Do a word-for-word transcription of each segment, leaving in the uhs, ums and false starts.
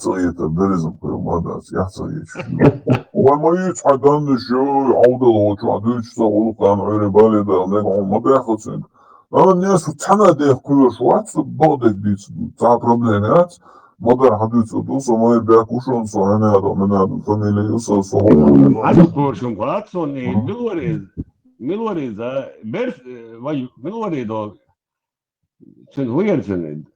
ца гӀетар, дерриза кхуьр ма дац, яхь ца гӀечуш. Вай ма юьйцу хьан даннаш, йой, Ӏовдал волчохь дуьйцуш ца гӀуллакх, ан Ӏуьйре бале дара, мега хьуна ма бехлуц вайн. Ан Несу цхьана дех кхоьруш вац, со бакъдерг дийца, цхьа проблема яц. Ма дар хьан дуьйцур ду, со майра бехк ву шуна, со хьанадо, менадо, фамилия ю сан, со хӀокху. Хьан кхоьруш хӀума вац, сон, и мила вара иза? Мила вара иза? Берс, э, вай, мила вара иза? Цуьнан хӀун яра цуьнан?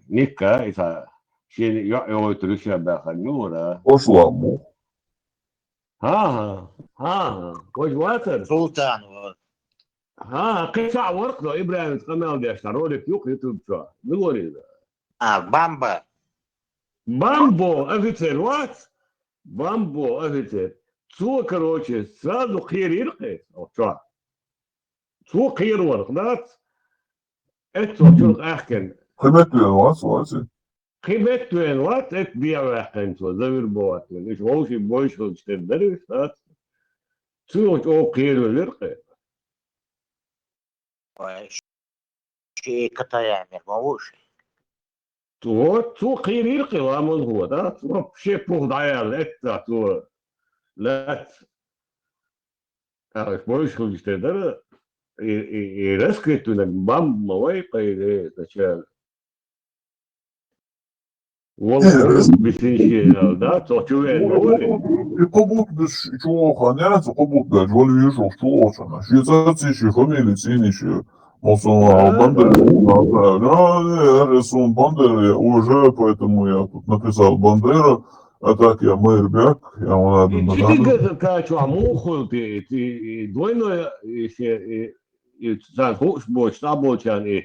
Никка, и цхьа, шен йоӀ йогӀуьйтур ю ша баьхар, мила вара? Ошлам ву. ХӀан-хӀа, хӀан-хӀа, важа вацара? Султан вара. ХӀан-хӀа, кхин цхьаъ вара-кх, но ИбрахӀимца къамел деш, цхьа ролик ю-кх YouTube чохь. Мила вара иза? А, Бамба. Бамбо офицер вац? Бамбо офицер. Цо, короче, сразу кхерийра-кх иза, оцу чохь. Цо кхераварх дац, эццо чуьра къаьхкина. Кхин меттавеана вац, вац и? Кхин меттавеана вац, эццо дехьаваьккхина цо, завир бохуьйтина. Уьш вовшийн бойшаллаш тера дара уьш, дац? Цо чӀогӀа кхеравелира-кх. Вай, ши Катаямир ма ву уьш? Вот, цо кхерийра-кх и ламан хӀо, да? Цо вообще пух дӀаяьлла, эццахь цо лаьцна. ТӀаккха уьш бойшаллаш тера дара, и, и, и раскрытинарг Бамба ма вай-кх, и, э, начальник. Вала, э, бисинче, да, цо чу веана ма вара. И кхо бутт бисча чу вогӀу хан яц, кхо бутт баьлча вала везаш ву-кх чу вогӀучунна. Шен цӀарций, шен фамилиций, шен Мосома Бандера. Да, да, да, да, я, я, суна Бандера, я уважаю, поэтому я тут написал Бандера, а так я мэр Бяк, я вон И адам цу дигаза качохь муха хуьлу те, и, и, и двойной, и, и, и, и царна хууш боцуш, цхьаболчарна и,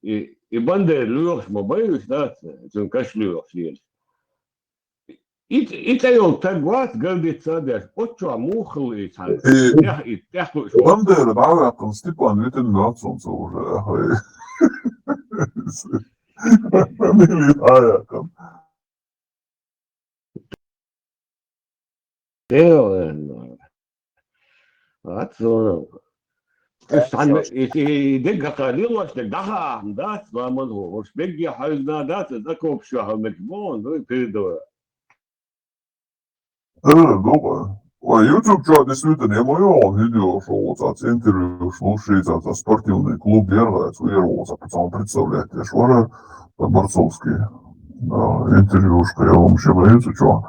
и, и Бандера лоьхуш ма бай уьш, да, цуьнан каш лоьхуш лелаш. И, и цӀе йолу стаг вац, гардица а деш, оццохь муха хилла и цхьаьна? И тӀех-, и тӀехь лууш вац. Бандера дӀаваьккхина Степан витина моьтту суна цо уже, ахьа. Фамилия дӀаяьккхина. Дело, вац, вон. Уьш цхьаьна и, и, и дегга кхаьллалаш дерг дӀахаахьа дац, ламан хӀо. ХӀорш бегге хьаьвзина дац, иза окопаш чохь мегаш боху, ну, и передовая. Э, ну, вай YouTube чохь действительно, я ма йогӀу видео, шо вон цхьацца интервьюш луш, ши цхьацца спортивный клуб яра, цу яра вон цхьа пацан представлять деш вара, по-борцовски. Да, интервьюшка, я вам ещё боится, чё.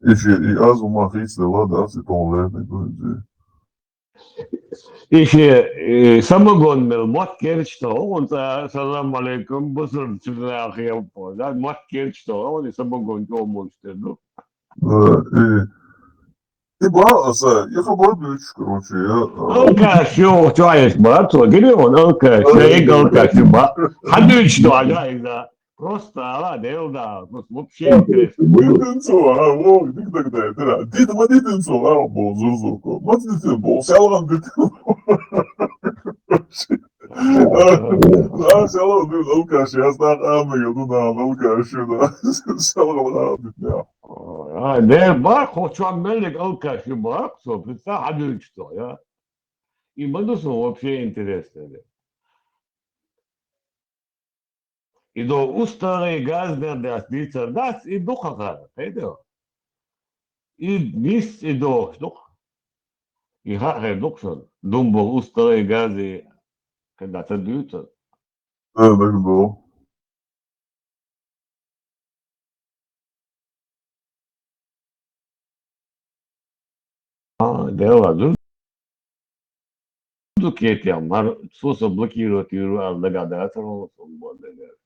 И ши, и аз ума хийцаделла, да, цу тон лерни, грузи. И ши, и самогон мел мотт керча тоху, вон цхьа, салам алейкум, бусург чу нах яппо, да, мотт керча тоху, вон и самогон чӀогӀа муьлш тера ду. Да, и, и ба, аса, и хабар дуьйцуш, короче, я, а, Алкаш ю, чу айс бац, цо гири вон алкаш, я, и алкаш ю ба. Хьан дуьйцуш ду, а, да, и да. Просто, а, дел да, просто вообще интересно. Дитинцо, а, во, дик даг дай, тера. Дит, ма дитинцо, а, бо, зурзурко. Ма дитин, бо, сялган дитин. А, сялган дитин, алкаш, я знаю, а, мы, я, ну, да, алкаш, да. Сялган дитин, я. А, не, бах, хо, чу меллиг алкаш, бах, со, представь, хьан дуьйцуш ду, я. И ма ду со вообще интересно, да. И до устагӀий газнех дац дийцар дац, и дукха хара, кхайдо. И нис и дохуш дукха. И хаа хир дукха шуна. Дум болу устагӀий газий кхин дӀа ца дуьйцур. Э, даг до. А, дела, ду-, ду кетем, мар, цо со блокировать йийр ву аьлла дагахь дацара, хӀун со бо дагахь.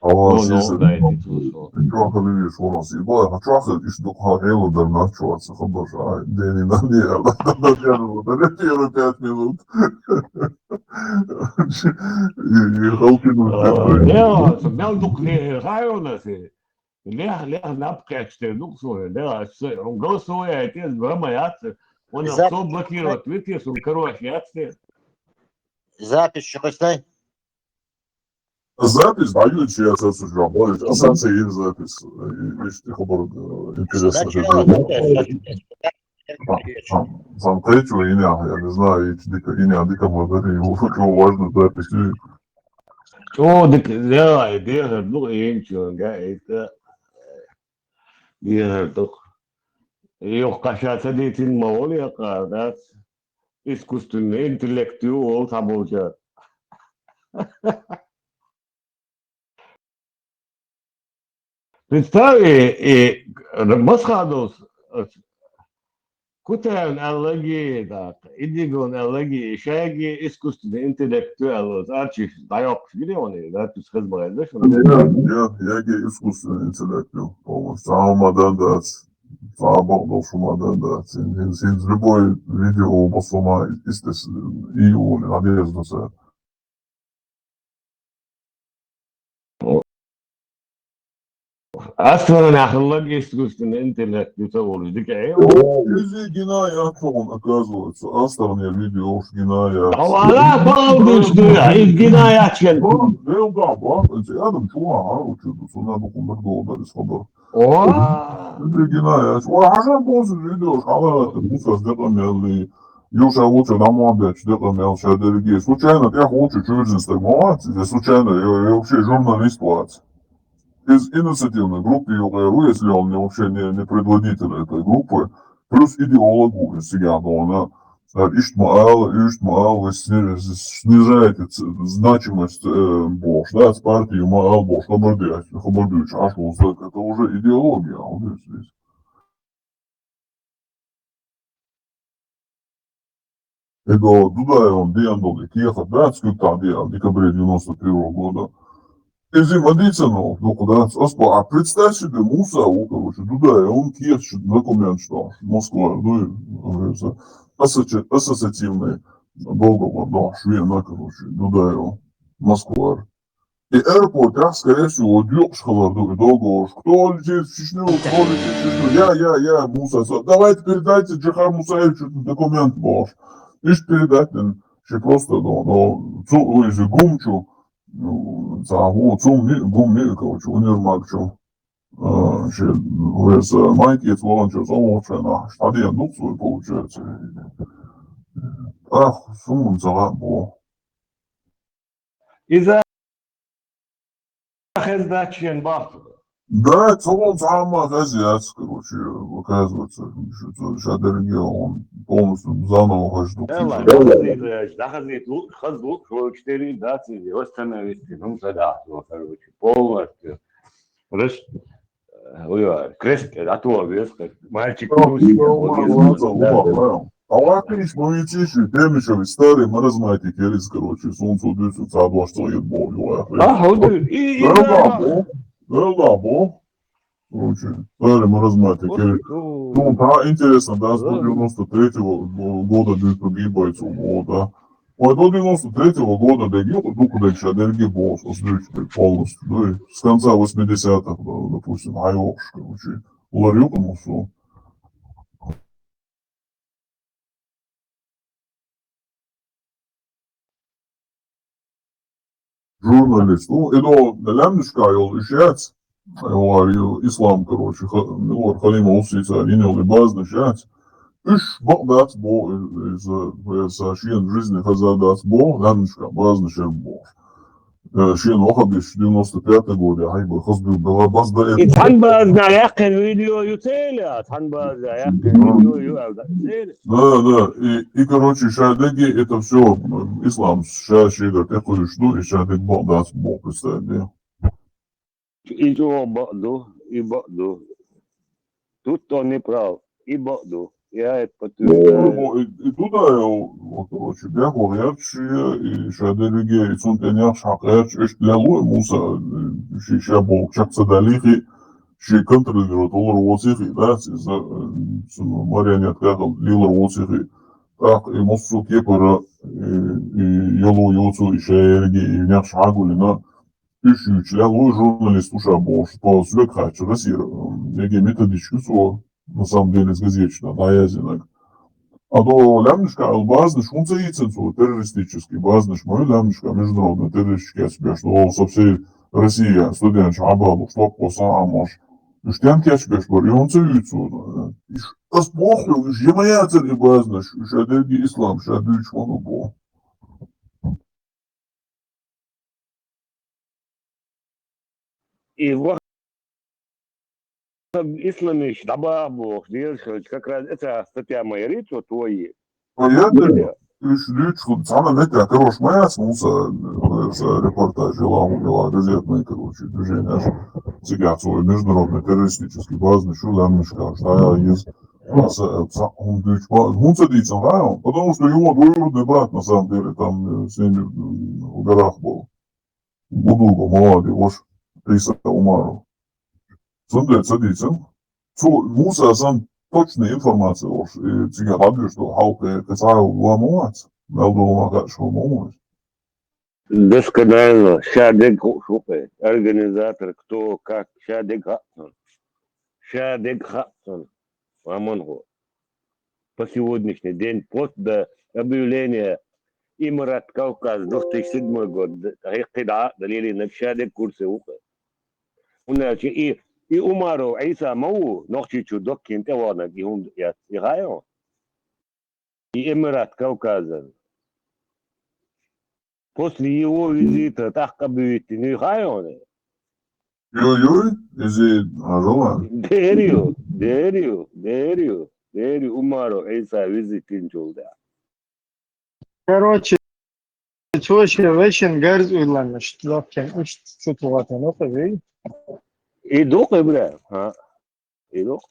Ава, ну, сиса, ну, дайте цо со. Чохь хила веш вара со. И бой, хьан чохь хила, иштта дукха хьан хьело дар нах чохь ца хабар ша. Ай, дени нани, ала, дар дар дар дар дар пять минут. И, и халкин. А, дела, со мел дукха не, хьайона се. Лех, лех наб кхечу тера ду-кх суна, лех, аса, хьуна голосовой яйта, грамма яц, хьуна со блокировать вити, суна карош яц те. Запись чу кхистай? Запись дӀаюьйцу я аса цу жоп, аса ца йира запись. Иштта хабар, э, интересно. Сан кхечу йина, я не знаю, и дика, йина дика ма дари, его важно запись. Чо дика, я, дехар, ну, и ничего, да, это. дехар ду-кх. Юха ша ца дийцина ма волу, я кхара дац. Искусственный интеллект ю олу цхьаболчара. Представь, и, и Масхадовс, Кутаевна аьлла геи даккха, Идигон аьлла геи, шаьгге искусственный интеллект ю аьлла, арчиш дӀайоккхуш гиде ван, да, туьс хеза ма хеза шуна? Я, я, я геи искусственный интеллект ю, полностью. Цхьа хӀума дан дац, цхьа бакъдолуш хӀума дан дац. Хин, хин, хин любой видео басума истес и юли, надежда ца. Астаран яхаллаг искусственный интеллект ю ца волуш дика Ӏе. О, иза гина яц хьуна, оказывается. Астаран я видеош гина яц. Давай, бал душ ду я, иза гина яц кен. Бал, бал, бал, бал, иза адам чула, а, учу ду, сона бу хумар долу, да, из хабар. О! Иза гина яц. Ва, хьажа бозу видеош, хьала, мусас декъа мелли. Юша вучу дӀа ма бечу декъа мел ша дерриге. Случайно тӀехь вучу чуьрзина стаг ма вац, иза случайно, я, я вообще журналист вац. Из инициативной группы юкъера ву, если он не, вообще не, не предводитель этой группы, плюс идеолог ву, иза сигахь дона. Ар иштта ма ала, иштта ма ала, вы сни-, снижаете ц-, значимость, э, бохуш, да, партию ма ала бохуш, хабар де, хабар дуьйцуш, аш ву стаг, это уже идеология, а вот здесь. Эго Дудаевна деана долу и кехат дац, куьг тӀаьхьа деана, декабре девяносто первого года. Иза ма дийцина ву, дукха дац. Ас бо, а представь себе, Муса ву, короче, Дудаевна кехат шу документ, что Москва, ну, и, говорится, ассоци-, ассоциативный договор, да, швена, короче, Дудаевна, Москва. И аэропортехь, скорее всего, доькъуш хилар ду и договорш. Кто летит в Чечню, кто летит в Чечню. Я, я, я, Муса, со-, давайте передайте Джихар Мусаевичу документ бохуш. Иштта передать дина, ши просто, но, но, цу, иза гум чу, ну, цхьа, хӀу, цу ми-, гум ми, короче, универмаг чу. А, ши, веса, майкица валанчо, со вохучу хенахь, дӀадеана ду цо, получается. Ах, суна ца хаьа боху. Иза хезна дац шен бахьа. Да, цо цхьа а ма хезна яц, короче, оказывается, ша дерриге он полностью заново хезна ду. Эла, дӀахазийта, дӀахазийта, лу-, хаза лу-, шоьгуш дерриг дац иза, восстановить дина, хӀума ца дахьа, короче, полностью. Рас-, ой, крест, а то вес, как мальчик. Ой, Руси, ой, ой, ой, ой, ой, ой. Ткъа ваккхийчу ма вийцийша, Темишев, старый маразматик яра иза, короче, суна цо дуьйцу, цхьа дош ца хета боху, юха. А, хӀун ду? И, и, Дала да, бо, Дала бо. Короче, старый маразматик яра. Вот, ну. Ну, да, интересно, да, с девяносто третьего года дуьйцу гибайцу, вот, да. Ой, до девяносто третьего года дерг ю, дукха дерг ша дерриге боху, ас дуьйцу дерг полностью. Ну, и с конца восьмидесятых, да, допустим, хьайохуш, короче, лар ю-кх мусо. Журналист. Ну, и до лаьмнашкахь йолу уьш яц. Йолу ю Ислам, короче, ха-, ну, Халима Усица йина йолу базанаш яц. Уьш бакъ дац боху, иза, иза шена жизни хаза дац боху, лаьмнашкахь базанаш яр боху. Э, шена вахабиш девяносто пятый года, хьайба хазбуьгу бала базда. И цхьана базна яьккхина видео ю церан, цхьана базна яьккхина видео ю аьлла церан. Да, да. И, и, короче, ша дерриге это всё, м, Ислам ша шегара тӀекхуьйсуш ду, и ша дерг бакъ дац боху, представь, да. И чӀогӀа бакъ ду, и бакъ ду. Тут он не прав, и бакъ ду. Я это подтверждаю. Ну, и, и Дудаев, вот, короче, бехло гӀерташ, и ша дерриге, и цунна тӀе нехаш хьакхаьрча, иштта лелло и Муса, э, ши ша боху чекх ца далийхи, ши контролировать валар воцийхи, да, иза, э, цунна марионетка лелар воцийхи. ТӀаккха и массо а кепара, э, и яло йоцу, и ша ерриге, и нехаш хьагулина, уьш юьйцуш лелло журналист ву ша бохуш, тхо соьга хаьттича, Россия, м, мега методичка цо, на самом деле, из газетчика дӀаяздинарг. А до лаьмнашкахь йолу базанаш хӀунда ца йийцина цо, террористический базанаш ма ю лаьмнашкахь, международный террористический кечбеш, о, со всей России студенташ хьабалуш, топпо сан Ӏамош. Уьш тен кечбеш бара, и хӀунда ца юьйцу цо? Уьш, ас боху, уьш я ма яцара и базанаш, уьш а дерриге Ислам ша дуьйцуш ма ду боху. И ва-, исламаш дӀабаха бохуш, дезаш хилча, как раз эца статья ма ярий цо тойи. Ой, я даю. Уж лучше цхьана меттехь карош ма яц, Муса, э, репортаж, ела, ела, газетный, короче, движение, аж цигахь цо международный террористический базный шу лаьмнаш каш, да, я из, Муса, э, ца-, хӀун дуьйцу, ба-, хӀун ца дийцина, да, потому что его двоюродный брат, на самом деле, там, э, с ними, м, в горах был. Будуга, молодец, Ӏийса Умаров. Цундела ца дийцина. Цу Муса сан точная информация волуш, и цига дӀадоьшу долу хьал кхе, кхе цхьа а ва ма вац, мел долу ма хаьа, шу ма вац. Досконально, ша дег хууш ву кхе, организатор, кто, как, ша дег хаьа цунна. Ша дег хаьа цунна. Аманхо. По сегодняшний день, вплоть до объявления Эмират Кавказ две тысячи седьмой год, хӀекхи дӀа а далийна, ша дег курсе ву кхе. ХӀунда аьлча и, и Умаров Ӏийса ма ву, Нохчийчу доккхийна тӀеваханарг и хӀунда эц, и хаьа хьуна? И Эмират Кавказан. После его визита тӀаккха буьйттина, и хаьа хьуна? Юй-юй, иза хьажал. Дер ю, дер ю, дер ю, дер ю, Умаров Ӏийса визит йинчул тӀаьхьа. Короче, цо шен вешин гарз уьлланаш, лохкин, иштта чу тухатан, ну, хӀуй. И ду-кх, Ибрахим, хӀа? И ду-кх.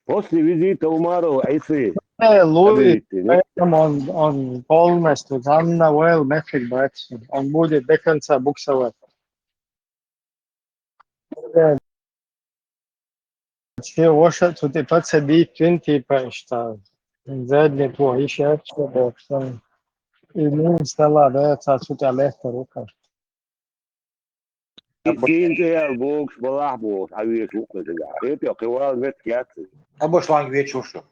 После визита Умарова Ӏийса. Э, Луи, Объявить, нет? он, он полностью, там на well метрик бакси. Он будет до конца буксовать. Э, все ваши тут и подсадить, типа, и что? Задний твой, ещё что-то, что? И ну, стала, да, отсюда легко рука. И, и интуял бокуш, балахь бохуш, Ӏа вешан ву кхе цигахь. ХӀетте, кхин вала меттиг яц. Абушланг вечу шу.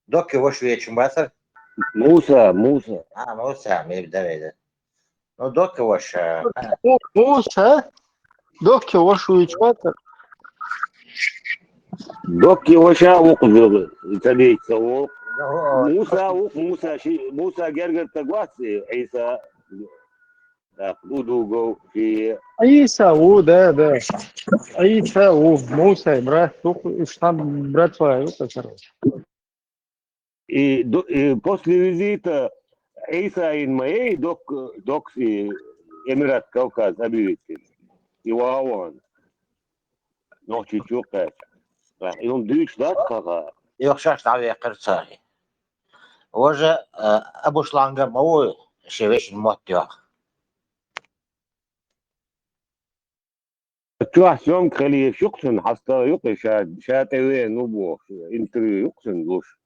Докки ваша вечун бацара? Муса, Муса. А, Муса, ме давай да. Ну, Докки ваша. Муса? Докки ваша вечу бацара? Докки ваша ву кхузула, ца дийца ву. Ну, Муса ву, Муса ши, Муса гергара стаг вац, Ӏийса. Так, Удугов, ши. Ӏийса ву, да, да. Ӏийса ву, Муса, брат, ух, уж там братва, ух, короче. И, до- и после визита Ӏийса ин ма ей, док, докс и Эмират Кавказ объявить. И ваван. Нохчийчу кхаьчча. И хӀун дуьйцуш дац кхаха? Юха шаьш дӀавеккхира цара. Важа, э, Абушланга ма ву ши вешин мотт йоах. Чохь съёмка хилийша ю-кх цуьнан, хьастагӀа ю-кх и ша, ша тӀевеана ву бохуш, интервью ю-кх цуьнан луш.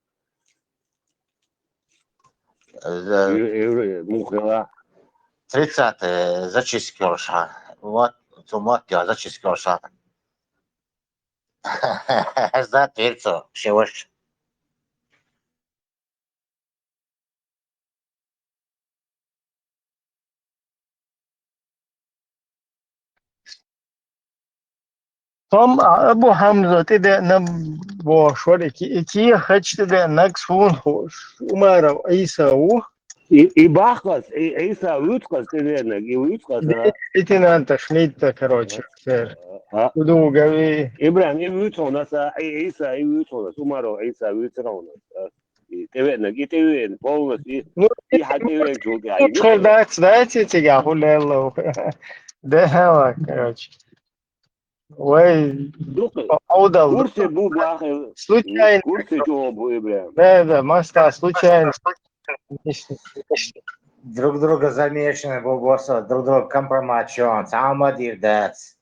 Э, Ю- ю- муха хила. Тридцатый зачистка йолуш хьан. Вот, цу мотт йоах, зачистка йолуш хьан. Аш за тверцо, ши ваша. Там Абу Хьамза тӀедеана бохуш вара, и ки- и кехаташ тӀедеанарг суна хууш, Умаров Ӏийса ву. И, и бахкъас, и Ӏийса вуьйцу-кх ас тӀедеанарг, и вуьйцу-кх ас, а? Лейтенанта Шмидта, короче, церан. А? Удугави. Ибрахим, и вуьйцу хьуна ас, а? И Ӏийса, и вуьйцу хьуна ас, Умаров Ӏийса вуьйцура хьуна ас, а? И тӀевеанарг, и тӀевеана, полностью, и, Ну, и хьан тӀевеанчул тӀаьхьа. Чур дац, дац, и цигахь хӀун лелла. Да, короче. Вай, Дукха. Аудал, Курсе бу бахе. случайно. Курсе чого бу, Ибрахим? Да, да, маска случайно. Друг друга замешаны, бу босса, друг друга компромат чон, цхьа а ма дийр дац.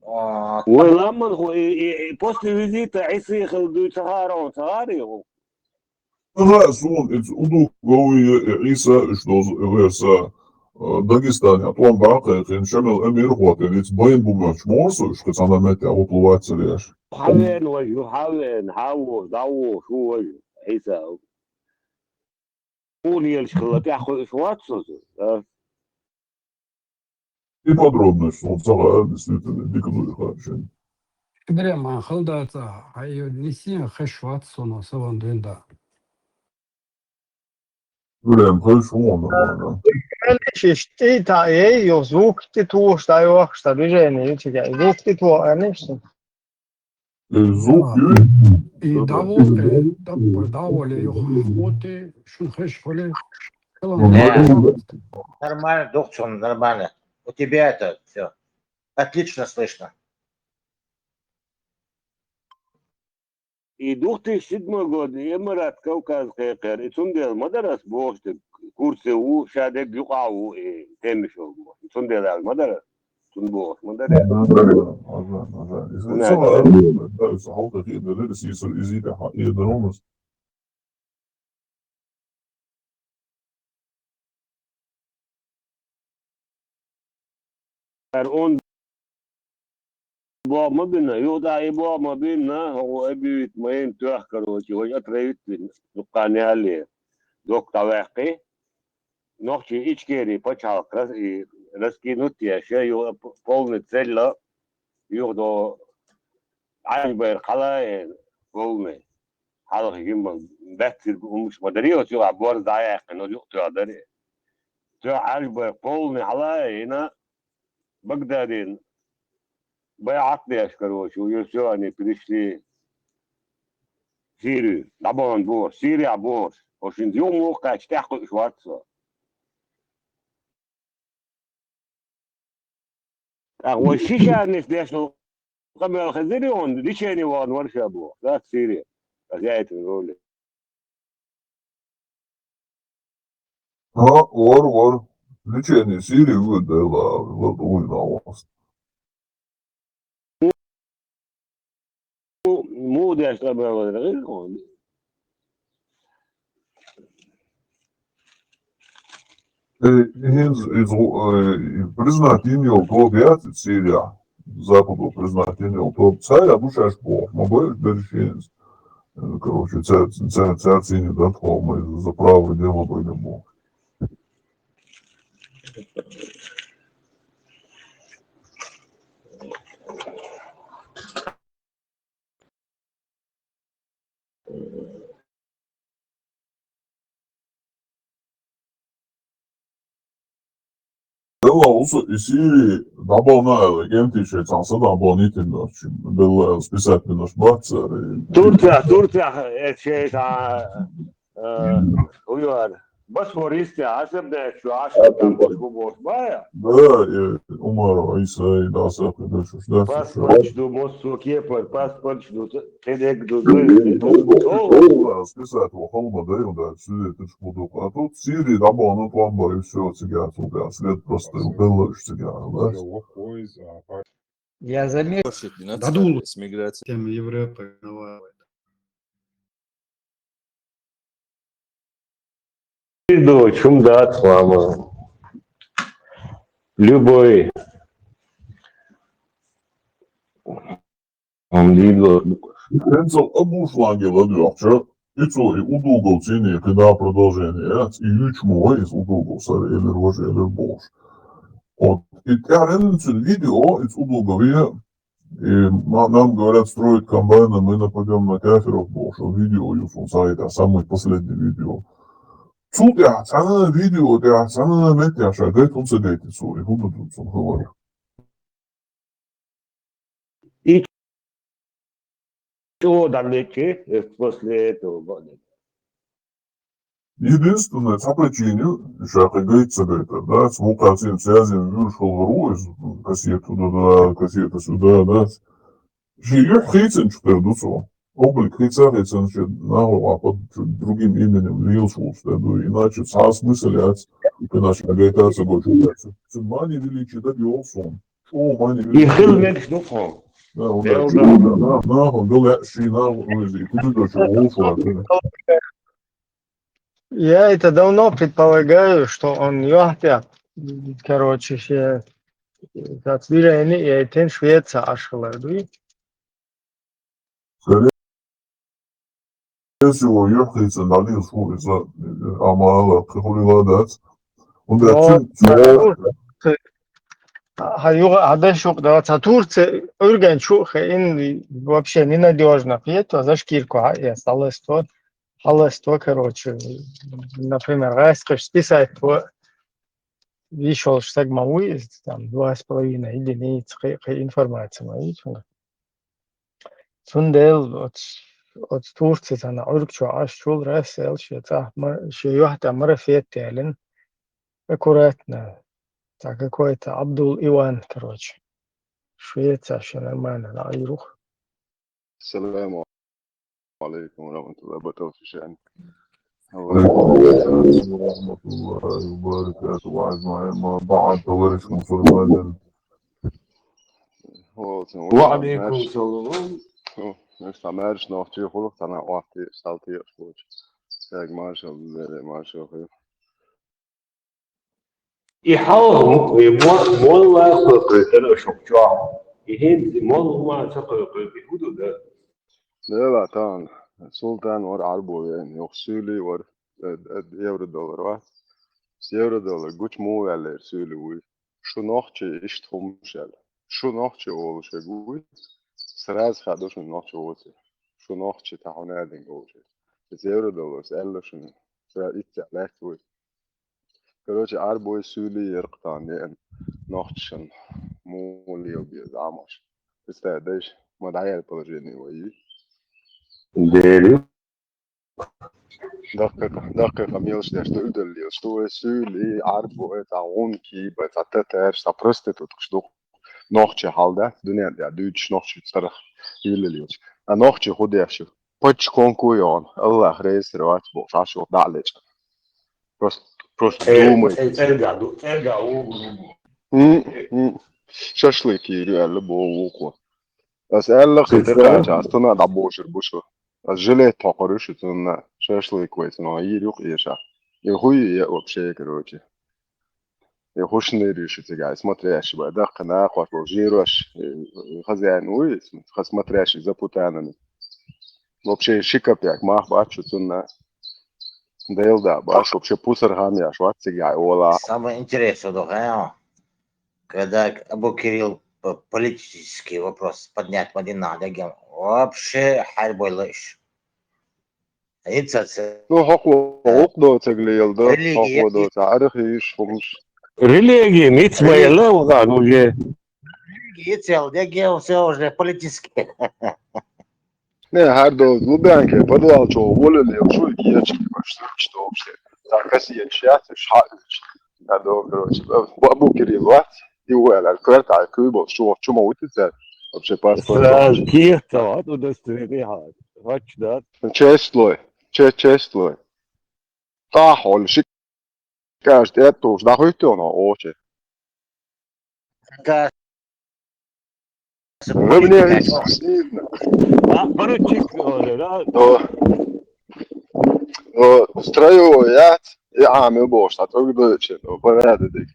О, Вай ламман ху и, и, и после визита Ӏийса хила дуй ца хаарон, ца хаарий ху? Ага, суна, иза Удугов и Ӏийса, уьш дозу, верса, э, Дагестане, а тӀом баккхайкхина, Шамил Эмир хӀоттина, иза байна бу моьттуш, морса, уьш кхин цхьана метте, а гӀутлу ваццар еш. Хьавен вай, ю хьавен, хьаво, дӀаво, шу вай, Ӏийса. Улиелаш хила тӀехь хуьйуш вац со, а? И подробно, что он сага, действительно, дика дуй, хорошо. Ибрем, ан хала дац, хьан ю нисен хеш вац суна, саван дуьнда. Блин, хорошо, нормально. Аьлла, иштта, тӀе а яй, йо, звук тӀе тоха, дӀайохуш, цхьа движение ю цига. Звук тӀе тоха, аьлла, иштта. Э, звук ю? И Да, да. Довольно, да, довольно, ю, вот и шун хеш холе. Нормально. Да. Нормально, доктор, нормально. У тебя это все отлично слышно. И две тысячи седьмой год, и Эмират Кавказ кхайкхар, и цундела ма дара ас бохуш дерг, курсе ву, ша дерг юкъахь ву, и тема шо бохуш. И цундела аьлла ма дара ас, цунна бохуш ма дара ас. Ага, ага, ага. Ага, ага. Ага. Ца хьалта хи дара, ас иза, иза, иза, иза, иза, Ар он боху ма бина, юха и боху ма бина, хӀокхо объявить ма йина тоьхна, короче, вай отравить вина, дуккха а яле, доккха дӀаваьккхи. Нохчий Ичкери пачхьалкх рас-, и раскинуть еш, юха п-, полный цель, юха до Ӏаьржа байра хьала а йина, полный. Хьалха жимма баьццарг хӀуманаш ма дарий, оцу юкъахь борз дӀа а яьккхина, оцу юкъа тоьхна дарий. Тоьхна Ӏаьржа байра полный хьала а йина, Багдадина байӀат деш, короче, уже всё, они пришли в Сирию. ДӀабахана бохуш, Сирехь бохуш. ХӀо шуьнца юха муха кхаьчча, тӀаьхьакхуьуш вац со. ТӀаккха вай ши шарнаш деш долу къамел хезирий хьуна, лечение вахана вара ша боху, дац Сири, ас яйтина ролик. ХӀаъ, вара, вара. Лечение Сири вуьйр дела, вара дуьйна вахана. Муха деш къамел вара хезира хьуна? Э, хӀинца иза, э, признать йина йолу тоба яц Сирехь, Западо признать йина йолу тоба. Цара ду шаьш боху, ма бевлла берриш хӀинца. Э, короче, цара, цара, цара цӀийне дан тхо, ма иза за правое дело байна боху. Делла уса и Сири дӀабахана аьлла, агентий шайн цхьана са дӀабахана йитина доцчу, делла аьлла, списать бинарш бац цара. Турцехь, Турцехь, э, шайн цхьа, э, хӀун ю ара? Босфор йистехь, Ӏасаб даьлча, Ӏашар там бохуш бу бохуш, бая? Да, э, Умаров Ӏийса, и дӀасакхидерш уьш дац уьш. Паспорташ ду, массо кепара паспорташ ду, ц-, кхидерг ду, ду, ду, ду, ду. Списать ву хала ма дай, да, сюжеташ хӀун ду. А тут Сири дӀабахана, тхьамбар, и всё, цигахь, цигахь, след простыл, делла уьш цигахь, да? Я заметил. Дадул. Тема Европы, давай. Ду, чум дац, мама. Любой. Он видео. ХӀинца Абушланге ладоьгӀча, и цо и удугов цӀийне кхидӀа продолжение яц, и юьйцуш ма вай иза удугов, сара элира, важа элира бохуш. Вот. И тӀаьхьаренна цуьнан видео, иза удугове, и ма-, нам говорят строить комбайны, мы нападём на кафиров бохуш, видео ю суна схьахетар, самый последний видео. Цул тӀаьхьа цхьана видео тӀехь, цхьана меттехь ша гайта хӀунда ца гайти цо, и хӀун ду цунна хилар? И чӀогӀа дӀалечи, э, после этого бахьана. Единственное, цхьа причина ю, ша кхин гайта ца гайтар, да, цхьа вукхацийна связь вуьйш хилла ву иза, кассету да, да, кассета сюда, да. Шен юьхь хийцинчух тера ду цо. Облик хийца а хийцина, шен нахала ван под другим именем лелаш волуш тера ду, иначе цхьа а смысл яц, и кхин ша гайта а ца гочу. Цуьнан мани величие дага йогӀу суна. И хила мегаш ду тхо. Да, он да, да, да, да, да, да, да, да, да, да, да. Я это давно предполагаю, что он юьхь тӀехь, короче, шен, э, цхьацца движение, я это Швеция ашхалар дуй. Скорее всего, юьхь хийцина дӀалелаш ву иза, амма ала кхин хуьлийла дац. ХӀунда аьлча цуьнан, хьан юха, хьан даш юкъа дац, хьан Турция, Ӏуьрган чу а хиъна, вообще ненадёжно хета, за шкирку хьаэца, дӀалаьцна. Аласто, короче, например, гӀаскхаш списать во, вийшолаш саг ма вуй иза, там, два с половиной единицы, кхы, кхы информация ма вуй цуьнга. Цундела оц, оц Турци цхьана Ӏург чу Ӏаш чул Расел шен цӀахь ма-, шен юьхь тӀа марафет ялина. Аккуратно. Цхьа какой-то Абдул Иван, короче. Швеция, шен нормально, на Ӏуйрух. السلام عليكم ورحمة الله وبركاته. وعليكم السلام ورحمة الله وبركاته. وعليكم السلام ورحمة الله وبركاته. وعليكم السلام. Нах маьрша нохчий хуьлу, цхьана охьатеша, схьалтеша волчу. Саг маршалла, маршалла хуьлу. И хьалха, и мо-, молла кхойкхуьйтара аша хӀокху чохь? И хӀинца и молла хӀума ца кхойкхуьйту, и хӀун ду дан? Дела тахана, Султан вара Ӏарбо веана, юха суьйлий вара, э, э, евро-доллар вац. Евро-доллар гучу муха ваьллера суьйлий вуй? Шу нохчий иштта хӀумаш аьлла. Шу нохчий олуш верг вуй? Сразу хаа ду шуна нохчо воций. Шу нохчий тахана аьлла олуш верг. Иза евро-доллар аьлла шуна. Сразу иццехь лаьцна вуй. Короче, Ӏарбой суьйлий яра-кх тахана деана нохчашна. Муха лела беза Ӏамош. Представь, дайша, ма дӀаяьлла положение вай. Дели. Даккхий, даккхий къамелаш деш ду, уьдалла лелаш ду вай, суьйлий, Ӏарбой, цхьа гӀункий, бай, цхьа татараш, цхьа проституткаш ду. Нохчий хьал дац, дуьнен тӀехь дуьйцуш нохчий цӀарах уьйла лелаш. А нохчий хӀун деш ю? Паччахьонку йогӀу, Аллах реза хир вац бохуш, Ӏаш юха дӀа а лечкъина. Просто, просто думай. ЦӀерга ду, цӀерга ву. М, м. Шашлык йийр ю аьлла боху вукхо. Ас аьлла, кхин тӀекхача, ас цунна дӀабошур бу шу. Ас жилет тхьокхур ю шу цунна, шашлык вай цунах йийр ю-кх эшахь. И хӀун ю вообще, короче? И хӀушнийр ю шу цигахь, смотрящий бай, даккхий нахош болу жирош, и, и хозяин вуй, хаза смотрящий за путанами. Вообще ши копейк мах бац шу цунна. Дела да бац, вообще пусар хам еш вац цигахь, ола. Самое интересное, да, хьо? Когда Абу Кирилл п-, политический вопрос поднять ма дина дегем, вообще хьарбойла иш. Ицаца. Ну, хӀокхо гӀуллакх доцург лела ду, религия хӀокхо доцу, арахь йиш хӀумаш. Религия ницкъ ма елла вахан уже. Религия цел дегем, всё уже политический. Не, хьар долу Лубянке подвал чу волале, шу кечки баш сурчу топше. Так кассеташ яц, уьш хьаъ уьш. Хьар долу, короче, бу-, Абу Кирилл вац, и ву аьлла, коьрта хьан куьй болуш, чу, чу ма вуьту цара. Вообще паспорт. Сразу кехат, удостоверение хьан. Вач, да? Честь лой. Че-, честь лой. Тахьол ши каш тӀеттуш, дӀахуьтту хьуна, оче. Ка-, Вы мне... А, поручик, да? Но, но строевой яц, и Ӏамил бохуш, цхьа цӀуг дойчу, но порядок дика.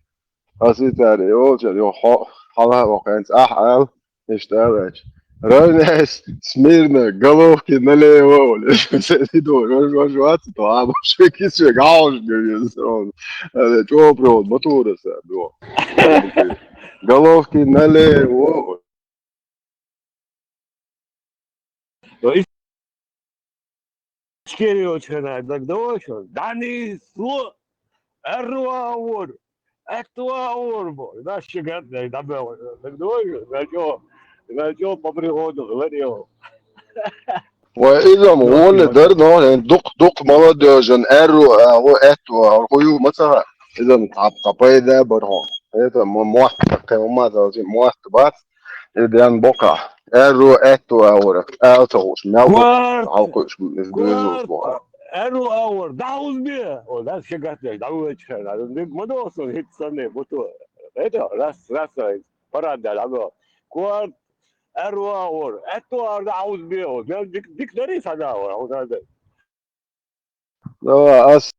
Ас и цара йолчу, йо, хьо-, хьала вокхуьнца ахьа аьлла, иштта аьлла аьлча. Равняйся смирно, головки налево, олуш. Ца и дора, ваш, ваш вац, то, а, ваш кис век, а, уж, говорит, он. Э, чё провод, мотора, са, до. Головки налево. Но и Ичкерийчу хенахь дагадогӀуш, дӀанисло, аьрру а вора, аьтту а вора бо. Наш ши гатнай дӀабоьлху, дагадогӀуш, мел чӀо, мел чӀо по приходу говорил. Вай, иза-м гӀоле дара, но хӀен дукха, дукха молодёжан аьрру а ву, аьтту а ву, хӀун ю ма ца хаьа. Иза-м тхьа, тхьа пайда а бара хьуна. Это мо-, мотт, кхин хӀумма а ца, мотт бац. И ден боккхахь, аьрру аьтту агӀора, ала ца хууш, мел бу хьалкхуьуш, иза доьзалш бу хьан. Аьрру агӀора, дӀахьузбе! О, дас ши гатдеш, дӀавоьдучу хенахь, дерг ма доху суна, хӀинца санна, бу ту. Это, раз, раз, парад даьлла, дӀабоьлху. Корт, аьрру агӀора, аьтту агӀора дӀахьузбе, о, мел дик-, дика дарий сан агӀора, хьуна дан. Давай, ас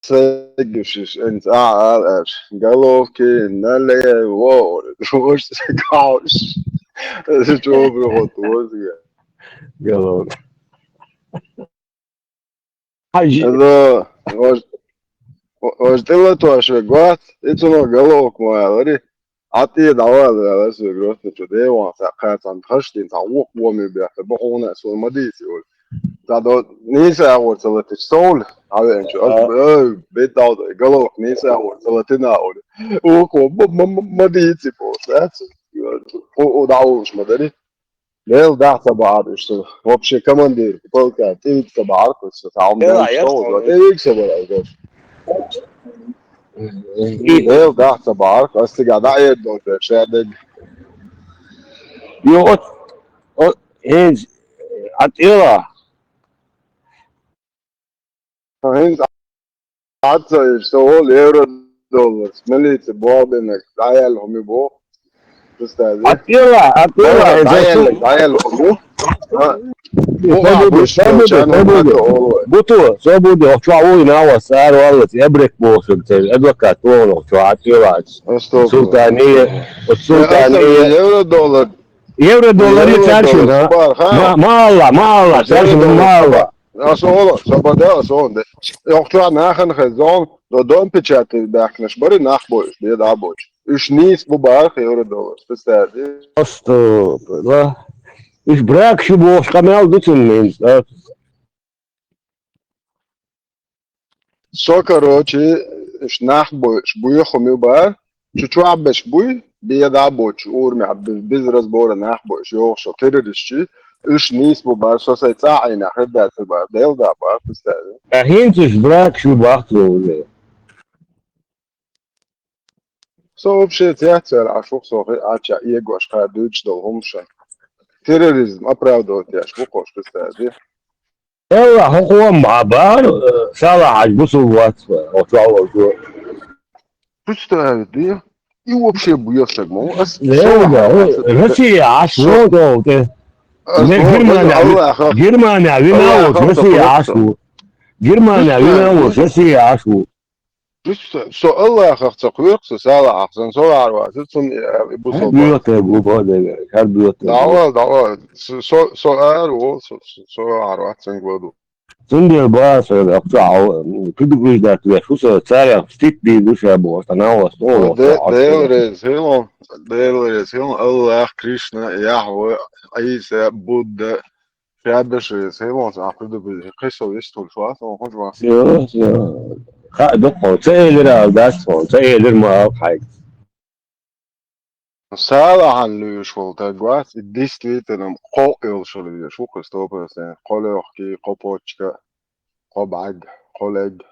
сегашиш, энца ахьа ала аьлча, головки налево, уж кауш. Аса чубу хӀотта вазга. Головки. Хьажи. Аса, важ, важ тӀелатош ве гвац, и цунах головка ма алари. Ӏа тӀе дӀавала ваьлла соьга ростачу деван, цхьа кхаьцан хаш дина, цхьа вокху вомий бехта, бохуна а суна ма дийца, олу. Цхьа до нийса агӀор ца латича совли, хьавеанчу, ас, ой, бедалда, головка нийса агӀор ца латина, оли. Ухо, ма, ма, ма, ма дийци, бо, сац. У, у, дӀавуллуш ма дари. Дела дахьа ца бахьар уьш со. Вообще командир, полка, тӀевига ца бахьар, со, цхьа хӀума Дела, дайча, я со, тӀевига ца бахьар, Дела дахьа ца бахьар, ас цигахь дӀаэр долчу, ша дерг. Йо, от, от, хӀинца, а, тӀела. ХӀинца Ӏад ца иш, со волу евро долларс, милица болх бинарг, дӀаяьлла хӀума ю боху. Представь, Ӏад тӀела, Ӏад тӀела, дӀаяьлла, дӀаяьлла хӀума ю. А? Бу-, а, свобода, бу-, свобода, чан свобода. Буту, свобода, охьа чохь вуй, нагӀас, ара валлац, эбрек боху, церан адвокат вогӀу, охьа чохь Ӏад тӀела. Астагфирулла. Султане, оцу Султане. Евро доллар. Евро доллар, евро цаьршинна, доллар, а? Субхьан-, ха? Ма-, ма алла, ма алла, цаьршинна ма алла. Ас олу, сан бада, ас олу де. Йоккхачохь нахана хезна, до дом печатать баьхкинарш бара нах бойуш, беда а бойуш. Уьш нийса бу бара евро доллар, представь. Астагфирулла. Уьш брак шу бохуш къамел ду цунна, а? Со, короче, уьш нах бойуш, буй хӀума ю бара, чу чохь беш буй, беда а боцуш, урамехь без, без разбора нах бойуш, йохуш террористчи, уьш нийса бу бара, со сайн цӀа Ӏийна хир дац бара, Дела да бара, представь. Ткъа хӀинца уьш брак шу бахт ву уже. Со вообще цецвер Ӏаш ву, со хи-, Ӏача эгош кхара дуьйцуш долу хӀума ша. Терроризм оправдывать еш ву кхош, представь. Элла, хӀокхо ма бахара, Салахьаш бусулба вац, хӀокхо чохь волчо. Представь, де? И вообще буьйсаг ма ву. Ас Элла, Салахьаш Россия Ӏаш со вон тӀе. Ас Германия, вон Аллаха. Германия вина Аллаха волчу Россия Ӏаш ву. Германия вина волчу Россия Ӏаш ву. Представь, со Аллахах ца кхоьру, со Салахьах, сан со лара вацара, цунна, э, бусулба. Буьйсаг бу, бо, де, хӀара буьйсаг бу. Давай, давай. Со, со, со ара ву, со, со, со ара вац, цунга ладу. Цундела боху аса, ахча, предупреждать веш ву со, царах стит дийр ду ша боху, аса, нагӀос, о, Дела реза хилон, Дела реза хилон, Аллах, Кришна, Яхьве, Ӏийса, Будда, ша беш реза хилон, аса предупреждать, кхин со вистхуьлуш вац, хӀун хӀума вац. Йо, йо. Хаа дукха, ца элира ала дац хьуна, ца элира ма ала хьайга. Салахьан луьйш волу таг вац, и действительно кхо йолуш луьйш ву кху сто процент. Кхо легкий, кхо почка, кхо бӀаьрг, кхо лерг,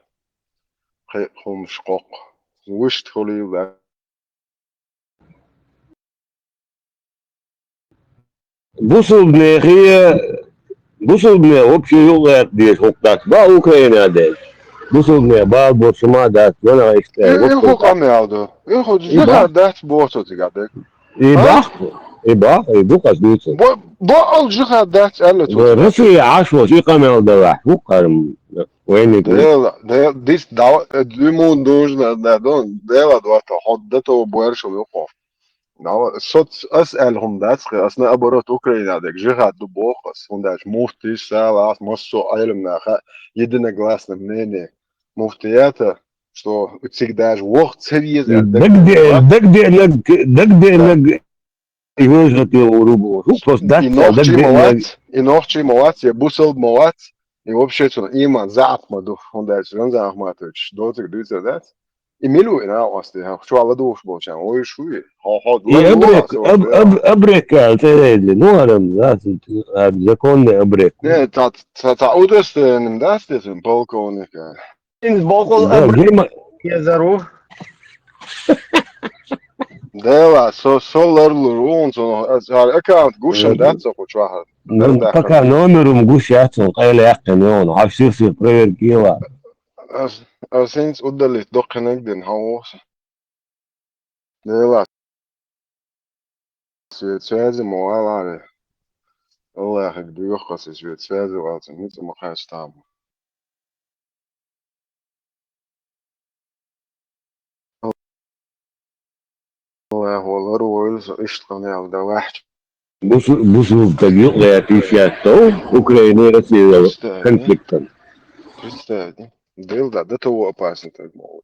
кхин хӀумаш кхоккха. Вуьшта хуьлийла. Бусулбанехе, бусулбане вообще юкъаяккха деза хӀокху дац, бан Украина дерг. Бусулбане бала бо шума а дац, ванах иштта. Ил хӀу къамел ду? Ил хӀу жихад дац боху цо цигахь дерг? И бах, и бах, и дукха дуьйцу. Бо-, бо ал жихад дац аьлла цо цигахь. Россия Ӏаш волчу и къамел далахь, хӀу кхарам вайниг. Дела, дела, дис дала, дуьмун дужна да дон, дела дуатта, хьо дато буьршал юкъо. Дала, соц-, ас аьлла хӀума дац кхин, ас наоборот Украина дерг жихад ду боху ас, хӀунда аьлча муфтийс, Салахьас, массо а Ӏеламнаха единогласное мнение муфтията, что цига даже ваха ца веза аьлла. Дагде-, дагдеанаг, дагдеанаг и вежарий тӀе вур ву боху. ХӀу просто дац, и нохчий ма вац, и нохчий ма вац, я бусалба ма вац, и вообще цунна иман заьӀап ма ду, хӀунда аьлча Рамзан Ахматович доцург дуьйцур дац. И мила ву и накъостий, хьан чохь ладугӀуш болчарна вуьйш вуй? Хьо, хьо, и абрек, аб-, аб-, абрек аьлла тӀе а везли, ну, арам, да, а, законный абрек. Не, ца, ца, ца удостоверенным дац те цуьнан полковник аьлла? Иза боккъал абрек езар ву. Дела, со, со ларлур ву, цунах, ас, хьара аккаунт гуш дац со кху чохь. Ну, пока номер ум гуш яц, он къайла яьккхина йогӀу, хьо сих-сих проверка ела. Ас, ас хӀинца удалить доккхинарг дина, хьан ву со? Дела, свет связи ма вала аре. Аллахьиг дуьйху аса свет связи валцун, ницкъ ма кхаьчча там. Аллахьо ларвойла со иштта къамел дан ваьхьча. Бусу-, бусулба стаг юкъадаьтта йиш яц тхов, Украинан, Россиян конфликтан. Представь, да? Дела да, да того опасный таг ма ву.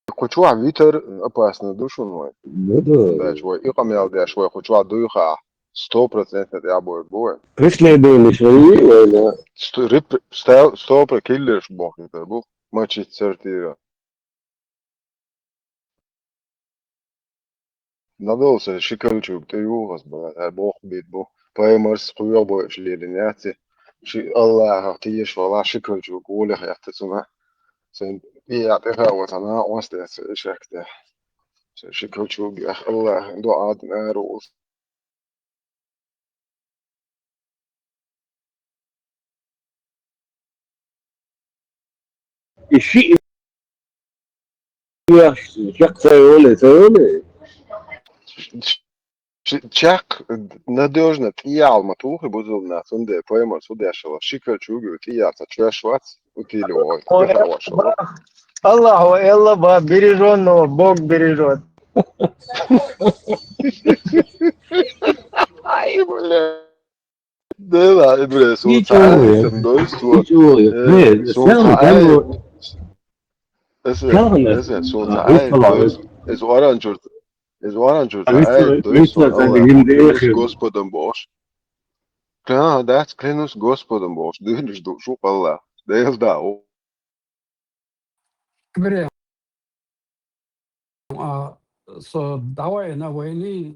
Кху чохь витар опасно ду шуна вай. Ну да. Дальше вай и къамел деш вай кху чохь дуй хаахь. Сто процентов тӀаьхьа бохуш бу вай. Преследуемый шари вайна. Сто, реп-, сто, сто про киллерш бохуш бу. Мачит сортира. Надолса ши кольчуга тӀе юхас бала, боху бит бу. Паймарс кхоьхьа бойуш лелина яц. Ши Аллахах тешаш вала ши кольчуга гӀоле хетта цунах. Сайн тӀе тӀехьа вацана, накъост эца ишакте. Сайн ши кольчуга яха Аллахах дуӀа дина ара ву. И шиъ чекх ца йоле, ца йоле. Ши-, чекх надежно тӀеяхьал ма туху бузулна, цунде поймар цу дешала. Ши кольчуга тӀеяхьал ца чоьш вац, утили вой. Ой, Аллах, ва Элла, ба, бережённого Бог бережёт. Ай, бля. Дела, Ибре, султан, Ничего, сам дойс, ничего, э, не, султан, сам, ай, там, эсэ, сам, эсэ, султан, а, ай, выстава, дойс, эс варан чурт, эс варан чурт, а, ай, выстава, дойс, выстава, Аллах, сам, клянусь Господом Божьим. Да, да, клянусь Господом Божьим, дыхнешь душу, Аллах, да, да, о. Ибре, а, со дӀаваийна вайна,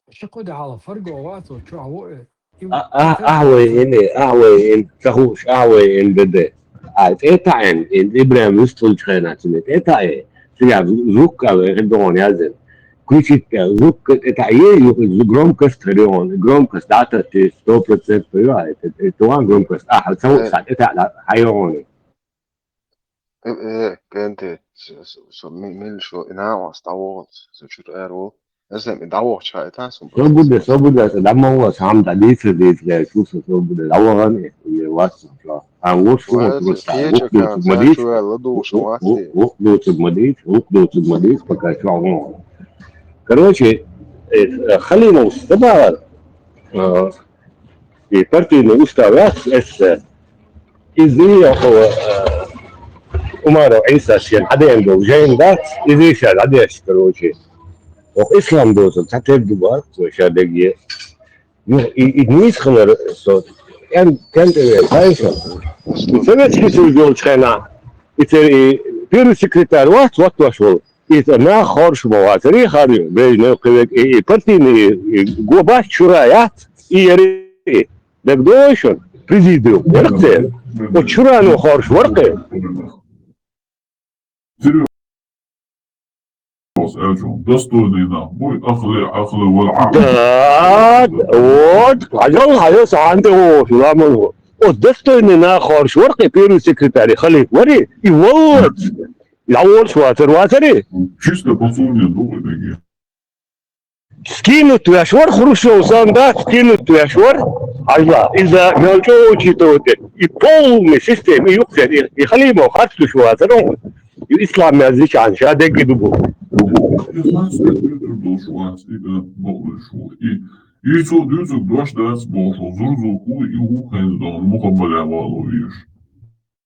ши-кхо де хьалха фарго вац, чохь ву и. А, а, ахьа вай ин, ахьа вай ин, ца хууш, ахьа вай ин беде. А, тӀе таӀен, ин ИбрахӀим вистхуьлучу хенахь цуьнан тӀе таӀе. Цигахь звук аьлла, хир догӀун яздина. Включить аьлла, звук тӀе таӀе, юха громкость хир йогӀун, громкость дӀататти, сто процентов ю, а, это, это ван громкость. Ахьа ца хууш, тӀе таӀе, хьан йогӀун. Э, э, кенте, со, со, со, ми-, мел шо, и нагӀас дӀавогӀу, со чуьра ара ву. Эсэм и дӀавогӀучхьа, и тан сум. Со буде, со буде, со дӀа ма ву, сан дӀа дийца, дийца, гӀерташ ву со, со буде, дӀавахана, и, и вац со. А вуш ву, вац, вуш, кеча вух дуцуг ма дийца, ладугӀуш вух, вац вух, и. Вух дуцуг ма дийца, вух дуцуг ма дийца, пока чохь ву. Короче, э, Халимов стабагӀар, э, И партийный устав яц эсса. Иза йоху, э, Умаров Ӏийса шен хьадеана долу жайна дац, иза ша дӀадеш, короче. Оха ислам доцург цхьа тера ду бац, вай ша дегге. Ну, и, и нийса хилар со, кан-, кан тӀе вен, кайша. И Советский Союз йолчу хенахь, и церан и первый секретарь вац, ваттош волу. Иза нах хоржуш ма вацара, и хар ю, Брежнев кхин верг, и, и партийный, и, и го бац, шура яц, и яра, и. ДагадогӀий шуна? Президиум, яра церан. Оцу шурано хоржуш вара кхин. Серьёзно, аьлча, достойный нах бу, ахле, ахле вал а. Да, вот, хьажал, хьажал, сан тӀе вогӀуш, ламан ву. Оцу достойный нах хоржуш вара кхин, первый секретарь, халифа вари, и валлац. ДӀаволуш вацара, вацара? Чисто подсудный ду вай дагге. Скинуть веш вара, Хрущев санна дац, скинуть веш вара. Хьажал, иза мел чӀогӀа учитывать. И полный система, и юкъера, и, и Халимов харц луш вацара. И ислам яздича ша дегги ду бу. И харц дерг дуьтур долуш вац, и, э, бакъвеш ву. И, и цо дуьйцург дош дац бохуш, зур-зур хӀу, и хӀу хенза догӀу, мухаббале вало веш.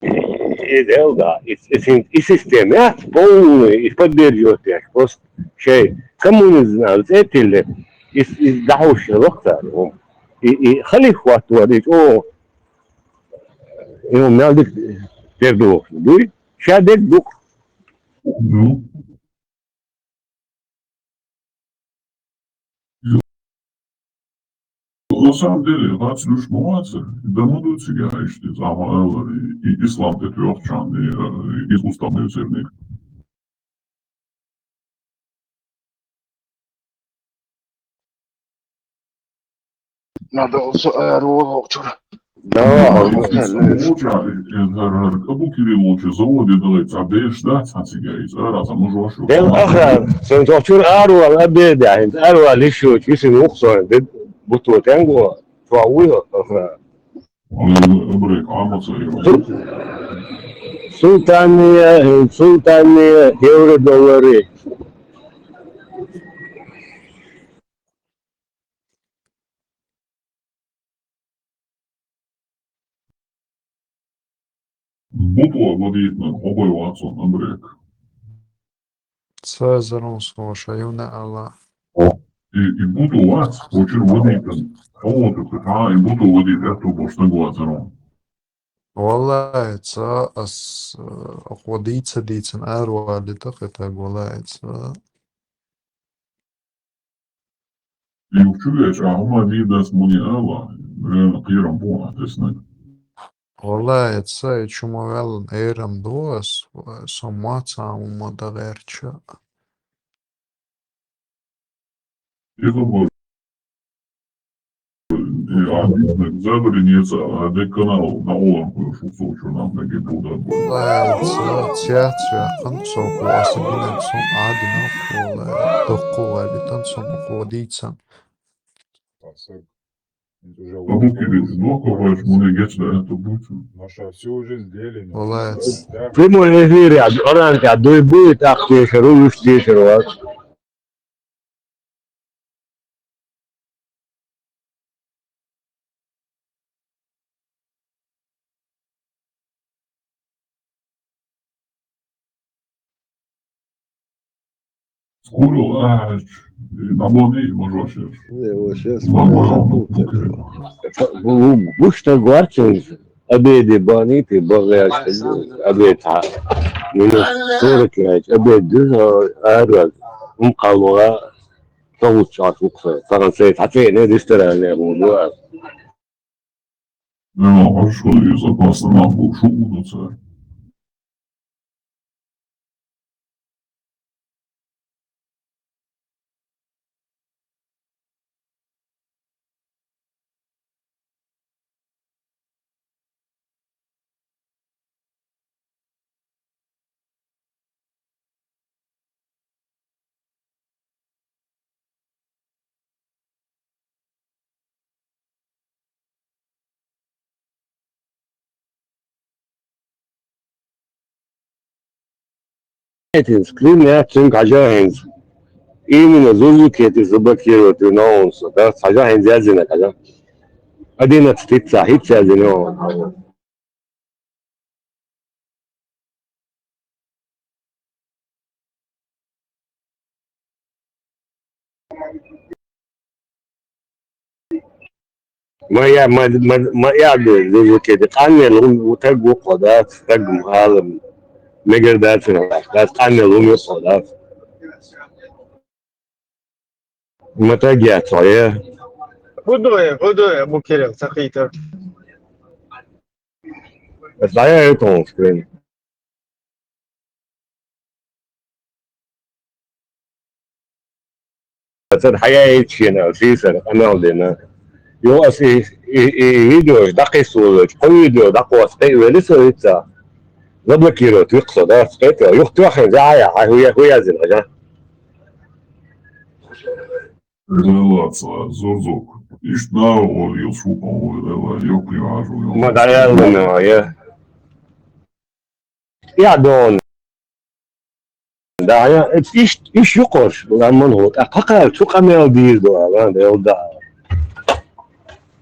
И, и, да, и, и, и система яц, полный, и поддерживать еш, просто шайн коммунизм аьлла цӀе а тиллина, и, и дӀахьуш вахтар, и, и халиф хӀоттавар, и чӀогӀа, и мел дика тера ду вахана, дуй? Ша дерг ду-кх. Ну. На самом деле, харц луьйш ма вацара, дан ма ду цига иштта, иза ма аллара, и, и ислам тӀе тоьхча, и, э, и устам дезерниг. Надо со аэроволокчура. Да, Абу Кирилловича заводе далай цхьа беш дац хьан цига, иза ара ца мужош. Дел ахар, сан тохчур арвал абеда, хӀинца арвал лишучу, висин вукху со, де буту тенго, чуа вуйо, ахар. Абрек, Амаца, Султания, Султания, евро, доллары. Бутуа вадитна, хобой вацун, Абрек. Цезарун слушаю на Аллах. И, и буту вац, вочур вадийтан. Хьо воту кху тӀа, и буту вадийта аьтту бош стаг вацар хьуна. Валлахьи, ца ас, э, хьо дийца дийцан аравалита кхетаг, валлахьи, ца. И чу веч, а хӀума дийр дац муни ала, реально кхерам бу а теснаг. Валлахьи, ца и чу ма ваьллан эрам ду ас, со ма ца хӀума дагӀерча. Иза бу. И а дийцнаг забари неца, а де канал на улам кхуьу шух со чу нам наги буда бу. Валлахьи, ца, ца, ца, хан со кху аса гинан сон а дина хуле, дохку валитан сон кху дийцан. Абу кибит, ну, копач, муни геч да это будет. Маша, всю уже сделали. Валлахьи, ца. Прямой эфир, я, оранка, дуй будет, так, тешеру, уж тешеру, а. Скоро, а, набони, может, вообще. Не, вот щас. Набони, он тут. Гушта гварчен обеде баните, баглячка обед. Минут сорок пять обед, а, а, ум калуа, кавут час укса. Саган сейт, хатвейне ресторанне гуду. Нема, а что из опасно нам был, что будут, а? Этин скрин я цун кажа хенз. Именно зузу кети заблокировать на он со, да, кажа хенз язина кажа. Одиннадцать хитца, хитца язина он. Ма я, ма, ма, ма я бе, бе, бе, кеде. Къаннел гъум, утаг гу къода, стаг мгъалым. Мегер да цина, да, къаннел гъум ю къода. Ма таг я цоя. Худоя, худоя, бу керел, сахитар. Зая это он скрин. Ацад хьаяйчина, сийсар, амал дина. Ё ас и, и, и видео дакъисулуч, кхо видео дакъос, кхе вели со ица. Заблокировать, вихсо, да, скайпе, юхтёхин, за, я, а, хуя, хуя зин, а, да. Релация, зурзук. Ишт на, о, ё, сука, о, рела, ё, криважу, ё. Ма да, я, ну, я. Я, дон. Да, я, эт иш, иш юкъош, ламан гъо. А пакъар, цу къамел дир до, алан, делда.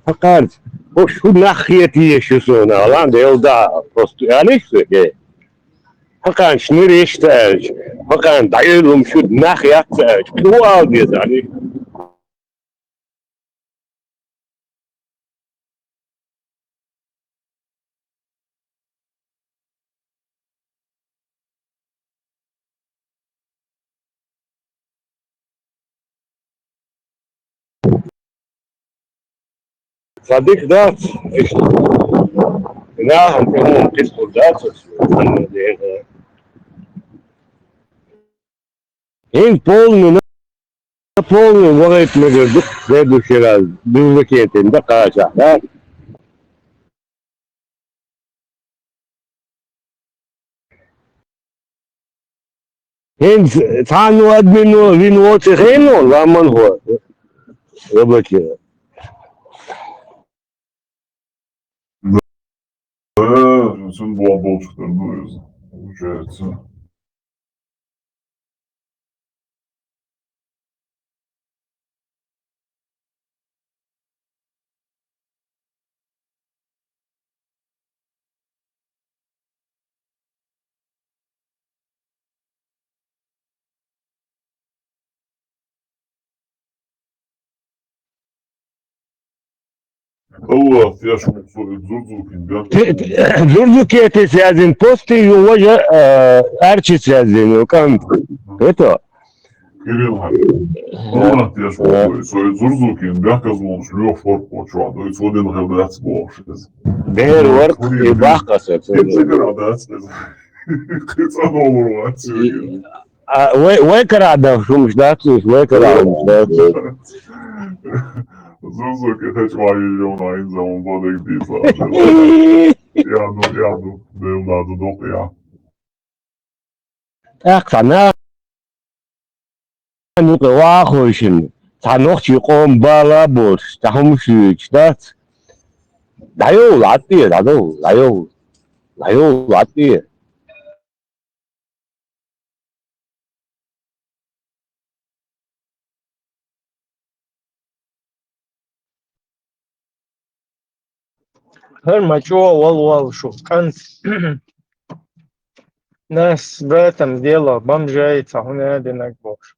Пакъар, о, шу нахъет еш ю сона, алан, делда. Просто, я, не шу, э. Пакъан шныр еш тач, пакъан дайылум шу нах ят тач. Ку ал дезани. Садик дац, иш. Нахам кому кис курдац, иш. Ин полный, на полный вагайт мегер дук, следующий раз, дузакетин, да, кача, да? Ин цану админу вин воци хейну, ламан хо. Заблокировать. Да, сын был, был что-то, ну, получается. Алло, я ж мог, зурзукин, да? Те-, те-, зурзуке те связен, посты ю вожа, э, арчи связен, ю кам. Это. Кирилл, алло, я ж мог, со зурзукин, бяка звон, шлё форт почва, да, и своден градац бошез. Бер ворк и бахкаса. Кем се градац? Кыца новурвац. А, вай, вай карадав шумш дацуш, вай карадав шумш дацуш. Зузу кехеч вайи жона инзамон бодек диса. Яду, яду, дем наду док я. Ах, сана. Ну, ка ва хойшин. Санох чи ком бала бош, тахум шуч, дац. Дайо, латти, дадо, дайо. Дайо, латти. Хар мачо вал вал шу, канц. Нас братом дело, бомжей, цахуна динак бош.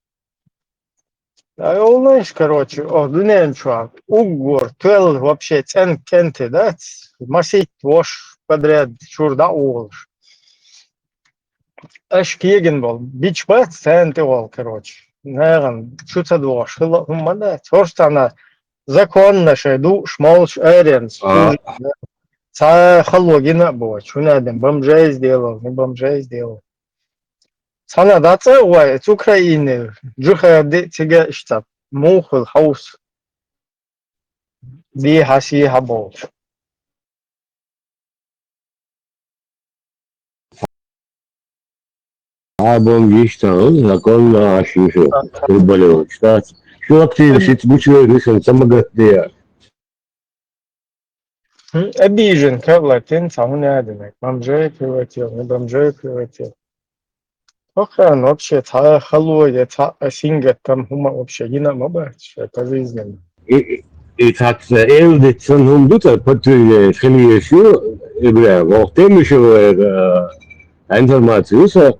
Да, и ол, знаешь, короче, о, дунен чуа, угор, тел вообще цен кенте, да, ц-, масить вош подряд, чур да улш. Аш киеген бол, бич бац, центе ол, короче. Наган, чуца двош, хыла, хумма да, цорстана, законно ше, ду, шмолш, эрен, А. Служит, да. Ца халугина бо, чуна ден, бомжей сделал, не бомжей сделал. Сана даца вай, с Украины, джуха де цига штаб, мухал хаус. Ди хаси хабол. Абон виштал, законно ашишу, рубалево, штат. Шу активно, шит бучуе, рисен, самогат дея. М, обижен, как латин, самый надо, бомжей превратил, не бомжей превратил. Охран вообще, та халуя, та асинга, там хума вообще, гина маба, что это жизненно. И, и так, э, элдит сан хум дута, патуе, хелиешу, и бля, вохтем ещё, э, информацию, са,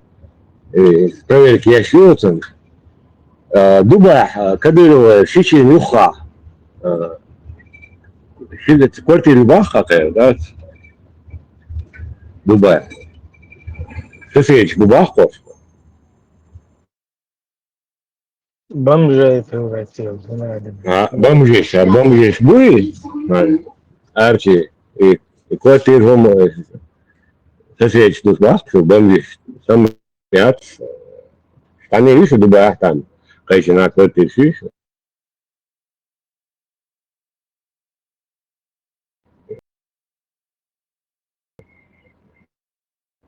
э, проверки я ещё, сан. Э, Дубай, э, Кадырова, Шичин, Юха. Э, Шилет квартиру бахха, да? Дубай. Соседи бу бахха. Бомжей превратил, надо. А, бомжей, а бомжей буй? Арчи, и, и квартиру, э, соседи тут бахха, бомжей. Сам яц. Штаны вижу, Дубай там. Кайсина квартиру вижу.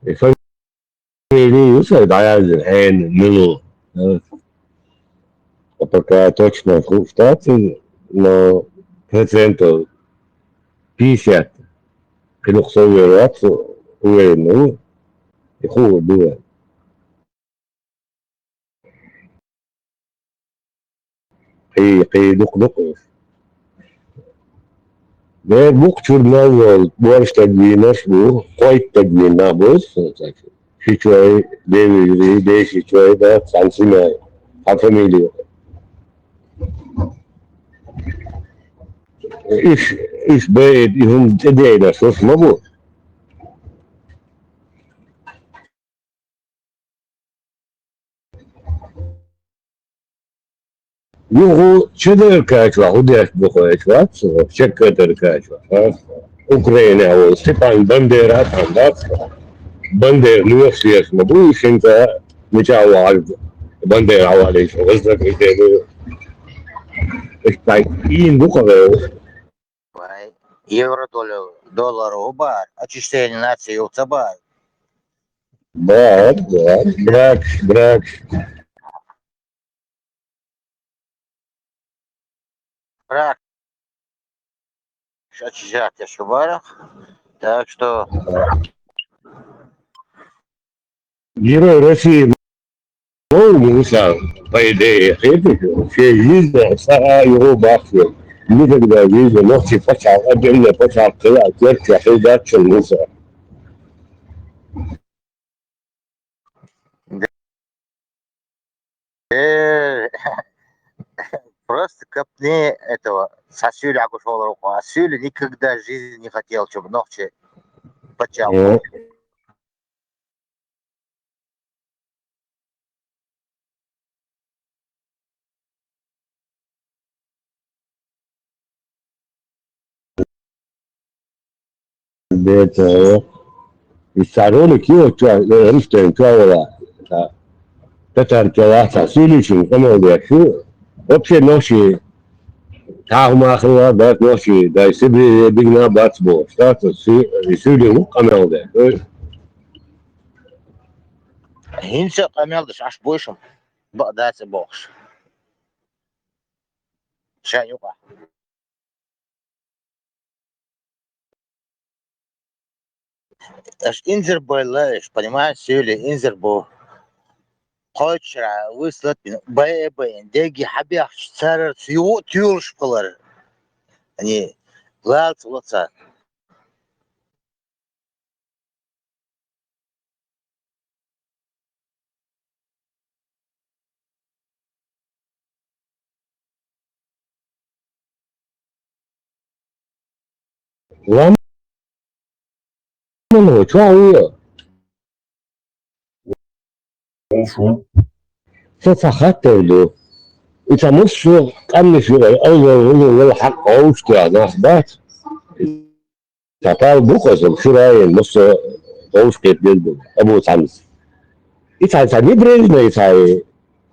И фамилию юса даяжи, эн, ну, э, пока точно ху-, штаты, но процентов пятьдесят. Килюк совершат, уверен, ну, и ху, было. Къий-, къийдукъ-дукъ. Бер букъ чурнал вол, борщ тагвинаш бу, къойт тагвина бу, шичой, девижри, де шичой, да, сансимай, а фамилия. Иш, иш бейд, ихум тедейда, сос мабу. Югу чедер качва, худеш бухоечва, чеккетер качва. Украина ол Степан Бандера там, да? Бандер, ну, всех, ну, бу, шинка, меча вал, Бандера вал, ещё, воздух, где-то. Ин бухове. Вай, евро доллар, доллар обар, очищение нации юлтабар. Бар, бар, брак, брак. Брак. Очищать я шубарах. Так что Герой России. Ну, Муса, по идее, это все жизнь, сага его бахнет. Никогда в жизни ногти почал, отдельно почал, когда отвертка, когда чё, Муса. Э, просто копни этого, цхьа суьйли гуш волур ву-кх. Ас суьйли никогда в жизни не хотел, чтобы нохчий паччахь. Э. Бета, э. И цхьа ролик ю, чо, э, русскоязычный чо вала. Та, татар чо вац, цхьа суьйличун къамел деш ю. Вообще нохчий тахма хилла бац, нохчий дай Сибире дигна бац бо. Штата су-, и суьйли ву къамел деш. Ой. ХӀинца къамел деш, аш буйшам бакъ дац бохуш. Ша юкъа. Аш инзар байла, аш, понимаешь, суьйли инзар бу. Кхойтта шера выслать бина, бай а байна, деги хьабехча, царара цу югӀу а туьйлуш хилар. Ани, лалца ло царна. Ламан ву, чохь ву? Шу. Сан цхьа хаттар ду. И ца массо а къаьмнаш ю, ай, алло, алло, вала хьакъ гӀовш тӀехь нах бац. Ца пал бу-кх аса, шура а йина, массо а гӀовш кхетабелла бу, Абу Цхьамис. И цхьа, цхьа не Брежнев, и цхьа,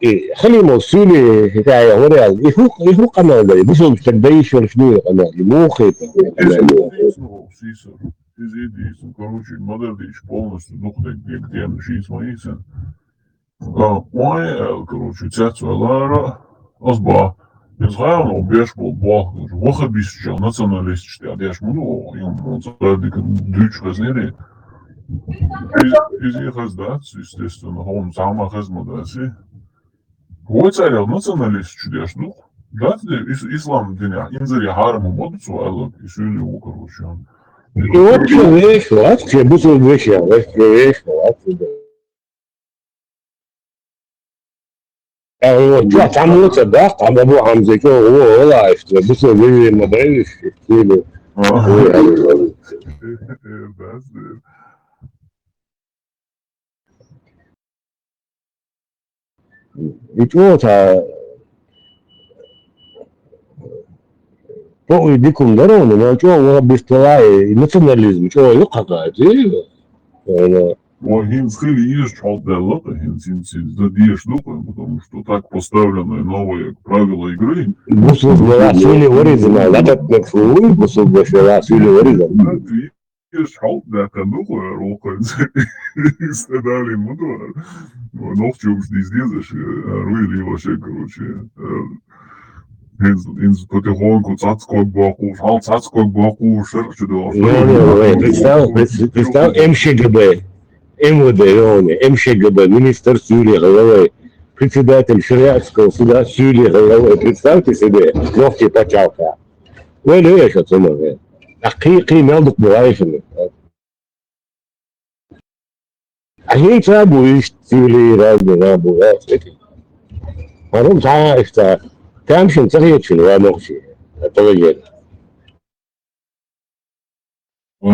и Халимов суьйли, и цхьа, я говорю, и хӀу, и хӀу къамел дай, бусалба стаг дай йиш йолуш дуй къамел, и муха хета? Иза дийцина, короче, ма-дарра дийцина, полностью дукха дерг, дерг тема шийца ма йийцина. А, ой, аьлла, короче, цец ваьллера, ас боху. Иза хьанал беш болу болх, ваххабисташ, националисташ тӀехь деш ма ду, йо, мо цара дика дуьйцуш хезнера. Иза, иза хаза дац, естественно, хьуна цхьа а ма хеза ма дац и. Вай царел националисташ деш ду-кх. Дац де, ис-, ислам динехь инзаре хьарам ма ду цо аьлларг, и суьйли ву, короче. И вообще вешан вац, шен бусалба вешан, вешан вац. Э, вот, чохь цхьаммо а ца даха, хьан бабу хьамза чӀогӀа вон вала аьлла, бусалба вежарий ма дайвиш, или. Ага. Ой, ой, ой. И чӀогӀа цхьа, бакъ и дика хӀума дара, но чӀогӀа ваххабист валахь, и национализм чӀогӀа юкъахь кхаьчира. Вай хӀинца хила езачу хьоле даьлла-кх, хӀинца, хӀинца, хӀинца дан дезаш ду-кх, потому что так поставлены новые правила игры. Бусалба валахь суьйли варизма, лататнак шу вуй, бусалба валахь суьйли варизма. Езачу хьоле даьккхина ду-кх, вай рохайца. Стадали ма ду. Нохчо уьш дийца дезаш, руй лийла шен, короче. ХӀинца, хӀинца потихоньку цхьацца ког боккхуш, хьал цхьацца ког боккхуш, шарх чу доьлхуш. Не, не, не, представь, пред-, представь, М Ш Г Б, М В Д, йоне, М Ш Г Б, министр суьйли хилла вай, председатель шариатского суда суьйли хилла вай. Представьте себе, нохчий пачхьалкхехь. Вай лоьша цунах, вай. А кхин, кхин мел дукха бу вай шуна. А хӀинца а бу иштта суьйли, разный а бу, а, цхьа. ХӀара хӀума цхьа а иштта. Тамашийна ца хеташ хилла вай нохчий. ТӀе вай гена. А,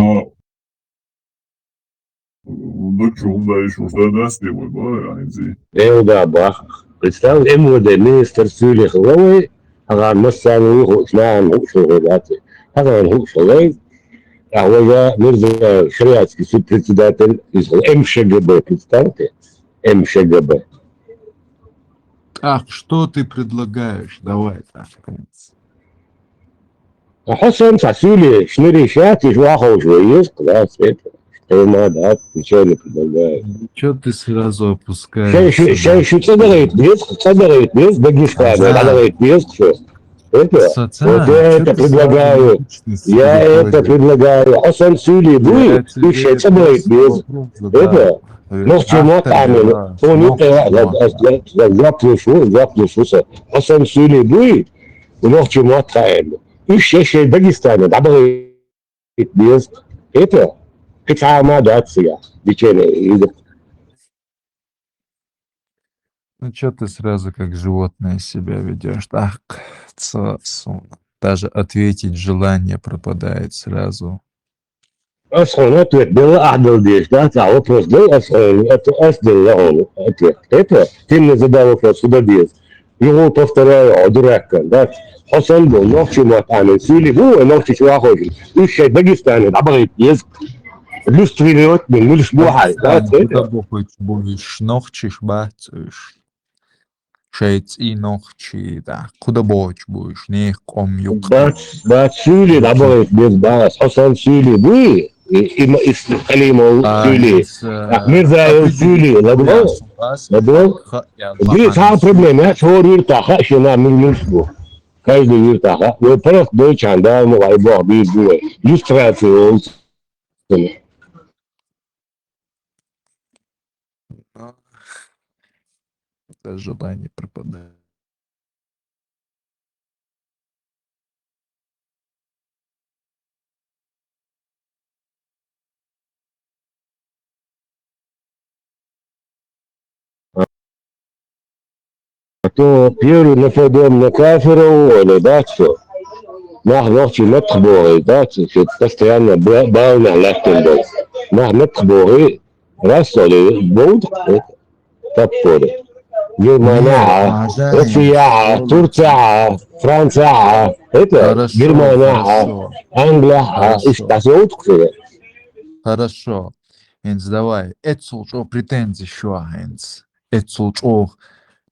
даг чу хӀума даьлла, уьш дан дац те вай, бара, хӀинца. Э, да, бах. Представь, М В Д министр суьйли хилла вай, хьан массарна вуй хууш, нахана хууш хилла вай дац. Хьан хууш хилла вай. Ахьа важа Мирза шариатский суд председатель, из М Ш Г Б, представьте? М Ш Г Б. Так, что ты предлагаешь? Давай так. А хьо санна цхьа суьйли, шнури шаьтиш ваховш вай еза, класс, это, тема, да, ничего не предлагаю. Ну, чё ты сразу опускаешь? Шай шу, шай шу цӀа дагӀайта деза, цӀа дагӀайта деза, Дагестане, да, дагӀайта деза, что? Это, вот я это предлагаю. Я это предлагаю. Хьо санна суьйли буй, уьш шай цӀа дагӀайта деза. Это, нохчий мотт Ӏамийна, хьуна юкъе жоп луш ву, жоп луш ву со. Хьо санна суьйли буй, нохчий мотт хаийна. Уьш шай-шай Дагестане дӀабахийта беза. Это, кхин цхьа а ма дац цигахь, дичене, иза. Ну чё ты сразу как животное себя ведёшь? Так, ца суна. Даже ответить желание пропадает сразу. Ас хьона ответ делла ахь дала дезаш дац, а вопрос делла ас хьона, ас делла хьона ответ. Хета? Ты мне задал вопрос, куда деза? Юху повторяю, хьо дурак, да? Хьо санна бу, нохчий мотт Ӏамин сийли бу, вай нохчий чу вахойчу. Уьш шайн Дагестане дӀабахийта деза. Люстрировать бу, муьлш бу хьай, да? Дагестане куда бохуьйтуш бу уьш, нохчиш бац уьш. Шайн цӀий нохчий, да, куда бохуьйтуш бу уьш, нехан къом юкъа. Бац, бац, сийли дӀабахийта деза, бац, хьо санна сийли буй, и, и, и, Халимов сийли, Мирзаев сийли, ладо? Ладо? Дий, цхьа проблема яц, хӀора юьртахь хаьа шена муьлш бу. Каждый юьртахь хаьа. Вай просто дойчхьан дала ма вай боху дийр ду вай. Люстрация волу. Даже желание пропадает. А то первый нападём на кафиров, оно, да, что? Нах нохчий маттах бохий, да, что постоянно балнах лаьттина долу. Нах маттах бохий, раз что ли, болу таппори. Германия, Россия, Турция, Франция, это, Германия, Англия, иштта дӀасовту. Хорошо. ХӀинца давай, эццул чӀогӀа претензиш ю хӀинца. Эццул чӀогӀа.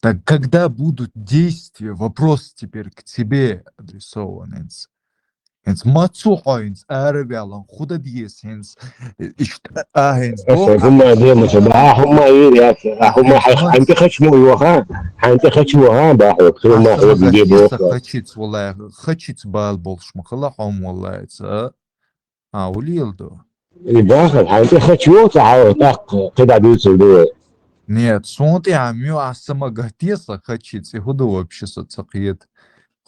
Так когда будут действия? Вопрос теперь к тебе адресован хӀинца. ХӀинца мацо хьо хӀинца араваьлла, худа деза хӀинца. Иштта а хӀинца. Аса хӀумма а дема ца баха, хӀумма а вийр яц, а хӀумма хьайх хьан тӀе хачмо йоха, хьан тӀе хачмо ха бахьо, хӀумма хьо де бо. Хачиц, валлай, хачиц бал болуш ма хала хьо, валлай, ца. А, улел ду. И бахар, хьайн тӀе хачо ца хьо, тӀаккха кхидӀа дуьйцур ду вай. Нет, суна тӀе хьан муьйу ахь ца ма гатде сан хачи цӀе хӀу ду вообще со ца кхета.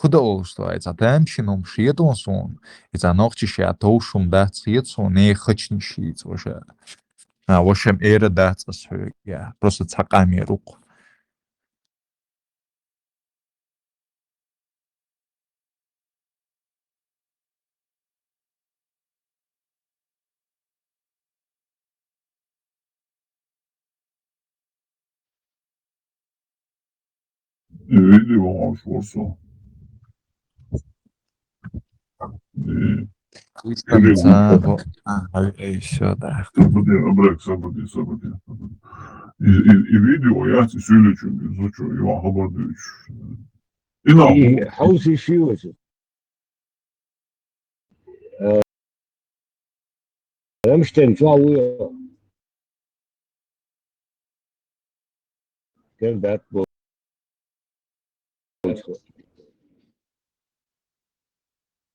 ХӀу дан олуш ду, ай цхьа тамашийна хӀума шетон суна. И цхьа нохчи ша товш хӀума дац хета суна, не хачни шийца ваша. А, вашам эра дац ас хьоьга. Просто цхьа къамер ву-кх. Видео можешь просто. И Слишком или ца-, во-, ага, и всё, да. События, обрек, события, события. И, и, и видео я тебе сюлечу, изучу, и вам хабар даю. И нам. И хаус и шивачу. Рамштайн чуа вуйо. Кем дат бу.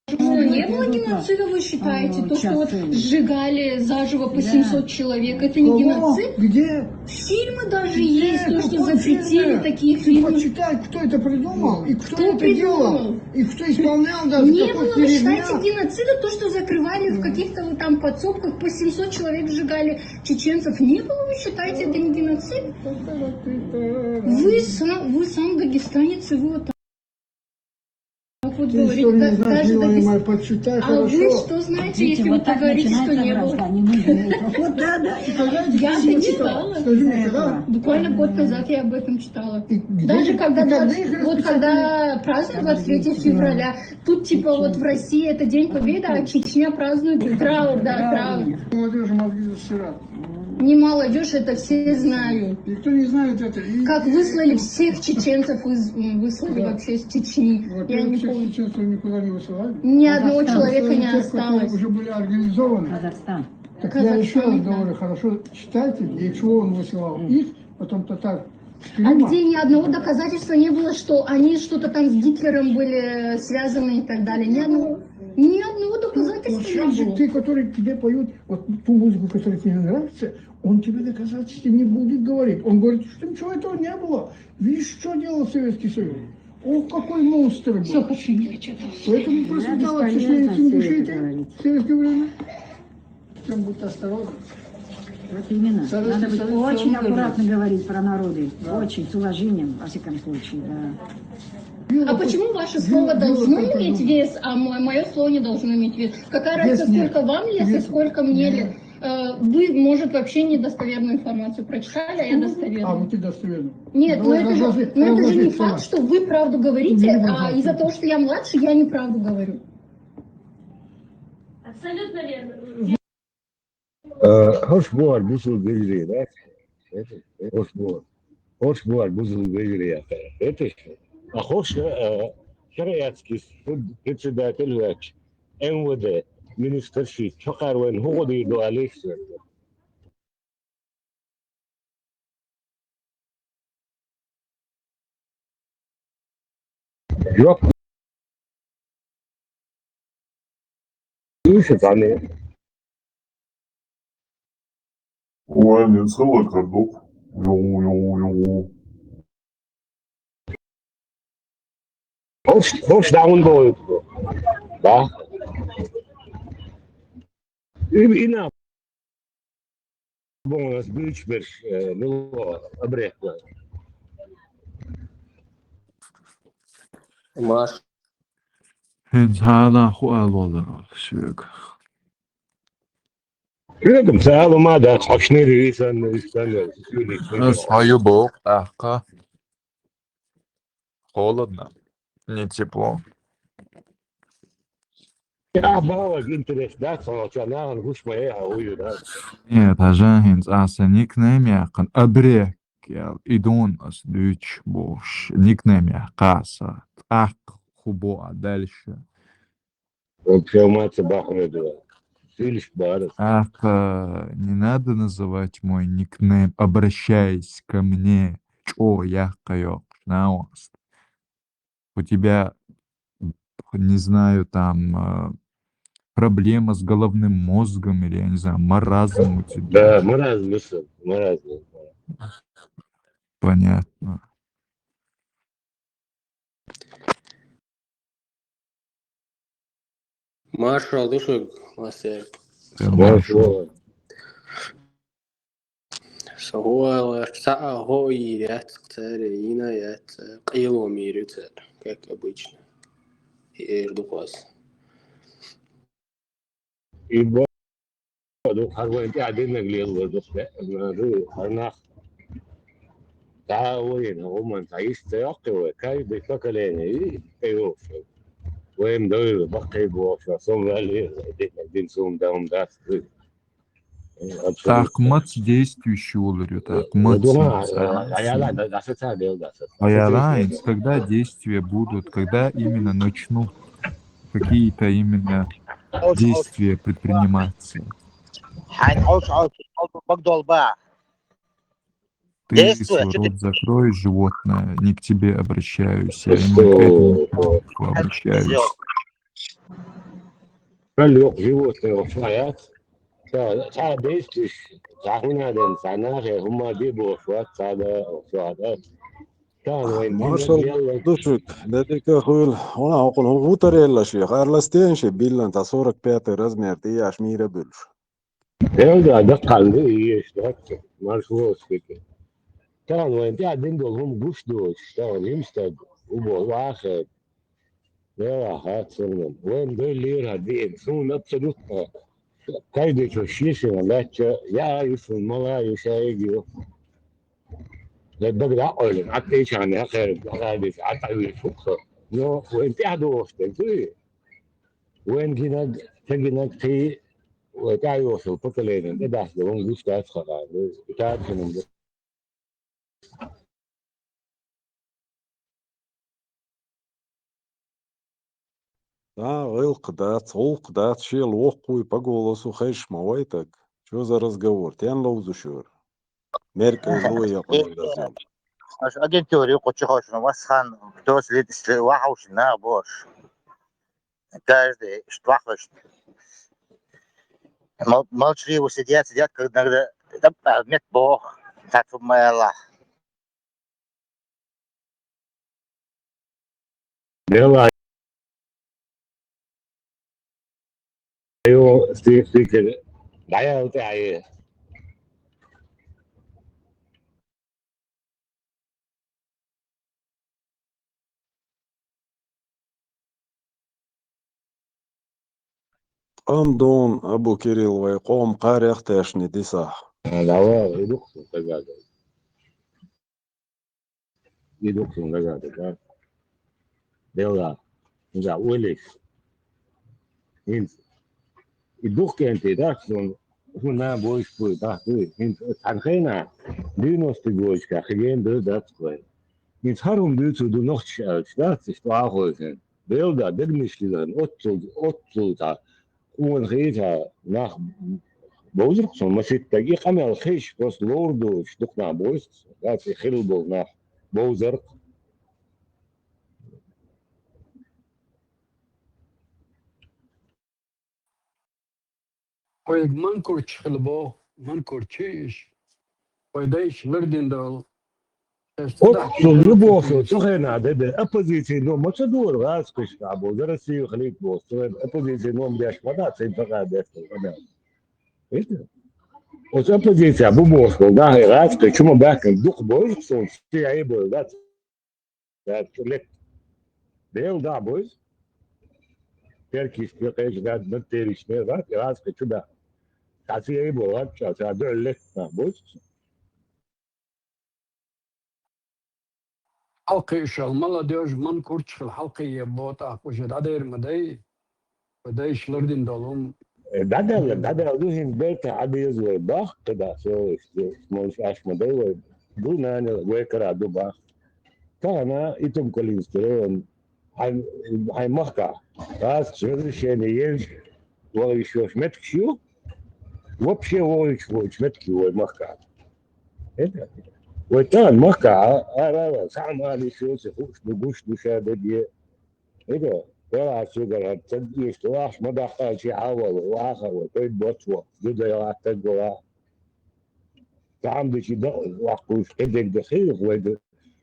Что, не было геноцида, вы считаете? То, что вот сжигали заживо по семьсот человек, это не геноцид? Где? Фильмы даже есть, то, что запретили такие фильмы. Почитай, кто это придумал и кто это делал, и кто исполнял даже. Не было, вы считаете, геноцида, то, что закрывали в каких-то вот там подсобках, по семьсот человек сжигали чеченцев? Не было, вы считаете, это не геноцид? Вы сам, вы сам дагестанец, и вы вот так вот говорите. Ты что не знаешь, милая моя, почитай хорошо. А вы что знаете, если вы так говорите, что не было? Вот, да, да. Я это читала. Скажи мне, когда? Буквально год назад я об этом читала. Даже когда, вот когда празднуют двадцать третьего февраля, тут типа вот в России это День Победы, а Чечня празднует траур, да, траур. Молодежи мозги засирают. Не молодежь, это все знают. Никто не знает это. Как выслали всех чеченцев, выслали вообще из Чечни. Я не помню. Чеченцев никуда не высылали. Ни одного человека не осталось. Уже были организованы. Казахстан. Так я еще раз говорю, хорошо читайте, для чего он высылал их, потом татар. А где ни одного доказательства не было, что они что-то там с Гитлером были связаны и так далее? Ни одного, ни одного доказательства не было. Ты, который тебе поет, вот ту музыку, которая тебе нравится, он тебе доказательства не будет говорить. Он говорит, что ничего этого не было. Видишь, что делал Советский Союз? Ох, какой монстр был. Все, хочу, не хочу. Поэтому процветала Чечня и Ингушетия в советское время. Всем будьте осторожны. Вот именно. Надо быть очень аккуратно говорить про народы. Да. Очень, с уважением, во всяком случае, да. А почему ваше слово должно иметь вес, а мое слово не должно иметь вес? Какая разница, сколько вам лет и сколько мне лет? Э, Вы, может, вообще недостоверную информацию прочитали, а я достоверную. А вот ты достоверно. Нет, но это же, но это же не факт, что вы правду говорите, а из-за того, что я младше, я неправду говорю. Абсолютно верно. Э, Хош бохар бусулба вежарий, да? Хош бохар. Хош бохар бусулба вежарий, яхар. Это ж. А хош, э, шариатский суд председатель вач, М В Д министр ши, чакхар вайн хӀу гӀо дийр ду алиш. Жоп. Иша тани. Ой, не целый кадук. Йоу, йоу, йоу. Хош, хош даун боюд. Да? И, и на бонус бич берш, э, ну, обрекла. Маш. ХӀинца хӀана хӀу алавалар шуга? Хьоьгам ца ала ма дац, хьо шинари висан, висан, висан. Ас хьо ю боху, тӀаккха. Холодно. Не тепло. Я бала интерес, да, хьо ца нахана гуш ма яхьа, уйу, да. Нет, хьажа хӀинца аса никнейм яьккхина, абре, кел, и дун ас дуьйцуш бохуш, никнейм яьккха аса. ТӀаккха хӀу бо а дальше? Вообще, мать собака, да. Сильш бара. Ах, э, не надо называть мой никнейм, обращаясь ко мне. ЧӀо яккха йоккхуш, наост. У тебя, не знаю, там, э, проблема с головным мозгом или, я не знаю, маразм у тебя. Да, маразм, маразм. Понятно. Маршал ду шуьга, Василий. Маршал. Со хӀу аларчу цхьа а хӀо йийр яц, цаьрга йина яц, къело мийр ю цаьрга, как обычно. И эр ду хьоьца. И бо-, ду хьан вайн тӀаьхьа диннарг лелалур ду, ду хьан нах. ДӀа а вайна, хӀуманна цхьа йист ца йоккхи вай, каждый поколение, и тӀейогӀуш. Вайн дойла, баккхий бохуш, со ваьлла, диннарг дина суна даун дац. ТӀаккха маца действующий улур ю, тӀаккха маца? Хьаяла, инца когда действия будут, когда именно начнут какие-то именно действия предприниматься? Хьайн хьовш, хьовш, хьовш, багдолба. Ты свой рот закрой, животное, не к тебе обращаюсь, я именно к этому человеку обращаюсь. Каллох животное вообще яц. Ца, ца действуешь, ца хӀуна ден, ца нахе хӀума де бохуш вац, ца да, ца да. Ца вайн маршал диннарг лелла. Ду шуьга, де дика хуьлу, хӀуна хӀокхуна хӀун гӀутарелла ши, харла стен ши биллан, ца сорок пятый размер тӀе еш мийра буьлуш. Делга даккханга иеш дац, марш волчу. Тахана вайн тӀаьхьа дина долу хӀума гуш доцуш, тахана йимма стаг, убо вахе. Делахь хац суна. Вайн дойллера хьан диъна, суна абсолютно. Каждый чо шешина лаьттача, я ю суна, мала ю, шайга ю. Дай бага дӀа а къойлина, Ӏа тӀечарна яххера, бага деза, Ӏа тӀавийча хӀуъа со. Но вайн тӀаьхьа догӀуш дерг дуй? Вайн гинарг, ца гинарг кхин, вай тӀаьхьа йолчу поколенина тӀе дахка ван гуш дац хакъа, вай и тапчанан ду. Да, гӀиллакх дац, гӀуллакх дац, шел воккхуй, по голосу хезаш ма вайтаг. Чо за разговор? Тен ловзуш юра? Меркел луя къондазел. Аш агентура юкъа чухошна васхан, кто следит, вахаушна нах бош. Каждый, что вахаушна. Мол-, молчаливо сидят, сидят, как иногда, да, а, мет бог, так, моя Аллах. Делай. Айо, спи-, спикер, дӀаяла тӀаьхье. Амдун, Абу Кирилл, вай къоман кхарех тешна дисахь. Давай, и ду-кх суна дагадоьгӀна. И ду-кх суна дагадоьгӀна. Делла, хӀинца ойла еш. ХӀинца. И дукха кӀентий дац суна, хӀун набойш буй, дахь дуй. ХӀинца цхьана хенахь, девяностый годашкахь, кхин гена ду дац вай. ХӀинца хӀара хӀума дуьйцур ду нохчаша аьлча, дац иштта охьахойшина. Делла, дегнаш диларна, оццул, оццул цхьа къона хи цхьа нах бовзар-кх суна маситтаг. И къамел хезча, просто ловр доцуш дукха нах бовзар-кх суна. Дац и хилла болу нах бовзар-кх. Вайга Манкуртча хила боху, Манкуртча иш. Вай дайша лардина долу. Оццул ю боху, цу хенахь де, де, оппозицин ном ма ца дора гӀазкхаша, а бо, за Россию хилийта боху, цу хенахь оппозицин ном деш ма дац, цуьнан такха деш ма дац. Видите? Оцу оппозиция бу боху, да, хӀай гӀазкхи чу ма баьхкина, дукха бойжу суна, ши Ӏе бойла дац. Дац, чу лет. Дела дӀа бойзу. Теркиш, кхечу гад, над териш, мер вац, гӀазкхи чу баьхкина. Цхьа ши Ӏе бойла, ца дуьхьал лет нах бойзу суна. Хьалкхийшал молодёжь Манкуртча хила хьалкхийе боху тӀаккха уже дӀадер ма дай, вай дайша лардина долу хӀума. Э, дӀадаьлла, дӀадаьлла ду хӀинца бертахь Ӏа деза вай бах, кхидӀа со, молуш Ӏаш ма дай вай. Ду нана, вай кара ду бах. Тахана и Тумкалинский район, хьайн, хьайн махкахь, гӀазкхаша разрешение елча, вахийта йолуш меттигаш ю, вообще вахийта йолуш меттиг ю вай махкахь. ХӀета? Вай тахана махкахь а, ара а ваьлла, цхьа а ма ала йиш йоцу, хууш ду, гуш ду ша дерриге. ХӀета? Делахь цигара хӀара ца дезаш, вахаш ма даккха, чи хьавала, ваха вай, пайда боцу ваха, зуда яла стаг вала. Цхьа хӀума дичи дан ваккхуш, кхидерг дан хилла вай ду.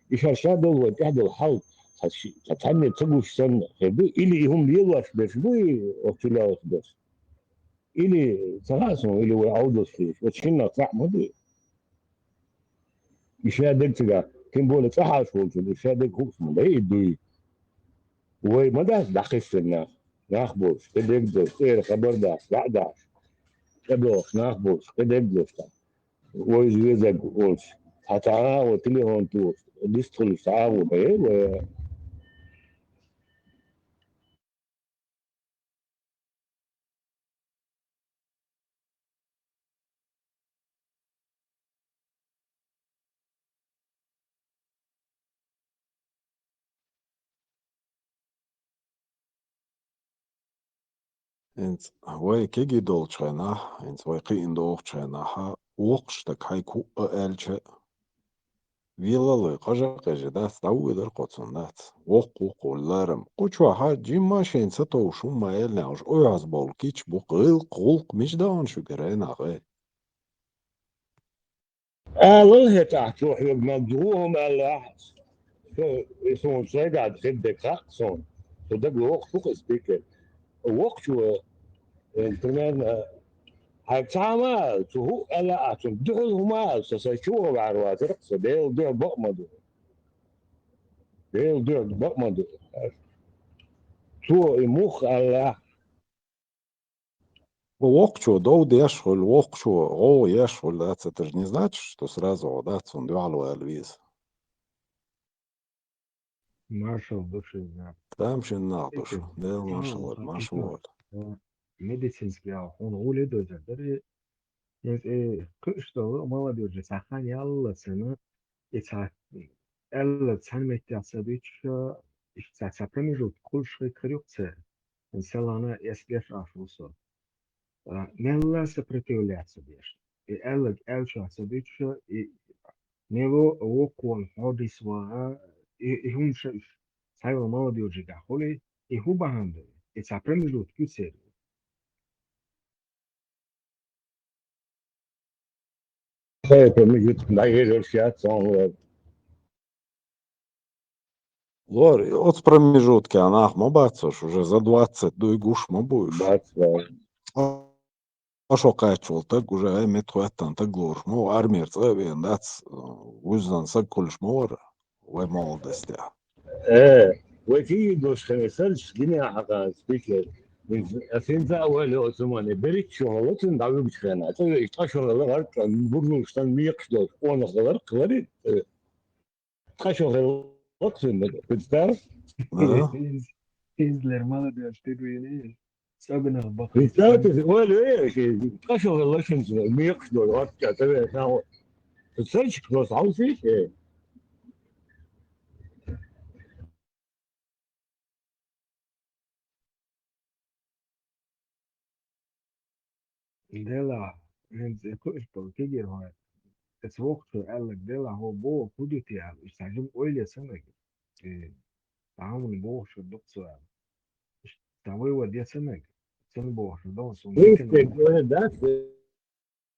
И шаьш ша долу вай тӀехь долу хьал, цхьа ши-, цхьа цхьанне ца гуш санна хир ду, или и хӀума лелош берш буй, оцу чулаллах берш. Или ца хаьа суна, или вай Ӏовдалш хилаш, оцу шиннах цхьаъ ма ду. И ша дерг цигахь, тем более цӀахь Ӏаш волчун, и ша дерг хууш ма дай и дуй. Вай ма дац дӀакхиссина нах, нах болуш, кхидерг долуш, цӀера хабар дац, дӀа а дац, тӀедогӀуш нах болуш, кхидерг долуш тӀаккха. Вай иза везарг волчу, цхьа ца агӀо телефон тухуш, дистхуьлуш ца агӀо ма яй вай. ХӀинца вай кегий долчу хенахь, хӀинца вай кхиъна догӀучу хенахь, воккхуш стаг хьайга хӀуъа аьлча а, велалой, къажа а къежа дац, дӀавоьдар кхо цунна дац. Воккха ву кхо ларам. Кху чохь а жимма а шайна ца товш хӀумма а аьлла, уьш ойхьаз бовла кийча бу-кх, гӀуллакх, гӀуллакх мича даьхьна шуьгара, нах, э? Алал хӀета ахь чу хьоьга мел дуьхьа хӀума аьлла ахь? Со, и суна сайгахь хир дерг хаьа суна. Со дага воккхуш ву-кх и спикер. Воккхачо, э, примерно, хьайга цхьа хӀума а аьлла, цо хӀуъа аьлла ахь цунна дуьхьал хӀума а аьлла, со сайн чу ваха ваьхьар вацара-кх со, Делан дуьхьа бакъ ма ду. Делан дуьхьа бакъ ма ду. Цо и муха аьлла ахь? Воккхачо дов деш хуьлу, воккхачо гӀовгӀа еш хуьлу, дац, это же не значит, что сразу гӀо дац, цунна дуьхьал вала веза. Маршалла ду шуьга. Тамашийна нах ду шу. Дела маршалла, маршалла. Медицинский ял хьуна гӀоле дозар дари. ХӀинца и кхуьуш долу молодёжь цхьа хан яллалц санна, и цхьа аьлла цхьана меттехь ца дуьтуш, иштта цхьа, цхьа промежуток хуьлуш хир ю-кх церан. ХӀинца селхана эс беш Ӏаш ву со. А, мелла сопротивляться деш. И аьлларг аьллачохь ца дуьтуш, и мело а воккхаволу хьо дисван, и, и хӀума ша уьш. Цхьайолу молодёжигахь хуьлий, и хӀун бахьана ду? И цхьа промежуток ю церан. Хай промежуток дӀаерзош яц сан вара. Лор, оцу промежуткехь нах ма бац уьш, уже за двадцать дуй, гуш ма бу уьш. Бац, бац. Ткъа шо кхаьчча волу стаг уже, ай, меттахӀоьттина стаг лоруш ма ву, армера цӀа а веана дац, вуьззина стаг хуьлуш ма вара вай молодостехь. Э, вай кийра долуш хенахь, сарчу гинехь хьакхана спикер, ХӀинца а вале оцу мане берриг шо хилла цуьнан дӀавуьгучу хенахь. ЦӀа веача ткъа шо хилла гӀарккан, буржалш санна мекхаш долуш, къонах хилар, хилари, э, ткъа шо хилла цуьнан, представь. Ага. Хизлер молодёжь тидвийний. Цабинах баха. Представь, ойла ве, ши, ткъа шо хилла шуна цуьнан мекхаш долу гӀарккан, ца веача нахьо. Цу царчиг хилла хьовсийша, э. Делахь, хӀинца и кхуьуш болу кегийрхой, эца воккхачо аьлларг делахь, хӀо боху хӀун ду те аьлла, иштта хьажим ойла ца мега. И, цхьа хӀуманна бохуш ду-кх цо аьлла. Иштта вай ван де ца мега. Цунна бохуш ду, суна Вистек, диканна. Э, дац, э,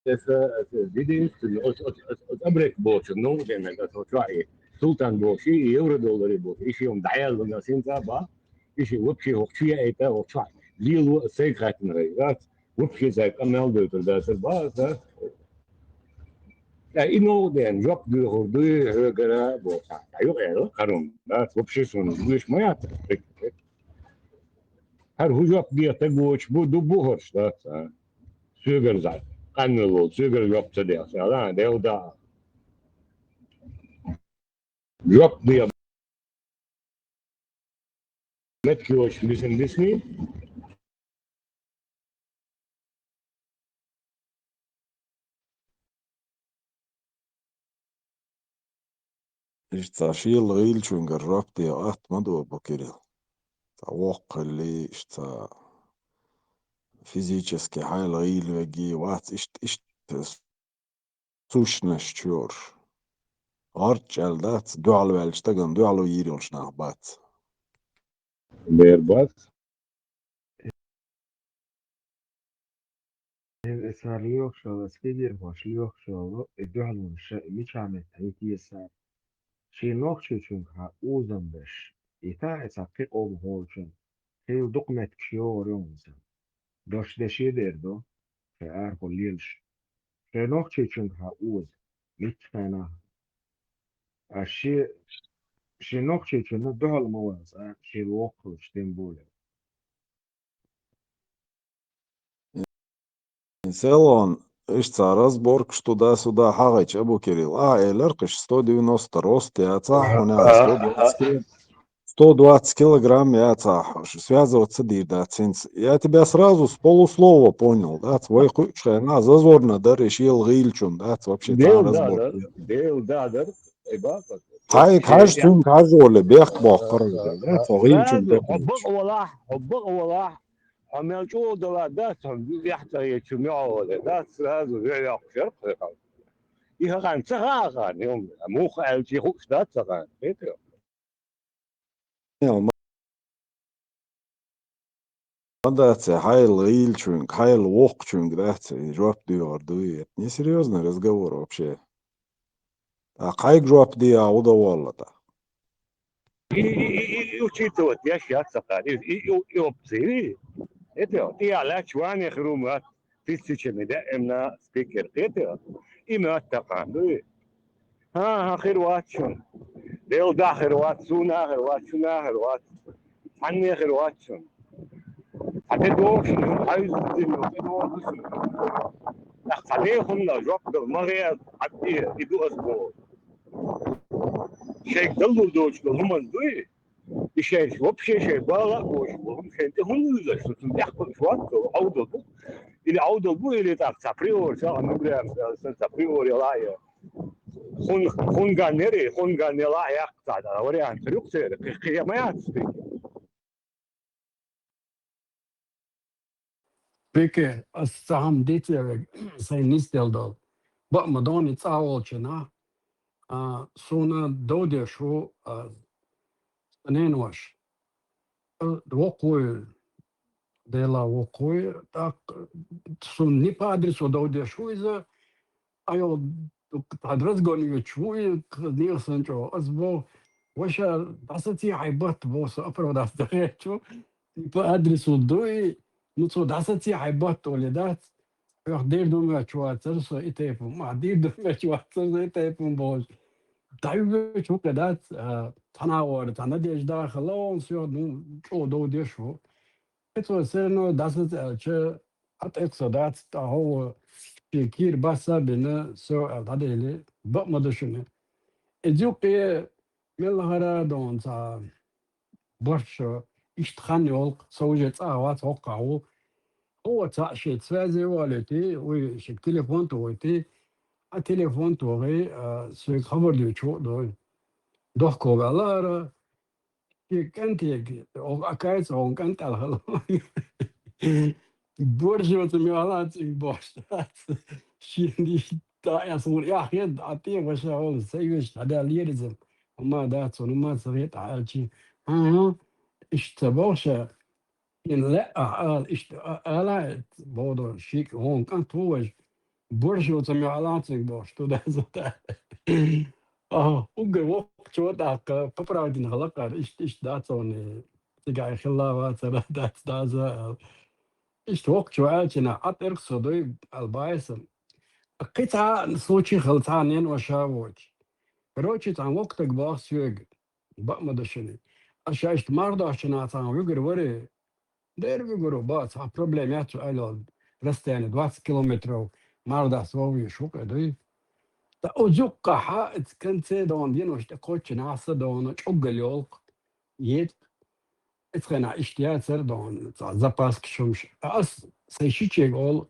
Эса, эса, дидинчу, оцу, оцу, оцу, оцу абрек бохучу, новкъа деннарг, оцу чохь и Султан бохучий, и евро долларе бохучий, и шен дӀаяьлла синца бан, и шен вообще хӀокху чу яийта, хӀокху чохь лело а сайга хаттина хир дац, вообще сайга къамел дойтур дацар бан аса. Ткъа и новкъа денна жоп доьхур дуй хьоьгара боху, дӀа юкъа аьлла, кхарун дац, вообще суна гуьйш ма яц. ХӀара хӀун жоп деха стаг воцуш бу, ду бу хӀорш дац, а? Соьгара зӀа, къанвелла волу, соьгара жоп ца дехча, аьлла, а, Делан да. Жоп де. Меттиг йоцуш бисина бисний. Иштта цхьа шел гӀийлачуьнгара жоп де атта ма ду, Абу Кирилл. Цхьа воккха хилли, иштта цхьа физически хьайла гӀийла вегий вац, иштта, иштта сущность чуьра. ГӀарччӀаьлла дац, дуьхьал ваьллачу стагана дуьхьало йийр йолуш нах бац. Бер бац. Иза цара лоьхуш йолу, аса кегийрхоша лоьхуш йолу, и дуьхьалонаш ша и мичахь метта хьийкае цара. Шен нохчичуьнга хьан узам беш, и тахь и цхьа кхин къомах волчун, хийла дукха меттигаш йогӀур ю хӀинца. Дош деше дер ду, шайн арахула лелаш. Шайн нохчичуьнга хьан уза, миччахьа хенахь. Аш шен, шен нохчичунна дуьхьал ма ван цкъа, шен воккхаллаш тем более. Селон, иштта цхьа разборкаш туда-сюда хьагӀийча, Абу Кирилл, ахьа элира-кх, иштта сто девяносто рост яцахь, хьуна сто двадцать кил-, сто двадцать килограмм яцахь, связываться дийр дац хӀинца. Я тебя сразу с полуслова понял, дац, вай кхуьучу хенахь зазорна дара и шел гӀийлачун, дац, вообще цхьа разборка. Дел да дар, дел да дар, и бакъ. Хьайга хьажа, цуьнга хьажа оле, бехк боккхура, дац, хьо гӀийлачун тӀе кхуьучу. Хьо бакъ валахь, хьо бакъ валахь, Хьо мел чӀогӀа дала дац, хьо юьхь цӀа хетачу муьхьа вале дац, сразу ве йоккхуш яра кхойкхал. И хӀокхарна ца хаьа хьуна, муха аьлча хууш дац хьуна, кхетий? Ма дац, хьайла гӀийлачуьнга, хьайла воккхачуьнга дац, и жоп доьхур дуй, это несерьёзный разговор вообще. ТӀаккха хьайга жоп де а гӀо дан волла тӀаккха. И, и, и, и, и учитывать еш яц цхьа хӀума. И, и, и, и опция. ХӀета, тӀехьа лаьтташ ване хир ву моьтту, тысячами даимна спикер. ХӀета, и моьтту тӀаккха. Дуй? ХӀан, хӀан, хир вац шуна. Дел да хир вац, суна хир вац, шуна хир вац. Цхьанне хир вац шуна. Хьан де догӀу шуна, хьан юза дина, де догӀу шуна. ТӀаккха цхьа де хӀуманах жоп дала ма гӀе, хьан де, и ду ас боху. Шайга далур доцуш долу хӀуманна дуй? И шайна вообще шайн бала а боцуш болу хӀума шайна тӀе хӀунда вуьйлуш ду? Цунна тӀехь кхуьуш вац со, Ӏовдал бу? Или Ӏовдал бу, или тӀаккха цхьа приор, цхьа Нуграм, цхьа приор яла а я. Хун, хун ган яри, хун ган яла а яккха цхьа вариант юкъа церан, кхи-, кхин ма яц спикер. Пике, ас цхьа хӀума дийци вайга, сайн нисделла долу. Бакъ ма догӀу, цӀа волчу нах, а, суна дов деш ву, а, сан ненаваша. А, воккхавуй, Дела воккхавуй, тӀаккха суна не по адресу дов деш ву иза, Айо, тхьа дразгон йоьдуш ву и, нехан санна чӀогӀа. Ас боху, ваша, дӀасаций хьайн батт, боху со, оправдаться дан гӀерташ ву. Типа адресу ду и, ну, цо дӀасаций хьайн батт олий дац. Хьох дер ду моьттуш вацара со и тайпа, ма дер ду моьттуш вацара со и тайпа бохуш. ДӀайоьдуш ву кхин дац, а, цхьана а вара, цхьа Надежда хилла вон соьх, ну, чӀогӀа дов деш ву. Кхин цо сарно дӀасаца аьлча, ӀатӀекх со дац, тӀаккха хьо шен кийра басса а бина, со аьлла дӀадели, бакъ ма ду шуна. Иза юккъе мел хара дона цхьа борша, иштта хан йолу, со уже цӀа а вац, хӀоккхахь ву. Хьо цхьаъ шен связе а валийти, вуй шега телефон тухуйти, а телефон тухий, а, соьга хабар дуьйцуш ву а дой. Дохко ваьлла хӀара, шен кӀантега, оха а кайца, оха кӀант аьлла хала. Борша йоцу мехала цӀинга бохуш дац. Шен диш дӀа эс хӀуна эхь хед, а тӀе ваша волу, сайн вешан дӀадаьлла лериза. Амма дац, хӀуна ма ца хета аьлчи. ХӀан-хӀа, иштта ца бохуша, шена лаьа ала, иштта а-, ала, боху шиъ, хӀуна кӀант ву важа. Борша йоцу мехала цӀинга бохуш, ту даза. Аха, уггар воккхачо тӀаккха поправдина хала кхара, иштта, иштта дац хьуна, цигахь хилла вацара дац даза аьлла. Иштта воккхачо аьлча, нах ӀатӀерг со дуй, аьлла баьса. Кхин цхьа случай хила цхьа нен ваша воцуш. Короче, цхьана воккха стаг боху соьга, бакъ ма ду шуна. Аша иштта марх дохчу нахаца цхьана вуьгур варе, дера вуьгур ву, бац, хьан проблема яц цу аьлла, расстояние двадцать километров марх дас воввеш ву кхе дуй. Ткъа оцу юккъахьа, оцу конце дона, денош тӀе кхоччу нахьса дона, чӀуггал йолу, етта. Оцу хенахь иштта яцара дона, цхьа запаскаш хӀумаш. Ас сайн шичега олу,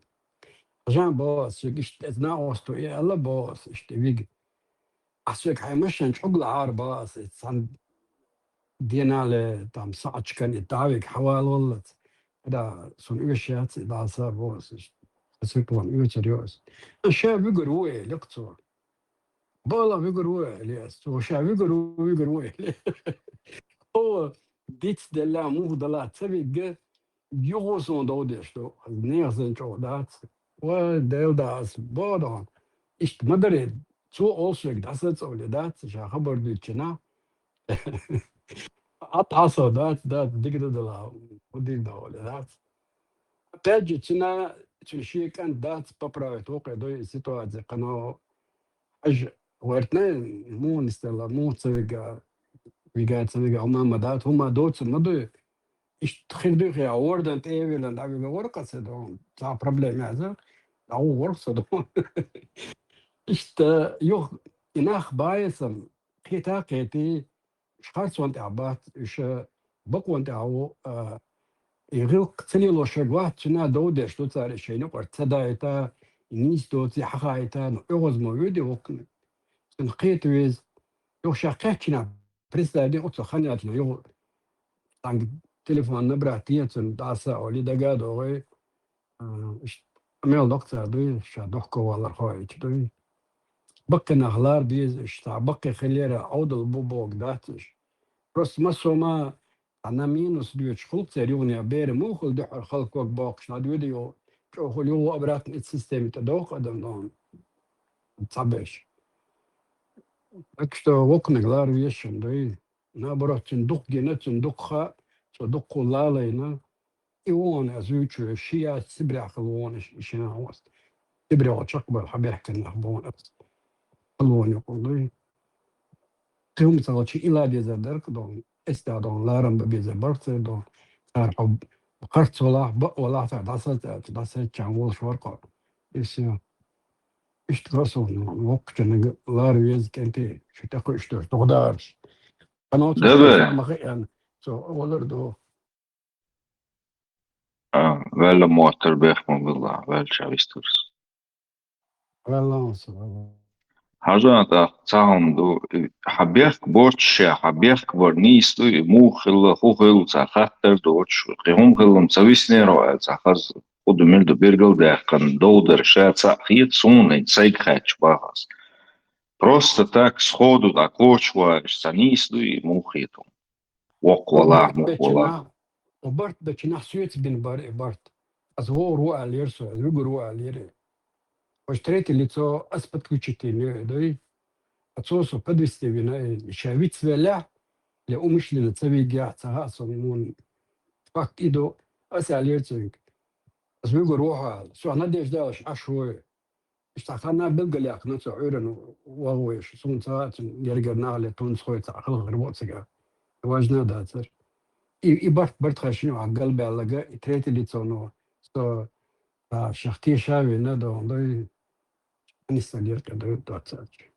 Жан, боху ас шега, иштта оцу накъосто и аьлла, боху ас, иштта вига. Ас шега хьайн машен чӀугла Ӏара, боху ас, оцу цхьана денале, там, саӀачкан и дӀавига хьавалаллац. Да, суна оьшуш яц и дӀаса, боху ас, иштта. Ас вуьгур оьцур ю ас. Ас ша вуьгур ву, элира цо. Бала вуьгур ву, элира ас. Цо ша вуьгур ву, вуьгур ву, элира. О, диц делла, муха дала ца вигга, юха суна дов деш ду, нехан санна чӀогӀа дац. Вай, Дела да, ас боху доху. Иштта ма дарий, цо олу шега дӀасацӀовле дац, ша хабар дуьйцучунах. Ат хьасо дац, дац, дика ду дала, хӀун дийр ду оле дац. Опять же, цуьнан, цуьнан шен кӀант дац, поправить ву кхе дуй и ситуация, кхано Хьажа, вартна, муха нисделла, муха ца вига, вига ца вига, хӀума ма дац, хӀума доцу ма дуй. Иштта хир дуй хьа, вордан тӀе а вилан, дӀавига вара кхо ца дон, цхьа проблема яц, дӀагӀо вара со дон. Иштта юха и нах баьсам, кхета а кхетий, уьш харцонна тӀехь бац, уьш бакъонна тӀехь ву, а, и гӀиллакх ца лелош верг вац, цуьнан дов деш ду цара, и шайна юкъара ца дайта, и нийса доций хьахайта, ну, оьгӀаз ма воьду воккханиг. Цунна кхета веза. Юха ша кхеччинехь, представь де, оцу хан яьлча, юха цхьаьнга телефон набрать де цунна, дӀаса олий, дага а догӀий. А, иштта мел доккха цара дуй, ша дохко валар хоуьйтуш дуй. Баккхий нах лара беза, иштта баккхий хилера, Ӏовдал бу боху дац уьш. Просто массо а ма, а на минус доьдуш хуьлу церан юханехь, бер муха хуьлу дуьххьара хала ког боккхуш, дӀадоьду йо, чӀогӀа хуьлу йо обратно эта система тӀе доху адам дон. Цхьаберш. Так что воккханиг лара везаш шуна дуй. Наоборот, цуьнан дукха гина, цуьнан дукха хаьа, цо дуккха лалайна. И вон ас вуьйчу, ши яц Сибрехь хала вон иш, иш ян васт. Сибрехь чекхбар хьан бехкан нах бон ас. Хала вон юкъа дуй. Кхин хӀума ца хилча, и ла дезар дара-кх дон. Эс да дон, ларам бан безар бара-кх церан дон. Цара хьо харц валахь, бакъ валахь, цара дӀаса-, дӀасаьччан волуш вара-кх. И всё. Иштта хасо, воккхачунна лара веза кӀентий, шу тӀекхуьуш долуш, догӀдараш. Хьан оцу Дебе. Ма хаьа, цо валар ду. А, ваьлла моттар бехк ма билла, ваьлла ша вистурс. Ваьлла аса, ваьлла. Хьажа тӀаккха цхьа хӀума ду, и хьан бехк боцуш ша, хьан бехк бар нийса ду, и муха хилла, хӀун хилла, цхьа хаттар доцуш, кхин хӀума хилла ца виснера аьлла, цхьа хаза, хӀун ду, мила ду, бергал даьккхина, дов дар ша цхьаъ хета суна, и сайга хаьтташ бахас. Просто так, сходу, дӀа коча ваьлча, цхьа нийса ду, и муха хета хьуна. Воккха валахь, муха валахь. Барт бечу нах, барт бечу нах соьца бина бара и барт. Ас вогӀур ву аьллера со, ас вуьгур ву аьллера. Ваш третье лицо ас подключить йина дуй. А цо со подвести вина, и ша вицвеллехь, я умышленно ца виггехь, ца хаьа со муна. Факт и ду, ас аьллера цуьнга. Ас вуьгур ву хьо аьлла. Со надежда далаш Ӏаш вуй. Иштта ханна билгалъяьккхина цо Ӏуьйранна вагӀа веш. Суна ца хаьа цуьнан гергара нах ле, тунцхой цхьаъ хала хир бу цигахь. Важна дацара. и, и барт, барт хашни а галбялага, и третье лицо, ну, со, а, шахти шавина, да, да, и не стадир, когда двадцать.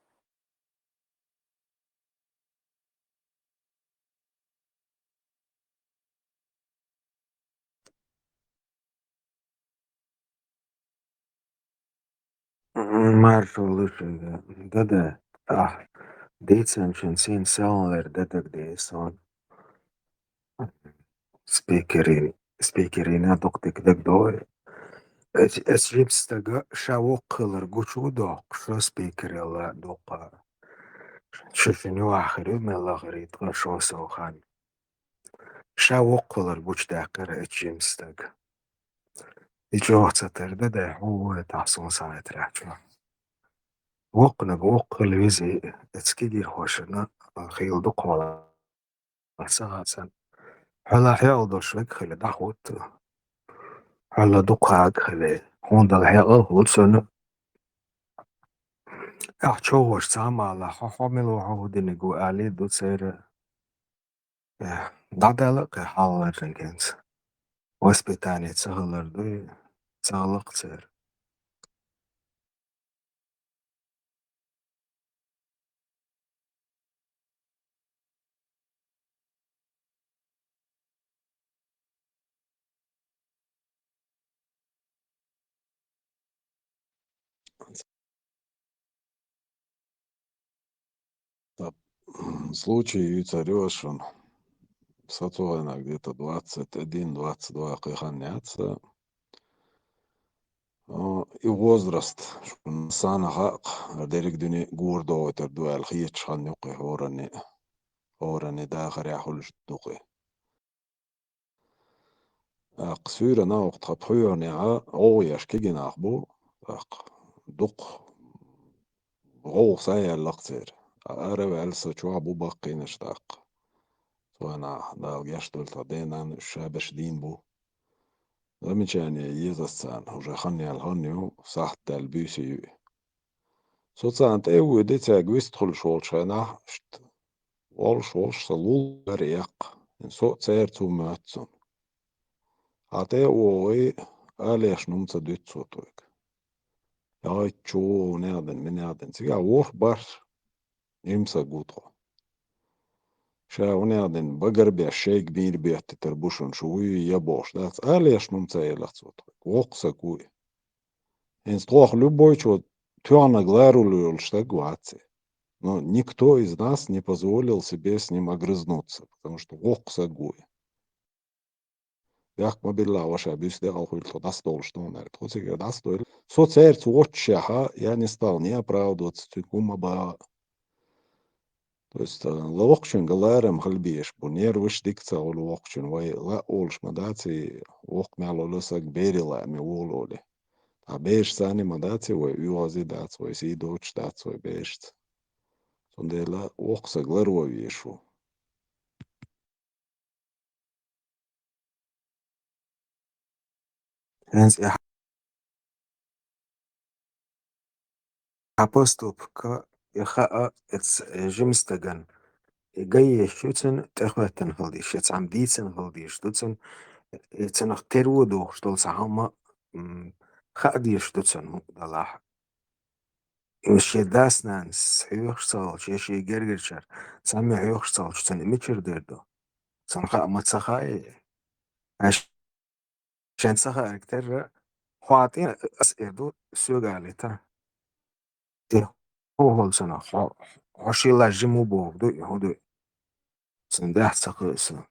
Мгм, маршалла шуьга. Да-да. А, дийцан шун син салон лер дадагдеш сон. Спикерин, спикерина дукха дика дагдой. Эс, эс жима стага ша воккхалар гучу доккху, шо спикерила дукха. Шу шуьнан вахар ю, мел лахара итха шо со хан. Ша воккхалар гучу даккхара эс жима стага. И чӀогӀа ца тардо, да, хьо вай тахсон санатрачу. Воккханаг воккхал визи, эцкигирхошна хил дукхвала. Аса хасан. Хьала хьял дош век хиле дахут. Хьала дукхаг хиле. Хондал хьял хул сону. Ах чогош цамала хо хо мило хо худинигу али ду цера. Э, дадала кхе халлар генц. Воспитание цагалар ду, цагалак цер. Так, м, случай ю царёшин. Сацугӏана где-то двадцать один, двадцать два кхы хан яц. О, и возраст, шун сана хакъ, дерриг дуьне гур догӏуйтар ду аьлла хеташ хан юкъе хӏорани, хӏорани дахарехь хуьлуш дукъе. Аккха суьйра нах тхан пхьоьгӏанехьа гӏовгӏа еш кегий нах бу, аккха дукха гӏовгӏа са яьлла-кх церан. Ара а ваьлла са чохь бу баккхийнаш тӏаккха. Цу хенахь Дала гечдойла тхан денан уьш шаберш дийна бу. Замечание еза ас царна, уже хан яьлла хан ю, сахьт даьлла буьйса ю. Со царна тӏе а вуьйди, цаьрга вист хуьлуш волчу хенахь, иштта волуш, волуш сан лулара яккха, со а церан цу моьтту цунна. Хьан тӏе а вогӏий, алешна хӏума ца дуьту цо тхоьга. Яй, чу вогӏу, хӏунех дина, минех дина. Цигахь ворхӏ бархӏ жима саг ву тхо. Ша хӏунех дина, багар беш, шайга мийра беттитар бу шуна, шу вуй я бохуш дац. Алешна хӏума ца элира цо тхоьга. Воккха саг ву и. ХӀинца тхох любой чо тоьхнарг ларвала йолуш стаг вац и. Но никто из нас не позволил себе с ним огрызнуться, потому что воккха саг ву и. Бехк ма билла, ваша буьйса декъала хуьлу тхо дӀасадовлуш ду аьлла. Тхо цигара дӀасадойла. Со цаьрца воццушехьа, я не стал ни оправдываться, цуьнга хӀума ма баха. То есть, а, воккхачуьнга ларам хила безаш бу, нерваш дика ца хуьлу воккхачун, вай лаа олуш ма дац, и воккха мел волу саг бере лааме волу олий. Ткъа берашца а ма дац, и вай оьгӀазе дац, вай сий доцуш дац вай берашца. Цундела воккха саг ларван везаш ву. ХӀинца и хьан поступка, и хаа, и ц-, и жима стагана, и ган еш ю цуьнан, тӀехӀоьттина хила дезаш, я цхьамма дийцина хила дезаш ду цуьнан, и цунах тера вон дохуш долу цхьа хӀума, м, хаа дезаш ду цуьнан мукъадалахь. Уьш шен дас-нанас хьоьхуш ца хилча, я шен гергарчара цхьаммо хьоьхуш ца хилча, цунна и мичара дер ду? Цунна хаа ма ца хаьа. Аш шен ца хаарг терра, хьо тӀе ас эр ду, соьга алийта. Де, хьо хьол цунах, хьо, хьо шийла жима ву бохург ду и, хӀун ду и? Цунна дахь ца кхуьу со.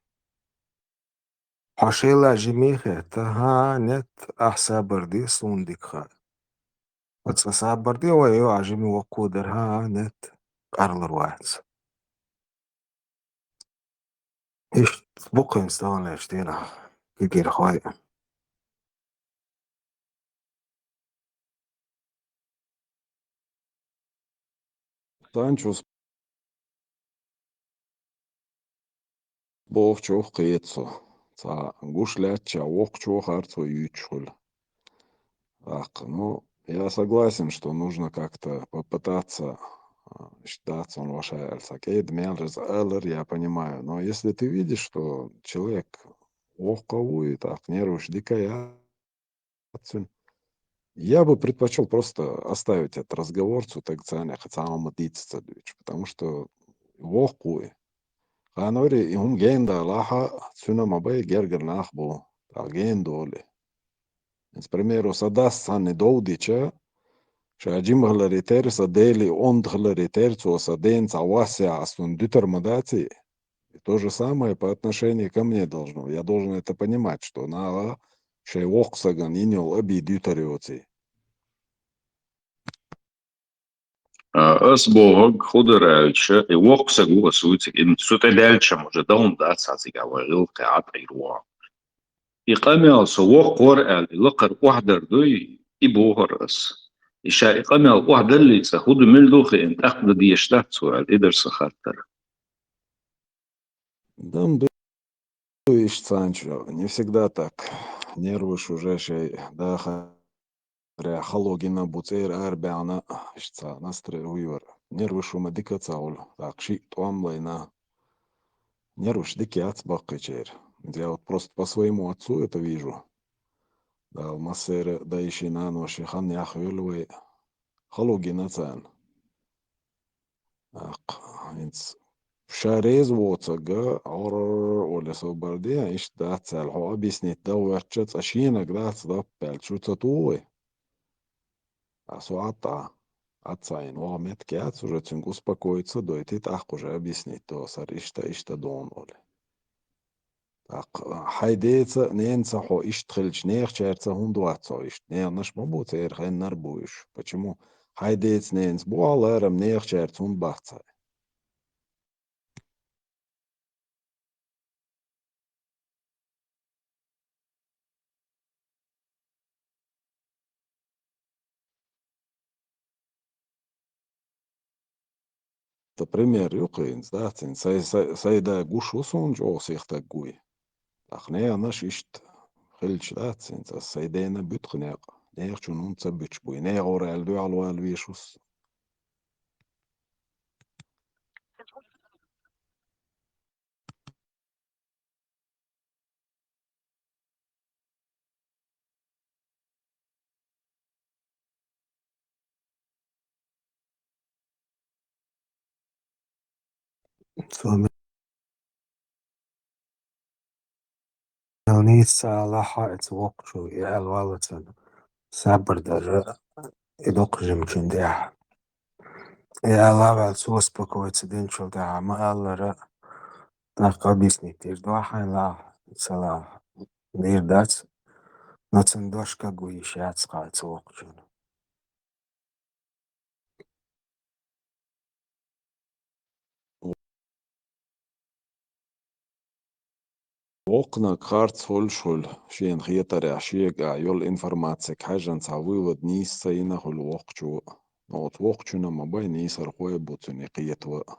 Хьо шайла жимий хетта, хӀа, нет, ахь сабар де, суна дика хаьа. Оцу сабар де, вай, йо, а жимий воккхо дара, хӀа, нет, къарлур вац. Иштта бу кхин стагӀанаш дийнахь, кегийрхой. Санчо бохучух кхета со. Цхьа гуш лаьттача воккхачо харцо юьйцуш хуьлу. ТӀаккха, ну, я согласен, что нужно как-то попытаться, а, а, иштта дац хьуна, ваша, аьлла, цхьа кӀеда мел реза алар, я понимаю. Но если ты видишь, что человек воккха вуй, тӀаккха нерваш дика яц цуьнан, я бы предпочёл просто оставить этот разговор, цу тӀаккха царна кхы цхьа хӀума дийца ца дуьйцуш, потому что воккха вуй. Ханори и хӀума гена далахь, цуьнан ма бай, гергара нах бу, тӀаккха гена долий. К примеру, сан дас цхьанна дов дича, ша жима хиларе терра, сан дели онда хиларе терра, цо сан дена цхьа вас яхь, ас цунна дуьтур ма даций. И то же самое по отношению ко мне должно. Я должен это понимать, что наха шайн воккхачу стагана йина йолу обида юьтур йоций. А, ас бохург хӀун дара аьлча, и воккха стаг ву ас вуьйцург, и цу тӀе даьлча-м уже дан дац хьан цигахь вай гӀиллакхе Ӏа тӀера вахана. И къамел со воккха вара аьлла, и лакхара охьадар дуй, и бохура ас. И ша и къамел охьадаллалц хӀун ду, мила ду хиъна, тӀаккха дан дезаш дац цо аьлла, и дара сан хаттар. Дан ду иштта цхьаьнчу, не всегда так. Нерваш уже шайн дахарехь хало гина бу, цӀера арабаьхна, иштта цхьа настроение вуьйвар. Нерваш хӀума дика а ца хуьлу, тӀаккха шиъ тӀом лайна. Нерваш дика яц баккхийчеран. Я вот просто по своему отцу это вижу. Дала массеран а дайши, наноши хан яхйойла вай. Хало гина царна. ТӀаккха хӀинца ша реза воцург, ор-ор-ор олий собар де, иштта дац аьлла, хьо объяснить дан гӀертача, цкъа шенаг дац доп аьлла, шу ца туху вай? А со Ӏад Ӏа, Ӏад Ӏа йина, ваха меттиг яц уже, цуьнга успокоиться дойтий, тӀаккха уже объяснить до, сара иштта, иштта ду хьуна олий. ТӀаккха хьайн деца а, ненаца а хьо иштта хилча, нехачаьрца хӀунда вац хьо иштта? Неханаш ма бу, церан хеннара бу уьш. Почему? Хьайн деца, ненаца бу хьо ларам, нехачаьрца хӀунда бац хьо? Ткъа пример ю кхин, дац хӀинца, сай, сай, сай да гуш ву суна чӀогӀа сиха стаг вуй. ТӀаккха неханаш иштта хилча дац хӀинца, ас сай дена буьту кхин некъ, нехачунна хӀунда ца буьтуш буй, нехан вара аьлла дуьхьал вала везаш ву со. Цо мел нийса ца алахь а, и цу воккхачо и аьлла валлалц, сабар дар, и доккха жимачун тӀехь. И аьлла ваьлла, цо успокоиться динчул тӀаьхьа ма аллара, тӀаккха объяснить дийр ду хьайна, лахь, ца лахь, дийр дац, но цуьнан дош кагийш яц кхача воккхачунна. Воккханиг харц хуьлуш хуьлу, шена хетарехь, шегахь йолу информациг хьаьжжина цхьа вывод нийса ца йина хуьлу воккхачо. Но оцу воккхачунна ма бай, нийсархой а бу цуьнан и кхетаван а.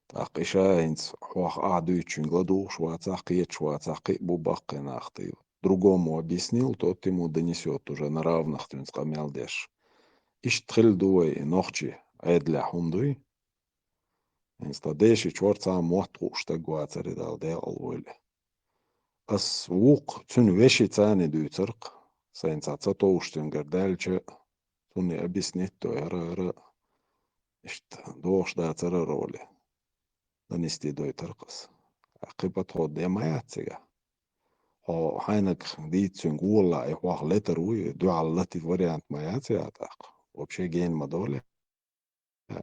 ТӀаккха и ша хӀинца хьох ахь дуьйцучуьнга ладугӀуш вацахь, кхеташ вацахь, кхин а бу баккхий нах тӀе. Другому объяснил, тот ему донесёт уже на равных, цуьнца къамел деш. Иштта хилла ду вай и нохчий Ӏедалехь, хӀунда дуй? ХӀинца тхан деши чохь цхьа а мотт хууш стаг вацара, Дала декъал войла. Ас вукху цуьнан вешица а дуьйцура-кх, сайна цхьа ца товш цуьнгара даьлча, цунна объяснить до хӀара, хӀара, иштта догӀуш дацара хӀара олий. Донести дойтура-кх ас. Кхин подход де ма яц цигахь. Хьо хьайнаг дийца цуьнга волалахь, и хьох летар вуй, дуьхьал лати вариант ма яц и тӀаккха. Вообще гена ма долий. Ай.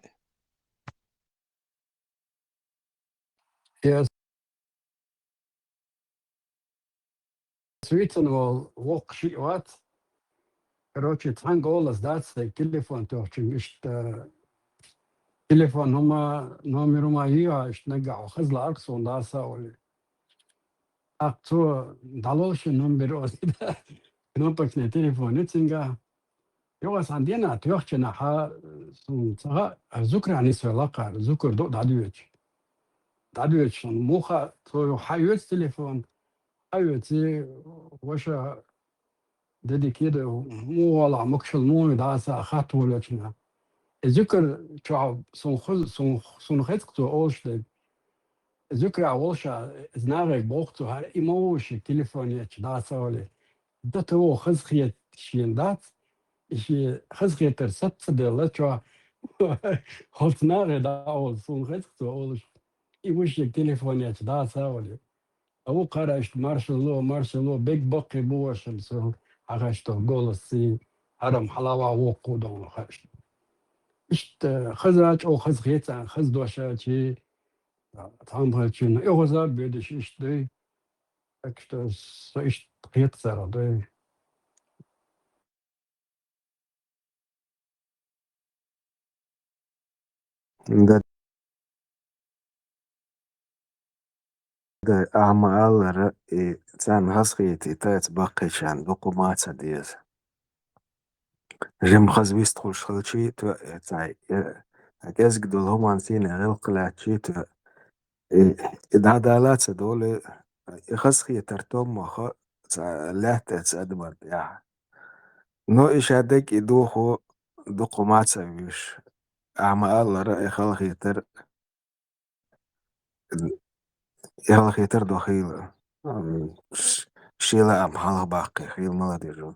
Я свицун волу воккха шиъ вац. Короче, цхьаьнгга олалла дац, дай телефон тоьхча, иштта, телефон хӀума, номер хӀума йийхьа, иштта наггахь хаза лаьара-кх суна, Даса олий. ТӀаккха цо дӀалолла шен номер оцу кнопочный телефон ю цуьнгахь. Юха сан дена тоьхча нахьа, суна ца хаьа, ара зуькарехь нисвелла-кх ара, зуькар ду дӀадоьдуш. ДӀадоьдуш суна муха, цо юха хьаоьцу телефон, хьаоьций, ваша, де дика ду, муха волахь, могушалла муха ю, Даса, хатта волавелча. Зуькар чохь сун хуз-, сун, сун хеза цо олуш дерг. Зуькарахь волуш а, иза нахе боху цо, хӀара и ма ву шен телефон ечу дӀа ца вале. Дан тӀе вогӀу хазахета шена дац, и шен хазахетар саца ца делла чохь, хӀоца нахе дӀа а олу, сун хеза цо олуш. И ву шен телефон ечу дӀа ца вале. А ву кхара иштта маршалло, маршалло, бег баккхий бу вашам со, хьахаш тох голос ций, хьарам хьалава воккху доху хаш. Иштта хаза чӀогӀа хаза хецан, хаза доша чи, цхьамхачина, и хаза а боьдуш иштта дуй. Так что со иштта хета цара дуй. Да. Да, ахьа ма-аллара, и царна хазахетийта, и тайца баккхийчарна дукха ма ца деза. Жимма хаза вистхуьлуш хилчий, тхо, э, цхьа, э, кӀезиг долу хӀуманна сийна гӀиллакх лаьттачий, тхо, и, и дӀадала а ца долу, и хазахетар томмаха цхьа лаьтта эца адаман тӀехь. Но и ша дерг и духу дукха ма ца вуьйш. Ахьа ма-аллара, и халахетар И хьалхетар до хийла. Ам, ш-, шен лаам хьалха баккхий хийла, молодежь.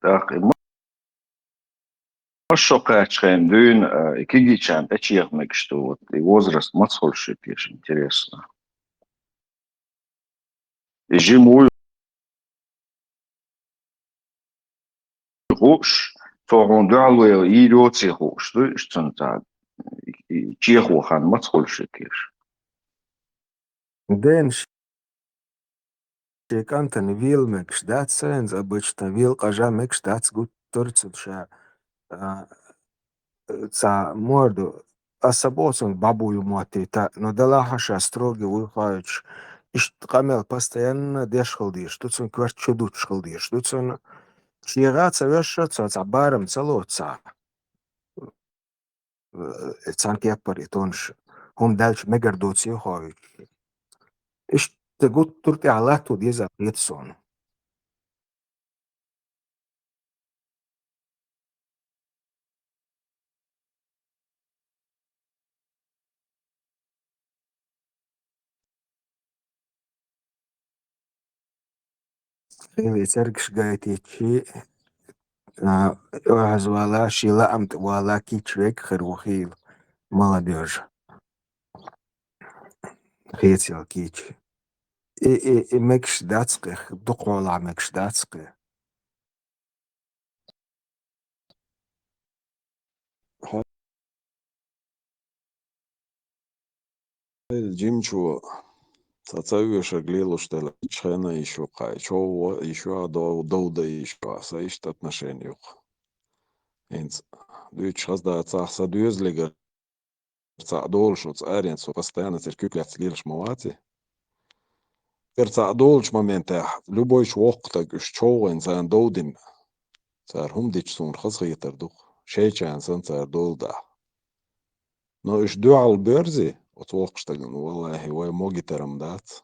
ТӀаккха и ма-, ма шо кхаьчхьана дуьйна, а, и кигичарна тӀечеха мегаш ду, вот, и возраст мацхуьлуш ю теша, интересно. И жима вуй хууш, цо хьуна дуьхьал вайла йийр йоций хууш дуй, иштта цунна цхьа и чехо хан маца хуьлуш ю теша. Ден шен кӀантана вийла мегаш дац, ца хӀинца обычно вийла къажа мегаш дац, гуттар а цунна ша, а, цхьа морду, аса боху цунна бабу ю моттийта, но делахь а ша строгий вуй хоуьйтуш, иштта къамел постоянно деш хила дезаш ду цунна, коьрта чу дуттуш хила дезаш ду цунна. ШегӀа ца вешша, цо цхьа барам ца лоцу цхьа, э, цхьана кеппара и тонуш, хӀума даьлча мегар доций хоуьйтуш. Иштта гуттар а тӀехь латто деза хета суна. Хила и цергаш гайтичи, а, охьаза вала, шен лаам тӀе вала кийча вега хир ву хийла, молодежь. Хецал кийча. И, и, и мегаш дац кхи, дукхахьолахь мегаш дац кхи. Хьо-, хьо-, жимчо ца, ца вешарг лелуш дела, чхена йиш ю кхай, чов йиш ю, дов-, довда йиш ю, сан иштта отношение ю-кх. ХӀинца дуьйцуш хаза дацахь, сан доьзалигара цхьаъ долуш оцу аренца со постоянно церан куьг лаьцна лелаш ма ваций. Церан цхьаъ долучу моментехь, любойчу воккха стаг уьш човгӀина царна довдина. Цара хӀума дича суна хазахетар ду-кх, шайчарна санна цара дола дахь. Но уьш дуьхьал боьрзи оцу воккхачу стагана, валлахӀи, вай могитарам дац.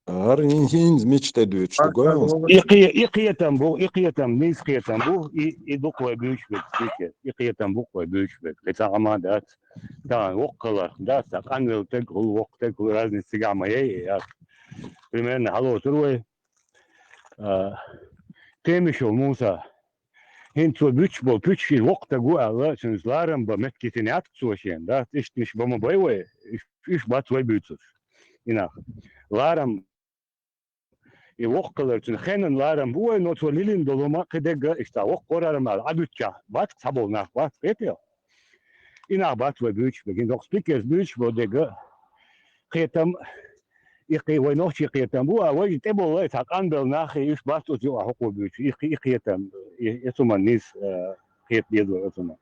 ХӀара хӀин-, хӀинца мича тӀе дуьйцуш ду гой хьуна? И кхе-, и кхетам бу, и кхетам, нийса кхетам бу, и, и дукха вай буьйцуш берг, и кхетам бу-кх вай буьйцуш берг. Кхин цхьа хӀума дац. Тахана воккха хиларх дац, цхьа къанвелла стаг хуьлу, воккха стаг хуьлу, разница цигахь ма яй, яц. Примерно хьалоцур вай. А, Темишев Муса. ХӀинца цо буьтуш болу пуьчаш, иза воккха стаг ву аьлла, цуьнца ларам бан меттиг йитина яц-кх цо шена, дац, иштта миш бан ма бай вай, уьш, уьш бац вай буьйцурш. И нах. Ларам, и воккха хилар цуьнан хенан ларам бу вай, но цо лилина долу хӀума кхин дерг а иштта воккха ларам аьлла, Ӏа буьтчахь, бац-кх цхьаболу нах, бац, кхетий хьо? И нах бац вай буьйцуш берг. ХӀинца хӀокху спикерс буьйцуш болу дерг а кхетам, и кхе-, вай нохчийн кхетам бу, а вай тӀеболу цхьа къанбелла нах, и уьш бац оцу юкъахь хӀокхо буьйцуш. И кхе-, и кхетам, и, и цу хӀуманна нийса, э, кхета деза вай оцу хӀуманна.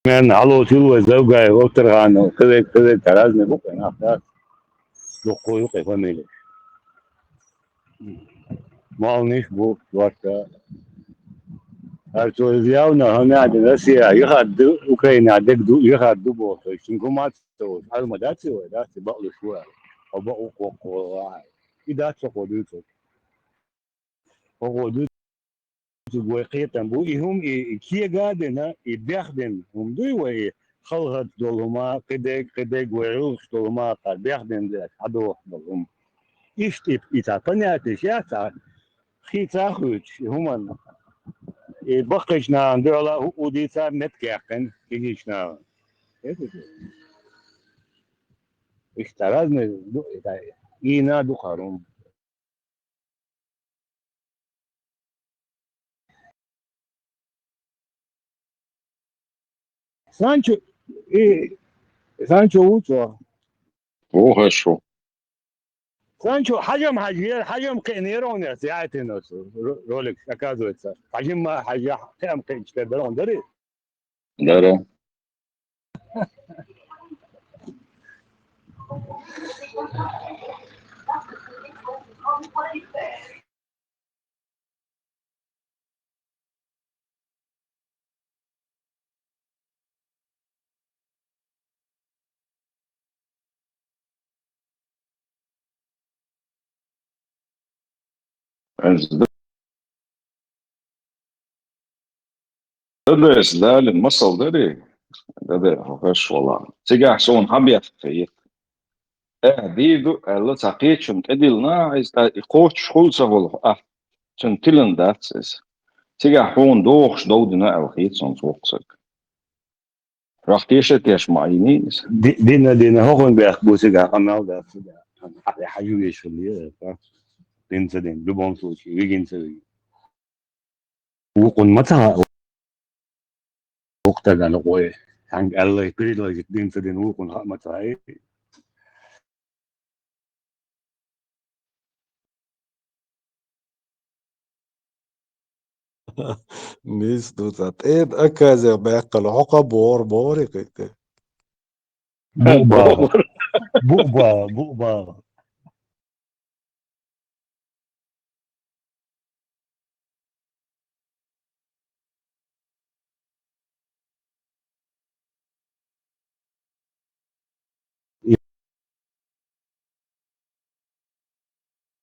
Мен хьалоцийла вай Завгаев, Октарханов, кхевег, кхевег, разный бу кхы нах, да? Дуккха ю кхы фамилеш. Малниш бу, ворта. Ар цо из явна хӀама яьдина Россия, яхад ду, Украина дег ду, яхад ду бохуш. Цуьнга хӀума ца волуш, хьалма дац вай, да, ци бакълуш ву аьлла. Хьо бакъ ву кхоккхо вай. И дац хьо кхо дуьйцург. ХӀокхо дуьйцург вай кхетам бу, и хӀума и, и кега а дина, и бех дина хӀума дуй вай, и халхарца долу хӀума, кхидерг, кхидерг вай гӀуллакхаш долу хӀума, кхара бех дина деш, хьадохуш долу хӀума. Иштта и, и цхьа понятеш яц, цхьа хийца а хуьйцуш, и хӀуманна. И баккхийчу нахана дуьхьал а хӀуъу дийца а меттиг яьккхина, кегийчу нахана. Иштта разный ду, и дай, ийна а ду кхара хӀума. Санчо, и, Санчо ву цо. Ву хӀара шу. Санчо хьажам хьажера, хьажам кхиънера хьуна яц, яхьийтина оцу ро-, роликаш, оказывается. Хьажам ма хьажа, кхиъам кхиъча тера дара хьуна, дарий? Дара. Ас Дадас далин масал дарий? Дада, хӀокхаш вала. Цигахь суна хьан бехк хета? Э, дийр ду, аьлла, цхьа кхечунна тӀедиллина, иза тӀа и кхочуш хуьлу ца хуьлу, ахь цуьнан тилан дац иза. Цигахь хьуна дохуш дов дина аьлла хета суна цу воккхачу стага. Рахтеша теш ма Ӏийний иза. Ди-, дина, дина, хӀокхуьнан бехк бу цигахь, къамел дац цигахь. Хьан-, хьан-, хьажа веш хилла, дина ца дина, в любом случае, вигина ца вигина. Вукхунна ма ца хаьа, вукху стагана гӀой. Хьаьнга аьлла, предложить дина ца дина, вукхунна хаа ма ца хаьа. Нийса ду цхьа. ТӀеда оказия баьккхина, хьокха бохур бохурий кхин тӀе? Бу бала. Бу бала, бу бала.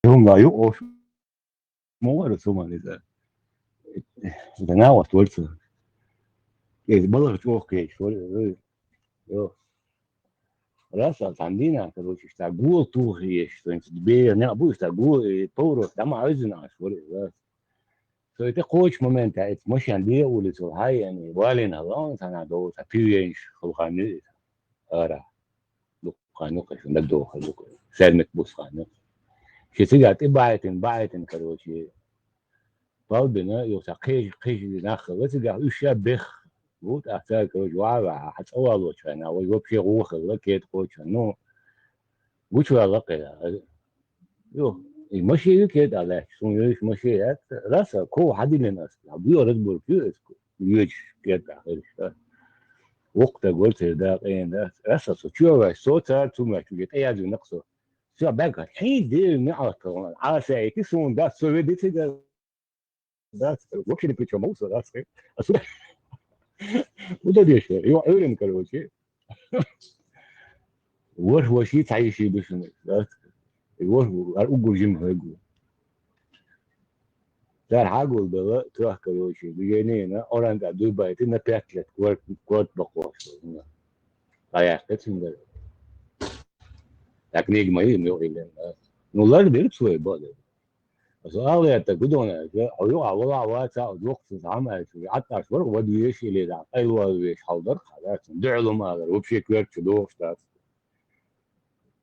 ХӀума ю ош ма вара суман иза. Иза нагӀалт вара цо. Иза баларчу оха кхечаш вара иза. Йо. Раса цхьана дийнахь, короче, иштта гол тухийш, то есть бер некъ бу, иштта гол, и поварос дӀа ма Ӏуьззина Ӏаш вара иза. Со и тӀе кхочу моментехь, эца машен бен улицал хьаеана, валийна хьала, цхьана догӀу, цхьа пивенаш хала хан ю иза. Ара. Дукха хан ю кху, шун дагадогӀу хан ю кху. Саьрмик бус хан ю. Ши цигахь тӀе бахьийтина, бахьийтина, короче. Балбина, юха цхьа кхеча, кхеча нах хилла цигахь, уьш ша бех. Ву, тӀаккха цара, короче, ваха ваьхьа, хьан цӀа валочу хенахь, вай вообще гӀо хилла, кеда кхочу хенахь. Ну, гучуваьлла кхидӀа. Ю, и машин ю кеда лаьтташ, суна йолуш машин яц, раса, ков хьадиллина ас, хьан буьгӀа разборка ю ас, йоьдуш кеда хилаш, а. Воккха стаг вара церан дакъа, эн дац. Раса со чоь ваьш, со цара цу меттиг тӀе яздина со. Со баьгга, хьин дера неӀалт хилла, Ӏаса айти суна дац, со веди цига. Дац, вообще ни при чём, мовса дац. А су-, уда деш, ю Ӏуьйран, короче. Ваша ваши цхьа йиши бишина, дац. И ваша, ар уггар жима хӀоьгу. Цара хьагулбелла, тоьхка йолчу движениена, оран тӀа дуй байти, на пять лет, корт, корт бакъош. ДӀаяьккхи цуьнгара. Так книга ма йина, йо, илина. Ну, лар дира цой баъ дира. Аса ала яьтта гудона, хьо юкъахь валахь ваца, а дохуш цхьа хӀама аьлча, Ӏатташ вара, вад веш или да, къайлавала веш хьал дара, хьа, да, дуьхьал хӀума алар, вообще коьртачу дохуш дац.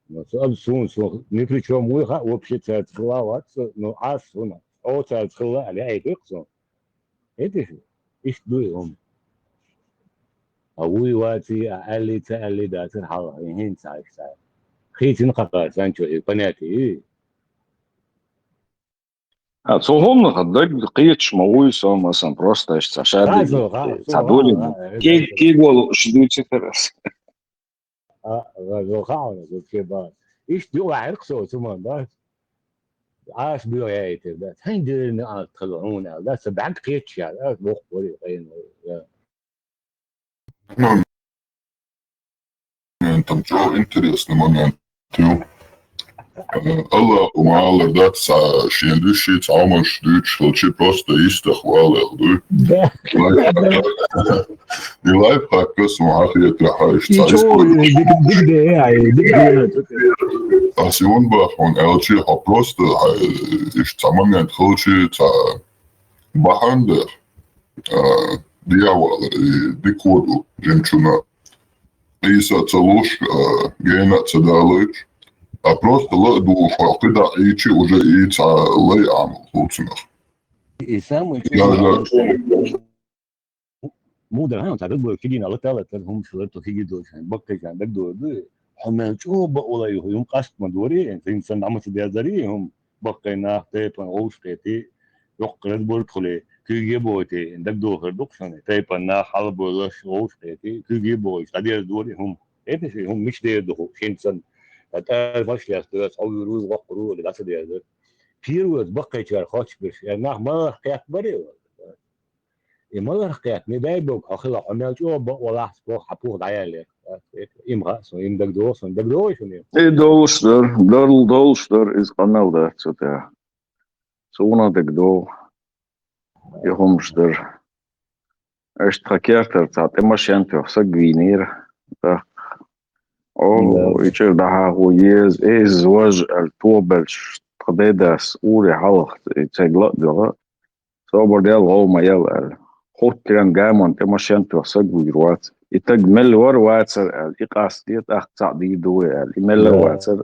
Ну, со, ам, суна, суна, ни при чём вуй хаьа, вообще цаьрца хилла вац со, ну, Ӏа суна, хьо цаьрца хилла аьлла, яйта-кх суна. ХӀеташ? Иштта ду и хӀума. А вуй ваций, а аьллий, ца аьллий дацара хьалха, хӀинца а иштта. Хийцина кхакхар санчо и понятие ю. А, цу хӀуманах даг кхеташ ма вуй со, масалан, просто иштта ца шадерг, ца долийна. Кег-, кегволу уьш дуьйцуьйтара ас. А, ва-, ва-, хаьа, ва-, ке ба. Иштта юкъахь Ӏиркх со цу ман, да? Ас буьгӀ яйтира, да? Хьайн деррина алт хала хьуна аьлла, да? Ца бӀаьг кхеташ яьлла, ас боху вари, къайна вари, да? Момент, там чё интересный момент. Тю. Э, Аллаху Маалар дац, а, шен дуьши, цхьа хӀумаш дуьйцуш хилчи, просто йистах валех дуй. Да. Лайфхак. И лайфхак кас ма хьахетра хьайш, цхьа ничего, история. Дик, дик де, ай, дик де. Ас юн бахун, аьлчи, хьо просто, ай, иш цхьа момент хилчи, цхьа бахьан дер. А, дьявол, и дика ду жимчуьнан. Къийса а ца луш, а, гена а ца далуьйтуш, а просто ла а дугӀуш, хьо кхидӀа Ӏийчи уже и цхьа лай Ӏамал хӀуцунах. И самый даже мудар, хьан, цхьа даг бой, кигина латта латта, хӀумаш латта, киги дойчу, баккхайчарна даг дойду, хьо мел чӀогӀа бакъвала ю, хӀума къаст ма дори, хӀинца сан дӀа ма ца дездари, хӀума. Баккхий нах тайпана гӀовшахкхетий, йоккха разборкахули, куьйге а бохуьйтий, дагадохар ду-кх шуна, тайпана нах хьалабевллаш гӀовшахкхетий, куьйге а бохуьйтуш, дӀадерзадора и хӀума. Эпа ши хӀума мича дерзадо хӀу, шен санна, ткъа тӀара фаш лаьцна доьгӀац, хьо вуьйр вуза воккхур ву, аса дерзадора. Первый баккхийчара хоттуш берш, я нах маларх кхетта барий вала? И маларх кхетта, ме дай бог, хьо хила, хьо мел чӀогӀа бакъвалахь, боху, хьан пух дӀаяьллера. Им хаьа суна, им дагадогӀу суна, дагадогӀий шуна? И долуш дара, дол-, долуш дара, иза къамел дац цу тӀехь. Суна дагадогӀу, и хӀумаш дара. Иштта тхан кертара цхьа тӀе машен тоьхна саг вийнера. ТӀаккха, о, и чӀир дӀахьахо еза, эза важа аьлла, тобеллачу тхан дедас уре хьалха, и цайга ла а доьгӀа, собар дел, гӀов ма ел аьлла. Хуттаренна гамонна тӀе машен тоьхна саг вуьйр вац. И таг мел вара вацара аьлла, и къастаде, тӀаккха цхьаъ дийр ду вай аьлла. И мел а вацара.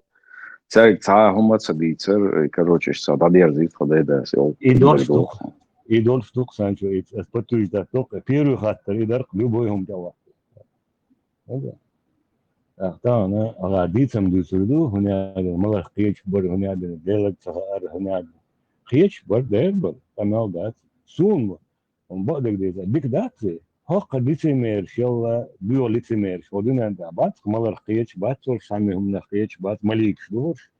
Цаьрга цхьа а хӀума а ца дийцара, и, короче, иштта цхьа дӀадерзийта тхан дедас, йолу. И долуш ду-кх. И долуш ду-кх, Санчо, и ас подтверждать ду-кх. Первый хаттар и дара-кх, любой хӀума тӀе вахча. ТӀаккха тахана ала дийцам дуьйцур ду, хӀунда аьлча маларх кхеташ бара, хӀунда аьлча Делаг ца хаьара, хӀунда аьлча кхеташ бара, дера бара, къамел дац. Суна бакъдерг деза, дика дац и? ХӀокху лицемераш ялла, боьха лицемераш, хӀо дуьнен тӀехь бац-кх, маларх кхеташ бац, цо цхьанна хӀуманах кхеташ бац, маликаш ду хӀорш.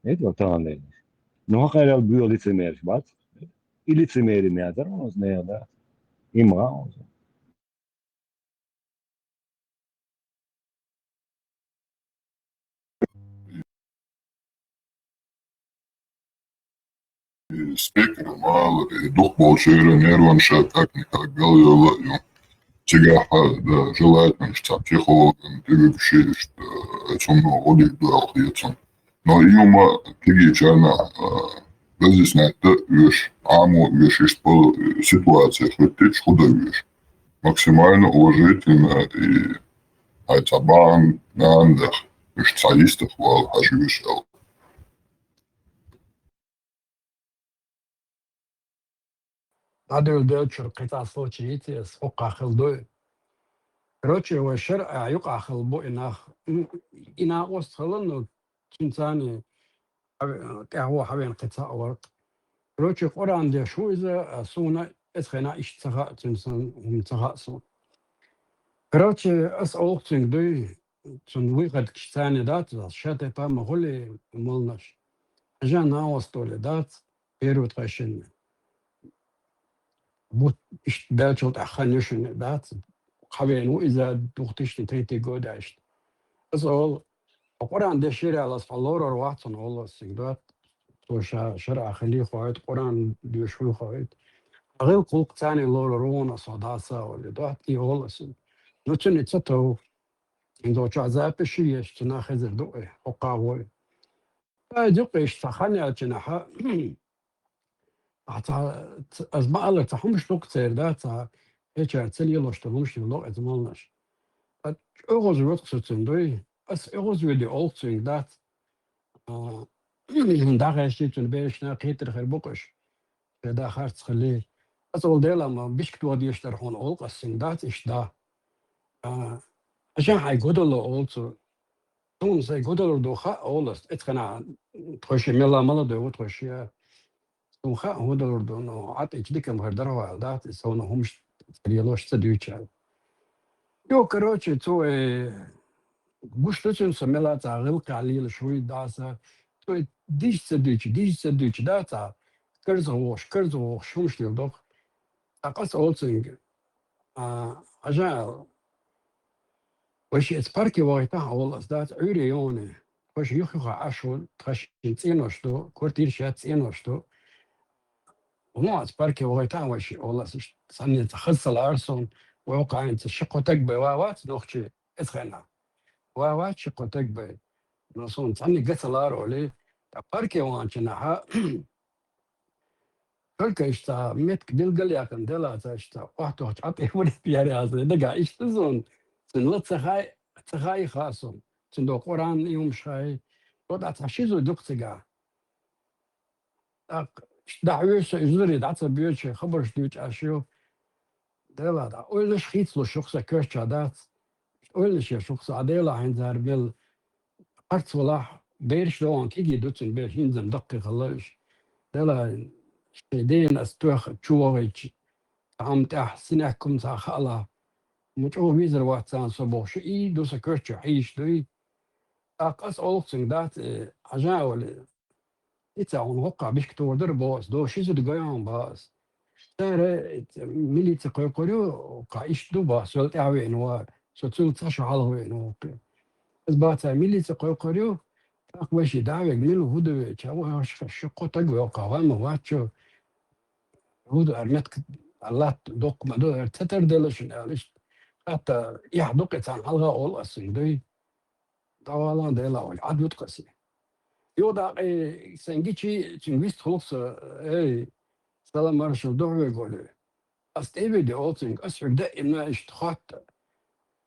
Эта тахана лелаш. Ну, хӀокхарел боьха лицемераш бац-кх. И лицемери мятар хьуна, нехан дац. Има хьуна. И спикер мала, и дукхахболчеран нерван ша как-никак гал йолла а ю. Цигахь, да, желательно, иштта психологан тӀе вуьгуш, иштта, э, цунна гӀо дика ду аьлла хета суна. Но и хӀума кегийчарна, а, разъяснять дан оьшу, Ӏамо оьшу, иштта болу, э, ситуацеш хӀоьттича хӀун дан оьшу. Максимально уважительно и хьайн цхьа бахьана нана даха, уьш цхьа йистах вала хьажа оьшу аьлла. ДӀадевлла делчуьра кхин цхьа случай йиций ас, хӀокхахь хилла дуй. Короче, вай шарӀехь юкъахь хилла бу и нах. М, и накъост хилла, но цуьнан царний хьаве-, тӀаьхьо хьавеана кхин цхьаъ вара-кх. Короче, Къуръан деш ву иза, а, суна эцхена иштта ца хаьа, цуьнан сан хӀума ца хаьа суна. Короче, ас олу-кх цуьнга дуй, цунна вуй хадкаш царний дац, ша тайпа ма хуьлий молнаш. Хьажа, новость долий дац, первый тхайшинна. Бут иштта даьллачул тӀаьхьа хан ю шуна дац, хьавеана ву иза двух тысячи третий года иштта. Аса олу, хьо Къуръан деш яра аьлла, ас хьо лорур вац хьуна олу ас цуьнга дац. Цо ша шарӀа хилий хоуьйту, Къуръан доьшуш вуй хоуьйту. Хьан гӀиллакх-гӀуллакх царний лорур ву хьуна ас хьо дац а олий дац, и олу ас. Ну, цуьнан и ца тов. ХӀинца чохь запись еш, цунах хезар ду и, хӀокхахь вой. Ай, дукха иштта хан яьлча нахьа, ахьа ца, ца, ас ма-аллара, цхьа хӀумаш ду-кх церан, да, цхьа кхечара ца лелош долу хӀумаш ю ло иза молнаш. Ткъа оьгӀазвоьду-кх со цуьнан дуй, ас оьгӀазвоьду олу цуьнга дац. А, дӀахаьжчий цуьнан берашна кхетар хир бу-кх уьш. Шен да харц хилий. Аса олу Дела ма бишка тоха дезаш дара хьуна олу-кх ас цуьнга дац иштта да. А, хьажа, хьайн гудало олу цо. Суна сайн гудалур ду хаьа олу ас, эцхана тхойши мелла мала дойгӀу тхойши. Цунна хаьа хӀун далур ду, но Ӏатича дика ма хир дара вала, дац, и совна хӀумаш царелош ца дуьйча. Йо, короче, цо, э, гуш ду цуьнан со мела цхьа гӀиллакхехь лелаш хӀуй даса, цо и дижа ца дуьйча, дижа ца дуьйча, дац, карзах вохуш, карзах вохуш хӀумаш леладо-кх. ТӀаккха аса олу цуьнга, а, Ӏажа аьлла, вай шиъ эца парке вахийтахьа олу ас, дац, Ӏуьйре йогӀуне. Тхо шиъ юх-юха Ӏаш ву, тхан шина цӀенош ду, квартираш яц, цӀенош ду. ХӀун аца парке вахийтахьа вай шиъ олу ас, иштта цхьанне ца хаза ца лара суна, вай хӀокху хьайна ца ши-кхо таг бай ва вац нохчий эца хенахь. Ва вац ши-кхо таг бай. Но суна цхьанне га ца лара олий, ткъа парке ваханчу нахьа Только иштта меттиг билгал а яьккхина делахь, цхьа иштта охьатохчу Ӏа тӀе валийта яра аса дагахь иштта зун. Цуьнан ла ца хаьа, ца хаьа хаьа суна. Цуьнан догӀу Къуръан и хӀумаш хаьа. Вот а цхьа ши зуй ду-кх цигахь. ТӀаккха иштта дӀахьоьжу со, и зударий дӀа ца боьду, шайн хабарш дуьйцу Ӏаш ю. Делахь, дӀа ойланаш хийцалуш ю-кх сан коьртачохь, дац. Ойланаш еш ю-кх сан, а Делахь хӀинца хӀара мел харц валахь, бераш догӀун кегий ду цуьнан, бераш хӀинца-м даккхий хилла уьш. Делахь, шайн дена ас тоьхна чу вахийтча, цхьа хӀума тӀехь синек хӀума цхьа хаалахь, ма чӀогӀа везар вац царна со бохуш, и ду сан коьртачохь хьийзаш дуй. ТӀаккха ас олу-кх цуьнга, дац, э, Ӏажа а валий, и ца хьуна хӀоккхахь бишка тухур дара боху ас, догӀу ши зуда гой хьуна боху ас. Цара, э, милице кхойкхур ю, кху иштта ду боху, сол тӀаьхьа веана вара, со цуьнга цхьа шо хьалха веана ву-кх. Ас боху цара, милице кхойкхур ю, тӀаккха вай шиъ дӀа а вега, мила хӀун ду вай, ча вай хьо ши-кхо таг вай хӀокхахь, вай ма вац чу, хӀун ду хӀара меттиг, латта доккха ма ду, хӀара ца тардела шуна аьлла, иштта хатта эхь ду-кх и царна хьалха олу ас цуьнга дуй. ДӀавала, Делахь, вай Ӏад ву-кх аса. Юха дакъий сайн гичи, цуьнга вистхуьлу-кх со, эй, салам-маршалла ду хьоьга, олий. Ас тӀе а веде олу цуьнга, ас хьоьга даима иштта хотту.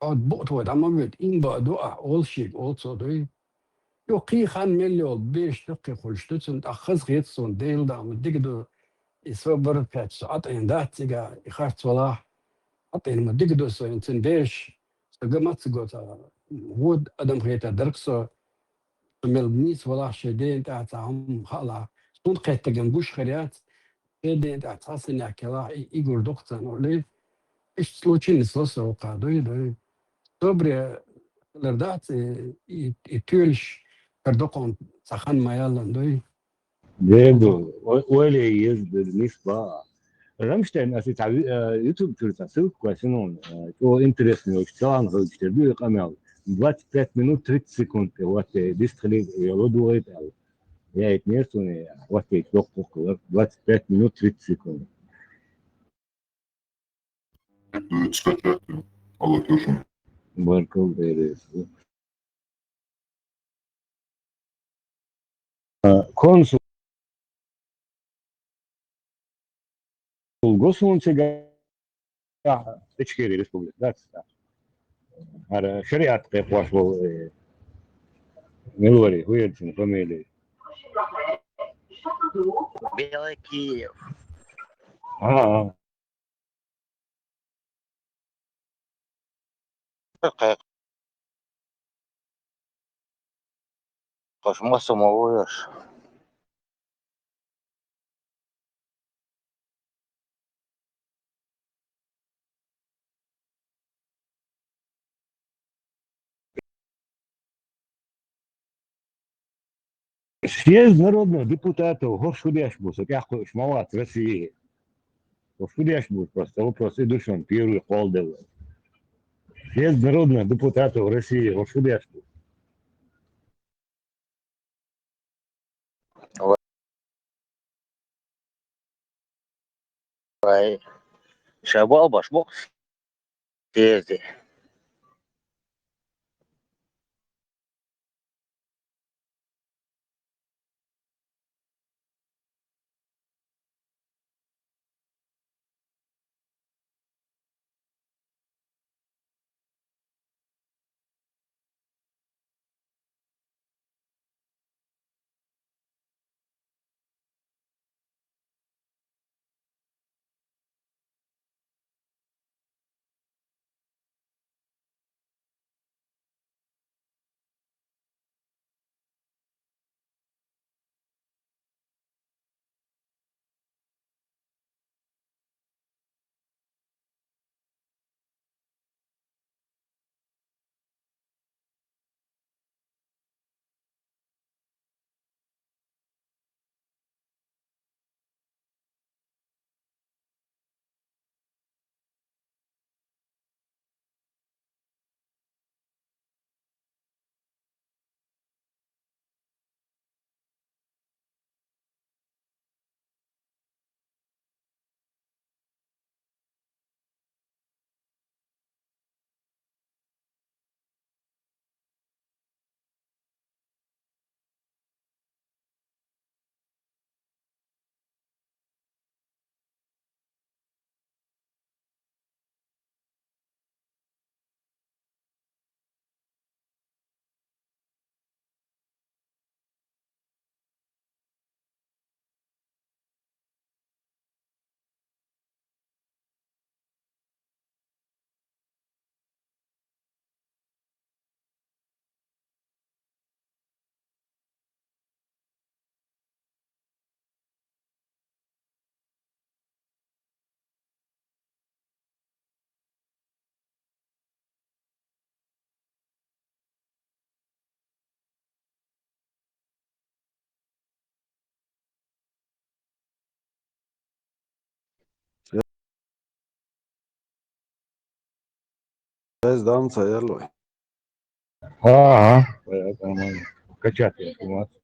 Хьо букъ тхой дӀа ма воьду, иман бан а ду ахь, олу шега, олу цо дуй. Юха кхин хан мел йолу бераш даккхий хуьлуш ду цунна, тӀаккха хазахета суна, Делан дуьхьа ма дика ду, и со бара кхетта со Ӏа тӀе дац цигахь, и харц валахь, Ӏа тӀе ма дика ду со, цуьнан бераш, со га ма ца го цхьа, вон адам хетар дара-кх со, со мел нийса валахь, шайн дена тӀехь цхьа хӀума хаалахь, суна кхеттарг-м гуш хир яц, шайн дена тӀехь цхьа синек ялахь, и, и гур ду-кх царна, олий. Иштта случайно со, со хӀокхахь дуй, дуй. Собаре хилар дац, и, и, и тоьлаш хир ду-кх хьуна цхьа хан ма-яллина, дуй. Дерду, о-, ойла е еза деза нисба. Рамштайн, аса цхьа ви-, э, YouTube чуьра цхьа ссылка кхоьссина, э, чӀогӀа интересно йолуш, цхьана хьоьгуш тера ду и къамел. Двадцать пять минут тридцать секунд тӀе хӀоттае, дистхилийта йолу дугӀайта аьлла. Яйтинера суна, хӀоттийча доккхух хилар, двадцать пять минут тридцать секунд. Скачать, Алла кешан. Баркалла, Элиас. А, консул го суна цигахь Ичкери республика, да, цигахь. ХӀара шариат кхайкхош волу, э, мила вара, хӀун яра цуьнан фамилия? Белокиев. А, а. Кхаш массо ма вуйш. Съезд народных депутатов хӀорш хӀу деш бу, со тӀаьхьа кхуьуш ма вац России. ХӀорш хӀу деш бу, просто вопрос и ду шуна, первый кхолладелла. Съезд народных депутатов России хӀорш хӀу деш бу. Вай, ша баъ баш боккхуш дезде. Здравствуйте, Алло. Ага, э, это нормально. Качать информацию.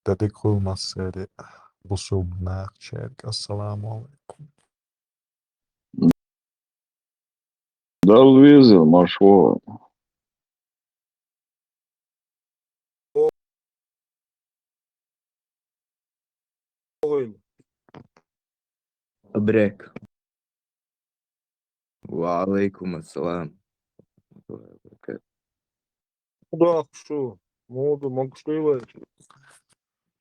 Дадикъул массери бусурманчерк. Ассаламу алейкум. Дал виза, машо. Абрек. Ва алейкум ассалам. Да, шу. Моду, могу что и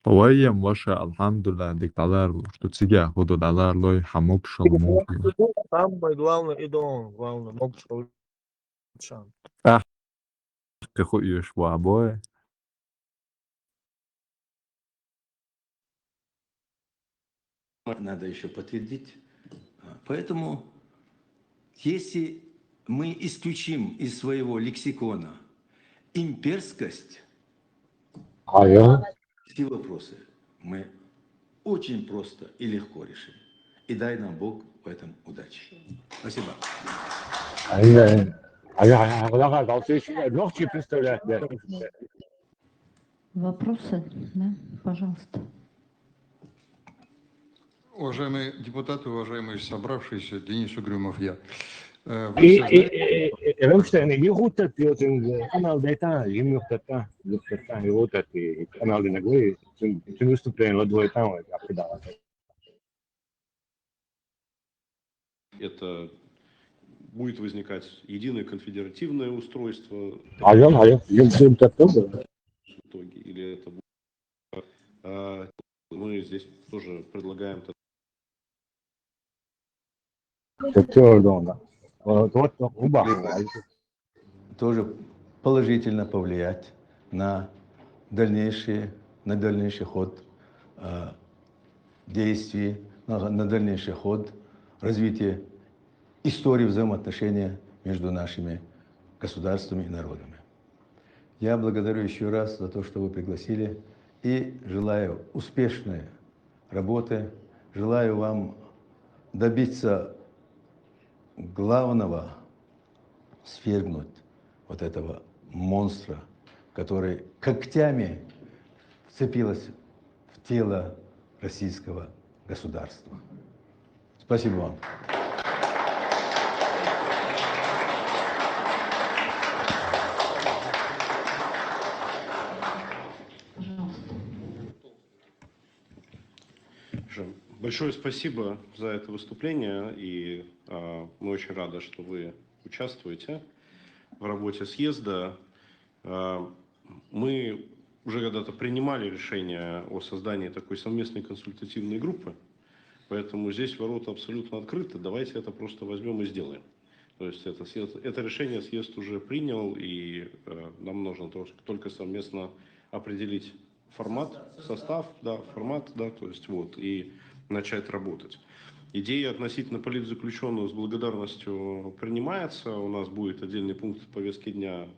Вайям ваша, алхамдулилла, дик далар, что цига худу далар лой хамок шалмок. Самое главное, и дом, главное, могу что Кеху юш ва бой. Надо еще подтвердить. А, Поэтому, если мы исключим из своего лексикона имперскость, А я? Все вопросы мы очень просто и легко решим. И дай нам Бог в этом удачи. Спасибо. А я, а я, а я, а я, а я, легче представлять, да. Вопросы? Да, пожалуйста. Уважаемые депутаты, уважаемые собравшиеся, Денис Угрюмов я. Э, Вы И, все и, знаете, и, и, Рамштайн, не хутат, и вот он, канал дайта, ему хутат, хутат, и вот это, канал на горе, тем выступление вот двое там, я предал. Это будет возникать единое конфедеративное устройство А я, а я, я всем так тоже. В итоге, или это будет... а, Мы здесь тоже предлагаем... Все, да. Вот, вот, оба. Тоже положительно повлиять на дальнейшие, на дальнейший ход э, действий, на, на дальнейший ход развития истории взаимоотношения между нашими государствами и народами. Я благодарю еще раз за то, что вы пригласили, и желаю успешной работы, желаю вам добиться главного, свергнуть вот этого монстра, который когтями вцепилась в тело российского государства. Спасибо вам. Пожалуйста. Большое спасибо за это выступление, и э, мы очень рады, что вы участвуете в работе съезда. Э, мы уже когда-то принимали решение о создании такой совместной консультативной группы, поэтому здесь ворота абсолютно открыты. Давайте это просто возьмем и сделаем. То есть это, съезд- это решение съезд уже принял, и э, нам нужно тол- только совместно определить формат, состав, да, формат, да, то есть вот, и начать работать. Идея относительно политзаключенных с благодарностью принимается. У нас будет отдельный пункт в повестке дня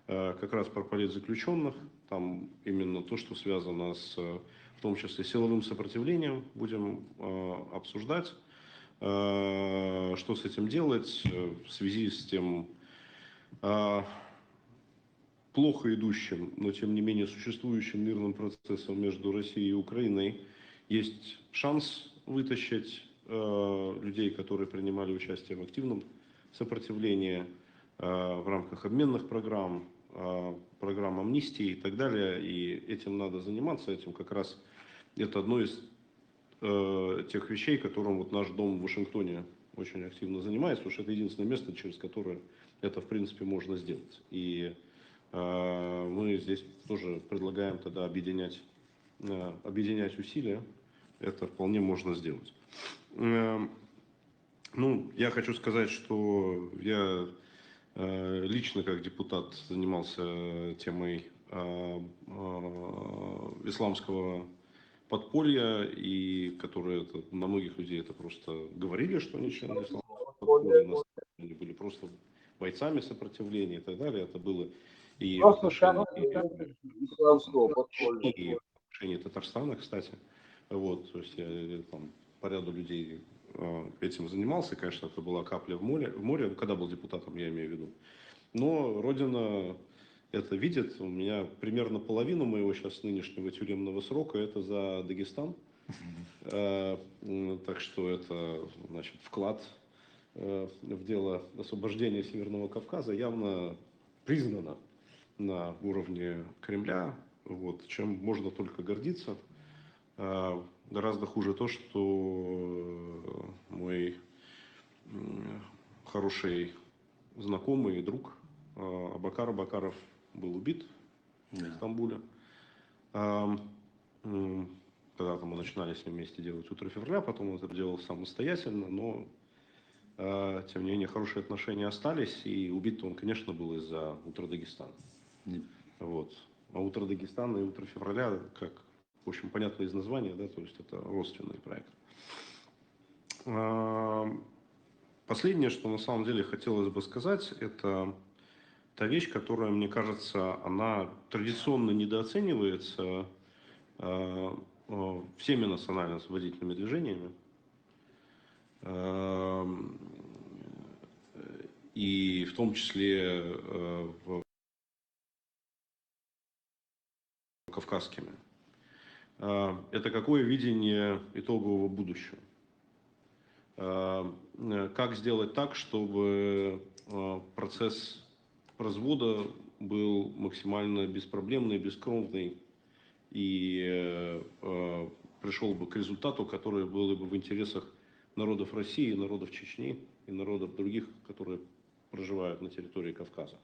э, как раз про политзаключенных. Там именно то, что связано с, э, в том числе, силовым сопротивлением, будем э, обсуждать, э, что с этим делать э, в связи с тем э, плохо идущим, но тем не менее существующим мирным процессом между Россией и Украиной. Есть шанс вытащить э, людей, которые принимали участие в активном сопротивлении э, в рамках обменных программ, э, программ амнистии и так далее. И этим надо заниматься, этим как раз это одно из э, тех вещей, которым вот наш дом в Вашингтоне очень активно занимается, потому что это единственное место, через которое это, в принципе, можно сделать. И э, мы здесь тоже предлагаем тогда объединять, э, объединять усилия. Это вполне можно сделать. Э, ну, я хочу сказать, что я э, лично как депутат занимался темой э, э, исламского подполья, и которые это, на многих людей это просто говорили, что они члены исламского подполья, на самом деле они были просто бойцами сопротивления и так далее. Это было и в Просто отношении члены исламского подполья. И в отношении Татарстана, кстати. Вот, то есть я там по ряду людей э, этим занимался, конечно, это была капля в море, в море, ну, когда был депутатом, я имею в виду. Но Родина это видит. У меня примерно половину моего сейчас нынешнего тюремного срока это за Дагестан. Э, м, Так что это, значит, вклад э, в дело освобождения Северного Кавказа явно признано на уровне Кремля, вот, чем можно только гордиться. Э, Гораздо хуже то, что мой м, хороший знакомый и друг э, Абакар Абакаров был убит в Да. Стамбуле. Ам, м, Когда-то мы начинали с ним вместе делать «Утро февраля», потом он это делал самостоятельно, но э, тем не менее хорошие отношения остались, и убит он, конечно, был из-за «Утро Дагестана». Да. Вот. А «Утро Дагестана» и «Утро февраля», как, в общем, понятно из названия, да, то есть это родственный проект. А, Последнее, что на самом деле хотелось бы сказать, это та вещь, которая, мне кажется, она традиционно недооценивается э, э, всеми национально-освободительными движениями. Э, И в том числе э, в кавказскими. Э, Это какое видение итогового будущего? Э, э, Как сделать так, чтобы э, процесс развода был максимально беспроблемный, бескровный и э, э, пришел бы к результату, который был бы в интересах народов России, народов Чечни и народов других, которые проживают на территории Кавказа.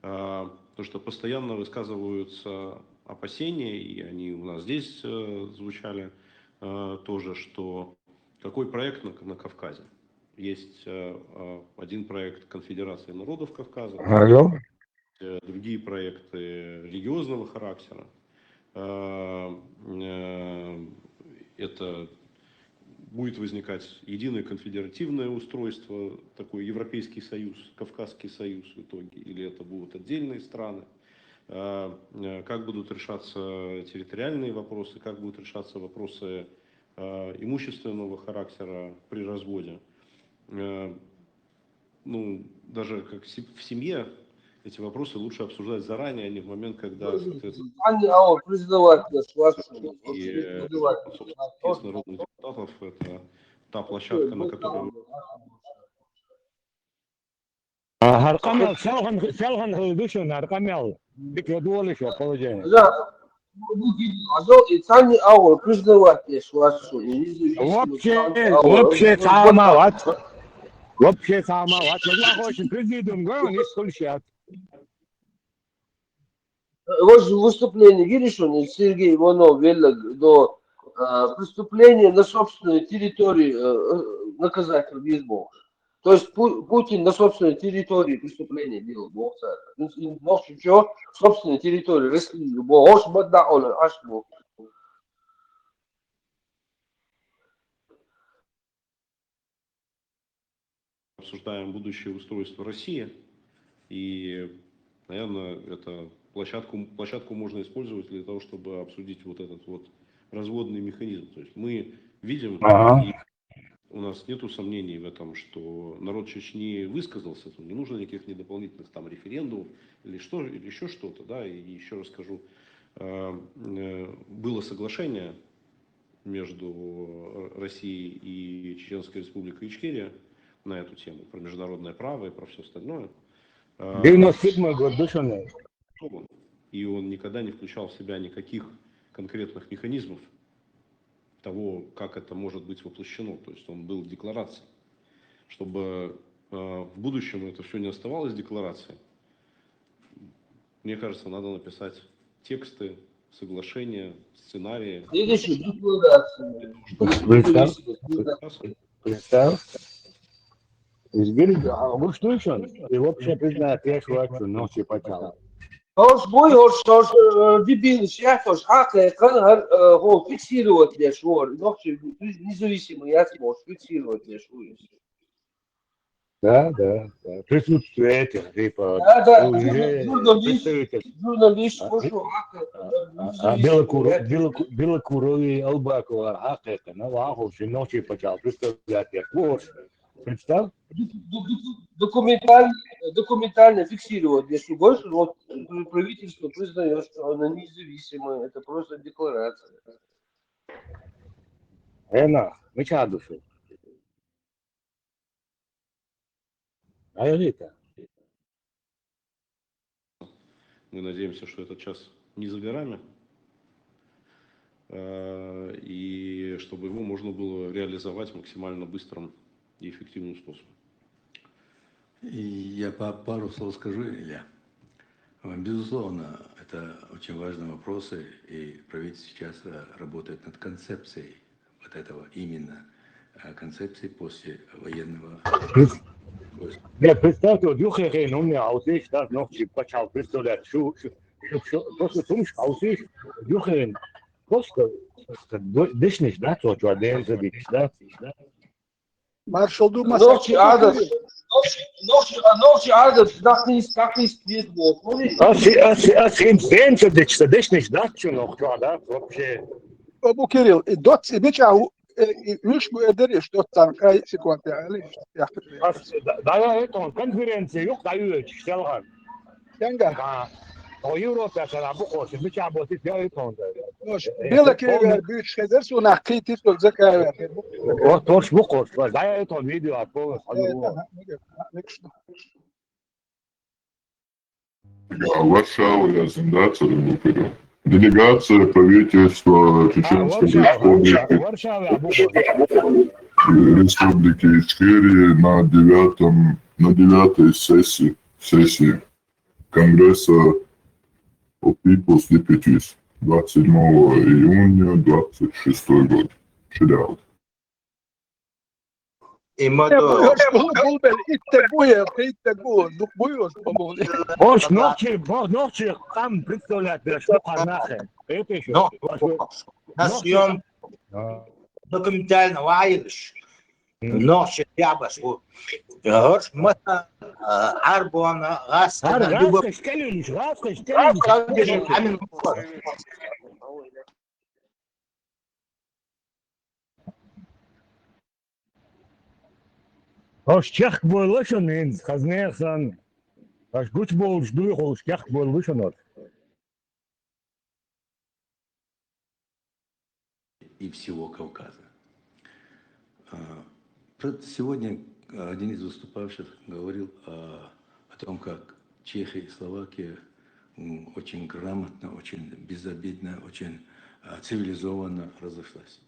А, Потому что постоянно высказываются опасения, и они у нас здесь э, звучали э, тоже, что какой проект на, на Кавказе? Есть э, э, один проект Конфедерации народов Кавказа, Алло. э, другие проекты религиозного характера. Э, э, Это будет возникать единое конфедеративное устройство, такой Европейский Союз, Кавказский Союз в итоге, или это будут отдельные страны. Э, э, Как будут решаться территориальные вопросы, как будут решаться вопросы э, имущественного характера при разводе. Э, Ну, даже как се- в семье эти вопросы лучше обсуждать заранее, а не в момент, когда, соответственно, Ani awa priznavati da su vaši и э, собственно, съезд народных депутатов это та площадка, на которой Гьаркьамал селгьан селгьан хьулдушун, гьаркьамал бик дуалиш положение. Azo, azo, insani awa priznavati da su vaši. Вообще, вообще сама ват. Вообще сама ват. Валлагь, очень признидум гон, не слушать. Ваше выступление, видишь, он, Сергей Иванов, веллаг до э, преступления на собственной территории э, э, наказать визбо. То есть Пу- Путин на собственной территории преступление делал. Бог знает. Ну, и, в общем, что? Собственной территории России. Бог, ошибок, да, он, ошибок. Обсуждаем будущее устройства России. И, наверное, эту площадку, площадку можно использовать для того, чтобы обсудить вот этот вот разводный механизм. То есть мы видим, Ага. И у нас нет сомнений в этом, что народ Чечни высказался, там не нужно никаких ни дополнительных там референдумов или что, или еще что-то, да, и еще раз скажу, э, э, было соглашение между Россией и Чеченской Республикой Ичкерия на эту тему, про международное право и про все остальное. Девяносто седьмой год, да, что ли? И он никогда не включал в себя никаких конкретных механизмов того, как это может быть воплощено. То есть он был декларацией. Чтобы э, в будущем это все не оставалось декларацией, мне кажется, надо написать тексты, соглашения, сценарии. Следующий декларация. Представь. Представь. Изгиб, а вы что еще? И вообще признать, я швачу, но все почало. Хош буй, хош, хош, дебил, шеф, хош, хакы, кан, хар, хол, фиксировать леш, вор, нохчи, независимый, я сможешь фиксировать леш, вор. Да, да, да. Присутствие этих, типа, Да, да, ну, уже журналист, представитель. Журналист, А, хош, а, хакы, А, а Белокуров, Белоку- Белокуровый, Албакова, хакы, ну, а, в общем, ночи почал представлять, я, вот, представь. Документально, документально фиксировать, если больше, вот правительство признаешь, что она независимая, это просто декларация. Эна, мы чадушу. А это? Мы надеемся, что этот час не за горами, э, и чтобы его можно было реализовать максимально быстрым и эффективным способом. И я по- пару слов скажу, Илья. Безусловно, это очень важные вопросы, и правительство сейчас э, работает над концепцией вот этого именно э, концепции после военного. Нет, представьте, вот юхерен, он мне аутейш, да, ночи почал представлять, шу, шу, шу, шу, просто сумш, аутейш, юхерен, просто, просто до- дышнеш, да, то, что один забить, да? Маршал Дума. Нохчи Адам, нохчи, нохчи, а нохчи Адам, нахнис, нахнис, нет, вот, помнишь? А си, а си, а си, бен, что дышнеш, да, что, ну, что, да, вообще. Абу Кирилл, и дот, и бича, и уж бы эдери, что там, кай секунды, али, я. А си, да, да, я это, он конференция, юк, да, юк, что, Тенга. А, о Европе, а бу корси, бича бу тип, я это, он, да. Нош, бела кевер, бич, хедер, су на кити, су за кевер. Вот, точно, бу корси, да, я это, он видео, а то, Э, ага, ну, я, ну, что. Да, Варшава, я зиндацию выпилю. Делегация правительства Чеченской Варшава, Республики, Варшава, бу корси. Республики Ичкерия на девятом, на девятой сессии, сессии Конгресса of People's Deputies двадцать седьмого июня двадцать шестой год. Чилял. Има Э, до. буйош, бул, бул бел, итте буйош, итте бу, бу-, буйош, бу, бу. Ош нохчи, бо-, нохчи, там представлять, да, что харнахе. Это еще. Но, на съем документального Айлиш. Нохчи, я башу. Горш, мата, Арбуана, Гас, Гар, Любовь. Гас, Калинич, Гас, Калинич. Амин. Ош чехк бойлошон инз, хазнехан. Ош гуч болш, дуй холш чехк бойлошон от. И всего Кавказа. А, про- Сегодня один из выступавших говорил о, о том, как Чехия и Словакия м, очень грамотно, очень безобидно, очень а, цивилизованно разошлась.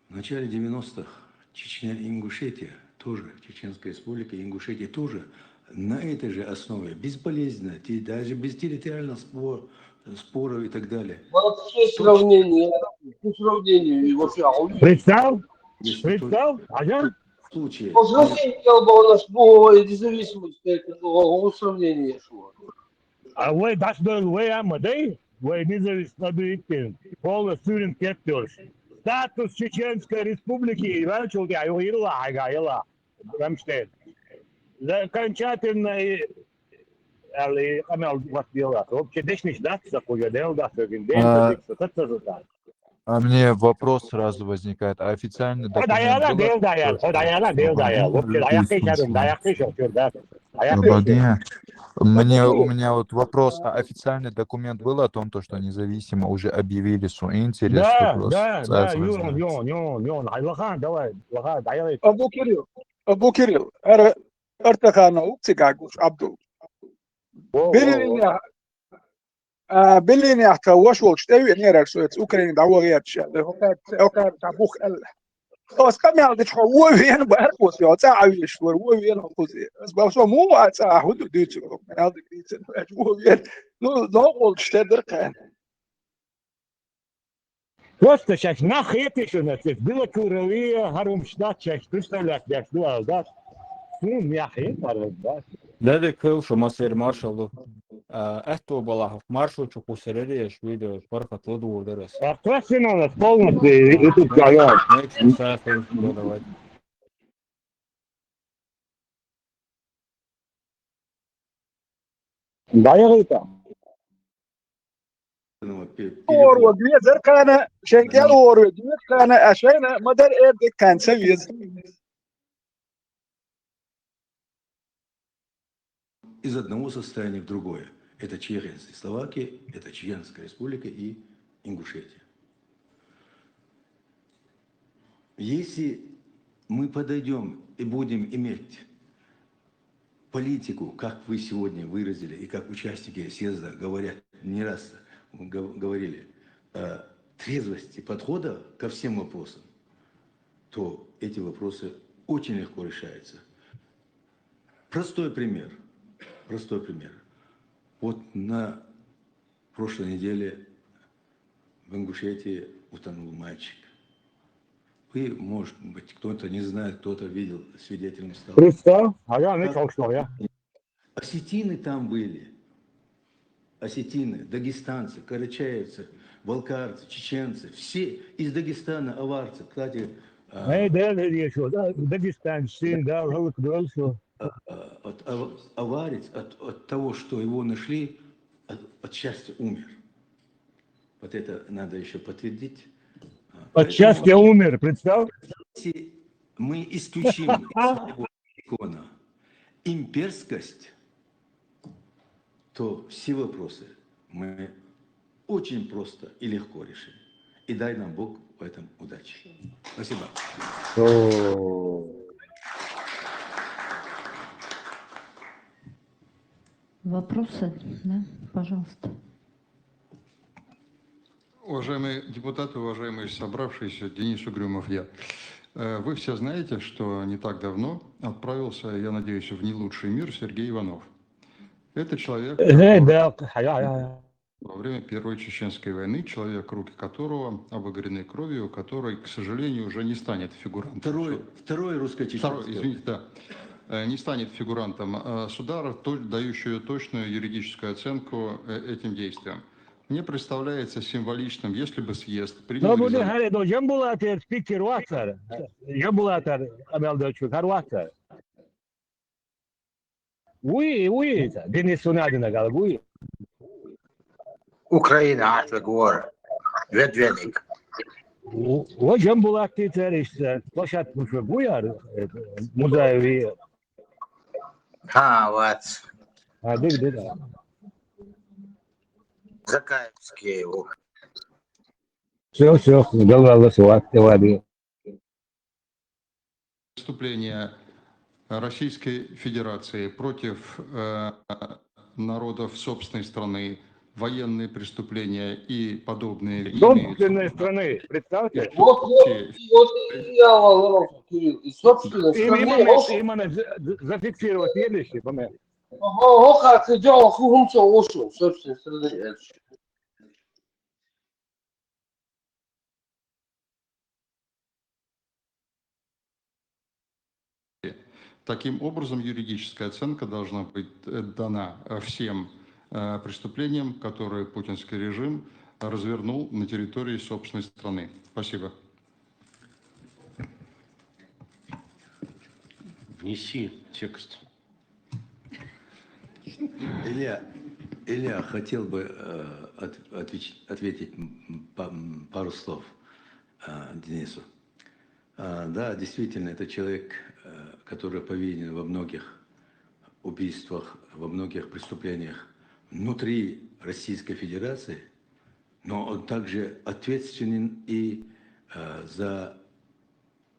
В начале девяностых Чечня и Ингушетия тоже, Чеченская республика и Ингушетия тоже на этой же основе, бесполезно, те- даже без территориальных спор- споров и так далее. Вообще сравнение, по сравнению, и вообще, а у них Представ, Если только представ, а я? В случае, По сравнению, я бы у нас, ну, независимость, это, ну, сравнение шло. А вы даш дол, вы а мадей, вы независимо дуитин, полностью сюрин кептёрш. Статус Чеченской Республики, и раньше у тебя его ила, ага, ила. Рамштейн. Окончательно и, али, камел, вот дела. Вообще, дешниш, да, за куда дел, да, с этим, А, да, с этим, да. А мне вопрос сразу возникает. А официальный О, да, я, да, документ да, да, я, о, да, я, да, да, я, вообще, да, я, да, я, да, я, да, я, да, я, да, я, Слободня. Мне, у меня вот вопрос, а официальный документ был о том, то, что независимо уже объявили су интерес, Да, что да, с- да, с- يون يون يون يون هاي لغان دواي لغان دعيري Абу Кирилл, Абу Кирилл, ара артахана ук цигагуш Абдул. Биллине а биллине ахта ваш волч теви не рак шуец Украин да вогерча. Хокар хокар та бух эл. Ос камял дич хо вовен бар кус ё ца авиш вор вовен кус. Ас бавсо му а ца худу дицу камял дицу вовен. Ну, но волч те дыр кан. Просто сейчас нахетишь у нас, это было куровые, харумшта часть, представлять, я жду, да? Ну, я хер, да? Дали кыл шо масер маршалу. Этто балахов маршал чу кусерери я швидо пархат луду урдерас. А кто с ним у нас полностью, и тут гаят. Next, давай. Да, я говорю, Орва гвезер кана, шенкел орва гвезер кана, а шена мадар эд кан совез. Из одного состояния в другое. Это Чехия, Словакия, это Чеченская республика и Ингушетия. Если мы подойдем и будем иметь политику, как вы сегодня выразили, и как участники съезда говорят, не раз гов- говорили, э, трезвости подхода ко всем вопросам, то эти вопросы очень легко решаются. Простой пример. Простой пример. Вот на прошлой неделе в Ингушетии утонул мальчик. Вы, может быть, кто-то не знает, кто-то видел, свидетелем стал. Представь, а я не как что я. Осетины там были. Осетины, дагестанцы, карачаевцы, балкарцы, чеченцы. Все из Дагестана, аварцы. Кстати, а, Эй, да, да, я что, да, Дагестан, Сын, да, Галык, да, что. а, от ав- аварец, от, от того, что его нашли, от, от счастья умер. Вот это надо еще подтвердить. А, От счастья умер, представь. Если мы исключим из своего лексикона имперскость, то все вопросы мы очень просто и легко решим. И дай нам Бог в этом удачи. Спасибо. Вопросы? Да, пожалуйста. Уважаемые депутаты, уважаемые собравшиеся, Денис Угрюмов я. Э, Вы все знаете, что не так давно отправился, я надеюсь, в не лучший мир Сергей Иванов. Это человек, Эй, который да, я, я, я. во время Первой Чеченской войны, человек, руки которого обогрены кровью, который, к сожалению, уже не станет фигурантом. Второй, второй русско-чеченской. Второй, извините, да. Э, Не станет фигурантом э, суда, то- дающую точную юридическую оценку э, этим действиям. Мне представляется символичным, если бы съезд принял Добуди резолюцию. харе до Джамбулатер, спикер Ватсар. Джамбулатер, Абел Дочук, Хар Ватсар. Уи, уи, Денис Сунадина гал, уи. Украина, Африка, Гора. Ведвеник. О Джамбулат тицер иште, площадь мушо гуяр, музееви. Ха, вот. А, дык, дык, да. Закаевский. Все, все, давай, ласовать, давай. Преступления Российской Федерации против э, народов собственной страны, военные преступления и подобные имеются. Собственной страны, представьте. Вот, вот, вот и я, Валерий Кирилл, и собственной страны, Именно, ошо. Именно за- за- зафиксировать, видишь, момент. Ого, ого, как идёт, хухумца ошо, собственной страны. Таким образом, юридическая оценка должна быть э, дана э, всем э, преступлениям, которые путинский режим развернул на территории собственной страны. Спасибо. Внеси текст. Илья, Илья, хотел бы э, от- отвеч- ответить м, па- м, пару слов э, Денису. А, Да, действительно, это человек, э, который повинен во многих убийствах, во многих преступлениях внутри Российской Федерации, но он также ответственен и э, за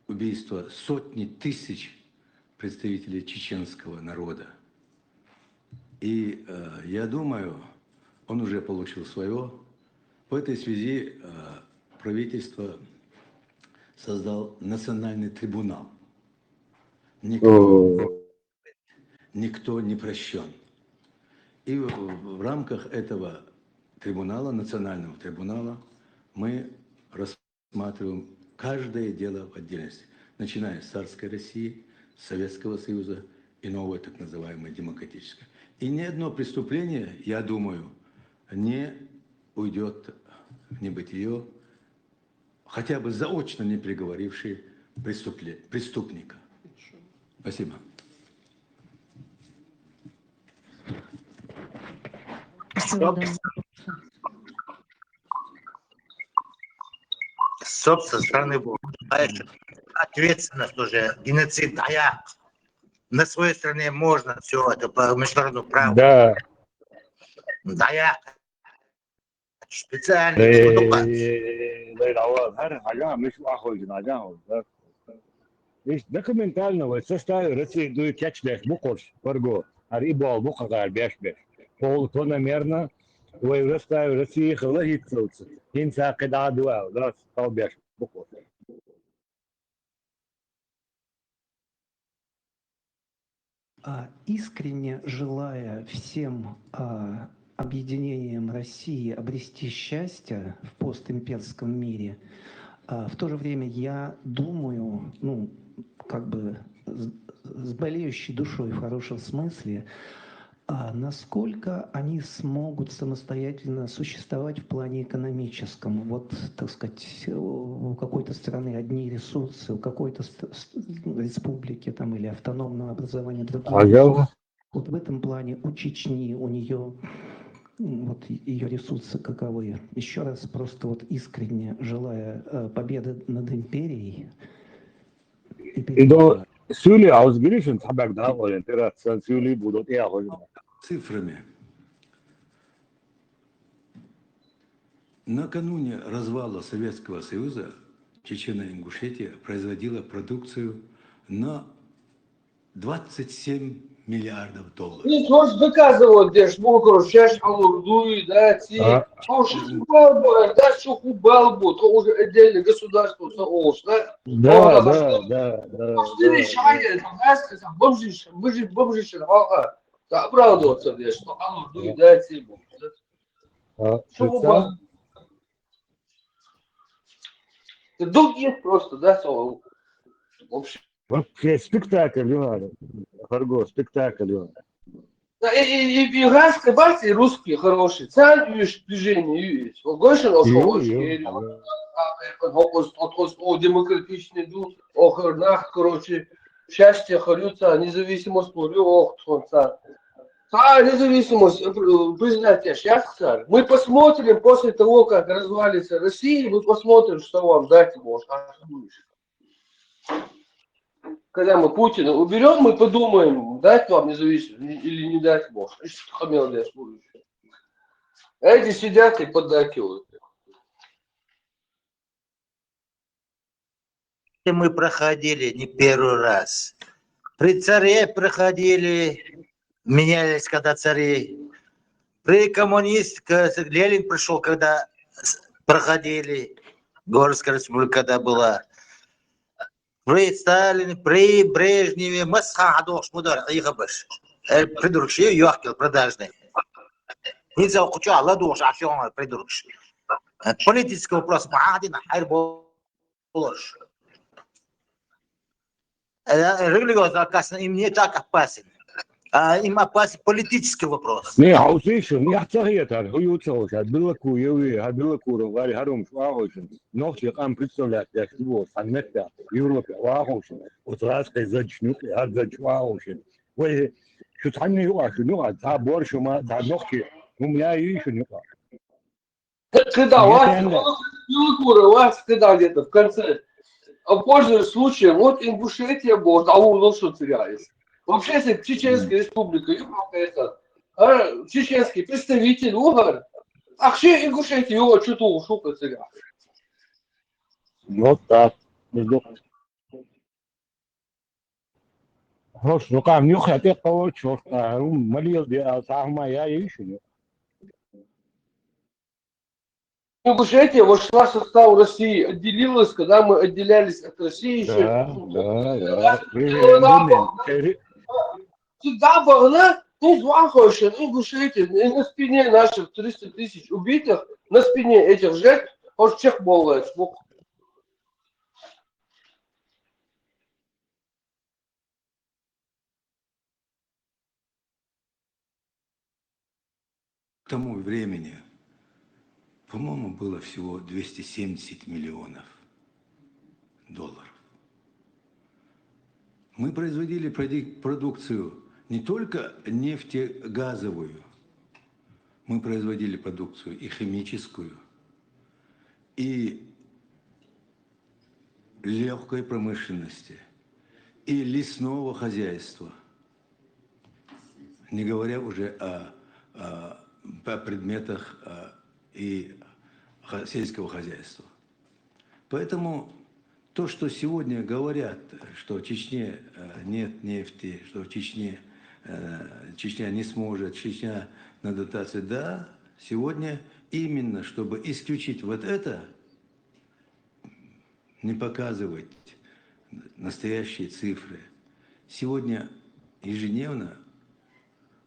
убийство сотни тысяч представителей чеченского народа. И э, я думаю, он уже получил свое. В этой связи э, правительство создал национальный трибунал. Никто, никто не прощен. И в, в рамках этого трибунала, национального трибунала, мы рассматриваем каждое дело в отдельности, начиная с царской России, Советского Союза и новой так называемой демократической. И ни одно преступление, я думаю, не уйдет в небытие, хотя бы заочно не приговоривший преступле- преступника. Спасибо. Стоп. Стоп со стороны Бога. Знаешь, ответственность уже, геноцид, даяқ. На своей стороне можно все это по международному праву. Да. Даяқ. Специально. Лай лава, гьар хьажа, миш вахой, гьажа. Иш документально вай составе России дуй кечдеш букъуш, фарго, гьар ибал букъагар беш беш. Пол тономерно, вай составе России хала гьиццалца. Хин сакъи да дуа, да, стал беш букъуш. А, искренне желая всем а, объединениям России обрести счастье в постимперском мире, а, в то же время я думаю, ну, как бы с, с болеющей душой в хорошем смысле, а насколько они смогут самостоятельно существовать в плане экономическом? Вот, так сказать, у какой-то страны одни ресурсы, у какой-то ст- ст- республики там, или автономного образования другие. Ага. Вот в этом плане у Чечни, у нее вот ее ресурсы каковы. Еще раз просто вот искренне желая э, победы над империей. И Индо сүүли аус гришин табак да оен терацсан сүүли будут я хожу. Цифрами. Накануне развала Советского Союза Чечено-Ингушетия производила продукцию на двадцать семь миллиардов долларов. Ну, тоже доказывают, где ж мог сейчас алурдуй, да, ти. А. Тоже балбу, да, что балбу, то уже отдельное государство, то уж, да. Да, Ладно, да, что- да, да. Что решает, там, да, там, бомжи, бомжи, бомжи, ага. Да, оправдываться, где что алурдуй, да, ти. А, Что представь, балбу? Долг есть просто, да, слово. В общем. Вообще спектакль, Иван. Фарго, спектакль, Иван. Да, и, и, и, и иранская партия, русские хорошие, царь юж, движение юж. О, Гошин, о, Ю, о, ю, Шкерин, ага. о, о, о, о, о, демократичный дух, о, Хернах, короче, счастье, Харюца, независимость, Лури, о, Тхонца. А, независимость, э, пр- признать я сейчас, царь. Мы посмотрим после того, как развалится Россия, мы посмотрим, что вам дать может. А что будешь? Когда мы Путина уберем, мы подумаем, дать вам независимость или не дать, может. Ишт хамел деш будущее. А эти сидят и поддакивают. Мы проходили не первый раз. При царе проходили, менялись когда цари. При коммунистке Ленин пришел, когда с- проходили. Горская республика когда была. При Сталине, при Брежневе, масха хадош мудар, айгабаш. Э, придурок ши, ёхкел, продажный. Хин за кучу Алла душ, а шо придурок ши. Э, Политический вопрос, махадина, хайр болош. Э, Религиозно, оказывается, им не так опасен. А им опасен политический вопрос. Не, хаусишин, не хацахиятар, хуюцаушар, билаку, еви, ха билаку, рогари, харум, шуахушин. Нохчи къам представлять, я хтибо, санметта, Европе, вахушин. Утраскай зачнук, я зачвахушин. Вай, шу цанни юа, шу юа, та боршу ма, та нохчи, умля юишин юа. Когда Я вас, понял. Белокура, вас когда где-то в конце, а пользуясь случаем, вот Ингушетия, вот, а он что теряется. Вообще, если Чеченская Республика, юха это, а, чеченский представитель, угар, ахши Ингушетия, юха, что-то ушел, это. Вот так. Между Хош, ну как, нюх я те кого чёрт, а, ну, молил, а, сама я ищу. Ингушетия вошла в состав России, отделилась, когда мы отделялись от России. Да, да, да. Референдум. Всегда была, ты зла хочешь, Ингушетия, и на спине наших триста тысяч убитых, на спине этих жертв, хош чех болваешь. К тому времени, по-моему, было всего двести семьдесят миллионов долларов. Мы производили проди- продукцию не только нефтегазовую, мы производили продукцию и химическую, и легкой промышленности, и лесного хозяйства, не говоря уже о, о, о предметах а, и хо- сельского хозяйства. Поэтому то, что сегодня говорят, что в Чечне э, нет нефти, что в Чечне э, Чечня не сможет, Чечня на дотации, да, сегодня именно, чтобы исключить вот это, не показывать настоящие цифры. Сегодня ежедневно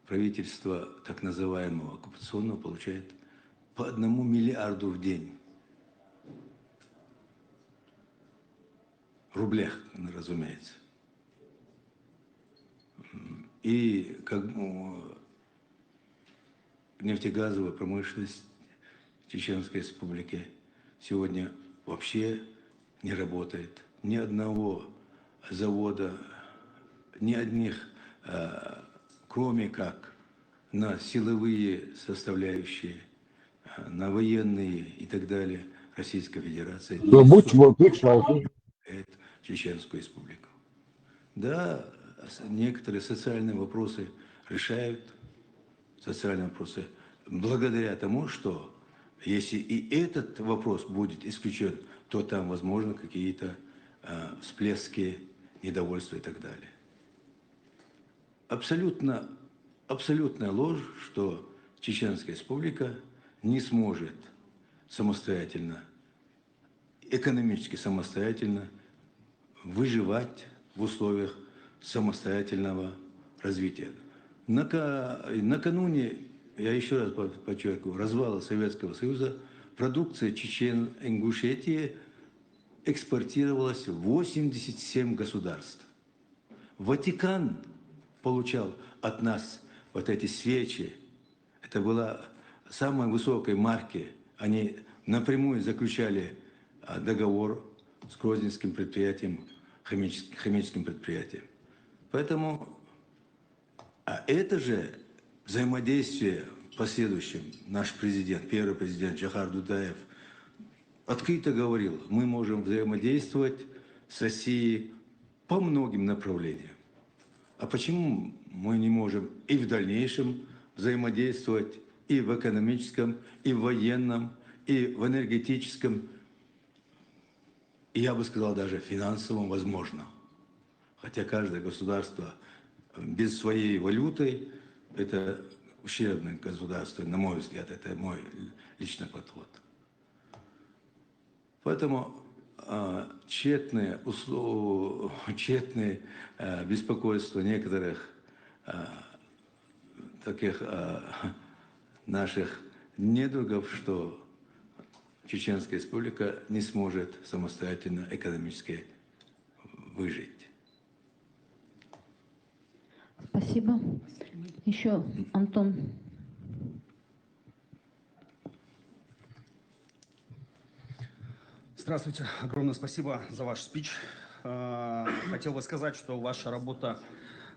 правительство так называемого оккупационного получает по одному миллиарду в день. В рублях, разумеется. И как ну, нефтегазовая промышленность Чеченской Республики сегодня вообще не работает. Ни одного завода, ни одних, э, кроме как на силовые составляющие, э, на военные и так далее Российская Федерация не Будь существует вот, будь сразу. Чеченскую Республику. Да, с- некоторые социальные вопросы решают, социальные вопросы, благодаря тому, что если и этот вопрос будет исключен, то там возможно какие-то э, всплески недовольства и так далее. Абсолютно, абсолютная ложь, что Чеченская Республика не сможет самостоятельно, экономически самостоятельно выживать в условиях самостоятельного развития. Нака- накануне, я еще раз по- подчеркиваю, развала Советского Союза продукция Чечен, Ингушетии экспортировалась в восемьдесят семь государств. Ватикан получал от нас вот эти свечи. Это была самой высокой марки. Они напрямую заключали а, договор с грозненским предприятием, химическим, химическим предприятием. Поэтому, а это же взаимодействие в последующем наш президент, первый президент Джохар Дудаев открыто говорил, мы можем взаимодействовать с Россией по многим направлениям. А почему мы не можем и в дальнейшем взаимодействовать и в экономическом, и в военном, и в энергетическом, и я бы сказал даже финансовом возможно. Хотя каждое государство без своей валюты это ущербное государство, на мой взгляд, это мой личный подход. Поэтому а, тщетные, услов... тщетные а, беспокойства некоторых а, таких а, наших недругов, что Чеченская Республика не сможет самостоятельно экономически выжить. Спасибо. Еще Антон. Здравствуйте. Огромное спасибо за ваш спич. Э, Хотел бы сказать, что ваша работа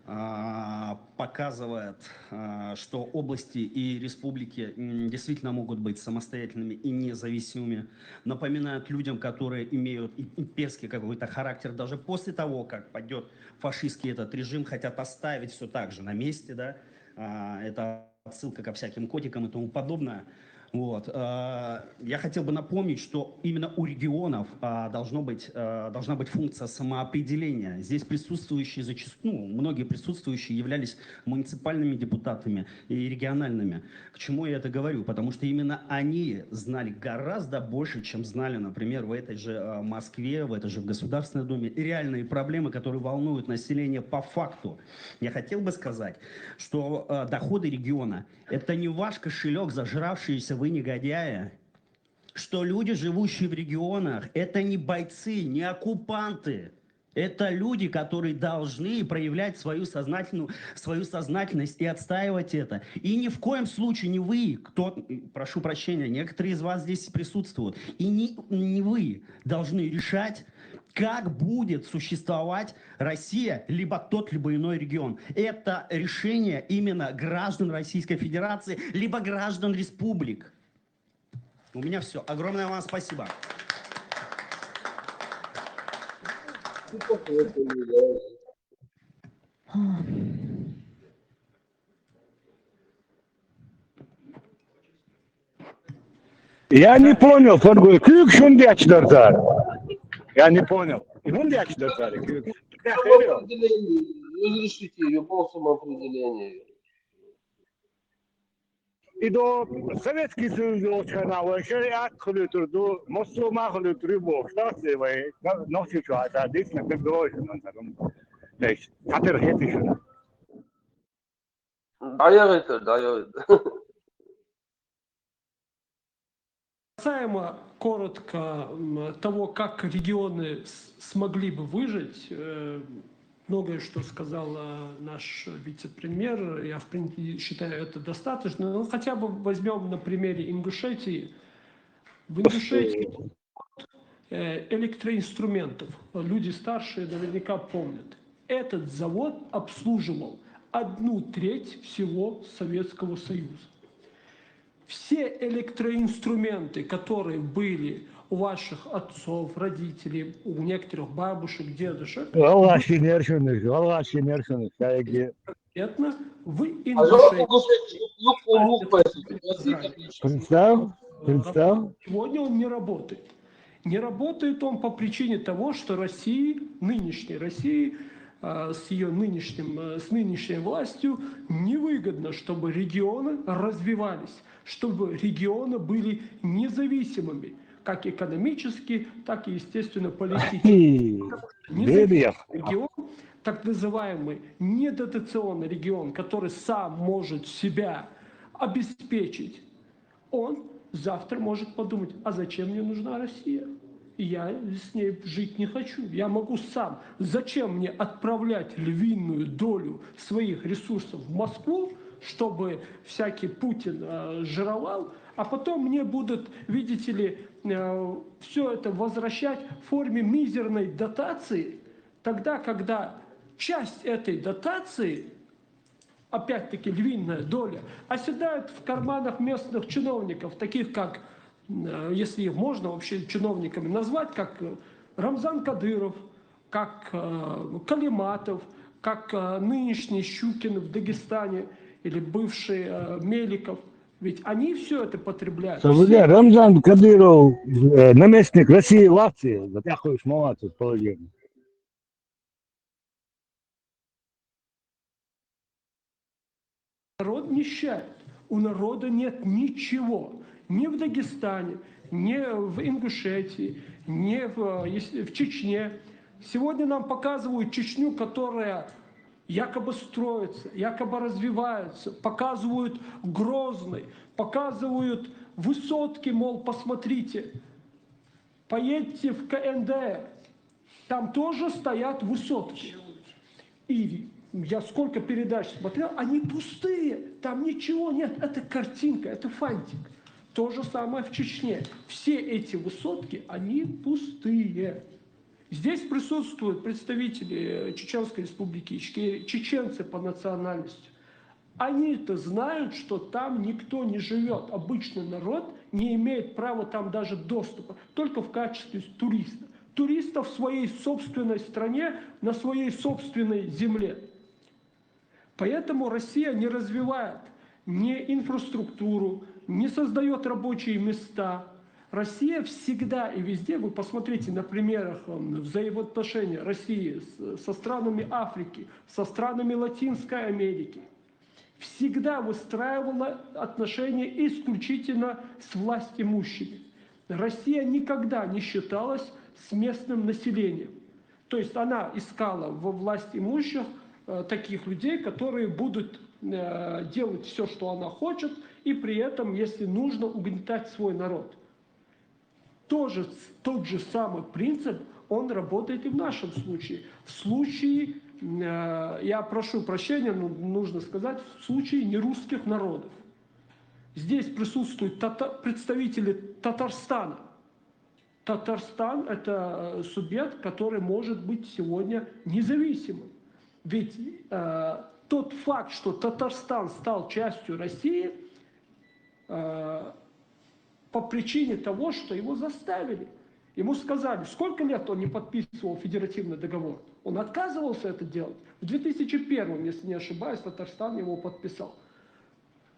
э, по показывает, а, что области и республики, м, действительно могут быть самостоятельными и независимыми. Напоминает людям, которые имеют и- имперский какой-то характер, даже после того, как падет фашистский этот режим, хотят оставить все так же на месте, да, а, это отсылка ко всяким котикам и тому подобное. Вот. А, я хотел бы напомнить, что именно у регионов а, должно быть, а, должна быть функция самоопределения. Здесь присутствующие зачастую, ну, многие присутствующие являлись муниципальными депутатами и региональными. К чему я это говорю? Потому что именно они знали гораздо больше, чем знали, например, в этой же а, Москве, в этой же в Государственной Думе, и реальные проблемы, которые волнуют население по факту. Я хотел бы сказать, что а, доходы региона — это не ваш кошелек, зажравшиеся вы негодяи, что люди, живущие в регионах, это не бойцы, не оккупанты. Это люди, которые должны проявлять свою сознательную, свою сознательность и отстаивать это. И ни в коем случае не вы, кто, прошу прощения, некоторые из вас здесь присутствуют, и не, не вы должны решать, как будет существовать Россия, либо тот, либо иной регион. Это решение именно граждан Российской Федерации, либо граждан республик. У меня все. Огромное вам спасибо. Я не понял, Фангуй, күүг шунди ачдар зар. Я не понял. Шунди ачдар зар, күүг. Самоопределение. Разрешите любого самоопределения. Идо Советский Союз очхана вай шариат хулутурду, муслима хулутуру бохтас вай. Нохи чуата дис на бегой на. Диш, хатер хетишна. Даярыты, даярыты. Касаемо коротко того, как регионы смогли бы выжить, э, многое, что сказал наш вице-премьер, я в принципе считаю это достаточно, но хотя бы возьмем на примере Ингушетии. В Ингушетии э, электроинструментов. Люди старшие наверняка помнят. Этот завод обслуживал одну треть всего Советского Союза. Все электроинструменты, которые были у ваших отцов, родителей, у некоторых бабушек, дедушек, Валлахи, нершунуш, валлахи, нершунуш. Кайги. конкретно в А жалко, Ингушетии. Юг Умук, поэтому. Представь, представь. Сегодня он не работает. Не работает он по причине того, что России, нынешней России, а, с ее нынешним, э, с нынешней властью невыгодно, чтобы регионы развивались, чтобы регионы были независимыми, как экономически, так и, естественно, политически. Бебиях. Регион, так называемый недотационный регион, который сам может себя обеспечить, он завтра может подумать, а зачем мне нужна Россия? Я с ней жить не хочу. Я могу сам. Зачем мне отправлять львиную долю своих ресурсов в Москву, чтобы всякий Путин э, жировал, а потом мне будут, видите ли, э, все это возвращать в форме мизерной дотации, тогда, когда часть этой дотации, опять-таки львиная доля, оседает в карманах местных чиновников, таких как, э, если их можно вообще чиновниками назвать, как э, Рамзан Кадыров, как э, Калиматов, как э, нынешний Щукин в Дагестане или бывший э, Меликов. Ведь они все это потребляют. Сабуде Рамзан Кадыров, э, наместник России в Латвии, за такое молодец положение. Народ нищает. У народа нет ничего. Ни в Дагестане, ни в Ингушетии, ни в, э, ес- в Чечне. Сегодня нам показывают Чечню, которая якобы строится, якобы развивается. Показывают Грозный, показывают высотки, мол, посмотрите. Поедьте в КНДР, там тоже стоят высотки. И я сколько передач смотрел, они пустые, там ничего нет, это картинка, это фантик. То же самое в Чечне. Все эти высотки, они пустые. Здесь присутствуют представители Чеченской Республики Ичкерия, чеченцы по национальности. Они-то знают, что там никто не живет. Обычный народ не имеет права там даже доступа, только в качестве туриста. Туриста в своей собственной стране, на своей собственной земле. Поэтому Россия не развивает ни инфраструктуру, не создает рабочие места. Россия всегда и везде, вы посмотрите на примерах взаимоотношений России со странами Африки, со странами Латинской Америки, всегда выстраивала отношения исключительно с властимущими. Россия никогда не считалась с местным населением. То есть она искала во власть имущих э, таких людей, которые будут э, делать все, что она хочет, и при этом, если нужно, угнетать свой народ. Тоже тот же самый принцип, он работает и в нашем случае. В случае, э, я прошу прощения, но нужно сказать, в случае нерусских народов. Здесь присутствуют тата- представители Татарстана. Татарстан – это э, субъект, который может быть сегодня независимым. Ведь э, тот факт, что Татарстан стал частью России, э, по причине того, что его заставили. Ему сказали, сколько лет он не подписывал федеративный договор. Он отказывался это делать. В две тысячи первом, если не ошибаюсь, Татарстан его подписал.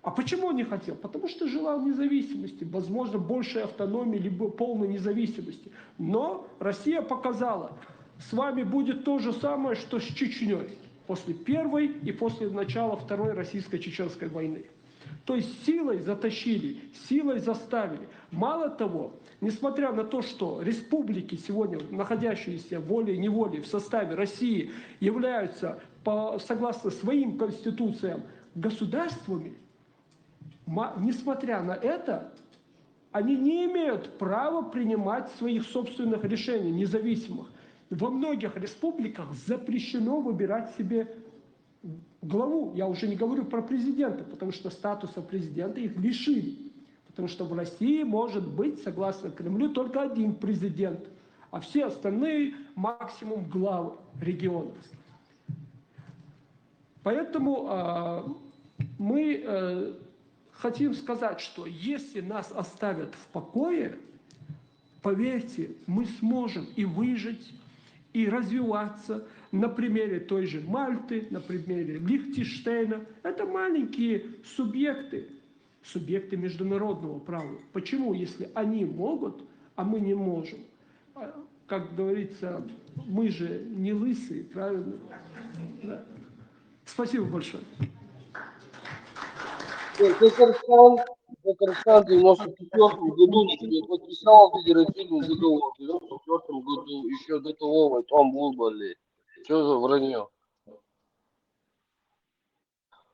А почему он не хотел? Потому что желал независимости, возможно, большей автономии, либо полной независимости. Но Россия показала, с вами будет то же самое, что с Чечней после первой и после начала второй российско-чеченской войны. То есть силой затащили, силой заставили. Мало того, несмотря на то, что республики сегодня, находящиеся волей-неволей в составе России, являются, по, согласно своим конституциям, государствами, несмотря на это, они не имеют права принимать своих собственных решений, независимых. Во многих республиках запрещено выбирать себе главу. Я уже не говорю про президента, потому что статуса президента их лишили. Потому что в России может быть, согласно Кремлю, только один президент, а все остальные максимум главы регионов. Поэтому э, мы э, хотим сказать, что если нас оставят в покое, поверьте, мы сможем и выжить, и развиваться на примере той же Мальты, на примере Лихтенштейна. Это маленькие субъекты, субъекты международного права. Почему, если они могут, а мы не можем? А, как говорится, мы же не лысые, правильно? Да. Спасибо большое. Татарстан, Татарстан в девяносто четвертом году подписал федеративный договор. В девяносто четвертом году, еще до того, в том выборли. Что за вранье?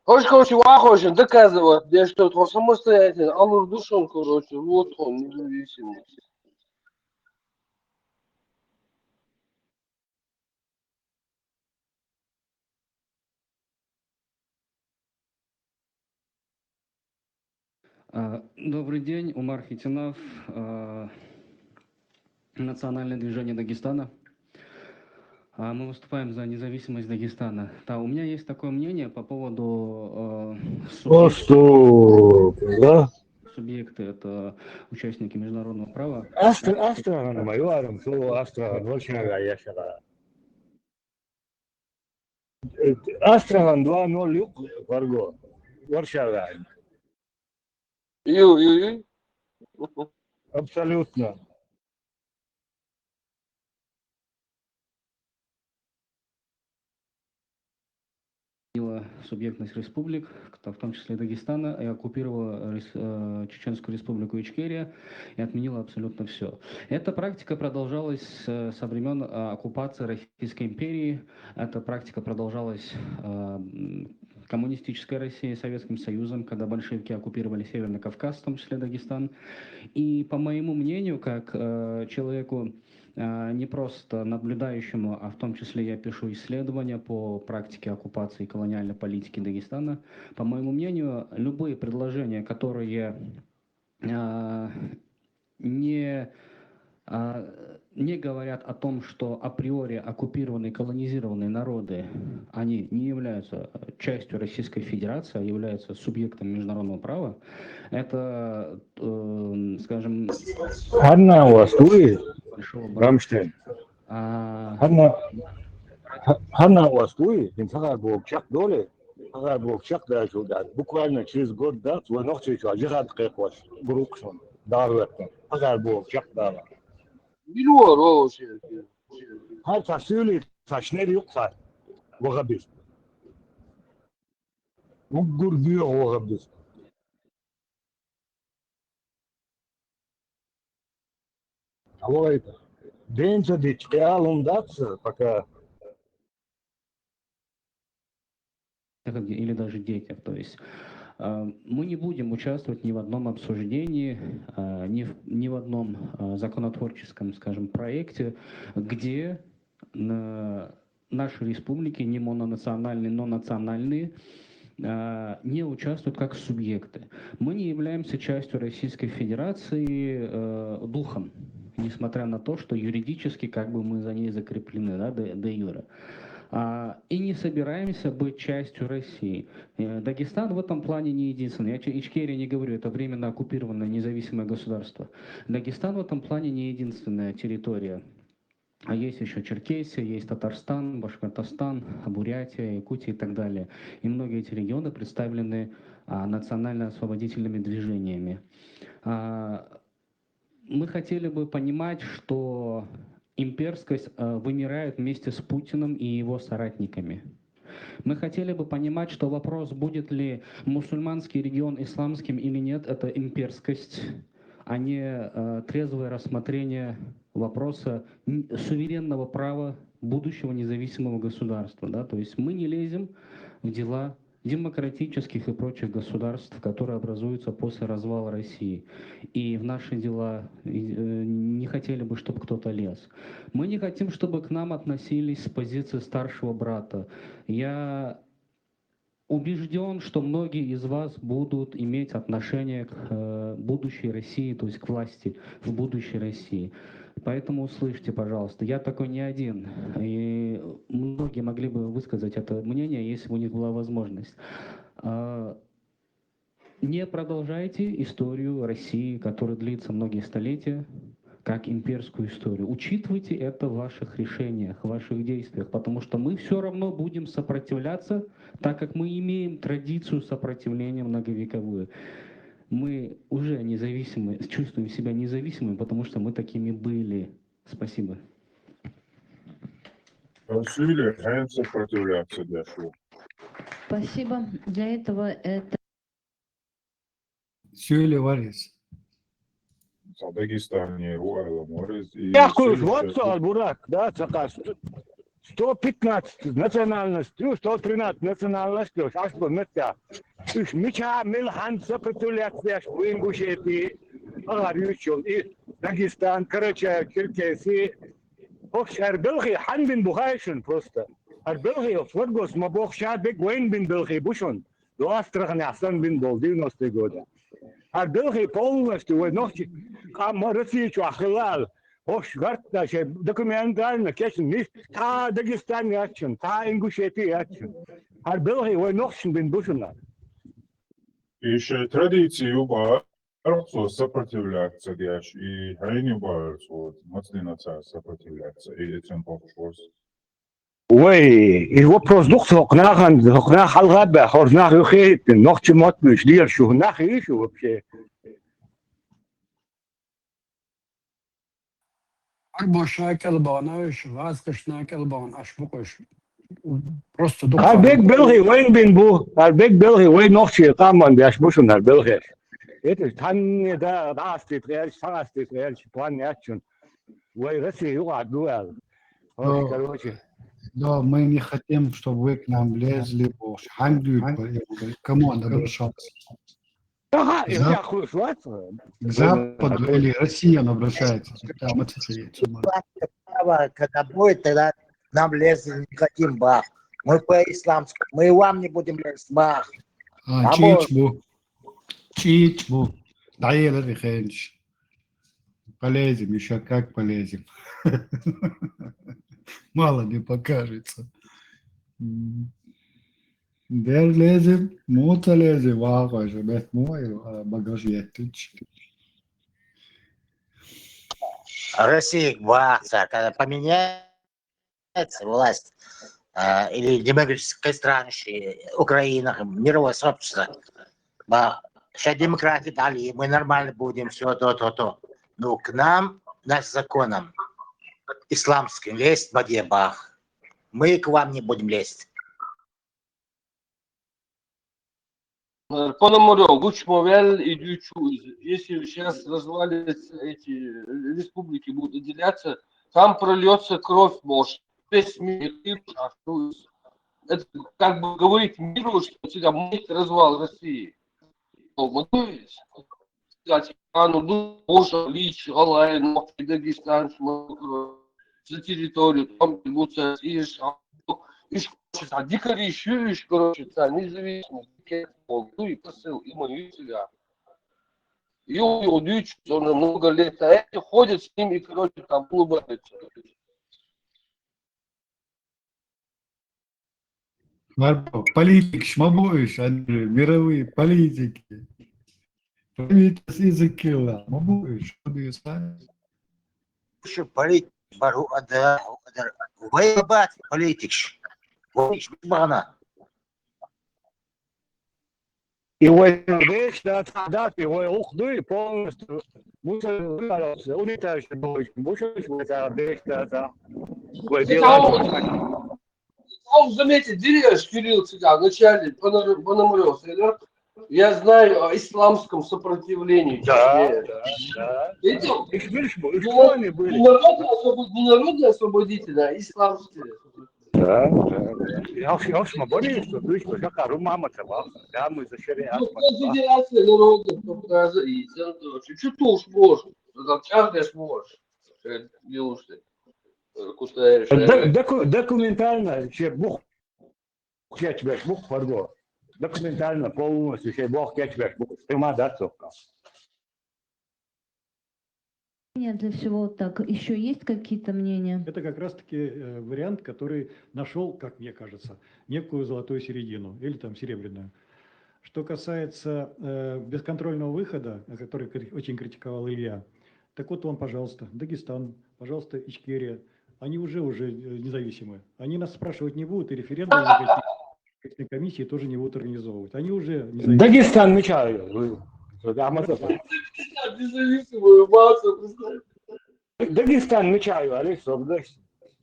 Хочешь, короче, вахошин доказывать, я что, он самостоятельно, а ну душон, короче, вот он, независимый. А, добрый день, Умар Хитинов, а, Национальное движение Дагестана. А, мы выступаем за независимость Дагестана. Да, у меня есть такое мнение по поводу э, субъекта. Да? Субъекты — это участники международного права. Астрахань, Астрахань, мою армию, Астрахань, очень я считаю. Астрахань два ноль юг, Варго, Варшава. Ю, ю, ю. Абсолютно. Субъектность республик, в том числе Дагестана, и оккупировала э, Чеченскую республику Ичкерия и отменила абсолютно все. Эта практика продолжалась э, со времен э, оккупации Российской империи. Эта практика продолжалась коммунистической Россией, Советским Союзом, когда большевики оккупировали Северный Кавказ, в том числе Дагестан. И по моему мнению, как человеку, не просто наблюдающему, а в том числе я пишу исследования по практике оккупации и колониальной политики Дагестана. По моему мнению, любые предложения, которые не а, не говорят о том, что априори оккупированные, колонизированные народы, они не являются частью Российской Федерации, а являются субъектом международного права, это, э, скажем, Hanna was du, большого брата. Rammstein. А, Hanna, Hanna was du, den Fahrradburg, Chuck Dole, Fahrradburg, Chuck da schon da. Буквально через год, да, свой ногти еще, а джихад кайкваш, группа, да, в этом. Fahrradburg, Chuck da. Билуар, о, ши. Хай фасули, фашнери юкса. Вагабис. Уггур био вагабис. Алло, это. Денца дички алундац, пока или даже детях. То есть э, мы не будем участвовать ни в одном обсуждении, э, ни, в, ни в одном э, законотворческом, скажем, проекте, где на наши республики, не мононациональные, но национальные, э, не участвуют как субъекты. Мы не являемся частью Российской Федерации э, духом, несмотря на то, что юридически как бы мы за ней закреплены, да, де, де юре. А, и не собираемся быть частью России. Э, Дагестан в этом плане не единственный. Я Че- Ичкерия не говорю, это временно оккупированное независимое государство. Дагестан в этом плане не единственная территория. А есть еще Черкесия, есть Татарстан, Башкортостан, Бурятия, Якутия и так далее. И многие эти регионы представлены а, национально-освободительными движениями. А, мы хотели бы понимать, что имперскость э, вымирает вместе с Путиным и его соратниками. Мы хотели бы понимать, что вопрос, будет ли мусульманский регион исламским или нет, это имперскость, а не э, трезвое рассмотрение вопроса н- суверенного права будущего независимого государства. Да? То есть мы не лезем в дела демократических и прочих государств, которые образуются после развала России. И в наши дела э, не хотели бы, чтобы кто-то лез. Мы не хотим, чтобы к нам относились с позиции старшего брата. Я убежден, что многие из вас будут иметь отношение к э, будущей России, то есть к власти в будущей России. Поэтому услышьте, пожалуйста, я такой не один. И многие могли бы высказать это мнение, если бы у них была возможность. А, Не продолжайте историю России, которая длится многие столетия, как имперскую историю. Учитывайте это в ваших решениях, в ваших действиях, потому что мы все равно будем сопротивляться, так как мы имеем традицию сопротивления многовековую. Мы уже независимы, чувствуем себя независимыми, потому что мы такими были. Спасибо. Сюйле, хэнсэ сопротивляться дяшу. Спасибо. Для этого это Сюйле варис. Дагестане, Руайла, Морез. Якуш, вот что, Бурак, да, цакас. Сто пятнадцать национальностей, сто тринадцать национальностей, аш по метта. Уж мича мил хан сопротивляться, аш в Ингушетии, Агарючо, и Дагестан, Карачаево, Черкесии. Ох, ар белхи хан бин бухайшин просто. Ар белхи, ох, вот гос ма бохша бек войн бин белхи бушун. До Астрахани асан бин бол, девяностые годы. Ар белхи полностью войн нохчи. Кама Россия чу ахилал. Ох, гарта ше документально кешин, мис та Дагестан ячун, та Ингушетия ячун. Ар белхи войн нохчин бин бушуна. Ещё традицию ба арцо сопротивляться дяш, и хайни барцо, мацлинаца сопротивляться, и этим похож. Ой, и вопрос дух сокнахан, сокнах алгаба, хорзнах юхейтин, нохчи мотмиш, дир шухнах ишу вообще. Ар боша кӏел багъна уш, гъаз къышна кӏел багъна аш букъуш. Просто дух. Ар бек белхи войн бин бу, ар бек белхи войн нохчи къаман бяш бушун ар белхи. Это танне да, да, асти трияльш, са асти трияльш, план ячун. Вой Россия юга дуал. Ну, Короче. Да, мы не хотим, чтобы вы к нам влезли больше. Хангли, кому он обращался? Ага, Да. я хуй шваться. К Западу или Россия он обращается? Там это есть. Право, когда будет, тогда нам лезли не хотим бах. Мы по-исламски, мы и вам не будем лезть бах. А, А чич бу. Чич бу. Да, я леди хенч. Полезем, ещё как полезем. Мало не покажется. М. Дер лезем, муца лезем, вагъа же, бет муай, а, багаж еттич. Россия баца, когда поменяется власть, а, или демократическая страна, Украина, мировое сообщество, ба, ща демократия дали, мы нормально будем, всё то, то, то. Ну, к нам, нас законом исламским лезть баде бах. Мы к вам не будем лезть. Э, Пономарёв, вуч ма вел и дучу, если сейчас развалятся эти, э, республики, будут отделяться, там прольётся кровь, может, весь мир, а что из-, это как бы говорить миру, что тебя мыть развал России. Что, готовились? Сказать, а, ну, ну, может, Лич, Алай, ну, Дагестан, смотрю, за территорию, там будут, ишь, а, ишь, а дикари ещё, ишь, короче, та независимость, дикие, ну, и посыл, и мою себя. И у, и у Дюч, он много лет, а эти ходят с ними, короче, там улыбаются. Марко, политикаш ма бу уж, Андрей, мировые политики. Политикаш из килла, ма бу уж, что ты знаешь? Шу политик бару ада, ада, вай бат политикаш. Политикаш багана. И вай беш да, да, и вай ух, ну и полностью. Мусор, унитаз, беш да, вай беш да. Вай дело. Он, заметьте, Деревьев Кирилл всегда вначале Пономарёв, я знаю о исламском сопротивлении. Да, Чечне. Да, да. Видел? Их видишь, их Международное освобод-, международное освободительное, а исламское. Да, да, да. Я уж, я уж ма бори, что ты что, как ару мама-то, да, мы за шариат. Ну, Конфедерация народов Кавказа и Центра. Чё ты уж можешь? Ты там чахнешь можешь. Э, не уж ты. Э, кустаешь, Д-, э. Доку-, документально, че бух, кечбеш бух, парго. Документально полностью, че бух, кечбеш бух. Ты ма да, цокка. Для всего вот так. Ещё есть какие-то мнения? Это как раз-таки, э, вариант, который нашёл, как мне кажется, некую золотую середину или там серебряную. Что касается, э, бесконтрольного выхода, э, который кри-, очень критиковал Илья, так вот вам, пожалуйста, Дагестан, пожалуйста, Ичкерия. Они уже, уже, э, независимы. Они нас спрашивать не будут, и референдум никакие. Конкурсные комиссии тоже не будут организовывать. Они уже независимы. Дагестан, мечаю. Независимую нацию, представь. Дагестан, мечаю, Алексей,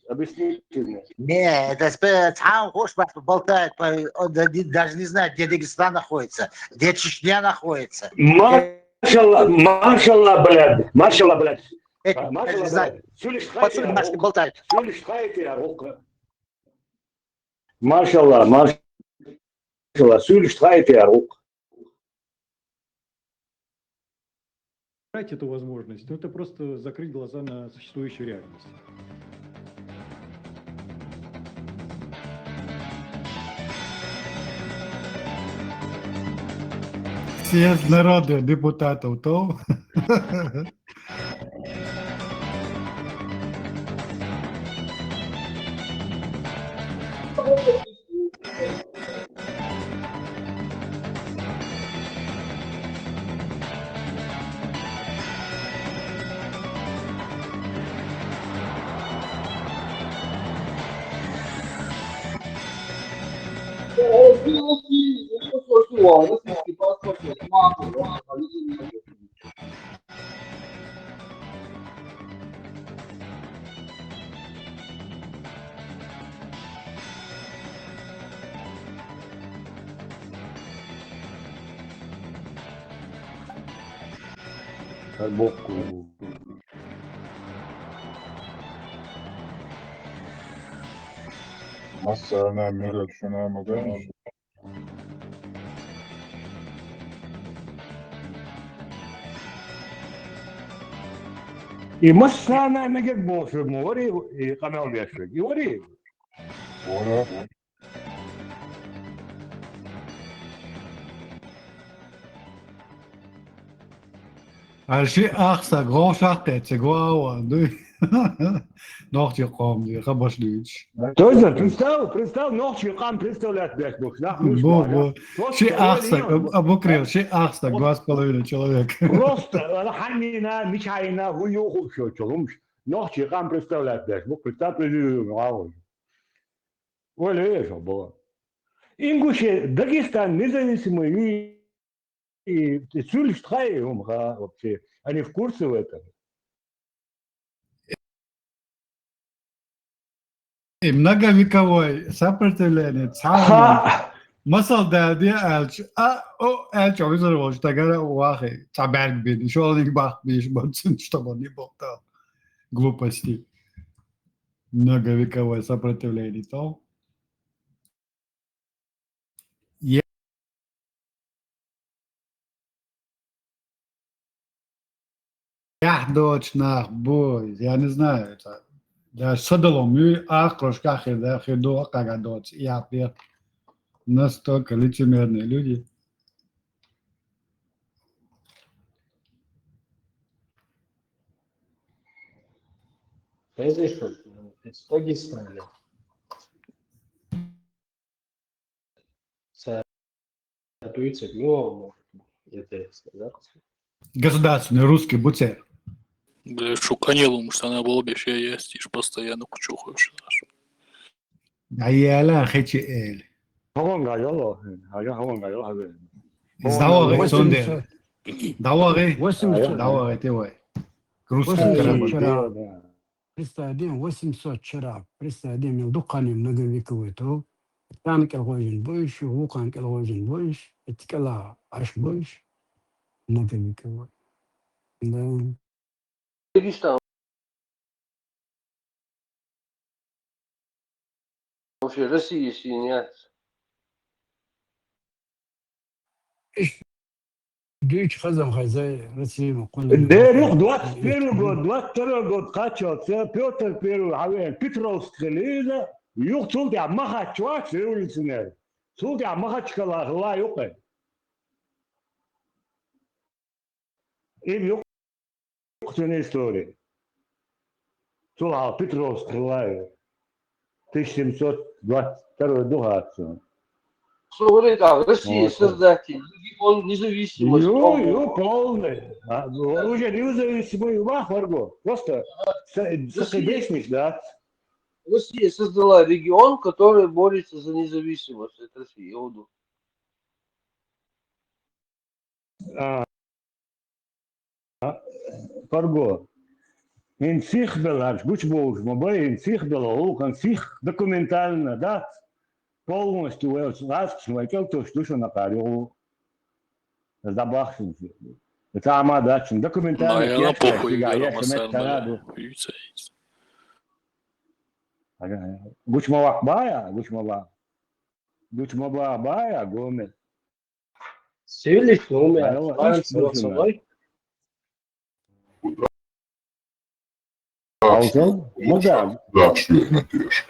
объясните мне. Не, это спе-, там, хош, бат-, болтает, по-, он да-, не, даже не знает, где Дагестан находится, где Чечня находится. Машалла, машалла, блядь, машалла, блядь. Эти, а, машалла, не знаю, блядь. Сюлиш, подсудим, хайте, болтает. Сюлиш, хайте, а, рука. Машалла, машалла, сюлиш, хайте, а, рука. Брать эту возможность, ну, это просто закрыть глаза на существующую реальность. Съезд народных депутатов, то? Масса ана мегек шуна мегек. И масса ана мегек болуш, ма вари, и къамел бешвек. И вари. Вара. Ӏа ши ахса гӀовшахъе, ца гуава, дуй. Нохчи къом, дуй, хабаш дуйч. Точно, представь, представь, нохчи къам представлять беш буш, нах, муш, Бу, бу. Ши ахса, Абукрил, ши ахса, два с половиной человека. Просто, ала ханнина, мичайна, ху юху шо чулумш. Нохчи къам представлять беш буш, представь, президент, гӀавуж. Оля, я же была. Ингушия, Дагестан, независимый, и, и, и цюльш тхай, ум, ха, вообще, они в курсе в этом. И многовековой сопротивление, цхьа масал далди алч, а, о, алч, о, визар волч, тагара вахи, цхьа берг бин, шолник бах биш, бон цин, чтобы не болтал. Глупости. Многовековое сопротивление, то. Яхь доцу нах бу, я не знаю, это, да, садалом, ю, ахкрошка хир, да, хир ду, аккага доцу, я, я. Настолько лицемерные люди. Знаете, что? Из Дагестана. Соответственно, ну, это сказать. Государственный русский буцер. Бля, шуканелум, что она была бешая, я стишь постоянно кучухаешь наш. Аяла хечи эл. Хаван гажала, хаван гажала, хаван. Давай, Сондер. Давай. восемьсот, Давай, ты вай. Русский Восемьдесят карабан. вчера. Представь, один восемьсот вчера. Представь, один мел дукхани многовековой то. Тан кел гожин буш, вукан кел гожин буш, эткела аш буш, многовековой. Да. Дагестан. Вообще Россия соединяется. Дуйч хазам хайзай, Россия ма кулли. Дерих двадцать первый год, двадцать второй год качал, це Петр Первый, хавен, Петровск хилиза, юх цултя Махачеваш революционер. Цултя Махачкала хила юхе. Им юх цен история. Цулхьал Петровск хила ю. Тысяча семьсот двадцать второй дугӀацу. Что говорит, а, Россия Вот. Создатель, регион независимость. Ю, Ого. ю, полный. А, уже независимый ю, вах, варго. Просто с- с- Россия. Конечно, да. Россия создала регион, который борется за независимость от России. Я вот думаю. А, а, Фарго. Ин сих белаш, гуч болуш ма бай, ин сих бела, улхан сих документально, да? Полностью вел ласкш вай кел тош душа на кариу. Забахшин. Это ама дачим. Документально. Наверное, кешка, похуй, фига, Вера я шамет Масарна, тараду. бля. Хуйца есть. Ага. Гуч ма вах бая, гуч ма вах. Гуч ма вах бая, Гомес. Севилиш, ну, у меня Алло, славим слышно, с собой. Алсал? Ну да. Да, что я надеюсь.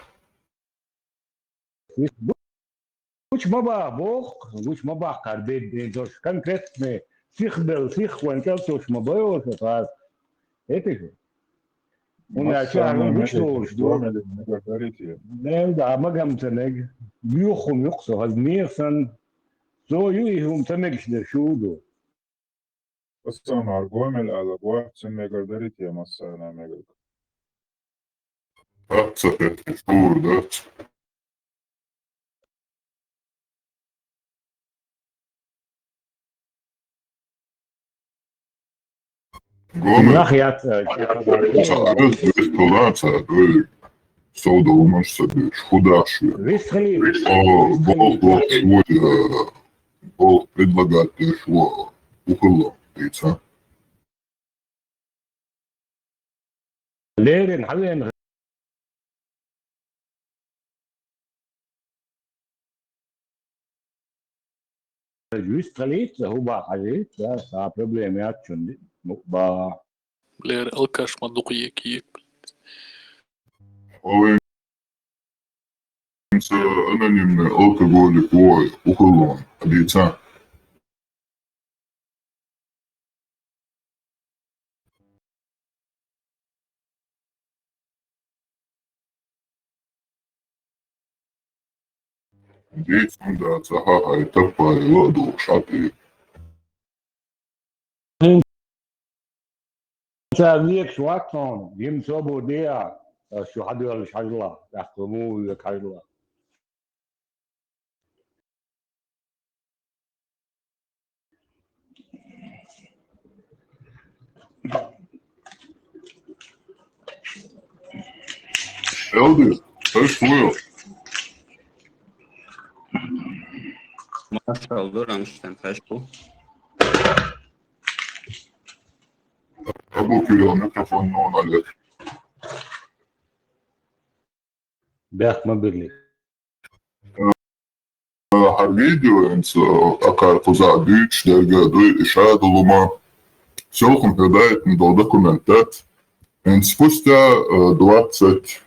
Гуч ма бах бох, гуч ма бах кар бед бед дош. Конкретный сих бел, сих ван кел тош ма бай, о, что кар. Это же. У меня чар, он гуч тош, да. Да, да, магам тенег. Юхум юхсо, хаз мирсан. Со ю и хум тенег шуду. Пацан, аргомел ала гуарцин мегар дарит я массана мегар. Дац, опять, шур, дац. Гомес. Нах я ца. Ца, дац, дац, дац, дац. Сауда умаш сабеш, худаш. Висхали. О, бол, бол, свой, э, бол предлагать деш, о, ухыло, ты ца. Лерин, хавен. Висхали, ху ба хали, да, са проблема я чунди. Ну, ба. Бля, алкаш ма дух ек ек. Ой, анонимный алкоголик, ой, ухылон, лица. дийцун дац, аха, хӀай таппа йола а духуш хьатӀе. Ца векаш вац хьуна, йима собар де, шу хьадоьллаш хьажал, тӀаккха муха век хьажал. Элди, хӀай суйо. Маршал ду, Рамштайн, хӀай шу. Абу Кирилл, микрофон нуналет. Бехк ма биллий. ХӀара видео хӀинца, э, акхар кхузахь дуьйцуш дерг а дуй, и шадолу ма. Селхана хӀара дайтина долу документ дац. ХӀинца спустя, э, двадцать,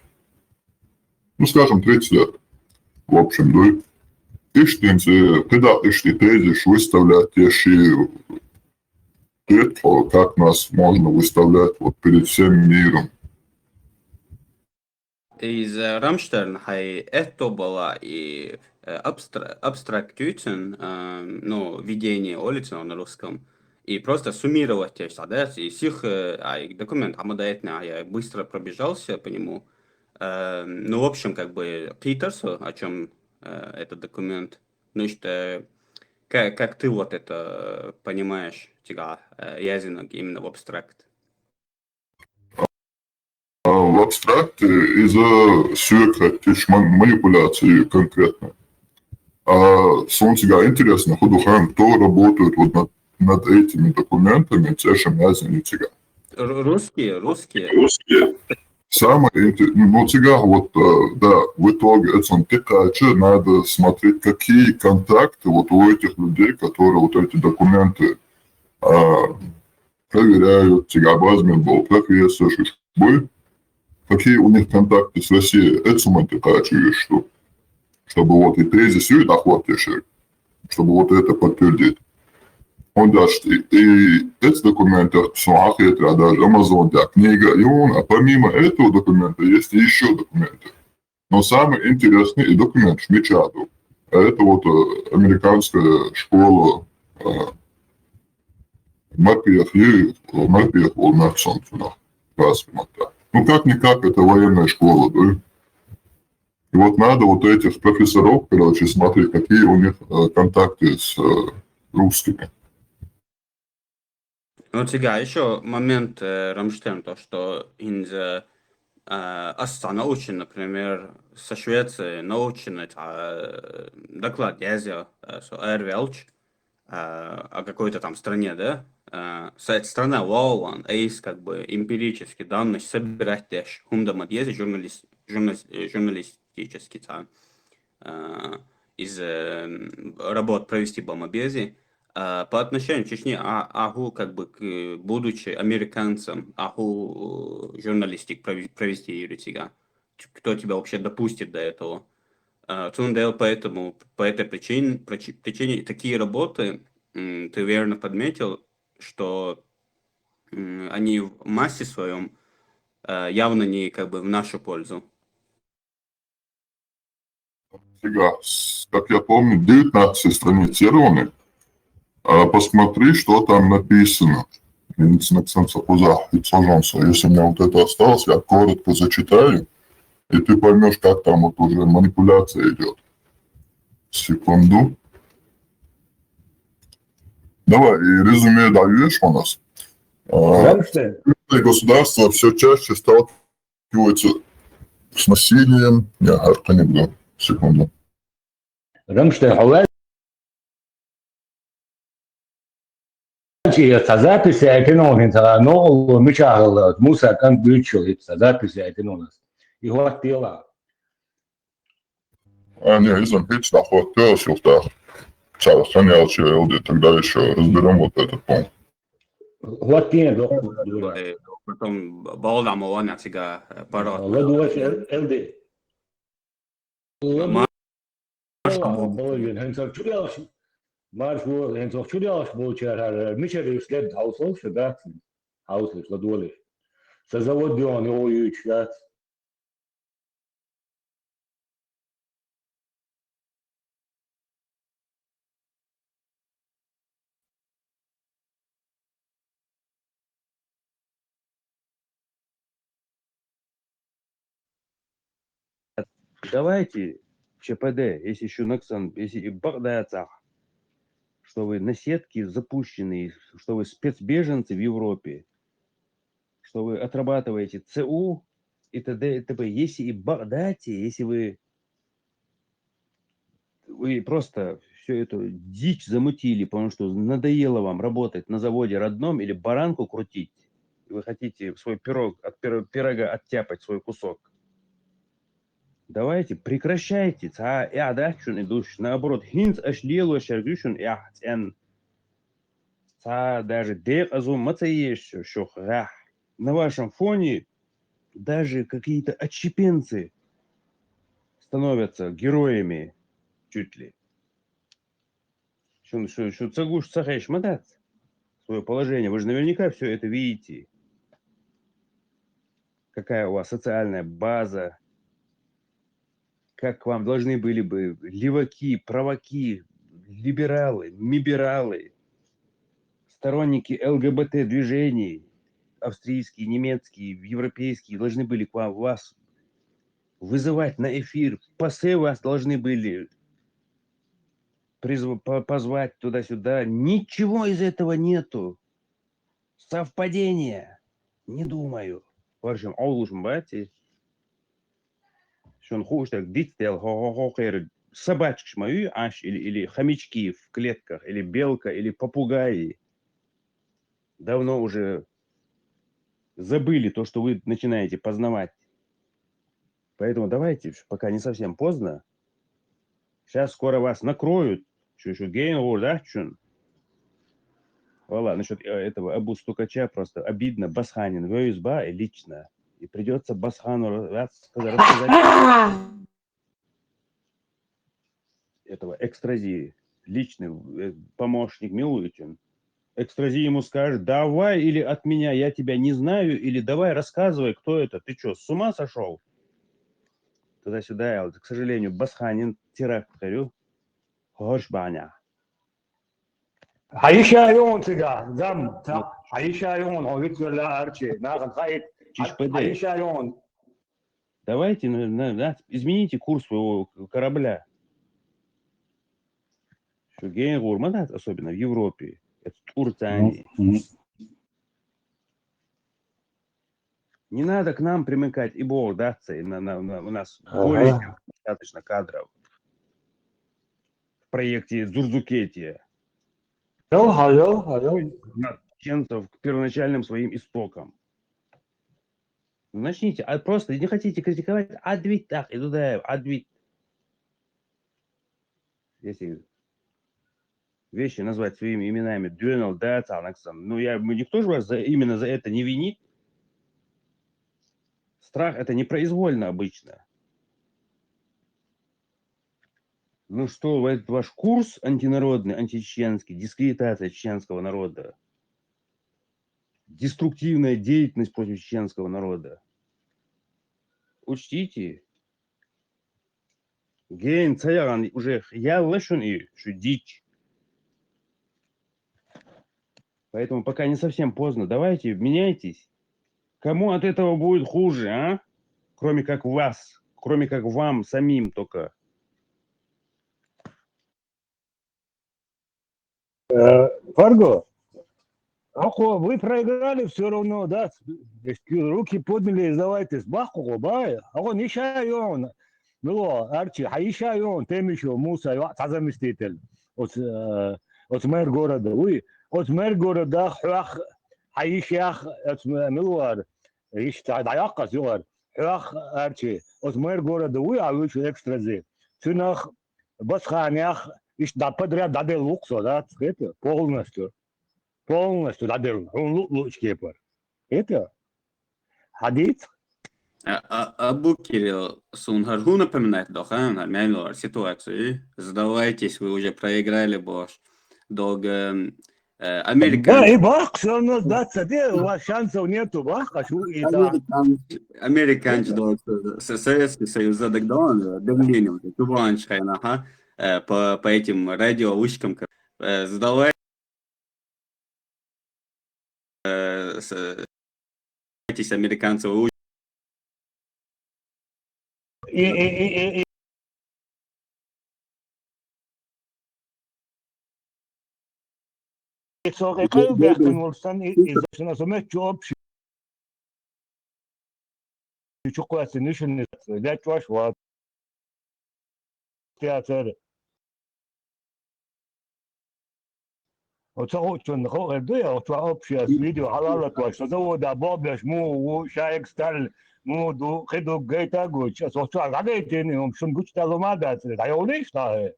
ну, скажем, тридцать лет, в общем, дуй. Иштта хӀинца, э, кхидӀа иштта тезис выставлять еш и, как нас можно выставлять вот перед всем миром. Из, э, Рамштерн хӀай этто бала и, э, абстра-, абстракт юьйцун, э, ну, видение олу цунах на русском, и просто суммировать еш цхьа, да, и сих, э, ай, документ хӀама дайтина, я быстро пробежался по нему. Э, ну, в общем, как бы, кхийтар со, о чём, э, этот документ. Ну, что, э, ка-, как ты вот это понимаешь, цигахь, э, яздинарг именно в абстракт? А, в абстракте из-за сюжет, ман-, манипуляции конкретно. А суна цигахь интересно, хӀун ду хаам, кто работает вот над, над этими документами, цӀе шен яздина ю цигахь. Р-, русские, русские. Русские. Самое интер-, ну, цигахь вот, э, да, в итоге это сон тыкача, надо смотреть, какие контакты вот у этих людей, которые вот эти документы, а, проверяют, цигахь базаме болу профессорш, уьш буй, какие у них контакты с Россией, это сон тыкача уьш ду, чтобы вот и тезис ю дӀахӀоттийна, чтобы вот это подтвердить. Он даже и, и эти документы, сон хьахетарехь, даже Амазон тӀехь книга юн, а помимо этого документа есть ещё документы. Но самый интересный и документ мичахь ду. А это вот, э, американская школа, э, морпехов, э, морпехов у нас, собственно, класс. Ну, как-никак, это военная школа, да? И вот надо вот этих профессоров, короче, смотреть, какие у них, э, контакты с, э, русскими. Ну, цигахь ещё момент, э, Рамштайн, то, что хӀинца, э, ас цхьа научный, например, со Швеции научный цхьа, э, доклад язъян, э, со араваьлча, э, о какой-то там стране, да? Э, со эта страна вован, а есть как бы эмпирические данные собирать деш, хӀума дан ма деза журналист-, журналис-, э, журналистический цхьа, э, из, э, работа провести бан ма беза, а, по отношению к Чечне, а, а хӀун, как бы, к, будучи американцем, а хӀун, э, журналистик прове-, провести юьйцу цигахь? Кто тебя вообще допустит до этого? А, цундела поэтому, по этой причине, причи-, причине такие работы, м, ты верно подметил, что, м, они в массе своём, э, явно не, как бы, в нашу пользу. Фига. С-, как я помню, девятнадцать страниц серваны. А, посмотри, что там написано. Если у меня вот это осталось, я коротко зачитаю, и ты поймёшь, как там вот уже манипуляция идёт. Секунду. Давай, и резюме даёшь у нас. А, Рамштайн. Государство всё чаще стал сталкиваются с насилием. Я арканибду. Секунду. Рамштайн, хьо ваьлча, я цхьа запись яйтина хӀинца, ногӀу мичахьа хилла, Муса кӀант буьйцуш йолу, хӀинца цхьа запись яйтина хӀинца. И хӀоттаелахь. А, не, иза хӀинца дӀахӀоттаелаш юхтах. Цхьа хан яьлча, Элди, тогда ещё разберём вот этот пункт. ХӀоттийна дохур. Э, потом балда ма ван цигахь, э, паргӀат. ЛадогӀаш, Эл-, Элди. Ма-, ЛадогӀаш, хьенца чудаьлча, марш ву, хьенца чудаьлча болчара, мичара ю след хьовсал шу дац? Хьовсалаш, ладогӀалаш. Сан завод йогӀу, йогӀу юьйцуш дац. Давайте, ЧПД, если ещё наксан, если и бакъдацах, что вы на сетке запущены, что вы спецбеженцы в Европе, что вы отрабатываете ЦУ и т.д. и т.п. Если и бакъдате, если вы вы просто всю эту дичь замутили, потому что надоело вам работать на заводе родном или баранку крутить, и вы хотите свой пирог, от пиро- пирога оттяпать свой кусок. Давайте, прекращайте. Ца яда чун идуш. Наоборот, хинц аш лело шаргюшун ях цен. Ца даже дек азу маца еш шух гах. На вашем фоне даже какие-то отщепенцы становятся героями чуть ли. Шун, шун, шун цагуш цахеш мадат свое положение. Вы же наверняка все это видите. Какая у вас социальная база, как к вам должны были бы леваки, праваки, либералы, мибералы, сторонники ЛГБТ-движений, австрийские, немецкие, европейские, должны были к вам, вас вызывать на эфир, пасы вас должны были призв- по- позвать туда-сюда. Ничего из этого нету. Совпадение? Не думаю. В общем, олушм бати. Шун хуштаг дител хо-хо-хо собачкаш мою аш или, или хомячки в клетках, или белка, или попугаи. Давно уже забыли то, что вы начинаете познавать. Поэтому давайте, пока не совсем поздно. Сейчас скоро вас накроют. Чу-чу гейн гур, да, чун? Вала, насчет э, этого Абу Стукача просто обидно. Басханин вывез ба и лично. И придется Басхану рассказать, рассказать этого экстрази, личный э, помощник Милуевича. Экстрази ему скажет: «Давай или от меня, я тебя не знаю», или «Давай, рассказывай, кто это, ты что, с ума сошел?» Туда-сюда, я, к сожалению, Басханин теракт, говорю, горш баня. Хьаиша йон цига, зам, ца, хьаиша йон, хьо вицвелла арчи, нахал хаит, Чиш педе. Хьаиша йон. Давайте, на- на- на- измените курс своего корабля. Что гейн гурманат, особенно в Европе, это Турция. Не надо к нам примыкать и бордаться, и на- на- на- у нас более чем достаточно кадров в проекте Дзурдзукетия. Алло, алло, алло. Чеченцев к первоначальным своим истокам. Начните, а просто не хотите критиковать, адвит так, и туда адвит. Если вещи назвать своими именами, Дюнал, да, Цанаксон. Ну, я, мы- никто же вас за- именно за это не винит. Страх — это непроизвольно обычно. Ну что, в этот ваш курс антинародный, античеченский, дискредитация чеченского народа, деструктивная деятельность против чеченского народа. Учтите, гейн цаяган уже ялла шун и шудич. Поэтому пока не совсем поздно. Давайте, меняйтесь. Кому от этого будет хуже, а? Кроме как вас, кроме как вам самим только. Э, Фарго, ако вы проиграли все равно, да, с- руки подняли, сдавайтесь, бахо, бай, ако ниша йон, мило, арчи, хьаиша йон, темишо, Муса, йо, та заместитель, от, э, от мэр города, уй, от мэр города, хьах, хьаишах, от м- милуар, иш та- даяккас, юар, хьах, арчи, от мэр города, уй, а вы экстрази, цунах, Басханях, иш да подряд да дел луксо, да, это, полностью, полностью да дел, он лу- лучкепар, это, хадит, А, а, Абу Кирилл, сун харху напоминает, да, хан, мянлор ситуацию. Сдавайтесь, вы уже проиграли, бош. Долго, э, Да, американцы, и бах, все равно сдаться, где у вас шансов нету, бах, хочу и так. американцы, американцы, долго, С- Советский Союз задагдон, давление, вот, тубанч хайна, ха, э, по, по этим радиовышкам, как, э, сдавай, э, с- сдавайтесь, американцы, вы И, и, и, и, и. Со кхайбехтан волчу сан, и, и, шуна со меттачу общий. Чу кхоьссина вишина лечкъош вац. Театр. Оцу хуучунна хо эр ду я, оцу общий ас видео хьалалатош, со завода бобеш му ву, шайг стал му ду, хи ду гайта гуч, ас оцу гагайтин, ум шун гуч талу ма дац, дайолиш та.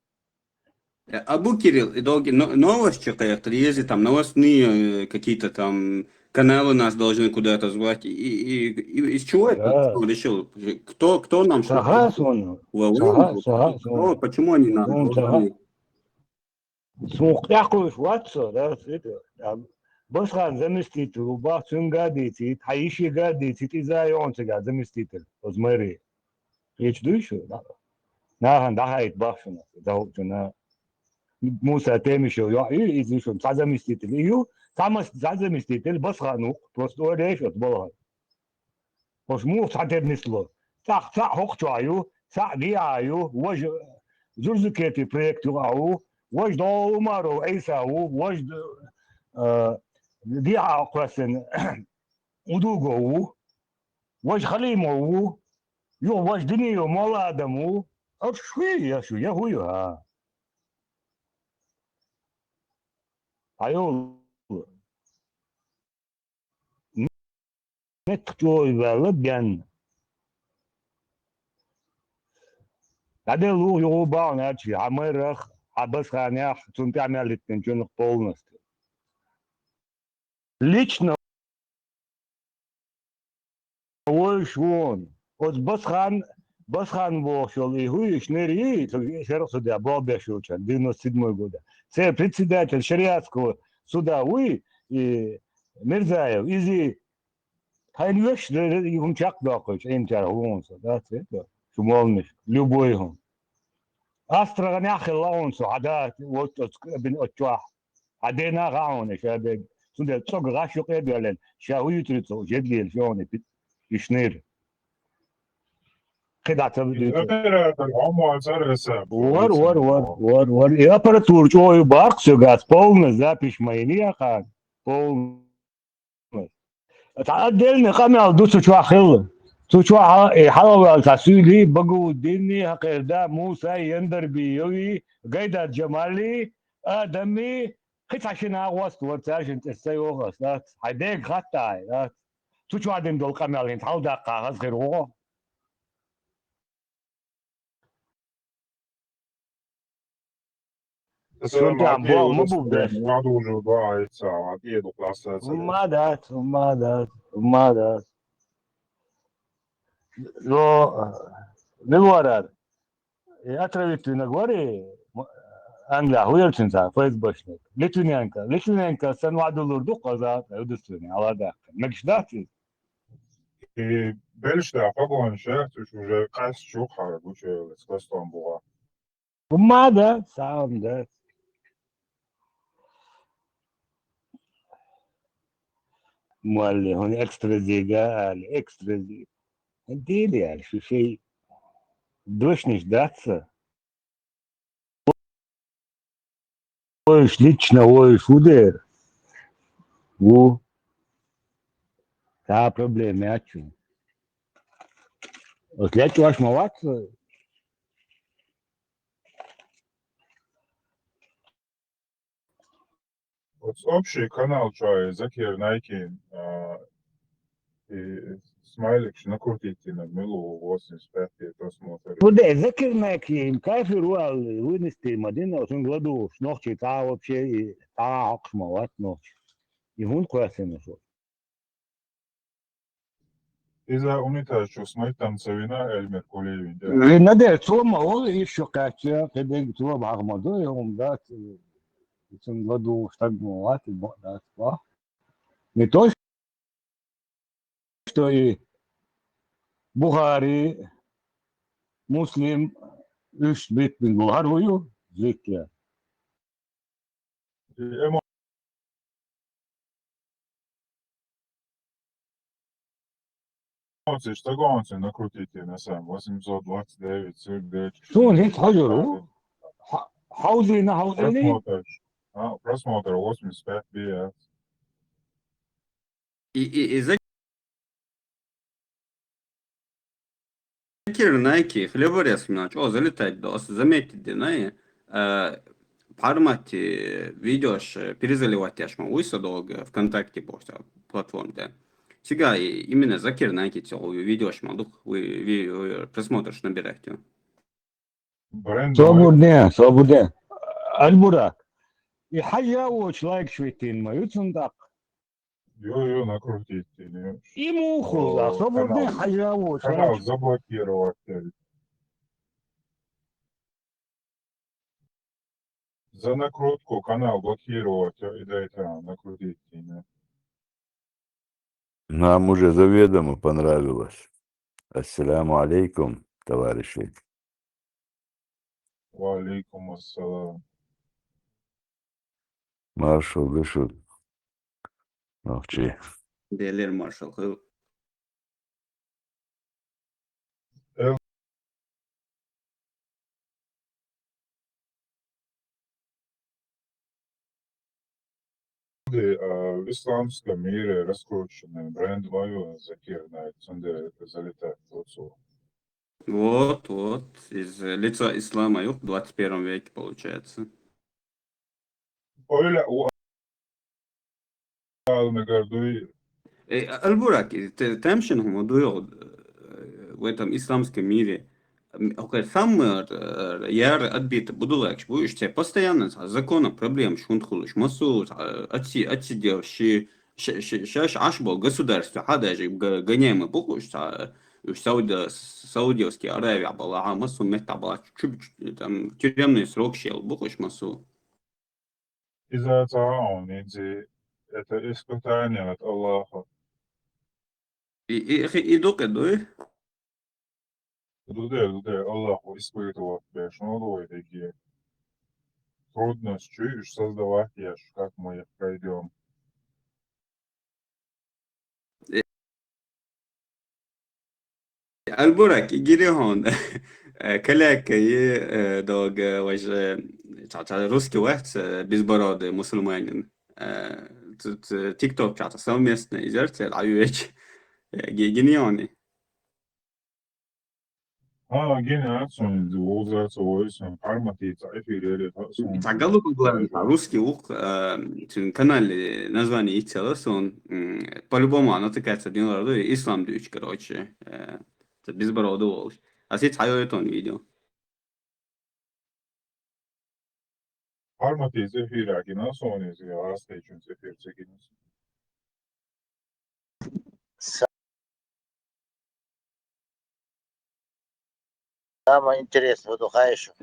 Э, Абу Кирилл, и долги но-, новости какие-то, если там новостные, э, какие-то там каналы нас должны куда-то звать, и, и, и из чего это? Да. Кто решил? Кто, кто нам что? Саха сон. Ва-, ва-, саха, саха сон. Почему они нам должны? Сун кхехкуш вац со, да, это, а, Басхан заместитель, у бах цуьнга дийцит, хьан йишига дийцит, иза йоӀун цигахь заместитель, оз мэри. Эчу дуй шу? Нахана дӀахаийта бах шуна, дӀахӀуъ шуна. Муса Темишев йоӀ ю, иза ю шуна, цхьа заместитель ю, цхьа мас-, цхьа заместитель Басхан ву, просто олеша оцу балхана. Ош муха цхьатерра нисло? ЦӀахь цхьаъ хӀокху чохь ю, цхьаъ дехьа ю, важа Зурзукетий проект юкъахь ву, важа дӀо Умаров Ӏийса ву, важа, а, дехьа кхоьссина Удугов ву, важа Халимов ву, юха важа Диниев Молла Адам ву. Ош хӀу я шу, я хӀу ю, хьа? Хьайолу. Меттах чӀогӀа ваьлла бен. ДӀаделла ву юха бахьана аьлча, хьан майрах, хьан Басханех, цунна тӀехь мел хӀиттинчунах полностью. Лично вуьйш ву. Оцу Басхан, Басхан бохуш йолу и хӀуй, и шинарий, шарах суда, боху беш йолчу, девяносто седьмой года. Церан председатель шариатского суда вуй, и Мирзаев, иза хьайна веш, ре-, ре-, и хӀума чекхдоккхуьйту, Ӏийна чара хӀун со, да, церан, шу молнаш, любой хӀума. Астраханехь хилла хьуна со, хьан да, вот оцу кабин оцу чохь. Хьан дена а хаьа хьуна, ша бега. Цундела цӀога гӀаш юкъе а доьллина, ша хӀун юьтур ю цо, жедлийла шоьгӀана и пи-, и шинира. КхидӀа ца дуьйцу. Оператор хьо ма цара аса. Вар, вар, вар, вар, вар. И аппаратура чӀогӀа ю баккха соьгахь, полна запись ма йина яхана. Полна. Цхьа отдельный къамел ду цу чохь хилла. Цу чохь и хьалаваьлла цхьа суьйлий, Багауддиний, хьакхера да, Мусай, Яндарбиевий, Гайдар Джамалий, Адамий, кхин цхьа шина а гӀоста вара, цаьршинна тӀе ца йогӀу ас, дац? Хьайн дега хатта хьайн, дац? Цу чохь дина долу къамел хӀинца хьаладаккха хаза хир ву хьо? Сан тӀехь боху ма бу деш. Ма дац, ма дац, ма дац. Йо, мила вара? И отравить винарг вари, Англия, хӀун яра цуьнан цхьа ФСБшник? Литвиненко. Литвиненко сан ваьдуллур ду-кх хаза, удостоверение, Алла даккха. Мегаш дац иза? И белш да погонаш, уьш уже къаьсташ ю хьара гучуевллац Костон бухахь. Ма дац, схьа а ма дац. Молли, хӀун экстразига али, экстрази. Дели аьлла, шу шайн дошнаш дац сан. Вуьйш, лично вуьйш ву дера? Ву. Цхьа а проблема яц шуна. Оцу лечкъош ма вац. Оцу общий канал чохь Закир Найкин, а, и смайликаш накрутить йинарг мила ву, восемьдесят пять просмотр? Куде Закир Найкин, кафир ву аьлла, вынести ма дина, цуьнга ладугӀуш, нохчий цхьа а вообще, и цхьа а хьокхуш ма вац нохчий. И хӀунда кхоьссина шу? Иза унитаз чу смайтам ца вина, Эльмир Кулиевин тӀе. Вина дер, цо ма волу, и шу кхаьчча, кхидерг цо бахьа ма ду, и хӀума дац, и цуьнга ладугӀуш стаг ма вац, и бакъ дац, бах. Не то, что и Бухари, Муслим, уьш биттина бу, хӀара хӀун ю? Зикке. И эмо-, Слушай, что гонцы накрутите на самом восемьсот двадцать девять, сорок девять. Суна хӀинца хьожур ву? Хьа-, хьовзийна, хьовзийна? Просмотр. А, просмотр восемьдесят пять бия. И, и, и за Закир Найки, хлеборез мина, чё залетать до, ас заметить де, най, э, формате видеош, э, перезаливать яшма, уйса долго ВКонтакте просто платформе, да. Цига и именно Закир Найки, цё, видеош ма дух, вы, вы, вы просмотрш набирать, ё. Бренд Собур де, собур де. Аль-Бурак. И хьажа воч лайк швитин ма, юцун дак. Ё-ё, накрутите, не? И муху, да, О, собур де, канал. Хьажа воч Канал лайк. Заблокировать. За накрутку канал блокировать, и дайте нам накрутить, не? Нам уже заведомо понравилось. Ассаламу алейкум, товарищи. Ва алейкум ассалам. Маршал дышут. Нохчи. Делер маршал, хыл. Люди, а, в исламском мире раскрученный бренд мою Закир Найк, цунде залетать в лицо. Вот, вот, из лица ислама, юх, в двадцать первом веке получается. Öyle o alma gördüğü Э, Аль-Бурак, и т-, тамшин хӀума дуй, э, в этом исламском мире. М, окей, сам, э, яр отбит будулакш, будеш те постоянно, а, законом проблем шунт хулуш, масу, а, отси-, отсидевши, ш-, ш-, шаш аш бол государство, ха, даже г-, гоняемый бухуш, а, уж Сауди-, Саудовский Аравия была, а, масу мета была, чу-, чу-, там, тюремный срок шел, бухуш масу. إذا تعاوني, это испытание от Аллаха. И, и, и, и дук, и дуй? Дуде, дуде, Аллаху испытывать бешен, дуде, такие трудности, чуешь, создавать я ж, как мы их пройдем. Аль-Бурак, и гири хьона, э, каляка, и, э, дог, э, важ, э, ца-, ца-, русский вахт, э, безбородый мусульманин. Э, т-, т-, TikTok чата совместно изерце, а веч, э, ги-, гини они. А, гени ацун, вузаца ойсун, форматица, эфир или ацун. Ца галук главный, а русский ук, э, цун канале название ицела сон, м, по-любому оно такая ца дин ларду, ислам дюч, короче, э, ца безбородый волш. А сеть хайо это он видео. Форматица эфира гина, сон из я астечун эфир цегинус. Самое интересное, вот, конечно,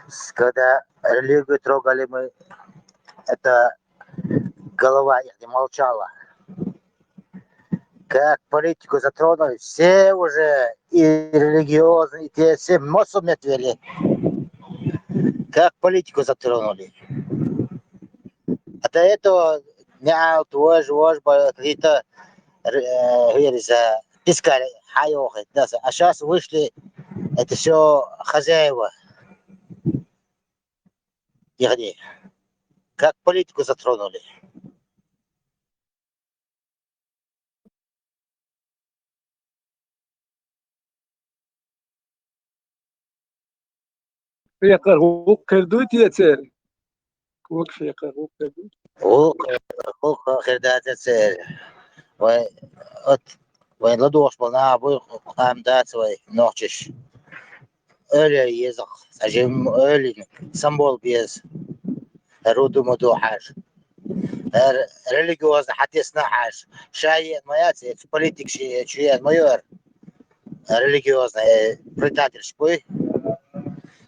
с-, когда религию трогали мы, это голова их не молчала. Как политику затронули, все уже, и религиозные, и те, все мозг отвели. Как политику затронули. А до этого не аут, вож, вож, ба-, какие-то, э, говорится, пискали, хайохи, да, а сейчас вышли, это все хозяева. Их, как политику затронули. Фекъар гӀулакх хир дуй те церан? Вокх фекъар гӀулакх хир дуй? ГӀулакх, гӀулакх хир дац церан. Вай, от, вай ладувгӀаш бола наха буй, къам дац вай, нохчаш. Ойла е еза, цхьа жимма ойла, самбол беза. ХӀара у ду ма ду хьажа. ХӀара религиозно хьатесна хьажа. Ша е ма яц, эцу политик ши-, чу е ма йора. Религиозно, э, предательш буй.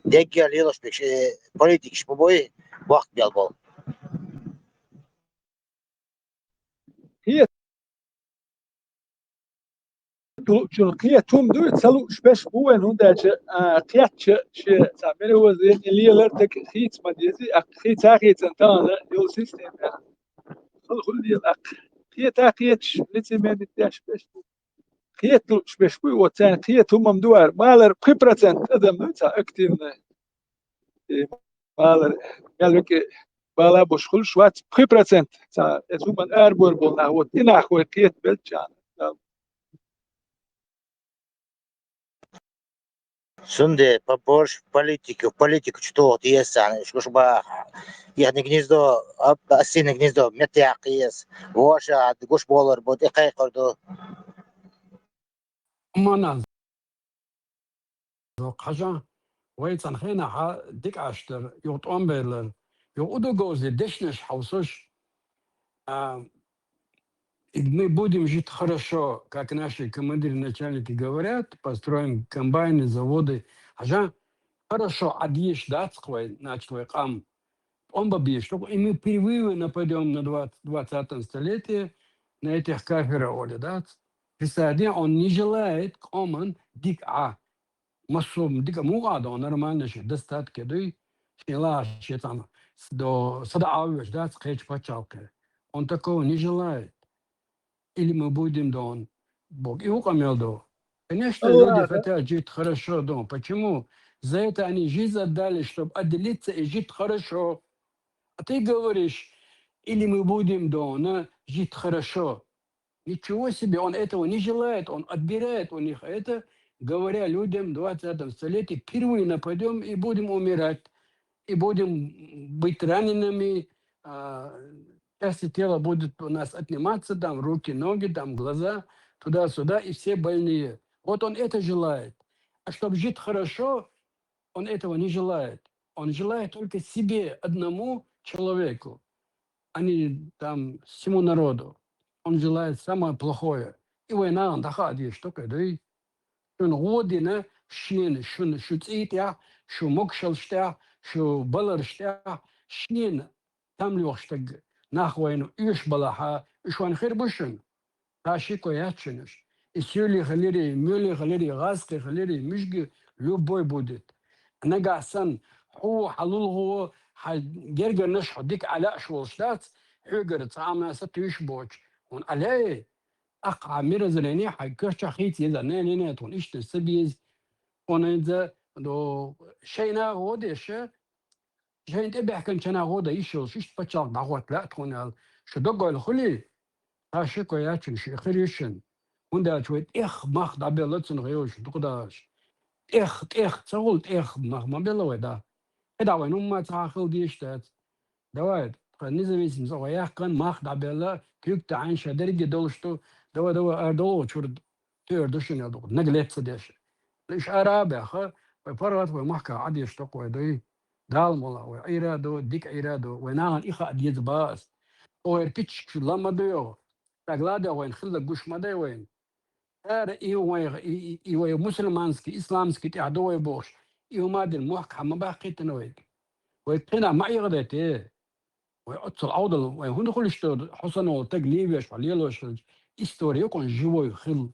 Дегге лелаш бекш, э, политикш бу буй, вахт бел бол. Хе, ту-, чур кхе тум дуй, ца лууш беш бу вайн, хӀунда аьлча, а, кхетча, ше, цхьа мера ваза, лелар таг хийца ма дези, а хийца хийцан тана йол система. Хала хула лела, а кхета кхеташ, лицемерить деш беш бу. кхета лууш берш буй, вот царна кхета хӀума-м ду вар, малар пхи процент адам ду цхьа активный. И малар, мел веке бала бош хуьлуш вац пхи процент. Цхьа эцу хӀуман арабор болу нах, вот и нах вай кхета белчана. Цундела побольше политики, политику чу туху деза царна, уьш гуш баха. Ихна гнездо, а, осиное гнездо меттаяккха еза. Вожа гуш болар бу, тӀе кхайкхар ду. Маназ. Хьажа, вай цхьана хенахь дика Ӏаш дара, юха тӀом берлар, юха удур говзе дешнаш хьовсуш, а, и мы будем жить хорошо, как наши командиры, начальники говорят, построим комбайны, заводы. Хьажа, хорошо, Ӏадеш дац вай, значит, вай къам тӀом бан безаш. Только и мы впервые нападём на двадцать, двадцатом столетии на этих кафиров, оли дац. Представь, он не желает къоман дика Ӏа. Массо дика муха а ду, нормально шен достатке дуй, шен лаша шен цхьана до сада Ӏа веш дац кхечу пачхьалкхе. Он такого не желает. Или мы будем дон. Бог и укъа мел ду. Конечно, люди хотят жить хорошо дон. Почему? За это они жизнь отдали, чтобы отделиться и жить хорошо. А ты говоришь, или мы будем дон, жить хорошо. Ничего себе, он этого не желает, он отбирает у них это, говоря людям в двадцатом столетии, впервые нападём и будем умирать, и будем быть ранеными, а, части тела будут у нас отниматься, там руки, ноги, там глаза, туда-сюда, и все больные. Вот он это желает. А чтобы жить хорошо, он этого не желает. Он желает только себе, одному человеку, а не там всему народу. Он желает самое плохое. И вайна даха а деш, только дуй. Шуна гӀо дина, шена, шуна, шу цӀий тӀехь, шу могушаллаш тӀехь, шу баларш тӀехь, шена там лоьхуш стаг нах вайна оьшуш балахьа, уьш вайн хир бу шуна. Ткъа шеко яц шуна уьш. И соьли хилири, моьли хилири, гӀазкхи хилири, муьжги любой будет. Нагахь санна хьо, хьан лулахо, хьан гергарнаш хьо дика Ӏалаьаш волуш дац, хьоьгара цхьа а маса туьйш боцуш. Хьуна Ӏалаье, аккха хьан мирозрени хьан коьртачохь хийца еза, не, не, не, тхуна иштта ца беза. Хьуна хӀинца, до, шайна гӀо деш, шайна тӀебаьхкинчу нахо дан йиш йолуш, иштта пачхьалкх дӀахӀотта лаьа тхуна аьлла, шу догойла хуьлий? Ткъа шеко яц шуна, шу хир ю шуна. ХӀунда аьлча вай тӀех мах дӀабелла цунах йолуш дукха дахарш. ТӀех, тӀех ца хуьлу, тӀех мах ма белла вай дӀа. КхидӀа вайн хӀумма ца хьан хила дезаш дац. Давай, тхан независимость вай яьккхина, мах дӀабелла, куьг таӀийна, ша дерриге долуш ду, давай, давай, ара долу чуьра тоьар ду шуна аьлла дукха, наг летта ца деш. Уьш ара а баьхна, вай паргӀат вай махкахь Ӏадеш токхо вай дуй. Дала мала, вай Ӏийра а ду, дика Ӏийра а ду, вай нахана и хаа деза бан ас. Оха хӀара пиччиг шу лан ма ду йогӀу. Стаг ладегӀа вайна хилла гуш ма дай вайна. Ара и вай, и, и, и вай мусульманский, исламский тӀехь ду вай бохуш, и хӀума дина мохк хьан ма баккхийтина вайга. Вай кхина ма Ӏехадайта. Вай оццул Ӏовдал, вай хӀунда хуьлуш ду, хьо санна волу стаг левеш, хьо лелош хилча, история кхунна живой хилла.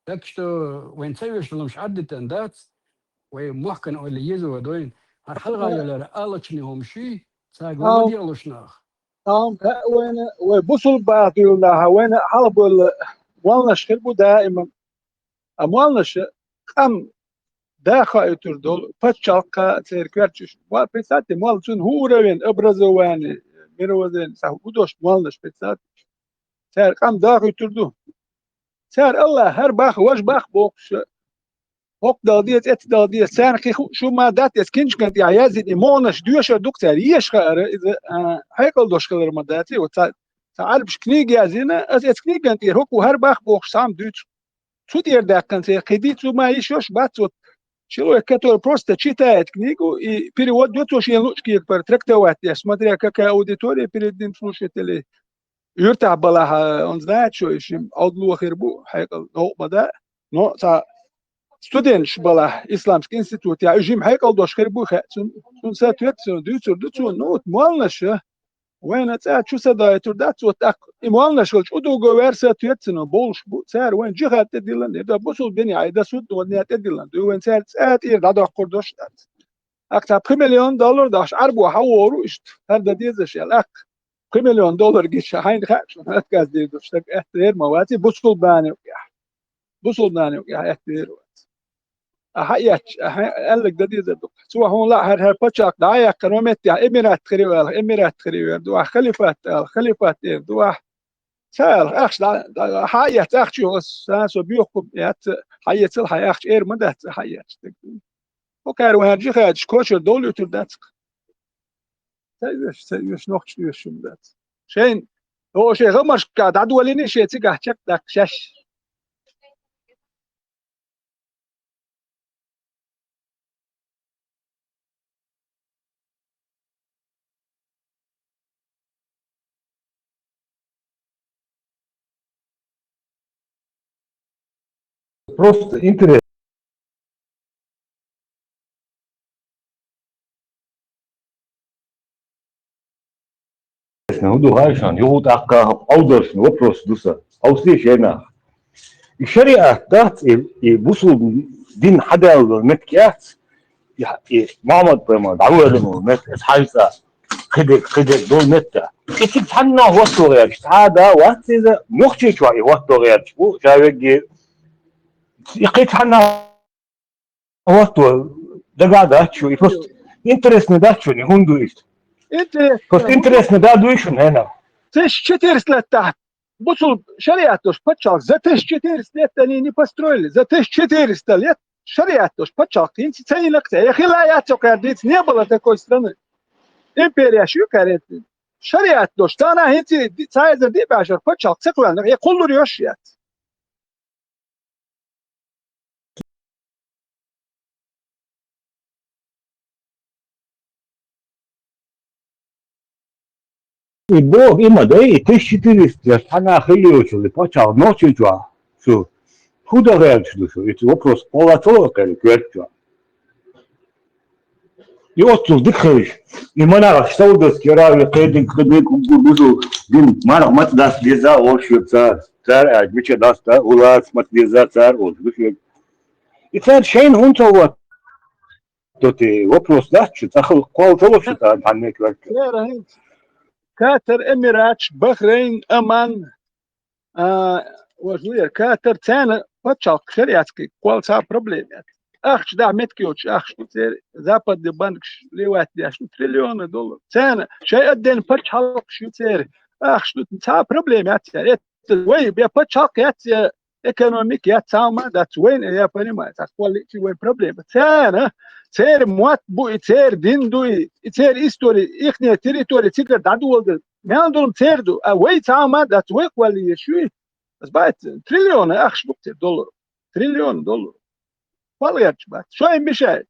Так что вайн ца веш ломаш Ӏаддитан дац, вай мохкан ойла еза вай дойн. ХӀара хьалха йолара аллачни хӀума ший, цаьрга ма дегӀлуш нах. Ам, вайна, вай бусул бахьа дуьйла наха, вайна хьалха болла молланаш хир бу даиман. А молланаша къам даха а уьтур долу, пачхьалкха церан коьртачуьш. Ва представьте, молла цунна хӀун уровень образования, мировоззрения, цхьа хӀун дош молланаш представьте. Цара къам даха уьтур ду. Цара Аллах хӀара бах, важа бах бохуш, хӀокху дала деза, эцу дала деза, царна кхин ху-, шу ма дац, эцу кинчкан тӀехь яздина, и молланаш доьшур ду-кх цара, еш хаара, иза, а, хьекъал дош хилар ма дац, и, вот цхьа, цхьа Ӏарбаш книга яздина, аса эцу книган тӀера хӀокху хӀара бах бохуш, цхьа хӀума дуьйцу. Цу тӀера даьккхина церан кхин дийца ма йиш йолуш бац, вот человек, который просто читает книгу и перевод ду, цо шен луучу кепара трактовать деш, смотря какая аудитория перед ним слушателей. Юьртахь балахь, он знает, что и шим Ӏовдало хир бу, хьекъал новкъа ма даьа. Но цхьа студенташ балахь, исламский институт, я уьш жима хьекъал дош хир бу, хаьа цунна, цунна соответственно дуьйцур ду цо, ну, вот молланаша, вайна цӀа чу са дойтур дац, вот тӀаккха и молланаш хилча, удуго вер соответственно болуш бу, цара вайн джихад тӀедиллан, я да бусул бен, я да судно, вайн тӀедиллан, ду вайн цара цӀа тӀера дӀадоккхур дош дац. Аккха цхьа пхи миллион доллар дахьаш, Ӏарбо хьан вору иштта, хӀара дан дезаш аьлла, аккха. Пхи миллион доллар гича, хьайна хаьа шуна, отказ дийр ду, стаг аьтту эр ма вац, и бусул бани юкъехь. бусулба нана юкъе хьаэттавер вац. А хьаэцча, а хьа-, аьлларг дан дезар ду. Цо хьуна лаьа хӀара, хӀара паччахьалкх дӀа а яьккхина, ма метте, Эмират хир ю аьлла, Эмират хир ю вер ду, ахь халифат аьлла, халифат эр ду ахь. Ца аьлла, ахча дӀа, дӀа, хьа а эцна, ахча ю, аса, сан со боьху яц, хьаэцал хьайн ахча, эр ма дац хьаэцча стаг. Хьо кхаьра вахьана жихӀадаш кочара довла юьтур дац-кх. Ца оьшу, ца оьшу, нохчашна оьшу хӀума дац. Шайна, о, шайн гӀамашка дӀадолийна, шен цигахь чекхдаккха шаьш. Просто интересно. ХӀун ду хьайшан, юха тӀаккха хьо Ӏовдалшна вопрос ду сан. Ӏовсий шайнах. И шариат дац, и, и бусулба дин хьадаьлла меттиг яц, и, и Мухьаммад-пайхамар дӀавоьллина меттиг, эс хьаьжцӀа, кхидерг, кхидерг долу меттиг. И цига цхьанна хӀотто гӀерташ, цхьа а да вац иза, нохчийчохь и хӀотто гӀерташ бу, ша вегге, и кхин цхьанна хӀотто дагахь дац шуна, и просто интересно дац шуна, и хӀунда ду иштта? Интересно. Просто интересно да дуй шуна, хӀена? Тысяча четыреста лет тӀехь бусулба шариат долуш паччахьалкх, за тысяча четыреста лет они не построили, за тысяча четыреста лет шариат долуш паччахьалкх хӀинца ца йина-кх цара, я хила а яц цо кхаьра дийца, не было такой страны. Империя шу кхаьра. Шариат долуш, царна хӀинца ди-, цхьа эзар диъ бӀе шарахь паччахьалкх ца кхоьллинарг, я кхуллур йош яц. И боху, и ма дай, и тысяча четыреста лет цхьанна хилла йолчул и пачхьалкх Нохчийчохь шу хӀун дан гӀерташ ду шу? И вопрос кхоллацо а кхаьрга коьртачохь. И оццул дика хевши, и манараш Саудовский Аравия кхайдинг кхидинг хӀума бузу, дин марха маца даста деза а олуш ю цара. Цара аьлча, мича даста, улац маца деза цара олуш ду шуьга. И цара шайна хӀунда ца хӀотто те вопрос дац шу, цхьа хала кхол ца ло шу цара цхьанне а коьртачохь. Цара хӀинца Катар, Эмираташ, Бахрейн, Оман, А, важа ву яра Катар, царна пачхьалкх шариатский кхолла цхьа а проблема яц. Ахча дахьа меттиг йоцуш ахча ду церан, западный банкаш левать деш ду триллионы доллар. Царна шайн отдельно пачхьалкхаш ю церан, ахча ду, цхьа а проблема яц церан. Это вай, я пачхьалкх яц, я экономика яц, цхьа а ма дац вайна, я понимаю, цхьа кхолла лиъчи вайн проблема. Царна, церан мотт бу и, церан дин ду и, и церан истори, ихне территори цигара дӀадоладар. Мел долу церан ду, а вай цхьа а ма дац, вай кхолла еш ю и. Ас бац, триллионы ахча ду церан доллар. Триллион доллар. Кхолла гӀерташ бац. Шайн мешает.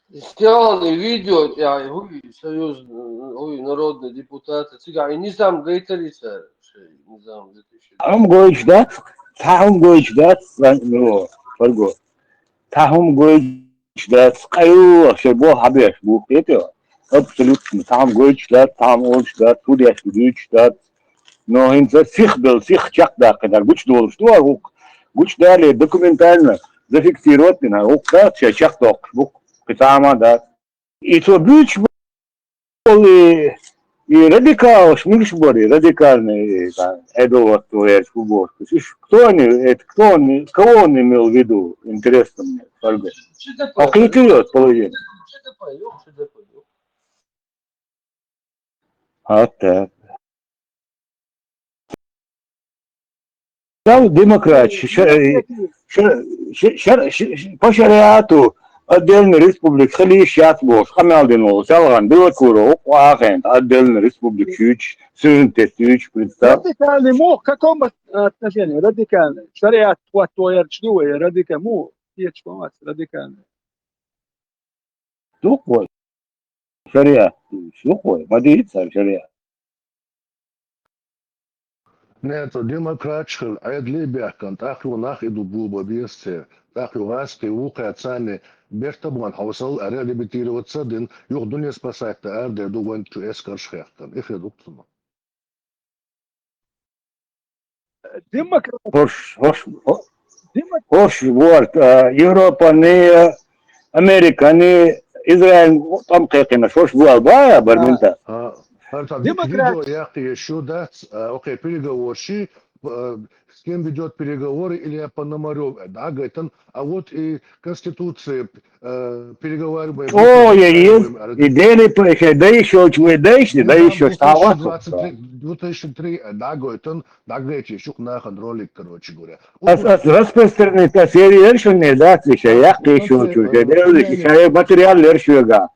Сделали видео, я, хуй, союз, хуй, народный депутат, цигахь и низам гайтари цара, шей, низам две тысячи. Хьуна гойтуш дац, цхьа хьуна гойтуш дац, ну, Фарго. Цхьа хьуна гойтуш дац, къайлах шайн боху хьабеш бу, кхетий? Абсолютно. Цхьа хьуна гойтуш дац, цхьа хьуна олуш дац, хӀун деш ду дуьйцуш дац. Но хӀинца сих белла, сих чекхдаккхинарг гучудолуш ду хӀара гӀуллакх. Гучудале документально зафиксировать дина хӀара гӀуллакх дац, шайн чекхдоккхуш бу, кхин цхьа а ма дац. И цо буьйцуш болу и, и радикалаш муьлш бара, и радикальный, и, да, Эдуард Валерьевич Кубовский. Уж кто они, это кто они, кого он имел в виду, интересно мне, Ольга? А какие ты вот положения? А, так. Стал демократ, ш-, ш-, ш-, ш-, ш-, по шариату отдельный республика хила йиш яц бохуш, къамел дина волу СалгӀан Белокуров, Ахен, отдельный республика шуьйчу, суверенитет шуьйчу, представь. Радикальный муха, каком отношении? Радикальный. Шариат хӀотто гӀерташ ду вай, радика-, муха, кхеташ ма вац, радикальный. Дукха вай. Шариат. Дукха вай. Ма дийца цара шариат. Не, цо демократаш хила, Ӏедале а баьхкина, тӀаккха юха нах идла бу бан беза церан. ТӀаккха юха гӀазкхий вукхаьрца царна бертан бан хьовсал а реабилитироваться а дина, юха дуьне спасать дан арадаьр ду вайн чу эскарш а хехкина. И хир ду-кх цунах. Демократ. ХӀорш, хӀорш, хӀо-, демок- хӀорш бу, а, Европан а, Американ а, Израиль тӀом кхайкхинарш хӀорш бу аьлла бу, а, барминта. А, а, хӀара цхьа дика демократ- видео яккха еш ю дац, а, окхе переговорши, э, с кем ведёт переговоры Илья Пономарёв, э, да, говорит он, а вот и Конституция, э, переговариваем, О, я есть. И Дели еще, да еще, чего, да еще, да еще стало. двадцать три, две тысячи три, э, да, говорит он, да, говорит, еще нахуй ролик, короче говоря. Распространить серию решение, да, еще я еще, еще материал решение.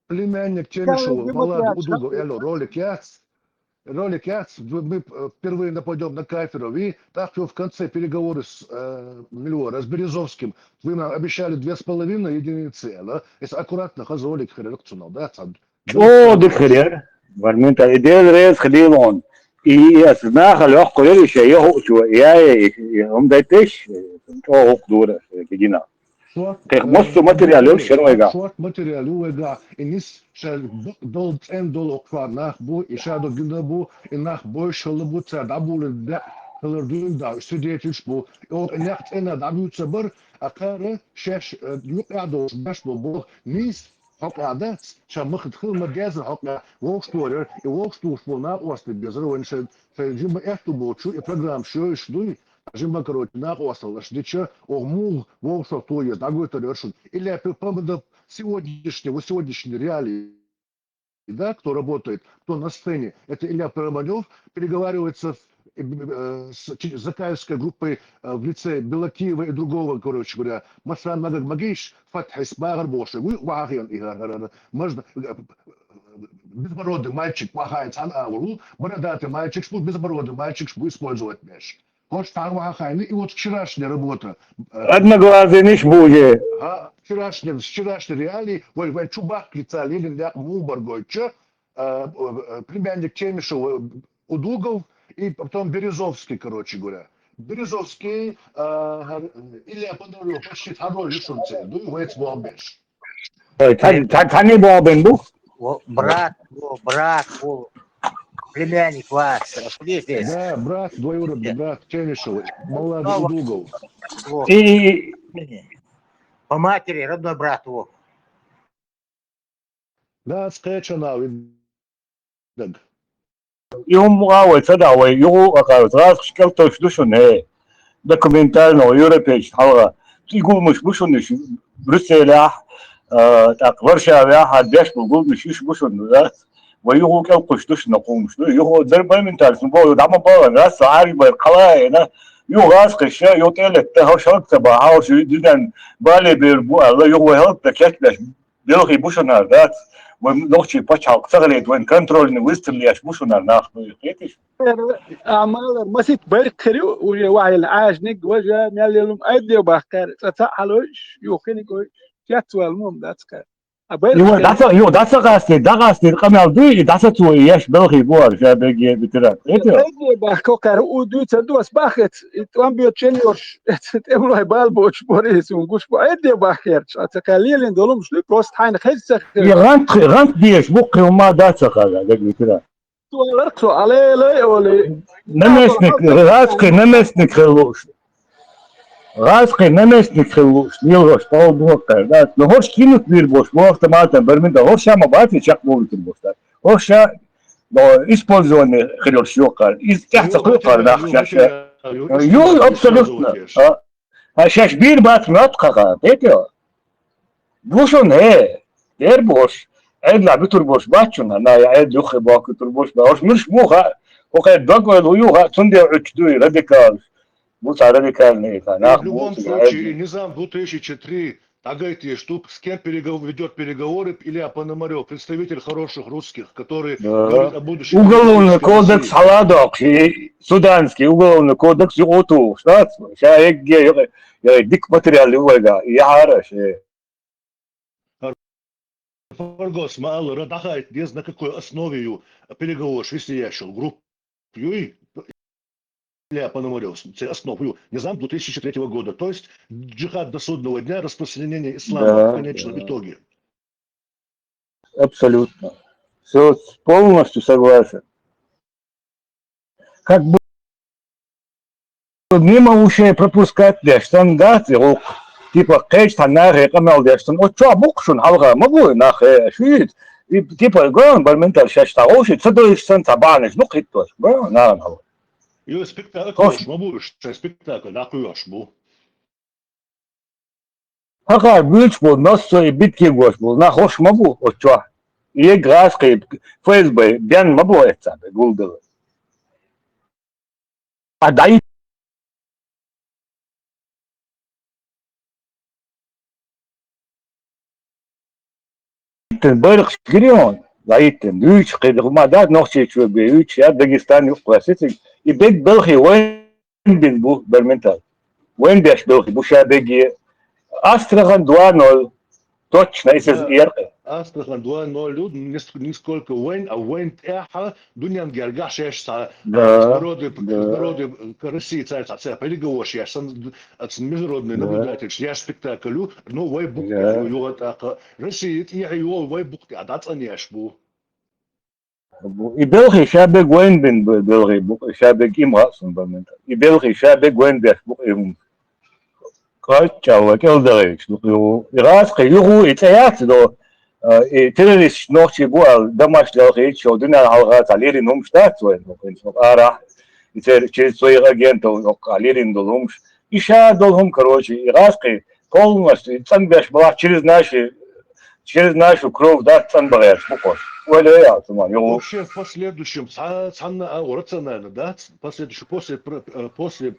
Племянник Чемишева, Малад Удугов, эло, ролик яц. Ролик яц, мы впервые нападем на Кафиров. И так что в конце переговоры с э, Милуора, с Березовским, вы нам обещали две с половиной единицы, эло. Если аккуратно, хаз ролик хереркцунал, да, цад. О, дык херер. Варминта, идел рез хлилон. И я знахал, я хурер, я я хучу, я я, я, я, он дайтеш, о, дура, гидина. Кех мосту материал, шервайга. Шорт материал, уйга. И нис, ша дол, цен дол окфар нах бу, и ша до гинда бу, и нах бой шалы бу, ца да бу ле да, калар дюн да, свидетель бу. И о, нах цена да бу ца бар, а кара, шеш, юк я дол, баш бу, бу, нис, хок я да, ша махт хыл ма деза, хок я, вокш туарер, и вокш туш бу, на осты безер, вен ша, ша жима эхту бу, чу, и программ шо иш дуй, Жима, короче, нах осал, аш дича, о, муг, вовшо то есть, да, говорит, решен. Или я помню сегодняшнего, сегодняшней реалии, да, кто работает, кто на сцене. Это Илья Пономарёв переговаривается с, э, с чи- закаевской группой э, в лице Белокиева и другого, короче говоря, Масан Магаг Магиш, Фатхис Багар Боши, вы Вахиан и можно э, безбородый мальчик, плохая цан ауру, бородатый мальчик, шпу, безбородый мальчик, шпу использовать меш. Хош тар вахайны, и вот вчерашняя работа. Э, Одноглазый ниш буе. А, вчерашняя, вчерашняя реалии, вой, вой, Чубак лица Ленин, я Мубаргойча, э, э, племянник Чемишева, э, Удугов, и потом Березовский, короче говоря. Березовский, э, Илья Пономарёв, почти второй лишунцы, ну, и вец бомбеш. Ой, та- та- тани бобен бух. О, брат, о, брат, о, племянник вас, откуда здесь? Да, брат, двоюродный брат Чемишева, Малад Удугов. Вот, И по матери родной брат, о. Да, скачанал. Так. Юм авай цада вай югу акар зраз шкел тош душун э. Документально европейч халга. Игулмыш бушун иш Брюсселя, э, так Варшава, а деш гулмыш иш бушун да. Вай югу кел куш душун кумыш. Югу дер баменталь сумбо дама бала рас ари бай калай на. Югу аз кыша ю телет те хошалк таба хоши динен бале бер бу ала югу халк да кешбеш. Белхи бушунар да. Вай нохчи пачалк сагалет вай контрольный выстрелияш бушунар нах. Етиш. Амалар масит бер кери уже вайл ажник вожа мяллелум айдио бахкар. Цаца алош юхини кой. Ятвал мум дацкар. А бер Югу даца, югу даца гасти, да гасти камал ду, и даца цу еш белхи буар, жа беге битират. Етиш. Айдио бахко кар у ду ца дуас бахет. И там био ченьорш. Темлай бал бош борис ун гуш бо. Айдио бахер. Цаца калилин долум шлю просто хайн хезца. И гант, гант диеш, бу кылма даца кала, да битират. Туалар ксо алелай оли. Наместник, газ кы наместник хылуш. Газ кы наместник хылуш. Нил гош, пал буак кар, да. Но хош кинут бир бош, бу автоматом, бер мин да хош ама бати чак болу тир бош, да. Хош я, но использованный хылуш ёкар. Из тяхта кылкар, да, шаша. Ю, абсолютно. А, а шаш бир бат нат каха, петё. Бушун э, дер бош. Эдла битур бош бачуна, на я эд юхе бак битур бош баш. Мирш муха, охе дагвел уюха, цунде уч дуй радикал. Буца радикальный, да, В нах любом буца, случае, эд- Низам две тысячи три, Тагайте, что с кем перегов- ведет переговоры Илья Пономарёв, представитель хороших русских, который Да. говорит о будущем Уголовный России. Кодекс халадок, и суданский уголовный кодекс югуту, что? Ша эгге, я дик материал ювайга, я хараш, э. Фаргос, ма алла, дахайт, без на какой основе ю переговоры швейцарияшил групп юй, Илья Пономарёв, ц- основ ю, Низам две тысячи третьего года, то есть джихад до судного дня, распространение ислама Да, в конечном да. Итоге. Абсолютно. Все, полностью согласен. Как бы мимо ушей пропускать для штангат, и вот, типа, кэч та нахе канал для штан. Вот что, мукшун, халга, могу, нахе, шуит. И, типа, гон, барментал, шаш, та, оши, цадоиш, сан, табаниш, ну, хитос, гон, на, на. Ю спектакль ма бу, шоай спектакль дӀакхоьхьуш бу. Хьакхар буьйцуш болу массо а и битке гуш болу нах хӀорш ма бу оцу чохь. И ЕГЭ гӀазкхий ФСБ бен ма бу эццахь гулдала. А дӀай- Байракхаш гирион, лаиттина, дуьйцуш кхидӀа хӀума дац, Нохчийчоь бен юьйцуш яц, Дагестан юккъехь сициг. И бег белхий вайн бина бу, Барментал. Вайн беш белхий бу ша беге. Астрахань два ноль. Точно, и сез яркъа. Астрахань два ноль, ниск-, нисколько вайн, а вайн тӀаьхьа дуьненна гергахь шаьш цхьа, да, международный, да, международный, к России цаьрца цхьа переговорш еш, сан, ас международный, да, наблюдательш еш спектакль ю, но вай букъ, да, тӀехь ю юха тӀаккха. Россия тӀехь ю, вай букъ тӀехь дӀацӀанъеш бу. И белхий ша бег вайн бина бу, белхий бу, ша бег има хаьа суна Барментал. И белхий ша бег вайн беш бу и хӀума. Кхаччалла кӀелдагӀийча ду кхуьу. И гӀазкхий юху, и цӀе яц до, а, и террористаш нохчий бу аьлла, Дамаск делхийча, шо дуьненна хьалха цхьа леррина хӀумаш дац вайн, хӀокхуьнца, хӀокху арахь, и цер-, через своих агентов хӀокху леррина долу хӀумаш. И ша долу хӀума, короче, и гӀазкхий полностью, и цӀанбеш балахь через наши, через нашу кровь дац цӀанбагӀераш бу кхуш. Ойла яц, цуман, юху. Вообще, в последующем, цхьа-, цхьанна а вара ца нана дац, последующем, после, пр-, э, после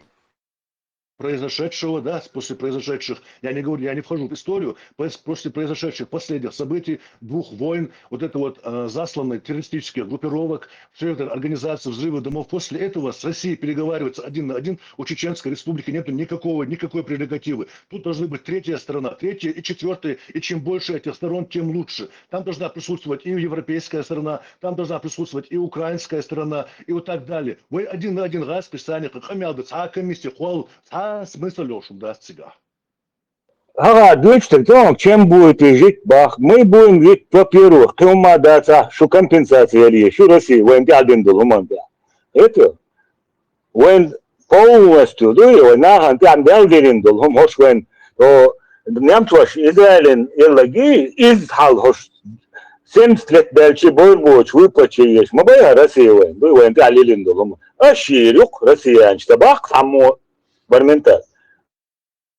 произошедшего, да, после произошедших, я не говорю, я не вхожу в историю, пос-, после произошедших последних событий, двух войн, вот это вот, э, засланной террористических группировок, все это организация взрывы домов, после этого с Россией переговариваться один на один у Чеченской Республики нету никакого, никакой прерогативы. Тут должны быть третья сторона, третья и четвертая, и чем больше этих сторон, тем лучше. Там должна присутствовать и европейская сторона, там должна присутствовать и украинская сторона, и вот так далее. Вай один на один гӀазкхий санна къамел дан цхьа а комиссия кхолла, цхьа а смысл йолуш дац цигахь. Ага, дочь, так там, чем будете жить, бах? Мы будем жить, во-первых, кхин хӀума дац, а, шу компенсация яла еза, шу Россия вайна тӀаьхьа дина долу хӀуманна тӀехь. Это вайн полностью, ду, вайн нахана тӀаьхьа мел диллина долу хӀума хӀорш вайн, о, немцоша Израилан эллаги, иза хьал хӀорш семьдесят лет баьлчи бовр боцуш выплачи еш ма бай а Россия вайн, ду, вайн тӀаьхьа лилина долу хӀума. Аш йийр юкъ россиянчу ца баккха цхьаммо Барментал.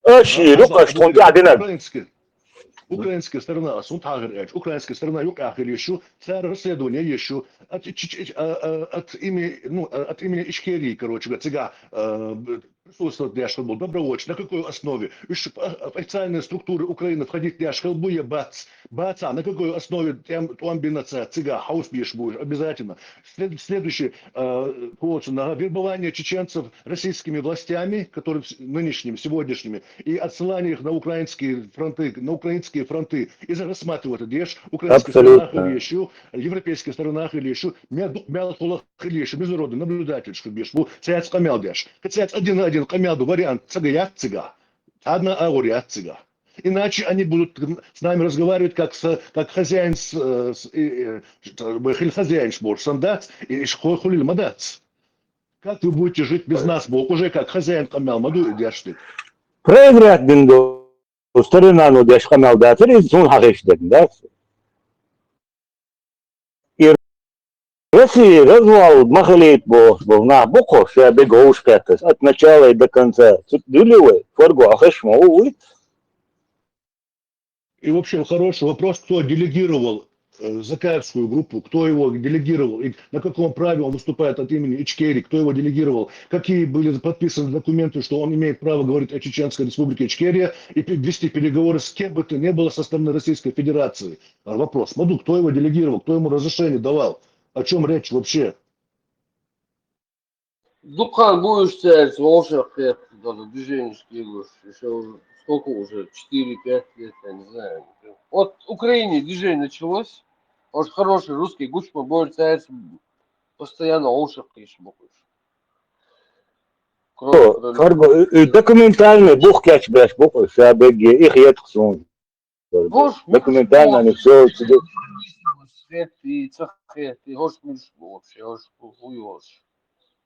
Аш йийр юкъ, аш тхуна тӀаьхьа динарг. Украинская, украинская сторона, ас хӀунда хьахар аьлча, украинская сторона юкъахь хила езаш ю, цара расследование еш ю, от, ч-, ч-, а, а, от имени, ну, а, от имени Ичкерии, короче говоря, цигахь, а, б-, присутствовать деш хила болу добровольцы, на какой основе? Уьш по официальные структуры Украины входить деш хила бу я бац? Бац, а на какой основе тӀом, тӀом бина ца, цигахь хьовса беш бу уьш обязательно? След-, следующий, а, кхочун, ага, вербование чеченцев российскими властями, которые с-, нынешними, сегодняшними, и отсылание их на украинские фронты, на украинские фронты, и за-, рассматривать это, еш, украинская сторона хила езаш ю, европейская сторона хила езаш ю, мел-, мел хила езаш ю, международный наблюдатель хила езаш ю, цаьрца къамел деш. Цаьрца один на один къамел дан вариант ца яц цигахь. Цхьанна а агӀор яц цигахь. Иначе они будут с нами разговаривать как с, как хозяин с, э, с, э, э, что, хозяин шбор, сам дац, и ш-, ху-, хулил ма дац. Как вы будете жить без нас, боху, уже как хозяин къамел ма ду и деш дерг. Проиграть дина долу сторона ну деш къамел дацара, иза суна хьахийча дерг дац. И Россия развал ма хилийта бохуш болу нах бу кху, ша бега вовшахкхетташ, от начала и до конца. Цу дуьллий вай, фарго а хезаш ма ву вуй. И вообще хороший вопрос, кто делегировал, э, Закаевскую группу, кто его делегировал и на каком праве он выступает от имени Ичкерии, кто его делегировал, какие были подписаны документы, что он имеет право говорить о Чеченской Республике Ичкерия и пе-, вести переговоры с кем бы то ни было со стороны Российской Федерации. А вопрос, ма ду, кто его делегировал, кто ему разрешение давал, о чем речь вообще? Дукха бу уьш цаьрца вовшах кхетта, даже движенеш кхийлуш, ещё уже сколько уже, четыре-пять лет, я не знаю. Вот в Украине движение началось, уж хороший русский гучма бу уьш цаьрца постоянно вовшах кхийташ бу уьш. Кроме, кроме Карго, и, и документальный бух кечбеш бу уьш, ша бегге, их етх суна. Хьош документально муьлш они всё сюда. Хетти, ца хетти, хьош муьлш бу вообще, хьош ху-, ху йош.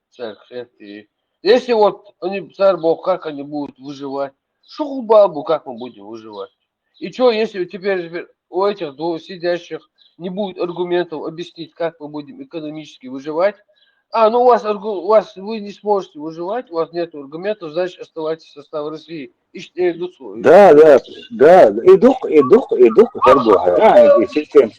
Цаьрга хетти. Если вот они, цара боху, как они будут выживать, шу хӀун бала бу, как мы будем выживать? И чё, если теперь, теперь у этих двух сидящих не будет аргументов объяснить, как мы будем экономически выживать, А, ну у вас, аргу- у вас, вы не сможете выживать, у вас нет аргументов, значит, оставайтесь в составе России. Иштта эр ду цо. Да, да, да. И дукха, и дукха, и дукха фаргу хьа. А, и система.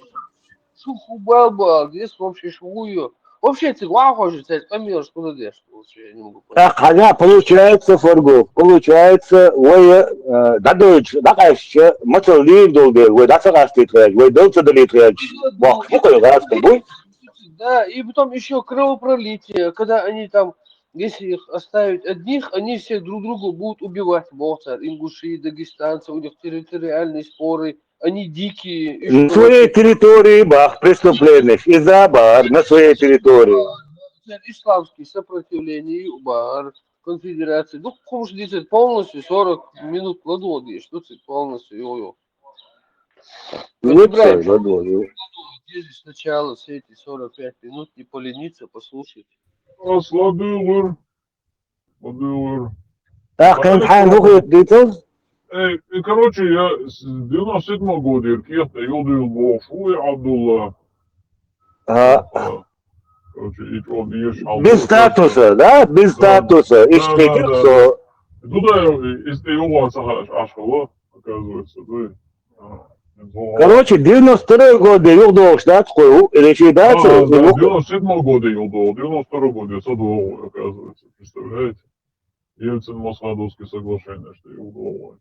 Шу хӀу бал бал, здесь вообще шу хӀу ю. Вообще, цига вахожи, цаьрца къамелаш хӀу деш, вообще, я не могу понять. Так, хьажа, получается, фаргу, получается, вай, э, дӀадойчу, дӀакъаьстча, мацал лийр долу дела, вай дӀа ца къастийта хьаьж, вай дал ца далийта хьаьж, боху, бу кхой гӀазкхи буй? Да, и потом еще кровопролитие, когда они там, если их оставить одних, они все друг друга будут убивать, боху цара, ингуши, дагестанцы, у них территориальные споры, они дикие. И На своей территории бах преступление, и за бар на своей территории. Цара исламские сопротивления, ю бар, конфедерация. Ну, хӀумаш дийцар полностью сорок минут ладогӀа деш, ну, цигахь полностью, йо-йо. Вот Подбираем, всё, ладно. Здесь сначала все эти сорок пять минут не полениться, послушать. Ас ладугӀур. ЛадугӀур. Так, кхин хьайн хӀу хетта дийцал? Э, и, короче, я с девяносто седьмого года кехат тӀе юхадуьйлу бохуш ву и Абдулла. А, А, короче, и чӀогӀа дезаш хьал без бу, статуса, да? Без Да, статуса. да, Иштта да, хетира да. со. Ну да, и, и с тӀе юхаван ца хаш, аш хала, оказывается, да. А, Короче, девяносто второй год де юхадогӀуш дац кхуй, или ши дац, а, или да, юха- девяносто седьмого года юхадогӀу, девяносто второго года я ца догӀу, оказывается, представляете? Ельцин-Масхадовское соглашение, что юхадогӀу.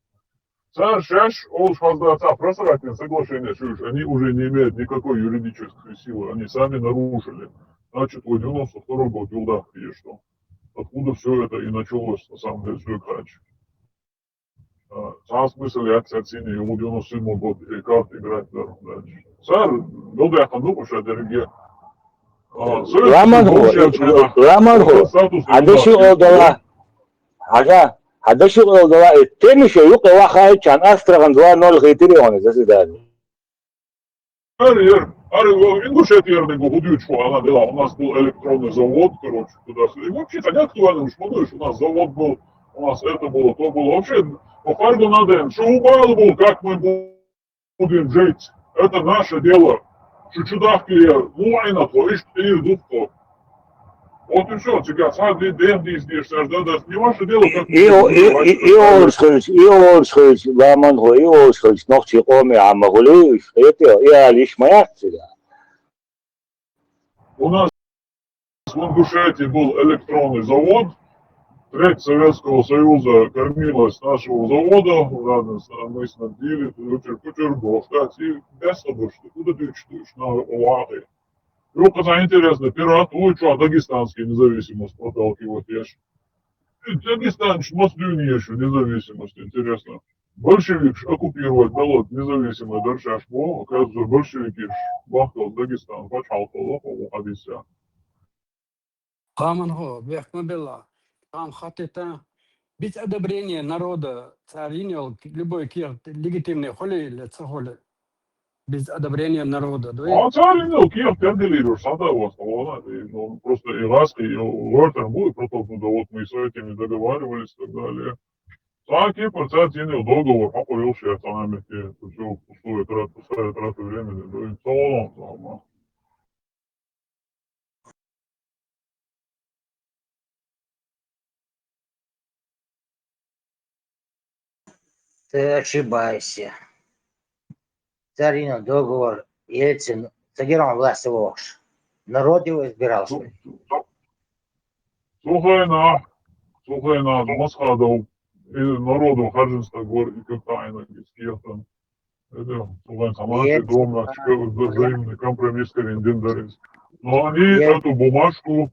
Цара шаьш олуш хаза дац, а просрать соглашение шуьш, они уже не имеют никакой юридической силы, они сами нарушили. Значит, вот девяносто второй год юлдах, что. Откуда все это и началось, на самом деле, все кстати. А, сам смысл я, кстати, не, ему девяносто седьмой год, и карты играть, да, дальше. Цара, ну да, я ханду, потому что дерге. А, Ламан хӀу, ламан хӀу. Статус Хьан деши олдала. Хьажа, хьан деши олдала, и тема шу юкъе вахаьччан Астрахань два ноль хетири он, заседание. Ар, ар, ар, Ингушетия, я говорю, худючку, она была, у нас был электронный завод, короче, туда. И вообще, это не актуально, уж подумаешь, у нас завод был, у нас это было, то было. Вообще, по фаргу надо, им, что упал был, как мы будем жить. Это наше дело. Что чудак я, ну, ай на то, ишь, и духу. Вот и все, тебя сам день здесь, да, да, не ваше дело, как И, и, и, и олуш хилча, и олуш хилча, ламан хӀу, и олуш хилча, нохчий къоме Ӏама хуьлий, уьш хетий, и ала йиш ма яц цигахь. У нас в Ингушетии был электронный завод, треть Советского Союза кормилась с нашего завода, ладно, с- мы снабдили, кучер, кучер, кстати, без того, что куда ты чтешь, на Оахе. Юкъа интересно, пират, ой, что, дагестанский независимость проталкивать ешь. Дагестанец, Москве ещё независимость, интересно. Большевик ж оккупировать дало независимое дальше аж по, оказывается, большевики ж бахтал Дагестан, пачхьалкхо уходить. Ламан хӀу, бехк ма белла. Там хатита без одобрения народа царинел любой кир легитимный хули или ца хули. Без одобрения народа, да? А царинел кир терделируешь, сада у вас, ну, просто и ласки, и Уэртер будет протолкнуть, да вот мы с этими договаривались и так далее. Цаки, процент царинел договор, а повел шеф, там, все, пустое трат, пустая трата времени, да, и в целом, там, а. Ты ошибаешься. Царинов договор, Ельцин, Тагиран власть его. Народ его избирал, что ли? Слухай на, слухай на, Масхадов, и народу Хаджинста гор, и как тайна, и скефтан. Это, слухай, сама Нет. Дом на взаимный компромисс Карендин дарит. Но они Нет. Эту бумажку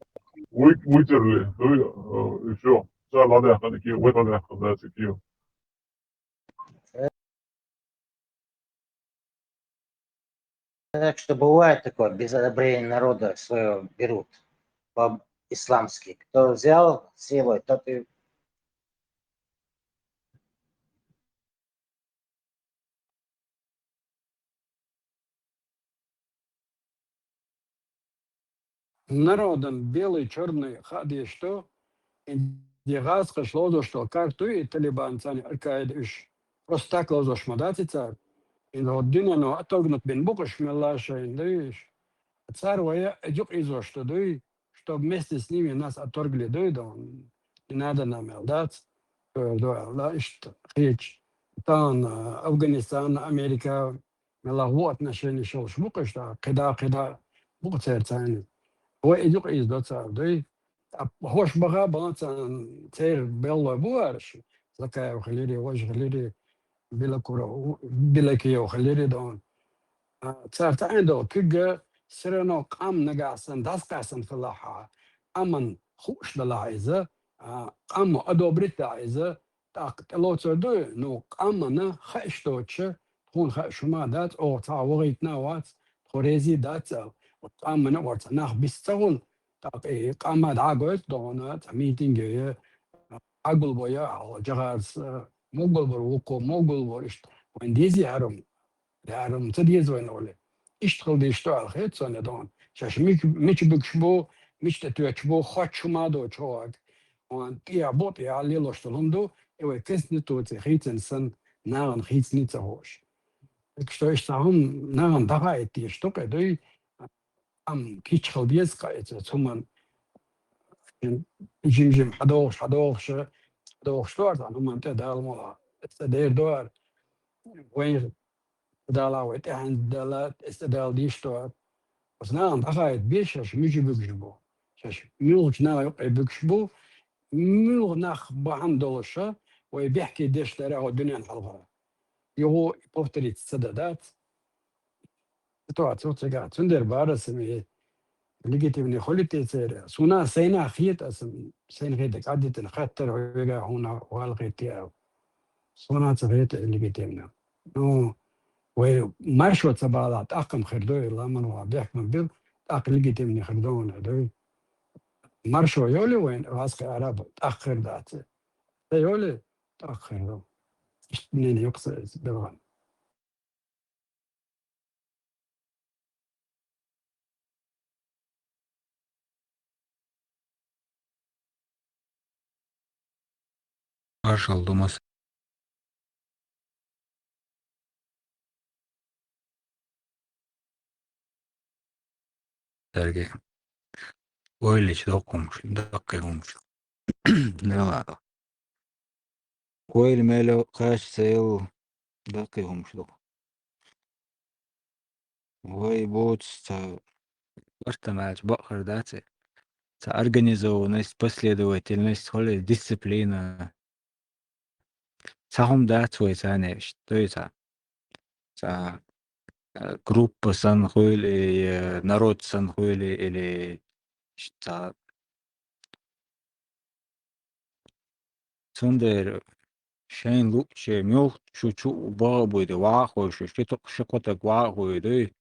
вы- вытерли, ну, и, э, и все. Все, ладно, они киев, вот ладно, да, киев. Так что бывает такое, без одобрения народа свое берут по-исламски. Кто взял силой, тот и Народам белый, черный хаа дезаш ду, и гӀазкхаша лозуш долу карту и талибанца, Аль-Каида уьш. Просто так лозуш ма дац и цара. И вот дуьнено отторгнуть бина бу-кх уьш мелла а шайна, дуй уьш. Цара вай а юкъа ийзош ду, дуй, уьш чтобы вместе с ними нас отторгли, дуй, дон, не надо нам, аьлла дац, тхоьга, аьлла, иштта хеташ. Тахан, а, Афганистан, Америка, мелла а отношенеш йолаш бу-кх уж, кхидӀа, кхидӀа бу-кх церан цхьана. Вай из юкъе из до цар, дуй. ХӀорш баха а баьнна царна, церан беллой бу уж, Закаев хилира, вож хилира, Белокуров, Белокиев хилира, дон. А, цар таӀийна долу куьг, всё равно къам нагахь санна дӀасакъаьстина хилахь а, къаман хууш далахь иза, а, къам одобрить дахь иза, тӀаккха тӀелоцур дуй, ну, къамана хаа доцуш, тхуна хаа шу ма дац, оха цхьа а вахийтина а вац, тхо реза дац аьлла. Оцу къамана а варца нах биса ца хуьлу, тӀаккха и къам а дӀа а гойту догӀана, цхьа митинг а йо, хьагулбо йо, хьала жагӀарца, могулбор вукхо, могулбор иштта, вайн дезий хӀара хӀума? Яра ца деза вайна олий. Иштта хила дезаш ду аьлла хета суна догӀна. Шаьш мича, мича буьгуш бу, мича тӀе тоьттуш бу, хоттуш хӀума а доцуш хьо вага. Вайн тӀехь бу, тӀехь лелош долу хӀума ду, и вай конституци хийцина санна, нахана хийцаний ца хууш. Так что иштта хӀума нахана дӀахаийта дезаш ду-кх и, дуй, амма кийча хила деза-кх иза, цу хӀуманна жим-жим хьадогӀуш, хьадогӀуш, хьадогӀуш ду ара, цхьана хӀуманна тӀе Дала мукъ лахь. Иза ца дер ду ара. Вайн Дала вай тӀаьхьенна Дала, иза тӀе Дала дийш ду ара. Оцу нахана дӀахаийта беза шаьш мича буьгуш бу. Шаьш муьлхачу наха юкъе буьгуш бу, муьлха нах бахьана долуша вай бехке деш дара хӀокху дуьненна хьалхара. Юха повториться ца дан дац. Ситуаци цигахь. Цундела бара аса ме легитимный хуьлу те церан. Суна сайна хета аса, сайна хетарг Ӏадитина хаттар хьоьга хьуна вала хетте аьлла. Суна ца хета легитимно. Ну, вай маршо ца балахь, тӀаккха-м хир ду, ламан ван бехк ма бил, тӀаккха легитимный хир ду хьуна, дуй. Маршо йолий вайн, васкхи араб, тӀаккха хир дац. Ца йолий, тӀаккха хир ду. Иштта мнение юкъа ца иза, белхан. Маршалла ду маса. Дерге. Ойла йича доккха хӀумаш, даккхий хӀумаш. Нела. Ойла мел кхаьчча ца йолу даккхий хӀумаш ду. Вай боцу ца, барт ма аьлча, бакъ хир дац и. Ца организованность, последовательность, хӀокху дисциплина. Цхьа хӀума дац вай царна иштта, дуй, цхьа, цхьа, э, группа санна хуьлий, э, народ санна хуьлий, или иштта цхьа. Цундела шайна луъучу муьлххачу чу баха а буй де, ваха а хуй шу, ши ту-, ши кхо таг ваха а хуй дуй,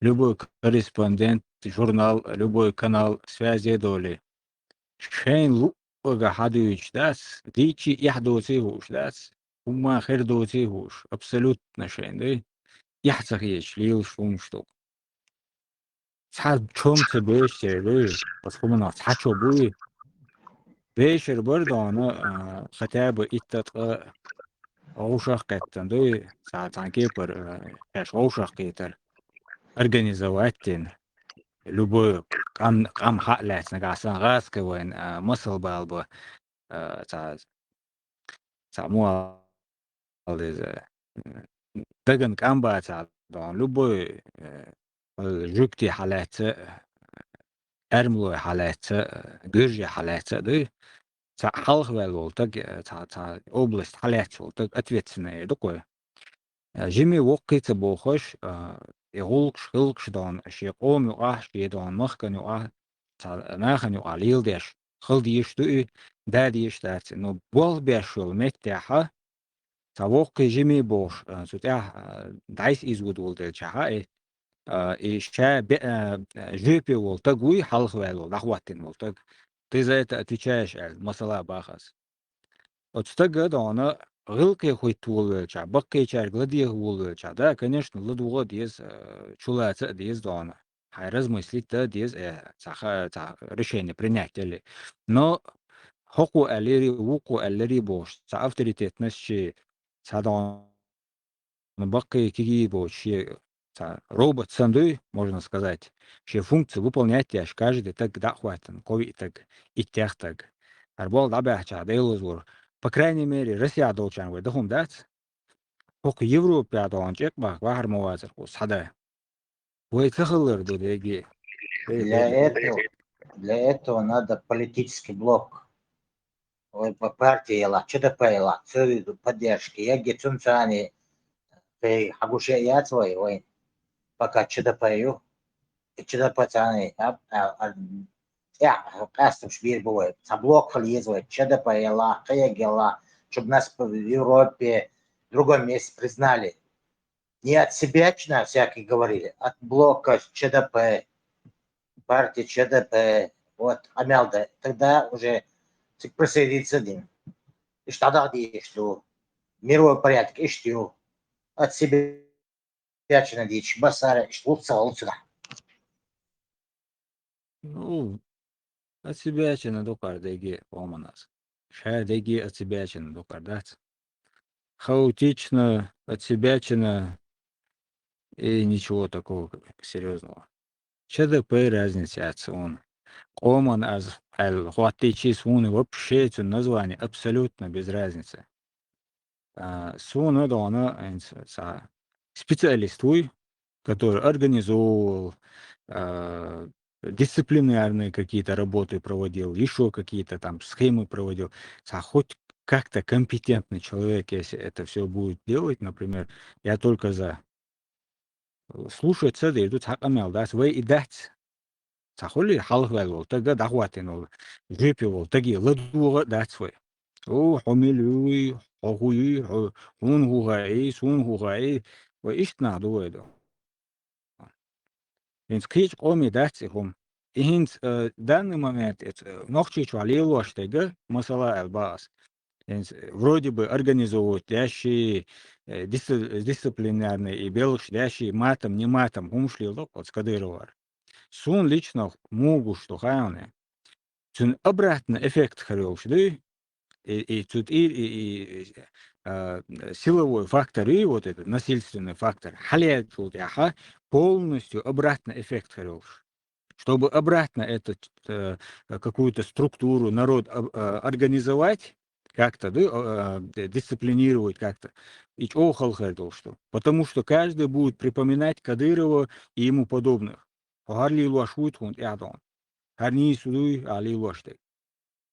любой корреспондент, журнал, любой канал связи долий. Шайна луъург хьадуьйцуш дац, дийцча а эхь доций хууш дац, хӀумма хир доций хууш, абсолютно шайна дуй. Эхь ца хеташ лелаш хӀумаш ду. Цхьа чом ца беш церан дуй, оцу хӀуманах цхьа чо буй. Вешар бар дона, а, хотя бы итт-ткъа вовшах кхеттан дуй, цхьа, цхьана кепара, а, шаьш вовшах кхетар. Организовать дина. Любой къам, къам хьа а лаьцна, нагахь санна гӀазкхи вайн, а, масал бала бан, а, цхьа, цхьа мо аьлла иза, э, дагана къам бацахь дона, любой, э, жуьгти хьалаьцна, эрмалой хьалаьцна, гуьржи хьалаьцна а дуй, цхьа хьалхаваьлла волу таг, э, цхьа, цхьа область хьалаьцна волу таг ответственный ду-кх вай. Э, жиме воккхий ца бохуш, э, и гӀуллакхаш, гӀуллакхаш дона, шен къоман юкъахь, шен дона махкана юкъахь, цхьа нахана юкъахь леладеш, хила дезаш ду и, да дезаш дац и. Но болх беш йолу меттехьа, цхьа воккхий жиме бохуш, а, цу тӀехь, а, дӀайса иза гуд волу делчахьа и, а, и ша бе-, а, жоьпе волу таг вуй, хьалхаваьлла волу, дӀахӀоттийна волу таг. Ты за это отвечаешь аьлла, масала бахаза. Оцу стага дона гӀиллакхе хӀитта волавелчахь, баккхийчаьрга ладеха волавелчахь, да, конечно, ладугӀа а деза, а, чулаца а деза дона. Хьайн размыслить дан а деза, э, цхьа ха-, цхьа решение принять делли. Но хӀокхо аьллерий, вукхо аьллерий бохуш, цхьа авторитетность шен, цхьа дона баккхий кегий боцуш, шен цхьа робот санна дуй, можно сказать, шен функци выполнять деш, каждый таг дӀахоттийна, кхо-виъ таг, итт-итт таг. ХӀара болх дӀабаьхьача Делан лазар, по крайней мере, Россехь долчарна вай даха хӀума дац. ХӀокху Европехь долчу чӀекхбаха вахар ма вацара кху схьадай. Вай ца хилар ду деги. Для этого, для этого надо политический блок. Вай по партии елахь, ЧДП елахь, цу поддержки. Ягге цунцани тхе хьагуш яц вай, вай пока ЧДП ю. И ЧДП цани а, а, а, тӀехь къаьстамаш бийр бу вай. Цхьа блок хила еза вай. ЧДП елахь, кхин ягге елахь, чтоб нас в Европе, в другом месте признали. Не от себя чна всякие говорили, от блока ЧДП, партии ЧДП, вот, Амялда. Тогда уже цига присоединиться дин. Иштта дӀадахьа дезаш ду. Мировой порядок иштта ю. От себя чна дийцаш, басара иштта луц ца гӀалцунахь. Ну, от себя чна дукхар деги, къоманас. Ша деги от себя чна дукхар дац. Хаотично, от себя чна и ничего такого серьёзного. ЧДП разница яц суна. Къоман аз аьлла хӀоттийчи суна вообще цуьнан название абсолютно без разницы. А, суна дона, хӀинца цхьа специалист вуй, который организовывал, а, дисциплинарные какие-то работы проводил, ещё какие-то там схемы проводил. Цхьа хоть как-то компетентный человек, если это всё будет делать, например, я только за. Слушать ца дийр ду, цхьа къамел дац, вай и дац. Цхьа хуьлий хьалха ваьлла волу таг а, дӀахӀоттийна волу, жопе волу таге ладогӀа а дац вай. О, хьо мила юй, хьо хӀун юй, хьо, хьуна хӀун хаьий, суна хӀун хаьий, вай иштта нах ду вай ду. ХӀинца кхечу къоме дац и хӀума. И хӀинца, э, данный момент, э, Нохчийчохь лелош дерг, масала аьлла боху ас. ХӀинца, э, вроде бы организовывать деш и, э, дисци-, дисциплинарный и белхаш деш и, матам, не матам, хӀумаш лело оцу Кадыровара. Суна лично муха гуш ду хаьий? Цуьнан обратный эффект хир йолуш дуй, и, и цу тӀе-, и, и, а, силовой фактор и вот этот насильственный фактор, хьалаьцначул тӀаьхьа полностью обратный эффект хир йолуш. Чтобы обратно этот, э, какую-то структуру, народ об-, э, организовать как-то, да, э, д-, дисциплинировать как-то, и чӀогӀа хала хир долуш ду. Потому что каждый будет припоминать Кадырова и ему подобных. Хьо хӀара лелош вуй тхуна тӀаьхьа дона. ХӀара нийса дуй, а лелош дерг.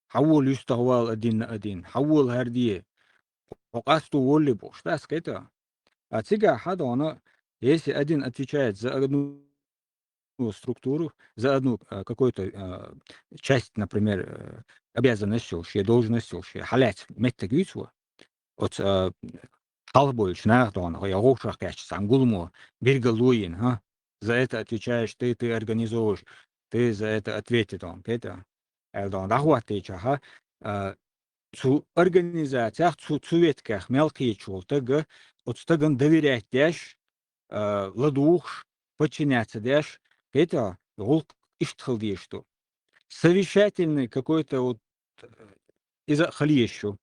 Хьан волу юьстах вала один на один? Хьан волу хӀара де? Хьо къасто волле бохуш, дац кхета? А цигахь хьан дона, если один отвечает за одну структуру, за одну, а, какую-то, а, часть, например, э, обязанность йолуш, шен должность йолуш, шен хьалаьцна меттиг юьйцу, оцу, а, хьалха болчу наха дона, я вовшах кхаьчча цхьана гуламо, биргало йина, хӀа? За это отвечаешь ты, ты организовываешь, ты за это ответит он, кхета? Аьлла дона, дӀахӀоттийчахьа, а, цу организацех, цу, цу веткех мел кхеташ волу тага, оцу стагана доверять деш, а, ладугӀуш, подчиняться деш, кхета, гӀуллакх иштта хила дезаш ду. Совещательный какой-то вот, э, иза а хила езаш ю.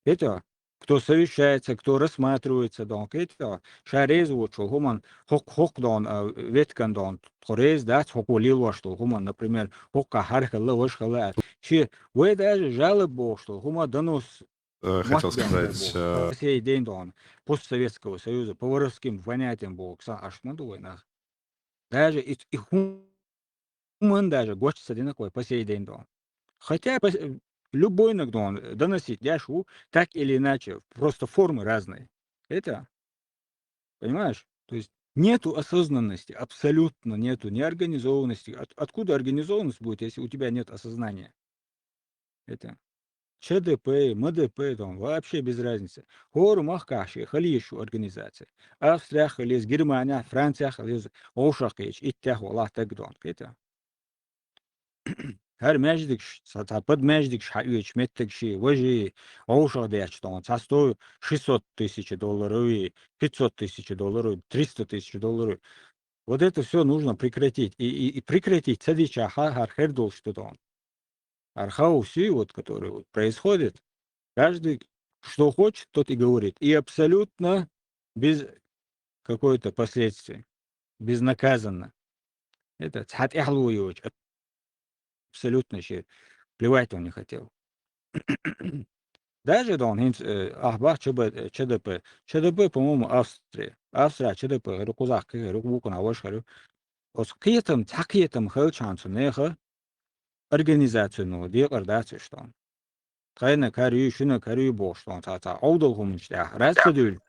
Кхета, кто совещается, кто рассматривается, дон, кхета, ша реза воцучул хӀуман, хӀокху, хӀокху дон, а, веткан дон, тхо реза дац, хӀокхо лелош долу хӀуман, например, хӀокхо хӀара хилла, важа хилла аьлла. Шен, вай даже жалоб бохуш долу хӀума, донос, э, хотел сказать, э, по сей день дон, постсоветского союза, по воровским понятиям боху, сан аш ма ду вай нах. Даже и, и хӀуман даже гочса динарг вай по сей день дон. Хотя по с-, любой наг дон, доносить деш ву, так или иначе, просто формы разные. Это, понимаешь? То есть нету осознанности, абсолютно нету, ни организованности. От-, откуда организованность будет, если у тебя нет осознания? Это ЧДП, МДП, там, вообще без разницы. ХӀора махкахь шен хила езаш ю организация. Австрехь хила еза, Германехь, Францехь хила еза, вовшах кхеча, иттех валахь таг дон, кхета. ХӀара маьждигаш, цхьа, цхьа пад маьждигаш хьаоьцуш меттигаш, важий, вовшах детташ дон, цхьа сто, шестьсот тысяч долларов, пятьсот тысяч долларов, триста тысяч долларов. Вот это всё нужно прекратить. И, и, и прекратить ца дичахьа, хӀара хир долуш ду дон. ХӀара хаос, вот, который вот происходит, каждый что хочет, тот и говорит. И абсолютно без какой-то последствий. безнаказанно. Это цхьа тӀехьло йоцуш, абсолютно ши плевать он не хотел. Даже дон хӀинца, э, ахьа бах ЧБ, э, ЧДП. ЧДП, по-моему, Австрия. Австрия ЧДП хир ю, кхузахь кхин хир ю, вукхунах важа хир ю. Оцу кхетам, цхьа кхетам хилчахьана цу нехан организацино декъар дац уьш дон. Тхайна карий, шуна карий бохуш дон, цхьа-цхьа Ӏовдал хӀуманаш тӀехь. Раз ца дуьйлу,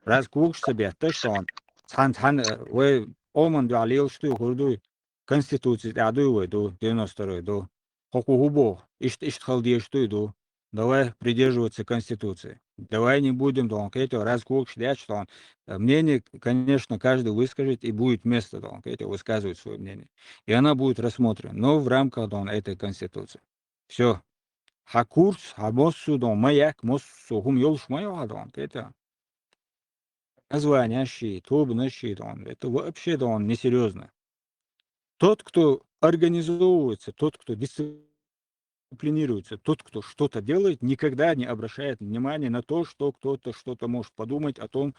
раз когаш ца бетташ дон. Цхьана-цхьана, э, вай къоман дуьхьа лелаш дуй, хӀур дуй, Конституци тӀехь дуй вай ду, девяносто второй ду. Хьо кху хӀу боху, иштта, иштта хала дезаш дуй ду. Давай придерживаться Конституции. Давай не будем, дон, кхетий, раз когаш детташ дон. Э, мнение, конечно, каждый выскажет, и будет место, дон, кхетий, высказывать своё мнение. И она будет рассмотрена, но в рамках, дон, этой Конституции. Всё. Хьан курс, хьан массо, дон, ма яьк, массо хӀума йолуш ма ю хьан, дон, кхетий. Названияш ши, тобанаш ши, дон. Это вообще, дон, несерьёзно. Тот, кто организовывается, тот, кто дисциплинируется, тот, кто что-то делает, никогда не обращает внимания на то, что кто-то что-то может подумать о том,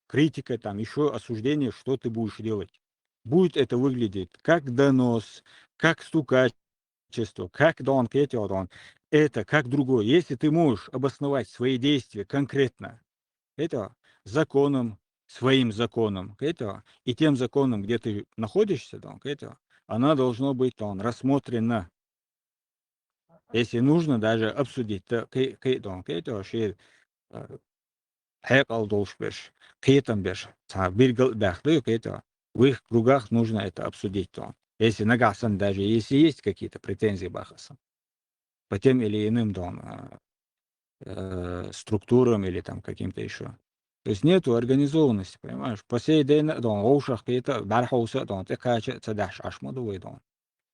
критика, там, ещё осуждение, что ты будешь делать. Будет это выглядеть как донос, как стукачество, как дон, кхетий дон, это как другое. Если ты можешь обосновать свои действия конкретно, это законом, своим законом, кхетий, и тем законом, где ты находишься, дон, кхетий, она должна быть, дон, рассмотрена. Если нужно, даже обсудить, да, кхе-, кхе-, дон, кхетий, ши, э, хьекъал долуш берш, кхетам берш, цхьа билгал а баьхна дуй, кхетий. В их кругах нужно это обсудить, дон. Если нагахь санна, даже если есть какие-то претензии, баха сан, по тем или иным, дон, э, э, структурам или там каким-то ещё. То есть нету организованности, понимаешь? По сей день, дон, вовшах кхета, бӀаьрхьовса, дон, тӀекхача а ца даьхьаш Ӏаш ма ду вай, дон.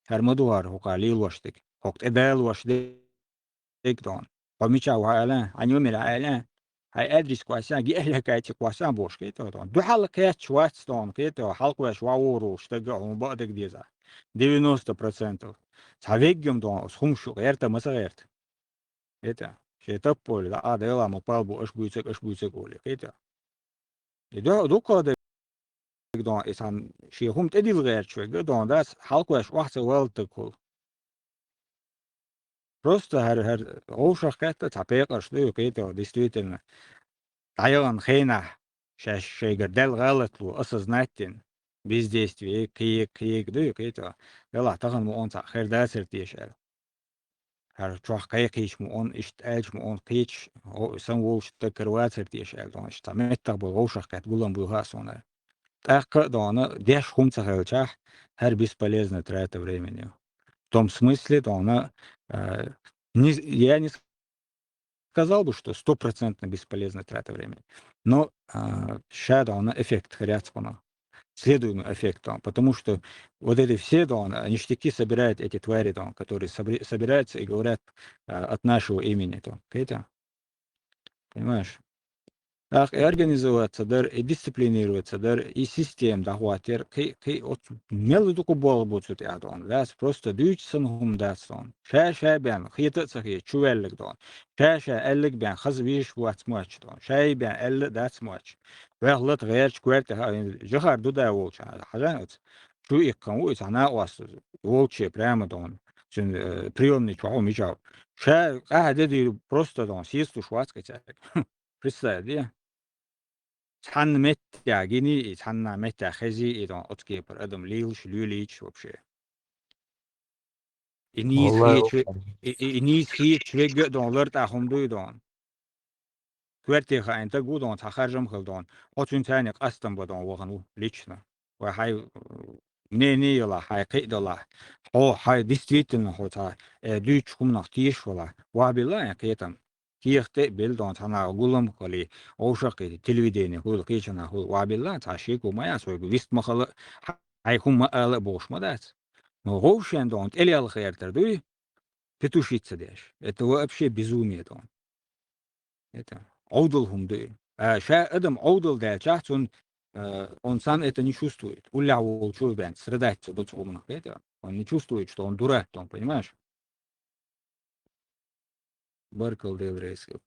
ХӀара ма ду хӀара хӀокху лелош дерг, хӀокху тӀедалош дерг, дон. Хьо мичахь ву хьан аьлла, хьан йомира хьан аьлла, хьан адрес кхоьссина, геолокаци кхоьссина бохуш, кхетий, дон. Дуьхьал кхетча вац, дон, кхетий, хьалкхоьссина ван вогӀур волуш стаг а хьуна бакъдерг деза. Девяносто процентов. Цхьа веггам, дон, оцу хӀумаш шу гӀерта, ма ца гӀерта. ХӀета, шен таппа олий, а, Дела, ма пал бу, аша буьйцург, аша буьйцург олий, кхетий. И ду-, дуккха а дерг, дон, и цхьана шен хӀума тӀедилла гӀерташ верг а, дон, дац, хьалкхоьссина охьа ца валлалц хуьлу. Просто хӀара, хӀара вовшах кхетта цхьа пекъарш ду, кхетий, действительно. ДӀаяханчу хенахь шаьш шайгара даьлла гӀалатло осознать дина, бездействие, кхига, кхига ду, кхетий. Делахь тахана ма он цхьаъ хир дацара теша аьлла. ХӀара чохь кхайкхийча ма он, иштта аьлча ма он кхечаш, о, сан волуш стаг кара вацара теша аьлла, дон, иштта цхьа меттах болу вовшах кхетта гулам буй хаьа суна. ТӀаккха а, дона, деш хӀума ца хилчахь, хӀара бесполезная трата времени. В том смысле, дона, э, не, я не сказал бы, что стопроцентно бесполезная трата времени. Но, а, ша, дона, эффект хир яц хьуна. Следуемый эффект, дона, потому что вот эти все, дона, ништяки собирают эти твари, дона, которые собри-, собираются и говорят, а, от нашего имени, дона. Кхетий? Понимаешь? ТӀаккха и организоваться дара, и дисциплинироваться дара, и система дӀахӀоттера, кхин, кхин оцу мел дукха болх бу цу тӀехь, дона. Дац, просто дуьйцу санна хӀума дац, дона. Ша-ша бен, хета а ца хета, чу ваьлларг, дона. Ша-ша аьлларг бен, хаза везаш вац моьттуш, дона. Ша-ша бен аьлла а дац моьттуш. Ваьхна лата гӀерташ коьрта тӀехь а, жихархо ду да волчу, хьажа оцу. Чу иккхина ву и цхьа накъост волче прямо, дона. Цуьнан, э, приёмный чохь ву мичахь. Ша къахьа де дийр просто, дона, сецалуш вац кхин цаьрга. Представь, де? Цхьанна меттехь гиний и, цхьанна меттехь хезий и, дона, оцу кепара адам лелаш, лелийча вообще. И нийса хеташ ве-, и, и, и нийса хеташ вегга а, дона, лартӀахь хӀума дуй, дона. Коьрте хаийна стаг ву, дона, цхьа харжам хила, дона. Хьо цуьнца цхьаьна къастам бан, дона, вахана ву лично. Вай хьайн, э, мнение ялахь, хьайн кхиъ далахь. Хьо, хьайн действительно хьо цхьа, э, дуьйцучу хӀуманах тешаш валахь. Вахьабилла а кхетам. Кехат тӀе а белла, дона, цхьа наха гулам а хилий, вовшах а кхетий, телевидение хуьлу, кхечу наха хуьлу. Вахьабилла, цхьа шеко ма яц вайга, вист ма хала, хьайн хӀума ма ала а бохуш ма дац. Но вовшен, дона, тӀелелха гӀертар дуй, петушица деш. Это вообще безумие, дона. Это Ӏовдал хӀума ду и. А, ша адам Ӏовдал даьлчахь, цунна, э, он сам это не чувствует. Уллехь волчо бен страдать ца до цу хӀуманах, это он не чувствует, что он дурак, он, понимаешь? Баркалла, Дела реза хуьлда.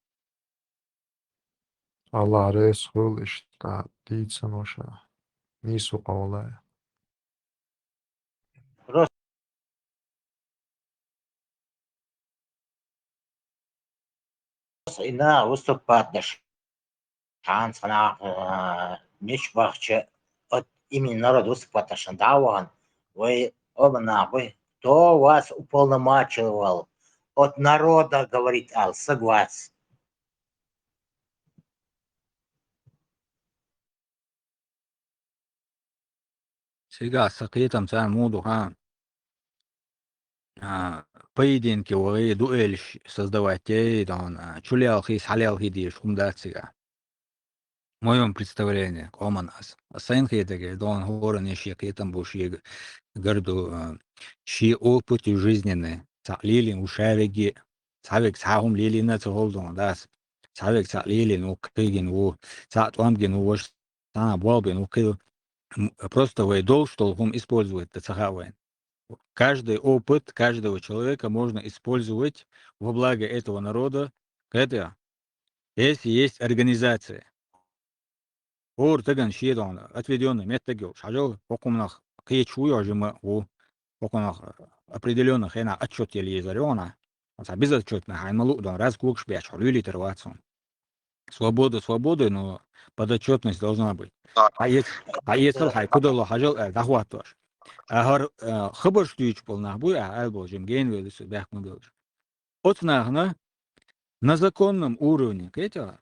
Аллах реза хуьлда, иштта дийцина ва ша. нийсу къавла. Просто иногда выступать даш. Шанс нах меч бахча от имени народ выступать даш. Даван. Вай оба нахуй. Кто вас уполномочивал от народа говорить ал соглас? Сега са кхетам царна му ду хан. А, поединки вагъи дуэльш создавать яй, дон, а, чул ялхи, схьал ялхи деш хум дац сега. В моём представлении, къоман аз. А сайн хетаге, дон, хоран ши кхетам бу ши г-, гарду, а, ши опыт жизненный. Ца лилин у шавеги, цавек ца хум лилина ца хол дон, дас. Цавек ца лилин у кыгин у, ца томгин у, ваш ца болбин у кы-, м, просто вай дол, что хум использовать, да ца хавайн. Каждый опыт каждого человека можно использовать во благо этого народа. Это если есть организация. Ор таган шедон отведённый меттаг йолш. Хажал хокумнах кечу ё жима у. Хокумнах определённо хена отчёт ели езарёна. Ца безотчётно хаймалу дон раз кукш бяч, хо люли тервацон. Свобода свободой, но подотчётность должна быть. А ец, а ецал хай кудало хажал, э, дахватош. А хар, э, хабар штуч бол нах буй, а ал бол жим ген вели су бяхму белш. От нахна на законном уровне, кетя,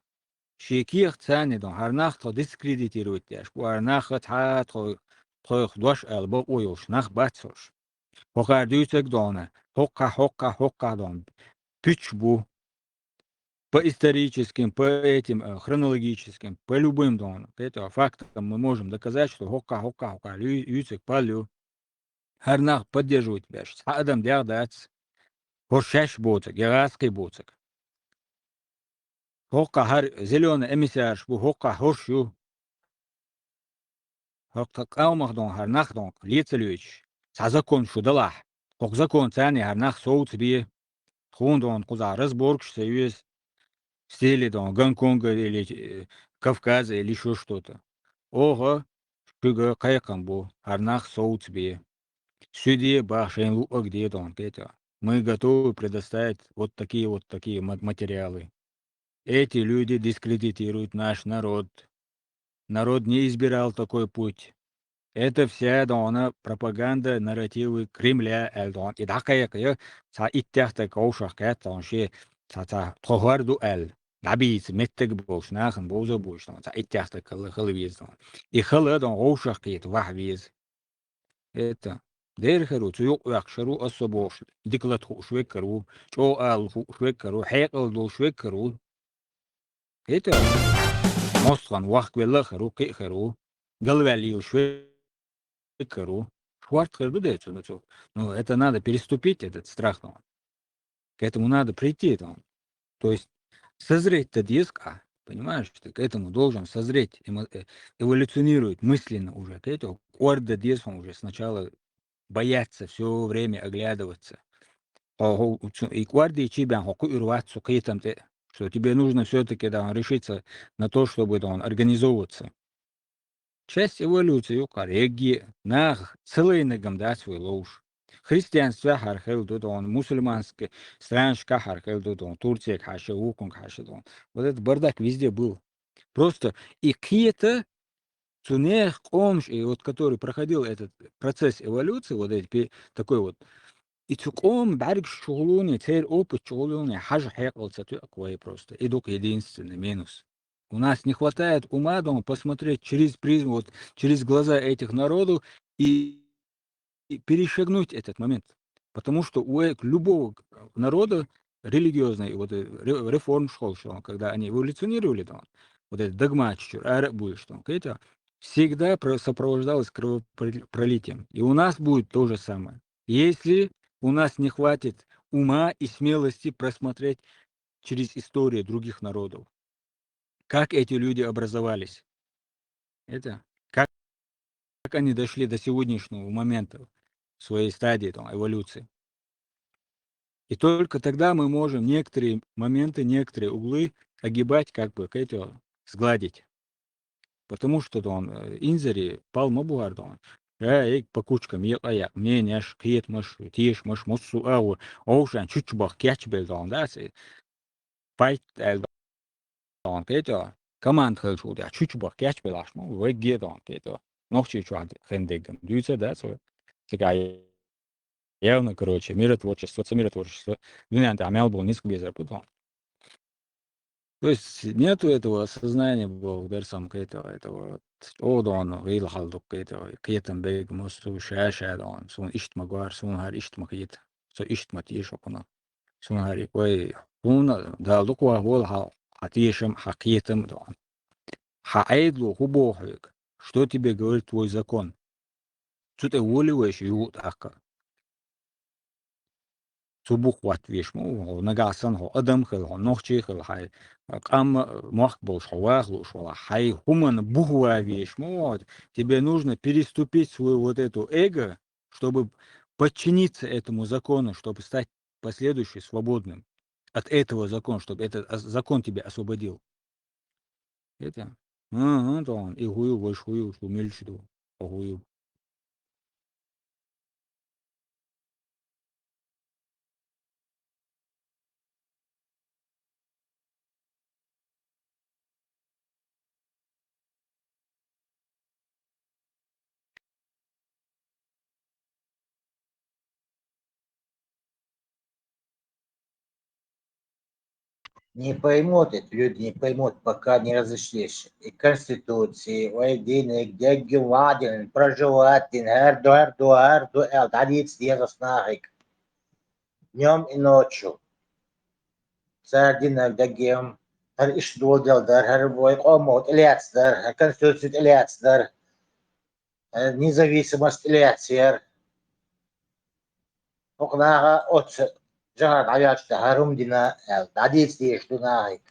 ши кех цани дон, хар нах тхо дискредитировать деш, хар нах ца тхо, тхо дош ал бо уйулш, нах бацош. Хо хар дюцек дона, хокка, хокка, хокка дон. Пич бу. По историческим, по этим, э, хронологическим, по любым дон, кетя, фактам мы можем доказать, что хокка, хокка, хокка, лю-, юцек палю. Хар нах поддерживать беш. Ца адам дяг дац. Хор шаш боцек, гегаски боцек. Хокка хар зелёный эмиссарш бу, хокка хорш ю. Хокка къаумах дон, хар нах дон, лецалюч. Ца закон шу далах. Хок закон цани хар нах соуц бе. Хун дон, куза разборкш союз. В стиле дон, Гонконга или, э, Кавказа или ещё что-то. Ого, шуга кайкам бу, хар нах соуц бе. Суде бахшен луаг де дон, кетя. Мы готовы предоставить вот такие, вот такие ма-, материалы. Эти люди дискредитируют наш народ. Народ не избирал такой путь. Это вся дона пропаганда, нарративы Кремля, ал дон. И да кайка, ца иттяхта каушах кет дон ши, ца, ца тхохар ду ал. Дабиц меттек болш, нахын боза болш дон. Ца иттяхта калы, халы вез дон. И халы дон каушах кет, вах вез. Это. Дер херу, цу юк вяк шеру, особо ш-, диклад ху швекеру, чо ал ху швекеру, хекал дол швекеру. Это. Мостхан вах квелла херу, ки херу. Галвяли швекеру. Шварт херу де цу, цу. Ну, это надо переступить, этот страх, ну. К этому надо прийти, там. То есть созреть-то дезка, понимаешь, ты к этому должен созреть, эмо-, э, эволюционировать мысленно уже, к этому. Кварда дез он уже сначала бояться, всё время оглядываться. О, о, цу-, и кварда, и чибян, хоку урваться, к этому, ты, что тебе нужно всё-таки, да, решиться на то, чтобы, да, организовываться. Часть эволюции юкъар, эгги нах целый нагам дац вай лоуш. Христианство хархел дудон, мусульманский страншка хархел дудон, Турция хаша, Укун хаша дон. Вот этот бардак везде был. Просто и кхета цунех къомш, и вот который проходил этот процесс эволюции, вот эти пе-, такой вот, и цу къом барг шугулуни, цер опыт шугулуни, хаж хекъал цатуяк вай просто. И дук единственный минус. У нас не хватает ума, дома, посмотреть через призму, вот, через глаза этих народов и, и перешагнуть этот момент. Потому что у э-, любого народа религиозной, вот, э, ре-, реформ школ, что он, когда они эволюционировали, там, вот этот догмат, чур, араб, что он, это всегда про-, сопровождалось кровопролитием. И у нас будет то же самое. Если у нас не хватит ума и смелости просмотреть через историю других народов, как эти люди образовались. Это как, как они дошли до сегодняшнего момента в своей стадии, там, эволюции. И только тогда мы можем некоторые моменты, некоторые углы огибать, как бы, к этому, сгладить. Потому что дон, э, инзаре пал ма бу хӀара дон. Э, эг по кучкам екъа якъ, мненеш, кхетамаш, тешамаш, массо а агӀор, овшан чуччабаха кечбелла дон, да, се. Пайт аьлла дон, кхетий хьо? Команда хилчул тӀехьа чуччабаха кечбелла аш ма, вегге дон, кхетий хьо? Нохчийчохь хин деггам дуьйцар, да, со? Цигахь явно, короче, миротворчество, ца миротворчество, дуьнен тӀехь мел болу низкъ безар бу тхуна. То есть нету этого осознания, благодаря самому этого, этого вот, чӀогӀа дона гӀийла хьал ду кхетий хьо, кхетам бега массо а ша-ша дона, суна иштта ма гора, суна хӀара иштта ма хета, со иштта ма теша хьуна. Суна хӀара и, ой, хьуна Дала дукха вахаволу хьан, хьан тешам, хьан кхетам дона. Хьан Ӏедало хӀун боху хьоьга? Что тебе говорит твой закон? Цу тӀе волий вайша юха а тӀаккха? Цу бух хӀотта веш ма ву хьо, нагахь санна хьо адам хила, хьо нохчий хила, хьайн къам а, мохк болуш хьо ваха лууш валахь, хьайн хӀуманна бух ван веш ма ву хьо. Тебе нужно переступить свою вот эту эго, чтобы подчиниться этому закону, чтобы стать последующий свободным от этого закона, чтобы этот ос-, закон тебя освободил. Это? Ага, тӀаккха и хӀу ю, вайша хӀу ю, шу милча ду, хьо хӀу ю. Не поймут, эти люди не поймут, пока не разошлись. И Конституции, ой, дин, и где, где Вадин, проживать, дин, герду, герду, герду, эл, дадиц, Иисус нахик. Днём и ночью. Цара динарг даггем, хӀара иштта доладелла дара, хӀара вай къомо тӀелаьцна дара, хӀара Конституци тӀелаьцна дара, хӀара независимость тӀелаьцна яра. ХӀокху наха оццу жахьа дӀаваьлча, хӀара хӀума дина аьлла, дӀадийца дезаш ду нахе.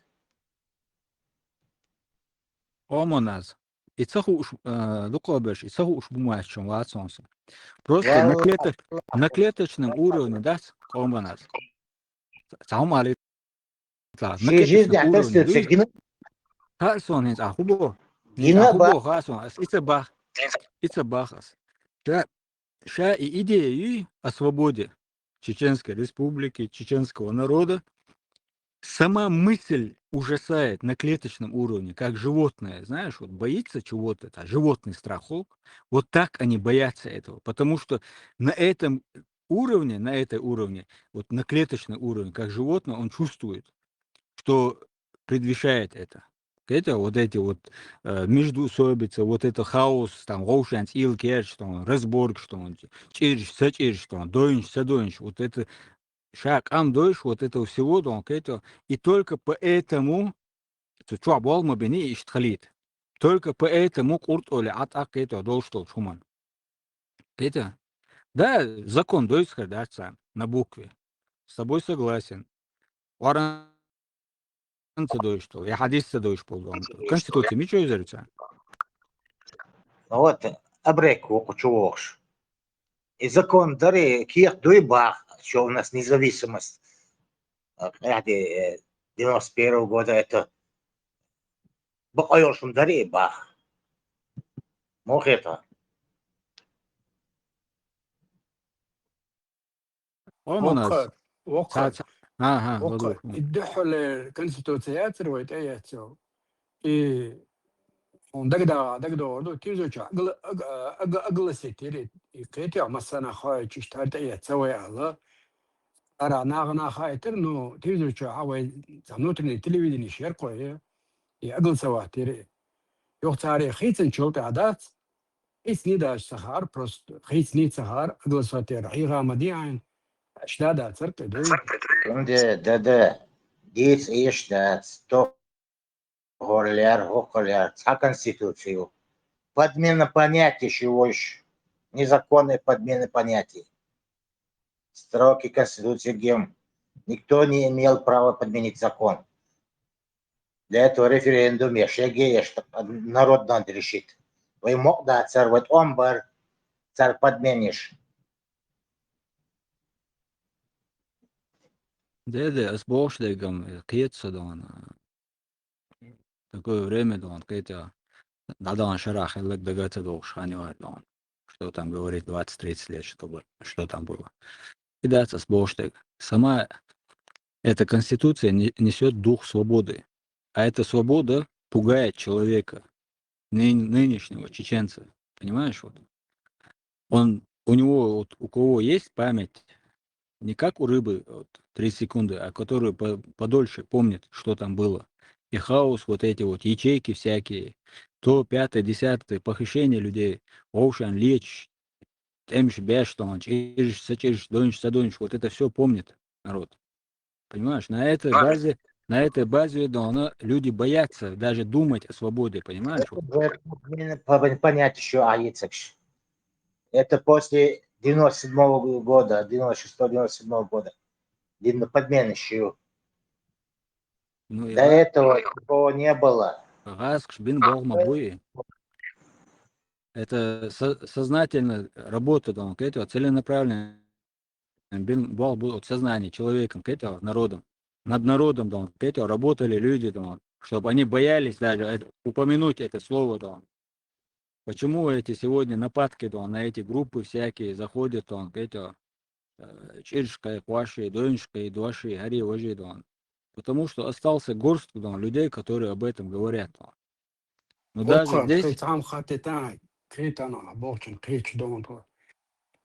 Къоманас. И ца хууш, а, дукхахберш, и ца хууш бу моьттуш вац хьуна со. Просто на клеточ-, на клеточном уровне, да, къоманас. Цхьа хӀума алий, цхьа, на клеточном уровне дуй. Хаьа суна хӀинца, а, хӀун боху? ХӀинца хӀун боху, хаьа суна, ас и ца бах-, и ца бах ас. Ша, ша и идея юй о свободе Чеченской Республики, чеченского народа, сама мысль ужасает на клеточном уровне, как животное, знаешь, вот боится чего-то, это животный страх, о, вот так они боятся этого, потому что на этом уровне, на этой уровне, вот на клеточном уровне, как животное, он чувствует, что предвещает это. Это вот эти вот, э, междоусобицы, вот это хаос, там, гӀовшанца ил керч, там, разборка, что он, чӀирш, ца чӀирш, там, дойнш, ца дойнш, вот это ша къам дойш, вот этого всего, donc, это, и только поэтому, цу чохь болх ма бина, иштта хилийта. Только поэтому къуртӀоле Ӏа тӀаккха это долуш долчу хӀуманна. Кхетий? Да, закон дойцуш хир дац царна, на букве. С тобой согласен. Къуръан ца дойуш долу, я хьадис ца дойуш болу дон. Конституция мича йозура царна? Вот, абрек ву кху чу вогӀуш. И закон дари, кехат дуй бах, что у нас независимость. А, э, девяносто первого года это бакъ йолуш хӀума дарий бах. Мохета. О, Манас. Воккха, воккха. Ца, ца. Ага, воккха. Ладу. И дуьххьал конституция яцара вай тӀе а яцара. И хьуна дагада-, дагадогӀур ду, тизачу агла-, аг-, аг-, огласить йира, и кхетий массарна хоуьйтуш тӀе а яц, ца вай аьлла. Ара нахана хаийтира, ну, тизачу а вай цхьа внутренний телевидение шеркхой, и огласовать йира. Юха цара хийцинчул тӀаьхьа дац, хийцний дац ца хаьара, просто хийцний ца хаьара, огласовать йира, хьийга ма ди айна, аша да дацара кхидуй. М, да, да, да. Дийца иш дац, то хӀора лер, хӀокху лер, цхьа конституция ю. Подмена понятий шу вуьйш. Незаконная подмена понятий. Строки конституции гем. Никто не имел права подменить закон. Для этого референдум еш, ЕГЭ еш, так народ надо решить. Вай мукъ дацара, вай тӀом бара, цара подмениш. Де, де, ас бохуш дегам, э, кхета со дона. Такое время дона, кхета. Надо он шарах, лык дагатся долг шанивать, он. Что там говорить двадцать-тридцать лет, чтобы, что там было. И да, со сбоштек. Сама эта конституция не- несет дух свободы. А эта свобода пугает человека, ны- нынешнего чеченца. Понимаешь, вот. Он, у него, вот, у кого есть память, не как у рыбы, вот, три секунды, а который по- подольше помнит, что там было. И хаос, вот эти вот ячейки всякие, то пятое, десятое, похищение людей, оушен, лечь, темш, беш, там, чирш, сачирш, донш, садонш, вот это все помнит народ. Понимаешь, на этой базе, на этой базе, да, она, люди боятся даже думать о свободе, понимаешь? Вот. Уже подмена- по- понять еще аицекш. Это после девяносто седьмого года, девяносто шестого, девяносто седьмого года. Видно, подмена еще. Ну, и До этого такого не было. Газ, кш, бин, бог, мабуи. Это со- сознательно работа, да, он, к этому целенаправленно. Бин, бог, бу- вот сознание человеком, к этому народом. Над народом, да, он, к этому работали люди, да, он, чтобы они боялись даже это- упомянуть это слово, да, он. Почему эти сегодня нападки, да, он, на эти группы всякие заходят, да, он, к этому, э, чиршка, кваши, доншка, и дуаши, хари, важи, да, он. Потому что остался горстка, да, он, людей, которые об этом говорят, да, он. Но даже Окха, здесь кхетам хатетан, кхетан, бохчан, кхеч дон.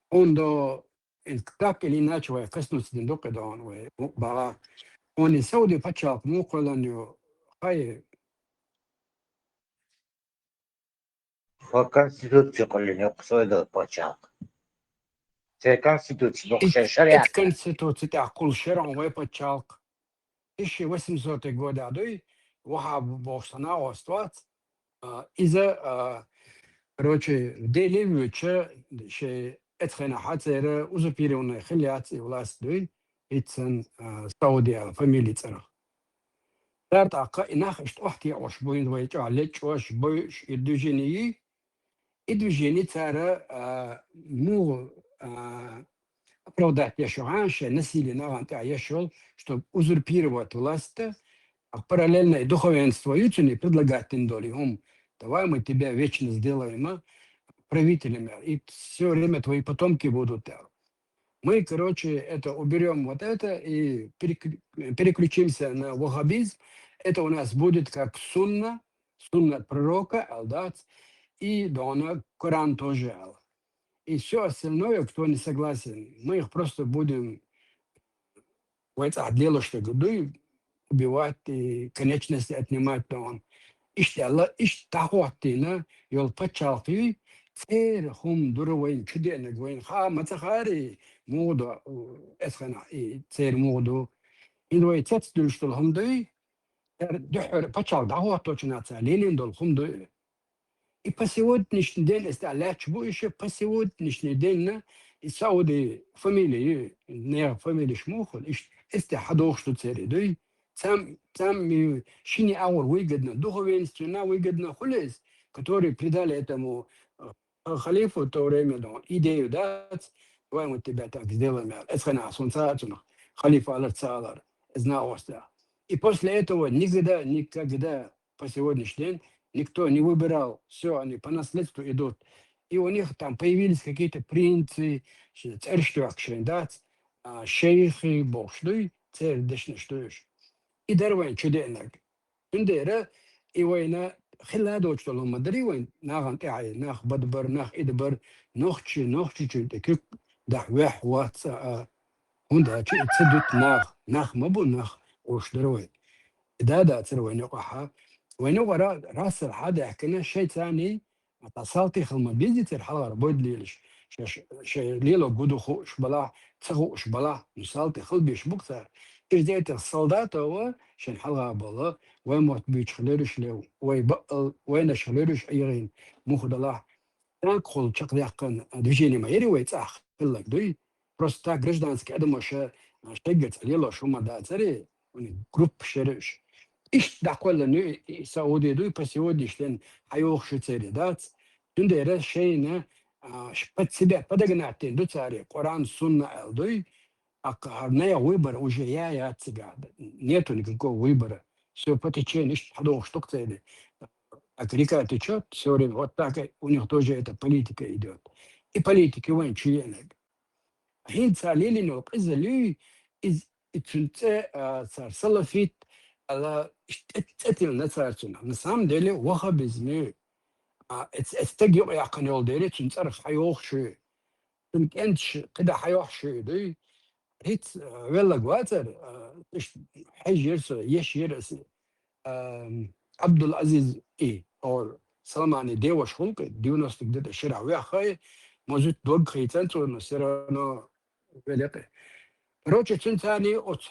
Он до, ин- так или иначе, вай коснуться дин докы дон, вай, у- бала. Он и Сауди пачалк, му колонию, хай, По конституции колонию, кто это пачалк. Це конституция, ну, Ит- ше- шариат. ит конституция тя кул шерон вай пачалк. Тысяча восемьсотый года дуй, ваха бохсана оствац. А, иза, а, короче, в Дели вюча, ше эцхена хацера узурпированная хиляц и власть дуй, ицен, а, Саудия фамилия царах. Тарт ака инах ишт охти ош буин вай ча леч ош буш и движение. И движение цара, а, му, а, оправдать яшуган, ше насилие наган та яшул, чтобы узурпировать власть, а параллельно и духовенство юцуни предлагать тин доли ум. Давай мы тебя вечно сделаем, а, правителями, и все время твои потомки будут, а. Мы, короче, это уберем вот это и переклю- переключимся на ваххабизм. Это у нас будет как сунна, сунна пророка, алдац, и дона Коран тоже, ал. И все остальное, кто не согласен, мы их просто будем вайца дело, что гудуй, убивать и конечности отнимать, то он. Ишт Алла, ишт тахуаттина, йол пачалки, цер хум дур вайн, чудена вайн, ха, мацахари, муду, эсхана, и цер муду. Индвай цец дульштул хумдуй, цер духур пачал тахуатточунаца, Ленин дол хумдуй. И по сегодняшний день, если аляч бу ещё, по сегодняшний день, на, и Сауди фамилии, не фамилии шмухул, иш, если хадох, что цери, дуй, сам, сам ми шини аур выгодно, духовенственно выгодно хулес, которые придали этому, э, халифу в то время, да, идею дать, давай мы тебя так сделаем, эсхана солнца, халифа алар цалар, знаоста. И после этого никогда, никогда по сегодняшний день никто не выбирал. Все, они по наследству идут. И у них там появились какие-то принцы, ш- церштуак шендат, а, шейхи, бокшлуй, цердешнештуш. И дарвайн чуденак. Тундера, и война хила дочтолу мадри вайн, наган тяй, нах бадбар, нах идбар, нохчи, нохчи чуй, текюк, да, вех, ватса, а, хунда, чи, цедут нах, нах мабу, нах, ош дарвай. Да, да, цер война каха. Война вара, расал хада, кена шей цани, ма тасалти хилма бизи цер халар, бойд лилиш. Ше, ше, ше лило гуду ху, шбала, цаху, шбала, ну салти хил биш буксар. Ирдетер солдата ва, шен халга бала, вай мот бич хилериш лев, вай ба, вай наш хилериш айгин, мухдала. Так хул чак якын движение ма ери вай цах, хиллак дуй. Просто так гражданский адам ша, шегец лило шума да цари, групп шериш. Иш да колла ну и Сауди дуй по сегодняшний день хайох шу цери дац. Тундера шейна, а, ш-, под себя подогнать тен ду цари, Коран, Сунна ал дуй, а к-, а на выбор уже я, я цыган. Нету никакого выбора. Все по течению, иш хадох штук цели. как река течёт, всё время вот так и у них тоже эта политика идёт. И политики вайн чуенаг. ХӀинца лелино къиза луй, из, и цун цӀе, а, цар салафит, ала, иш-, цӀе, цӀе тилна цар цунах. На самом деле, ваххабизм ю. А, эц-, эцтаг юкъ яхъан йол дери, цун цӀарах хьайохуш ю. Цун кӀенташ кхида хьайохуш ю, дуй. ХӀиц, а, веллаг вацар, а, иш хьежира со, еш яра аса. Ам, Абдул-Азиз и, ор Салмани деваш хулкъи, девяностых где-то шира вяхай, может, дог хийцан цунна, всё равно великъи. Короче, цун цани оц,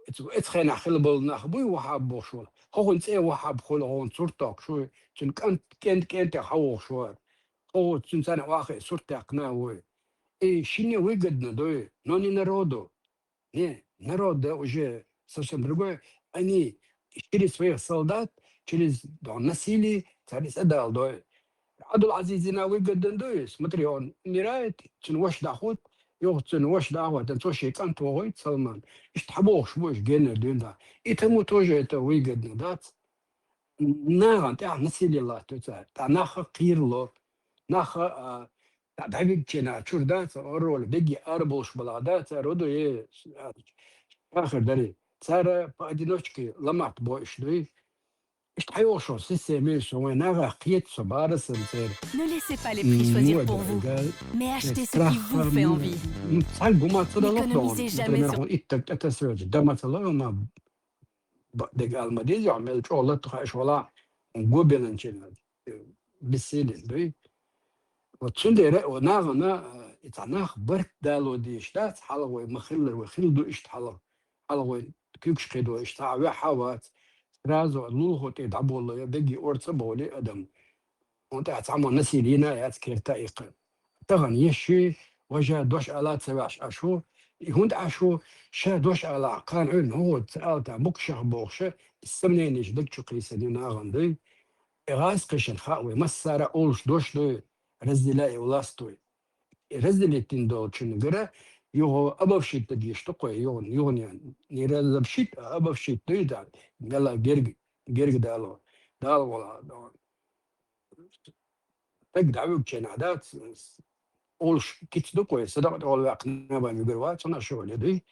эц, эц хенахь хила болу нах буй ваххаб бохуш вала. Хохун цӀе ваххаб хула, хохун сурт токхуш вуй, цун кӀант, кӀент, кӀентех хьавохуш вара. Хоху цун цани ваххе сурт текхна вуй. И шинне выгодно дуй, но не народу. Не, народ, да, уже совсем другой. Они через своих солдат, через, да, насилие, царица дал дой. Абдул-Азизина выгодно дой. Смотри, он умирает, цун ваш дахут, йох цун ваш дахут, цо ши кӀант вогӀуй, Салман. Ишт хабохш буш генер дюнда. И тому тоже это выгодно, да? Наган тӀехь насилие латту цара. Та наха кхирло. Наха, а, та дӀавигчина чур дац, орол беги ара болуш бала дац, родо е, а, ахир дари. Цара поодиночке ламат бо иш дуй. Ишт хьайошо система, со вай нагах кхета со барасан цера. Ne laissez pas les prix choisir pour vous, mais achetez ce qui vous fait envie. Ну, цхьа гума ца дало. N'économisez jamais sur. Например, хун иттак тӀатасвелча, дама ца ло, ма ба-, дег алма деза, мел чӀогӀа латта хаьаш вала, гобеланчина, э, бессилен дуй. Вот цундела, о, нагана, э, и цхьа нах барт дало деш дац, хьалха вай ма хиллара, вай хилла ду иштта хьалха. Хьалха вай куьйгаш кхидо иштта, цхьа ваьхьа вац. Сразу лулахо тӀе дӀаболло, я беги орца боли адам. Хьуна тӀехь цхьаммо насилина яц керта иккха. Тахана еш ши, важа дош ала ца ваьш ашу, и хӀунда ашу, ша дош ала, кхана Ӏуьйрна хӀун ца ала та, мукшах бохуша, и сомненеш даг чу кхийсади нагӀан дуй. И гӀаз кхишан хаъ вай, массара олуш дош дуй, разделяй властвуй. И разделить дина долчун гара, югӀо обобщить дагеш ду кхой, югӀун, югӀун ян. Не разобщить, а обобщить дуй да, мела герг, герг дало, дало вала, Стаг дӀавуьгученахь дац, олуш кица ду кхой, садакъа тӀехула ваьккхина вайн вуьгур вац, хӀуна шо вале дуй.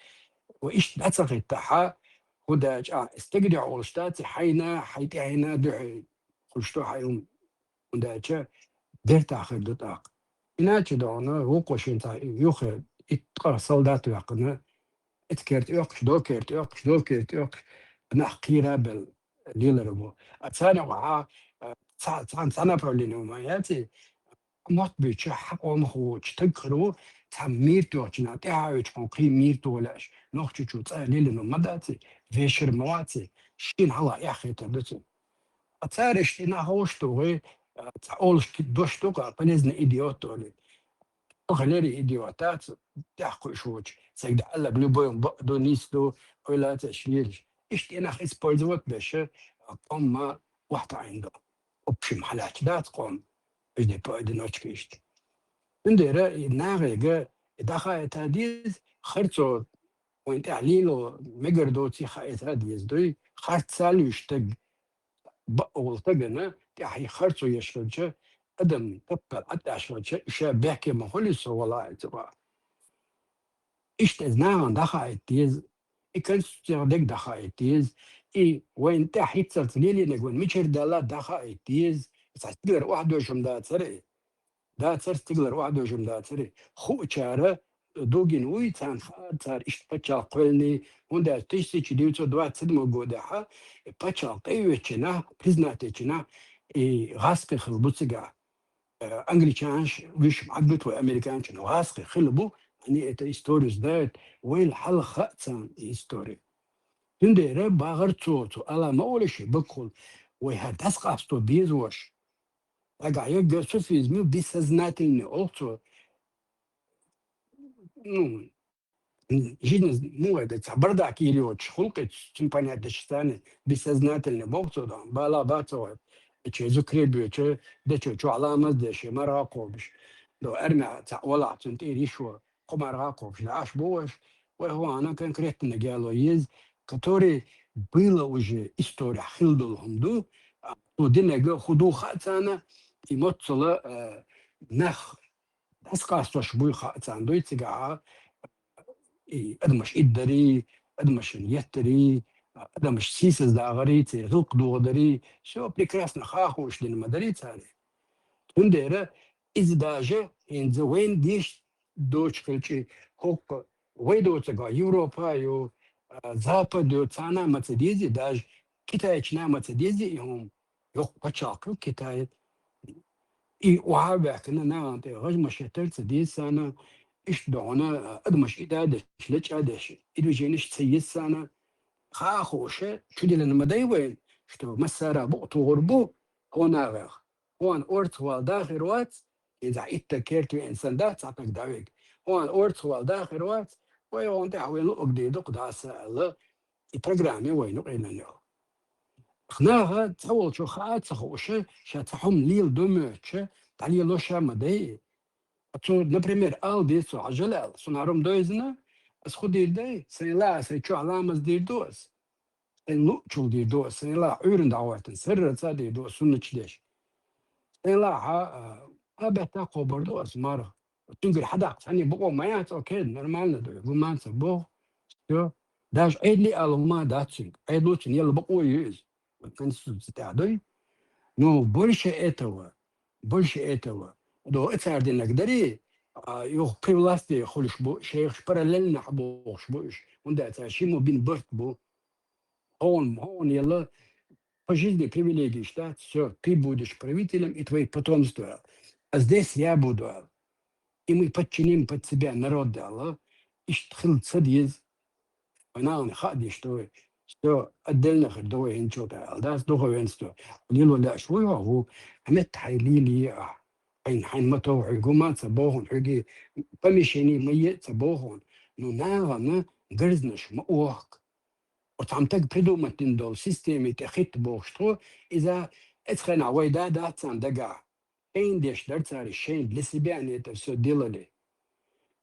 Ва иштта дӀа ца хӀиттахьа, хӀу дача, а, стеган дуьхьа олуш дац, хьайна, хьай тӀаьхьина дуьхьа хуьлуш ду хьай хӀума, хӀунда аьлча бертахь хир ду тӀаккха. Иначе догӀуна, вукхо шен цхьа юххе итт ткъа солдат ваьккхина, Эцкерта оьккхуш, докерта оьккхуш, докерта оьккхуш, нах кхийрабелла лелар бу. А царна вахьа, а, ца-, цхьана, цхьа направление ма яций, мотт буьйча, хьакъо ма хуучу, таг хир ву, цхьа мийра тоьхчина, тӀаьхьа а вича хьуна кхин мийра тоха лаьаш, нохчичу цӀа лелино ма даций, вешар ма ваций, шина хьалха эхь хетар ду цуьнан. А цара иштта и нах вовш тухий, а, цхьа олуш ки-, дош ду-кха, полезный идиот олий. Охалери идиот дац, тӀехь кхуьуш воцу. Цигахь аьлларг любой бакъ ду, нийса ду, ойла ца еш лелаш. Иштта и нах использовать беш, а, къомма охьатаӀийна ду. Общем хьалаьцча дац къом. Уьш де поодиночке иштта. Цундела и нахега и дӀахаийта деза, харцо вайн тӀехь лело мегар доций хаийта деза дуй, харц ца луьйш стаг. Бакъ волу стагана тӀехь и харцо еш хилча, адам таппар Ӏа тӀехь хилча, ша бехке ма хуьлий со вала а ца ваа. Иштта иза нахана дӀахаийта деза, и конституцих дег дӀахаийта деза, и вайна тӀехь хӀинццалц лелийнарг вайн мичара даьлла дӀахаийта деза, и цхьа стигалара охьадоьжна хӀума дацара и. Дацара стигалара охьадоьжна хӀума дацара и. Хуучара дугина вуй, царна хаьа, цара иштта пачхьалкх кхоьллиний, хӀунда аьлча тысяча девятьсот двадцать седьмой годехьа и пачхьалкх тӀеоьцучу нах, признать ечу нах, и гӀазкхи хилла бу цигахь. Э, англичанаш, вуьш Ӏадбуьту вай американчун, гӀазкхи хилла бу, они эту историю знают, вайл хьалха хаьа царна и история. Цундела бахара цо, цо ала ма олуш, баккхул, вай хӀара дӀасакъасто беза ваша. Нагахь егга суфизм ю бессознательный, олу цо. Ну, жизнь, ну, это, цхьа бардак йийр йоцуш, хӀуллакхи цуьнан понятешца царна бессознательный боху цо, да, бала бац вай. Эче зукре боьчу, дечо чохь ламаз деш, марха кхобуш. До армия цхьа валахь цуьнан тӀера йиш ву, кхо марха кхобуш, да, аш бу ваш, вай хӀуана конкретно гало еза, который было уже история хилла долу хӀума ду, а, цо динарг хӀун ду хаьа царна, и моццала, а, нах дӀасакъастош буй хаьа царна, дуй цигахьа, и адамаш иддари, адамашна еттари, адамаш сийсаздагӀари, церан гӀиллакх дохадари, всё прекрасно, хаа хууш дина ма дарий царна. Цундела иза даже хӀинца вайна деш доцуш хилча, хӀокху вай доцург Европа ю, а, Запад ю, царна а ма ца дезий, даже китайчунна а ма ца дезий и хӀума. Йоккха пачхьалкх ю Китай. И охьа а ваьккхина, нахана тӀе гӀажмаш хӀиттар ца деза царна, иштта догӀана, а, адамаш иддадеш, лечкъадеш, и движенеш ца еза царна. Хаа хууша, чудиллина ма дай вайна, что массара а букъ тухур бу хӀокху нахах. Хьуна орцах вала дахар вац, иза итт керта веана санна дац цхьа стаг дӀавига. Хьуна орцах вала дахар вац, вай хьуна тӀехь вайна луъург дийр ду-кх дӀаса аьлла, и программа вайна къинан йолу. Наха цхьаволчо хаа ца хууша, ша цхьа хӀума лела ду моьттуша, дӀалело ша ма дай. Цо, например, ала деза цо, хьажал аьлла, суна хӀара хӀума довзийна, ас хӀун дийр дай, сайн лаахь сайн чохь ламаз дийр ду ас. Сайн луъучул дийр ду ас, сайн лаахь Ӏуьйранна дӀахӀоьттина, сарралца а дийр ду ас, суннаташ деш. Сайн лаахь, а, а, беттах кхобур ду ас марха. Цуьнгара хьадаккха цхьанне бакъо ма яц, окей, нормально ду, гуманца боху. Всё. Даже Ӏедале ала хӀума дац цуьнга. Ӏедало цуьнан елла бакъо ю иза. Вот Конституци тӀехь дуй. Ну, больше этого, больше этого. До цара динарг дарий, а, юха при власти хуьлуш бу, шайх параллельно бохуш бу уьш. ХӀунда аьлча шимма бина барт бу. Хьуна, хьуна елла по жизни привилегиеш дац, всё, ты будешь правителем и твои потомства. А здесь я буду, аьлла. И мы подчиним под себя народ, аьлла. Иштта хила ца деза. Вай нахана хаа деш ду вай. Всё, отдельно хир ду вай хӀинцачул тӀаьхьа, аьлла. Дац духовенство. Лело лаьаш вуй хьо, хӀу? Хьан метта хьайн лелае ахь. Хьайн, хьайн ма тов, хьоьга хӀума ца боху хьуна, хьоьга помещение ма е а ца боху хьуна. Ну, нахана гарзнаш ма охка. Оцу цхьана стага придумать дина долу системе тӀе хӀитта бохуш тхо, иза оцу хенахь вай да дац царна дагахь. Шайна деш дара цара, шайна, для себя они это всё делали.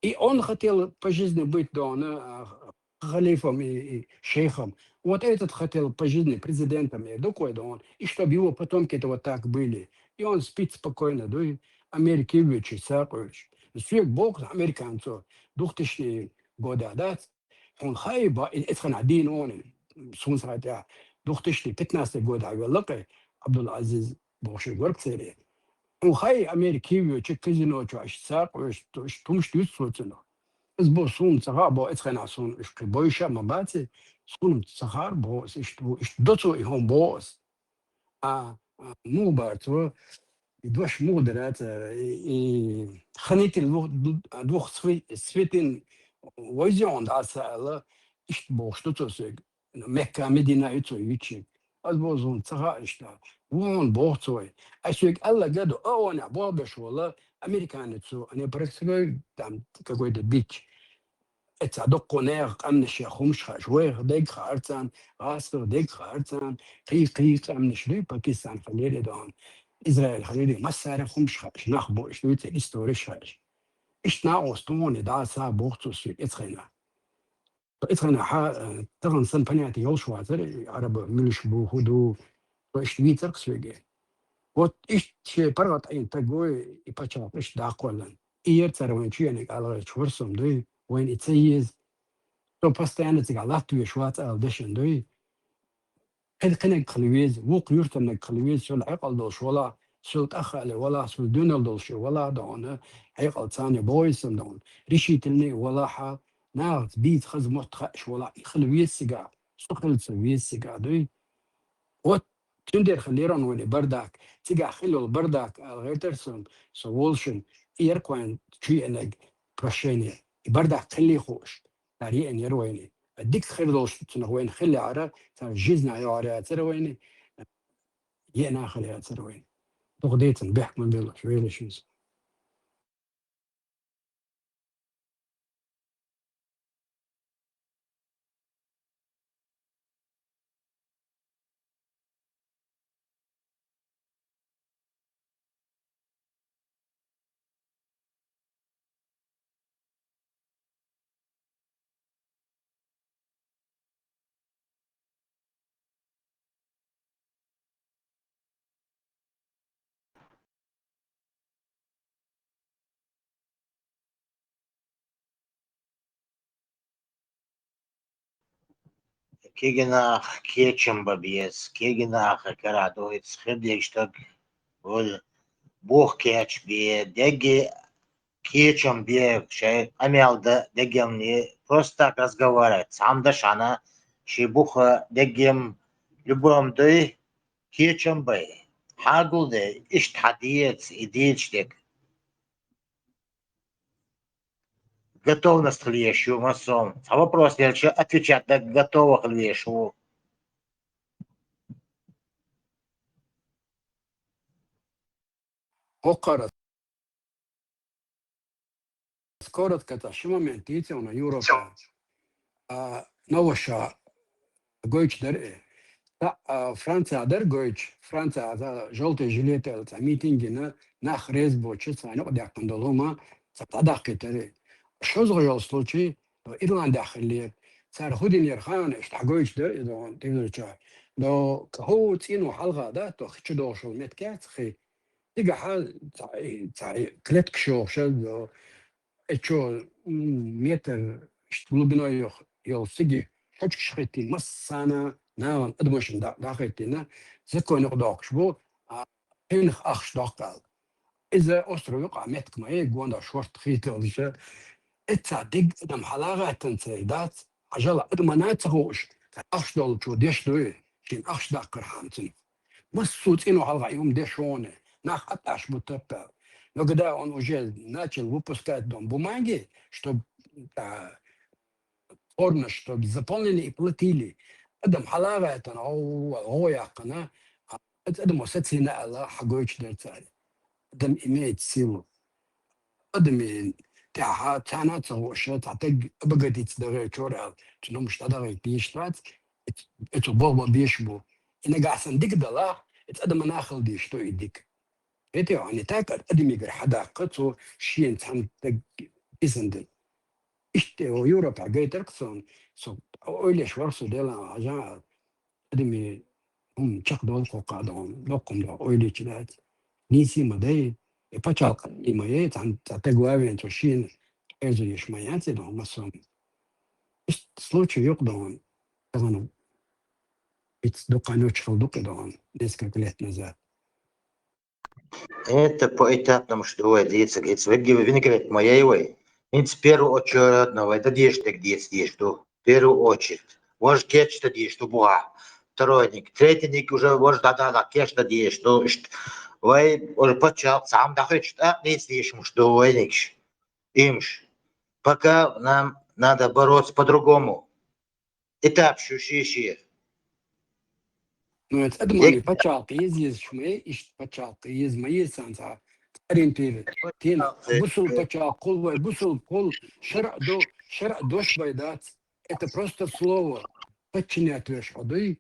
И он хотел по жизни быть, дона, а, халифом и, и шейхом. Вот этот хотел по жизни президентом, и такой, да он. И чтоб его потомки это вот так были. И он спит спокойно, да, и Америке вуьйцуш, сакъоьцуш. Соьга боху американцо, двухтысячный года, да, хьуна хаий, ба, и, и цхьана дийна вон, суна схьа тӀехь, двухтысячный пятнадцатый года хьавелла кхе, Абдул-Азиз бохуш верг церан. Хьуна хаий, Америке вуьйчу казино чу аша сакъоьцуш, тумаш дуьйцу цо цунах. Иза бо суна ца хаьа, бо, и цхьана суна уьш кхин бойша а ма баций, суна ца хаьара, бо, ас иштта ву, иштта до цо и хӀума, бо ас. А, а, муха бара цо, и дош муха дара цара, и, и ханитил ву-, двух сви-, святынь вайза хьуна дӀаса аьлла, иштта бохуш ду цо соьга. Мекка, Медина ю цо юьйцуш. Ас бо суна ца хаьа иштта. Вон боху цо вай. Ас соьга аьлла ган ду, а онехь болх беш волу американец цо, а не простой там какой-то бич. Эца дуккха нехан къаьмнаш я хӀумаш хаьаш, вайх дерг хаьара царна, гӀазкхих дерг хаьара царна, кхий-кхий къаьмнаш дуй, Пакистан хилира и дон, Израиль хилира, массара хӀумаш хаьаш, нах бу уьш, дуьйцу историш хаьаш. Иштта накъост тхуна дӀаса боху цо соьга эцхайна. Эцхайна хьа, э, тахана сан понятие йолуш вацара, и Ӏараб муьлш бу, хӀу ду, со иштта вийцарх соьга. Вот иштта шен паргӀат Ӏийна таг ву и пачхьалкх иштта даккхоллан. И яра цара вайн чу ениг ала гӀерташ вара со-м дуй, вайна и ца еза. Со постоянно цигахь латтавеш вац ала дешан дуй. Кхин кхинаг хила веза, вукху юьртаннаг хила веза, сол хьекъал долуш валахь, сол тӀаххаале валахь, сол доьналла долуш валахь догӀана, хьекъал царна богӀийсан догӀана. Решительный валахьа, нахаца бийца хаза мотт хаьаш валахь, и хила веза цигахь, со хила ца веза цигахь дуй. Вот, цундела хила яра вайн и бардак, цигахь хила йолу бардак ала гӀертара сан, со волушан, и яра кхойн чу енаг прощение. И бардак хилли хууш, цара еана яра вайна. Дика хир долуш цунах вайна хилла яра, цара жизнь йогӀар яцара вайна, еана хила яцара вайна. Дукха дийцина бехк ма беллаш, велаш иза. кегий нах кечам бе беза, кегий наха кара дойц хир дегаш даг, вол бух кечбе, деги кечам бе, шоай къамаьл да дегилни, просто так разговаривать, цхьа хӀама да шоана, ший бух дегим, любом дой, кечам бе, хьагулде, иштта хьадеца, и дийцача дег. Готовность хила езаш я массо а. Цхьа вопрос делча, отвечать дага готова хила езаш ва. ХӀокхара коротко, цхьа ши момент дийцар вайна Европа. А, новкъа гойтуш дар, э. Та, а, Франци дар гойтуш, Франци, а, желтый жилет аьлла, цхьа митинг йина, нах реза боацаш, цхьа юкъе даьккхина дола хӀама, цхьа дӀадаккхийтар. ШозлагӀа йола случай, Ирландехь хиллера. Цар хӀу динера хана, иштта хьагойтуш дар, и догӀун, тӀехьа чу. До кхо цӀено хьалха да, то хи чу догӀуш йола меттиг яц хи. Цигахьа цхьа, цхьа клетка шогӀуш, до, э, чо, м, метр, иштта глубиной йох-, йола сиги, хьочкаш хӀиттийна, массанахьа, нагахьа адамашна дӀа-, дӀахӀиттийна, закон юкъе доаккхаш ба, а, хинах ахча доаккх аьлла. Иза остров юкъа меттиг ма йий, гонаха шортта хийтта йолаш. Эцца дика адам хьалагӀаьттанца дац, хьажал, адамашта ца ховш, ахча долчо деш да, шийна ахча даккхар хӀама цунна. Массо а цӀено хьалха юум деш вон, нах атӀаш бу таппа. Но когда он уже начал выпускать дом бумаги, чтоб, а, форму, чтоб заполнили и платили, адам хьалагӀаьттан, гӀо-, гӀо яьккхина, а, адамо сацийна аьлла, хьагойтуш дар цар. Адам имеет силу. Адамий тӀехьа цхьанна ца ховш, цхьа таг обогатиться дагӀе чура аьлла, цу хӀамаш дӀадахийта дезаш вац, эц-, эцу болх бе безаш ба. И нагахьа санна дика далахь, эц адамашта хила дезаш да и дика. Эти они так адамигара хьадаккха, цо шийна цхьан таг дисандан. Иштта Европа гайтарг сон, со ойлаш вар со делан хьажа, адами хӀума чакхдолаш хӀокху догӀун, доккхун догӀун ойлича дац. Нийса ма дай, и пачхьалкх ма йий, цхьан, цхьа таг вавен цо шийна эрзо еш ма яц и догӀун массо а. Иштта случай юкъе догӀун, тахана иц дукха ночхал дукха догӀун, несколько лет назад. Это поэтапному, что вай дийцар, иц вегги винегрет ма йий вай. ХӀинца первоочередно вай дан дезаш дерг дийца дезаш ду. Первую очередь. Вож кечда дезаш ду буха. Второйник. Третийник уже вож дӀадала кечда дезаш ду. Иштта вай уже пачхьалкх цхьа хӀама дӀахӀуттуш тӀаккха нийса дезаш хӀамаш ду вайнигаш. Имаш. Пока нам надо бороться по-другому. Этап шу ши-ши. Ну, эц адамашта пачхьалкх еза езаш ма йий, иштта пачхьалкх еза ма еза царна цхьа ориентир. Тена, бусалба пачхьалкх хул вай, бусалба хул, шарӀ до, шарӀ дош бай дац. Это просто слово. Подчинять веш хьо дуй.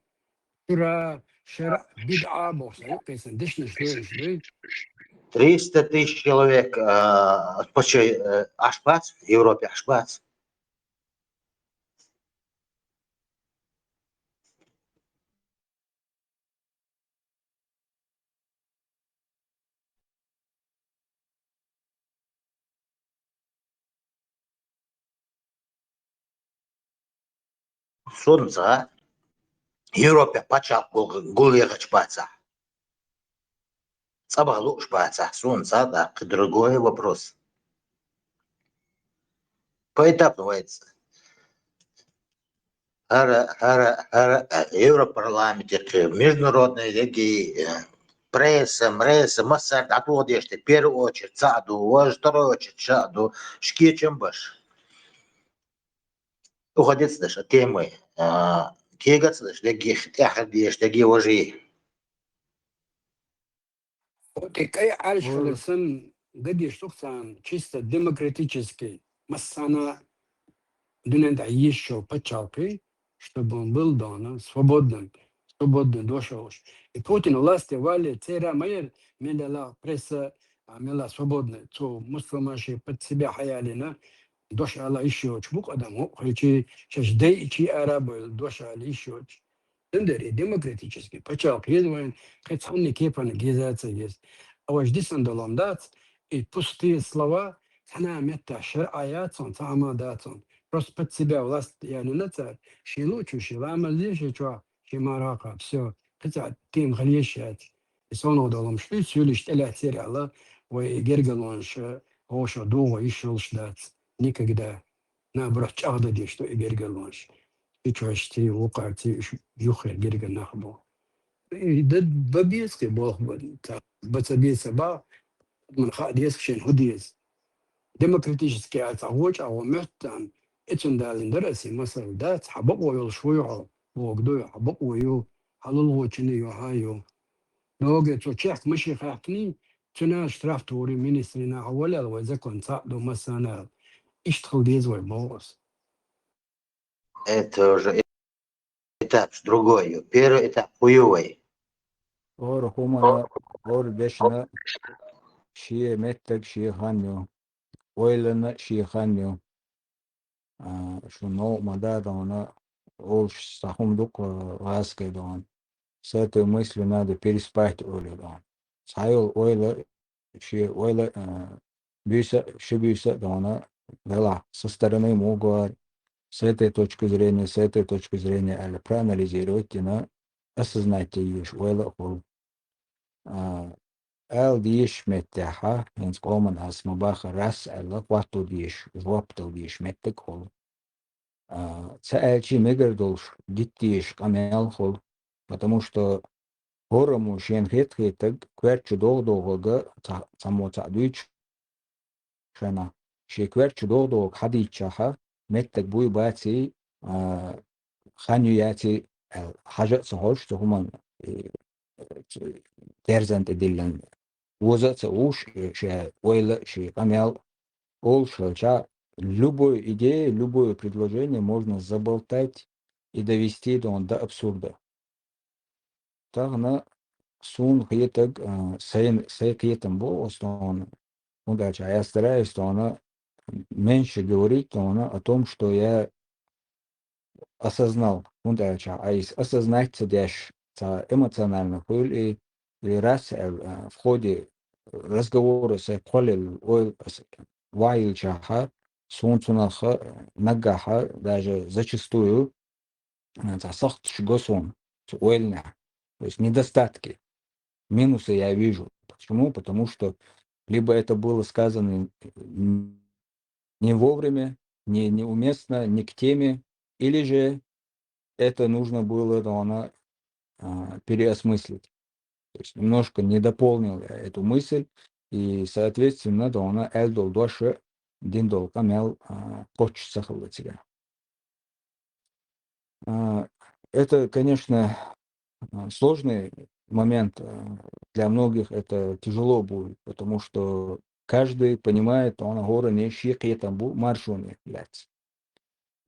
Шура, шарӀ, бидӀа бохуш, юкъе сан дешнаш лоьраш дуй. Триста тысяч человек, а, почти, э, Ӏаш бац, Европе Ӏаш бац. Сунца Европе пачхьалкх гул-, гулъяхача бацахь. ЦӀабаха лууш бацахь, суна цхьа а даккхи, другой вопрос. Поэтапно вайца. ХӀара, хӀара, хӀара, э, Европарламенте кхы, международный деги, э, пресса, мресса, массара дӀатоха деш те, первую очередь цхьаъ ду, вож второй очередь шаъ ду, шкечам баш. Уходить даш, а темой, а, кегац даш, деги, тӀехьа деш, деги вожи. ХӀокху кӀай Ӏаьржа хилар санна, ган деш ду-кх царна чисто демократический, массанхьа дуьнен тӀехь езаш йолу пачхьалкх, чтобы он был дона свободным, свободный дош олуш. И Путин власти валле церан ма яра, мелла пресса, а, мелла свободный, цо мусульманаш под себя хьаялийна, дош ала йиш йоцуш бу-кх адам, хӀокхуьлчий шаьш дайчий ара а бевлла дош ала йиш йоцуш. Цундела и демократический пачхьалкх еза вайна, кхин цхьанна кепана геза а ца еза. А важа дисан долу ма дац, и пустые слова, цхьана а меттехь шарӀа яц хьуна, цхьа хӀума дац хьуна. Просто под себя власть яьннай цар, ший луъчу, ший ламаз де, ший чу, ший маракъа, всё. Кхы цхьа тема хила йиш яц. И сонал долуш, и суьлуьш тӀелаьцна аьлла, вай и гергарлонаш, э, вовшах дугӀу йиш йолуш дац. Никогда. Наоборот, чӀагӀдан деш ду и гергарлонаш. И чуьрчий, вукхарций, уьш юххера гергара нах бу. И дан беза кхин болх бан, ца, бан ца беза ца бан, адамна хаа деза шена хӀун деза. Демократически а цхьа гӀоча а гӀо моьттан, и цунна далийна дара аса и масал. Дац, хьан бакъо йолуш вуй хьо, вога дуй, хьан бакъо ю, хьан лулгӀочунна ю, хьан ю. Догий цо чехка машин хаьхкиний, цуьнан штраф тухур ю министрийн, хьан валлал вай закон цхьаъ ду массарна аьлла. Иштта хила деза вай боху аса. Это уже этап другой. Первый этап хӀун ю вай? ХӀора хӀуманна, хӀора дешна шен меттиг, шен хан ю. Ойланна шен хан ю. А, шу новкъа ма дан дона, олуш цхьа хӀума ду-кх, а, гӀазкхий дона. С этой мыслью надо переспать, олий дона. Цхьайолу ойла, шен ойла, а, буьйса а, ши буьйса а дона, делахь, со стороны мугар, с этой точки зрения, с этой точки зрения аьлла проанализировать дина, осознать де йиш ойла а хуьлу. А, ала дезаш меттехь, хӀинца къоман ас ма баха, раз аьлла, хӀотто дезаш, жоп дала дезаш меттиг хуьлу. А, ца аьлча а мегар долуш, дита дезаш къамел хуьлу, потому что хӀораммо шена хетта-хеттарг коьрта чу догӀа-догӀарг цхьа, цхьаммо цхьаъ дуьйцуш, шена, шен коьрта чу догӀа-догӀарг хьадийцчахьа, меттиг буй баций, а, хан ю яций аьлла, хьажа а ца хьожуш, цу хӀуманна, э, цу терзан тӀе диллина, оза а ца уьш, э, шен ойла а, шен къамел а олуш хилча, любой идею, любое предложение можно заболтать и довести до, до абсурда. Тахана суна хетарг, а, сайн, сайн кхетам бу ас дона, хӀунда аьлча я стараюсь дона меньше говорить дона о том, что я осознал, хӀунда аьлча а иза осознать ца деш, цхьа эмоционально хуьлу и, и раз, а, в ходе разговора сайн кхоллаелла ойла ас ваийлчахьа, суна цунах, а, наггахьа, даже зачастую, а, цхьа сахташ го суна цу ойланехь. То есть недостатки, минусы я вижу. Почему? Потому что либо это было сказано н-, не вовремя, не, неуместно, не к теме, или же это нужно было, то она, а, переосмыслить. То есть немножко не дополнил я эту мысль, и, соответственно, то она аьлла долу дош а, дина долу къамел, а, кхоччуш ца хилла цигахь. А, это, конечно, а, сложный момент, а, для многих это тяжело будет, потому что каждый понимает, он хӀоранна шен кхетам бу маршоне лаьцна.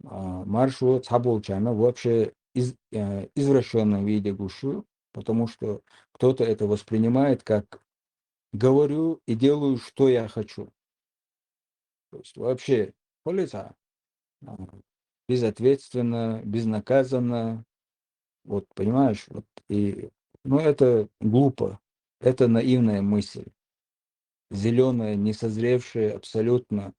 А, маршо цхьаболчарна вообще из-, а, извращённом виде гуш ю, потому что кто-то это воспринимает как: «Говорю и делаю, что я хочу». То есть вообще, хӀун ю цхьа, а, безответственно, безнаказанно. Вот, понимаешь, вот и, ну, это глупо, это наивная мысль. Зелёная, несозревшая абсолютно,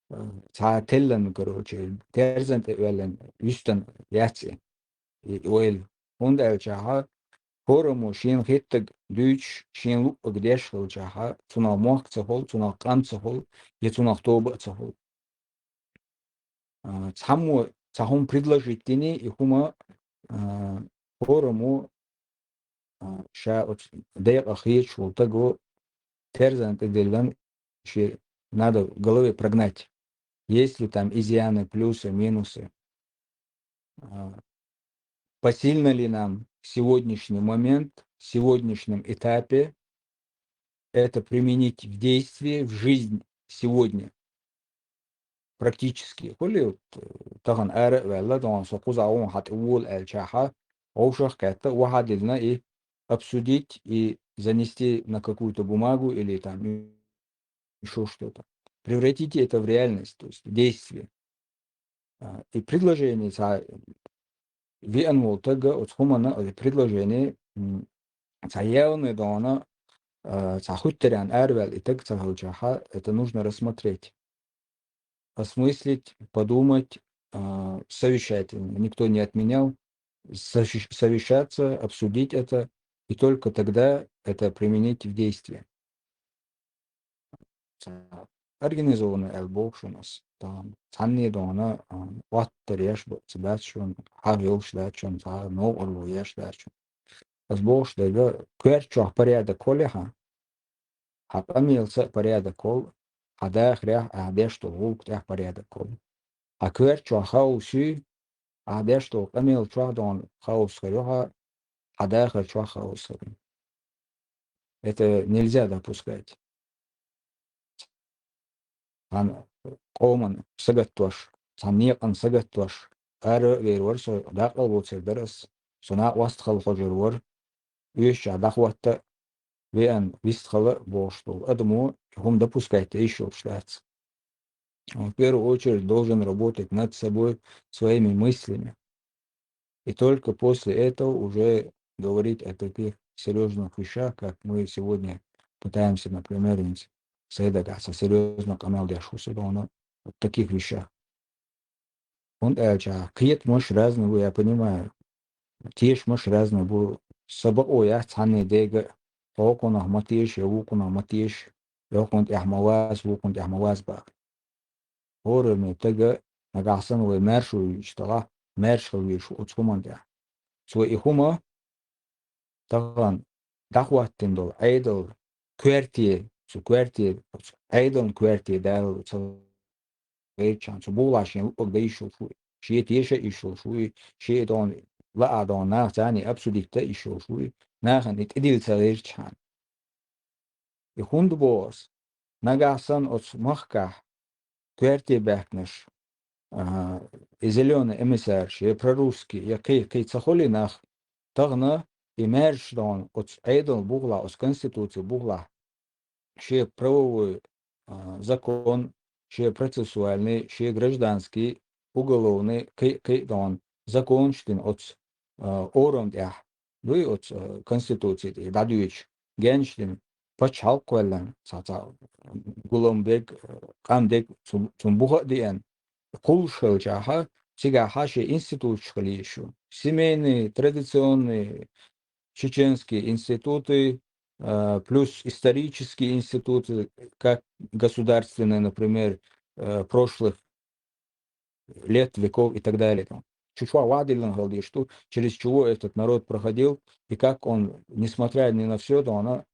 э, цхьа теллина, короче, терзан тӀе оьллина, юьстина яц и, и ойла. ХӀунда аьлчахьа, хӀораммо шена хеттарг дуьйцуш, шена луъург деш хилчахьа, цунах мохк ца хуьлу, цунах къам ца хуьлу, я цунах тоба а ца хуьлу. А, цхьаммо цхьа хӀума предложить диний, и хӀума, а, хӀораммо, а, ша оцу декъа хеташ волу таго терзан тӀе диллина, шен надо в голове прогнать. Есть ли там изъяны, плюсы, минусы? А, посильно ли нам в сегодняшний момент, в сегодняшнем этапе это применить в действии, в жизнь сегодня? Практически. ХӀунда аьлча, э, тахана ара а ваьлла, тахана со кхузахь ву хьан тӀе вола аьлчахьа, вовшах а кхетта, вахьа а диллина и обсудить, и занести на какую-то бумагу или там ещё что-то. Превратите это в реальность, то есть в действие. А, и предложение цхьа веана волу тага оцу хӀуманна, оцу предложение, м, цхьа явный дона, а, цхьа хуьттаренна араваьлла и таг ца хилчахьа, это нужно рассмотреть, осмыслить, подумать, а, совещательный, никто не отменял, совещ- совещаться, обсудить это, и только тогда это применить в действии. Организованный аьле боху шуна ас. Там цхьанне дона, а, оттар еш бо- ца дац шуна, хьагӀ йолуш дац шуна, цхьа новкъарло еш дац шуна. Ас бохуш дерг, коьрта чохь порядок хилахь, хьан къамелаца а порядок хуьлу, хьан дахарехь, ахьа деш долу гӀуллакх тӀехь порядок хуьлу. Хьан коьрта чохь хаос юй, ахьа деш долу къамел чохь дона хаос хир ю хьан, хьан дахар чохь хаос хир ю. Это нельзя допускать. Цхьана къоман сагатдош, цхьана некъан сагатдош, ара а вер вара со, дакъа а лоцур дара ас, со накъост хала хьожур вара, оьшучохь дӀахӀотта а, веана вистхила а бохуш долу адамо и хӀума допускать дан йиш йолуш дац. Он в первую очередь должен работать над собой, своими мыслями. И только после этого уже говорить о таких серьёзных вещах, как мы сегодня пытаемся, например, инс- Саидагахь со серьёзно къамел деш ву со дона вот таких вещах. ХӀунда аьлча кхетамаш разный бу, я понимаю. Тешамаш разный бу. Сан бакъо яц цхьанне дега а, хьокхунах ма теша, я вукхунах ма теша, йокхунна тӀехь ма ваза, вукхунна тӀехь ма ваза баха. ХӀораммо стага нагахь санна вай маьрша вуьйцуш делахь, маьрша хила везаш ву оцу хӀуманна тӀехь. Цо и хӀума тахана дӀахӀоттийна долу Ӏедал коьрте, цу коьрте, оцу Ӏедална коьрте далла ца гӀертачхьана, цу бухахь шен луъург дан йиш йолуш ву, шен теша а йиш йолуш ву, шен дона лаа дона нах царний обсудить дан йиш йолуш ву, нахана и тӀедилла ца гӀертачхьана. И хӀунда боху ас? Нагахь санна оцу махкахь коьрте баьхкинарш, а, и зелёный эмиссарш, я прорусский, я кхин, кхин ца хуьлий нах, тахана и маьрша дона оцу Ӏедална бухахь, оцу конституцин бухахь, шен правовой, а, закон, шен процессуальный, шен гражданский, уголовный, кхин, кхин дона законаш дина оцу, а, орам тӀехь. Дуй оцу, э, конституци тӀе дӀадоьдуш, генаш дина, пачхьалкх кхоьллина, цхьа-цхьа гулам берг, э, къам дерг цу-, цунна буха а деана, кхуллуш хилчахьа, цигахьа шен институташ хила езаш ю. Семейные, традиционные чеченские институты, э, плюс исторические институты, как государственные, например, э, прошлых лет, веков и так далее. Там. Чу чохь вадиллина хала дезаш ду, через чего этот народ проходил, и как он, несмотря ни на всё, да он, а,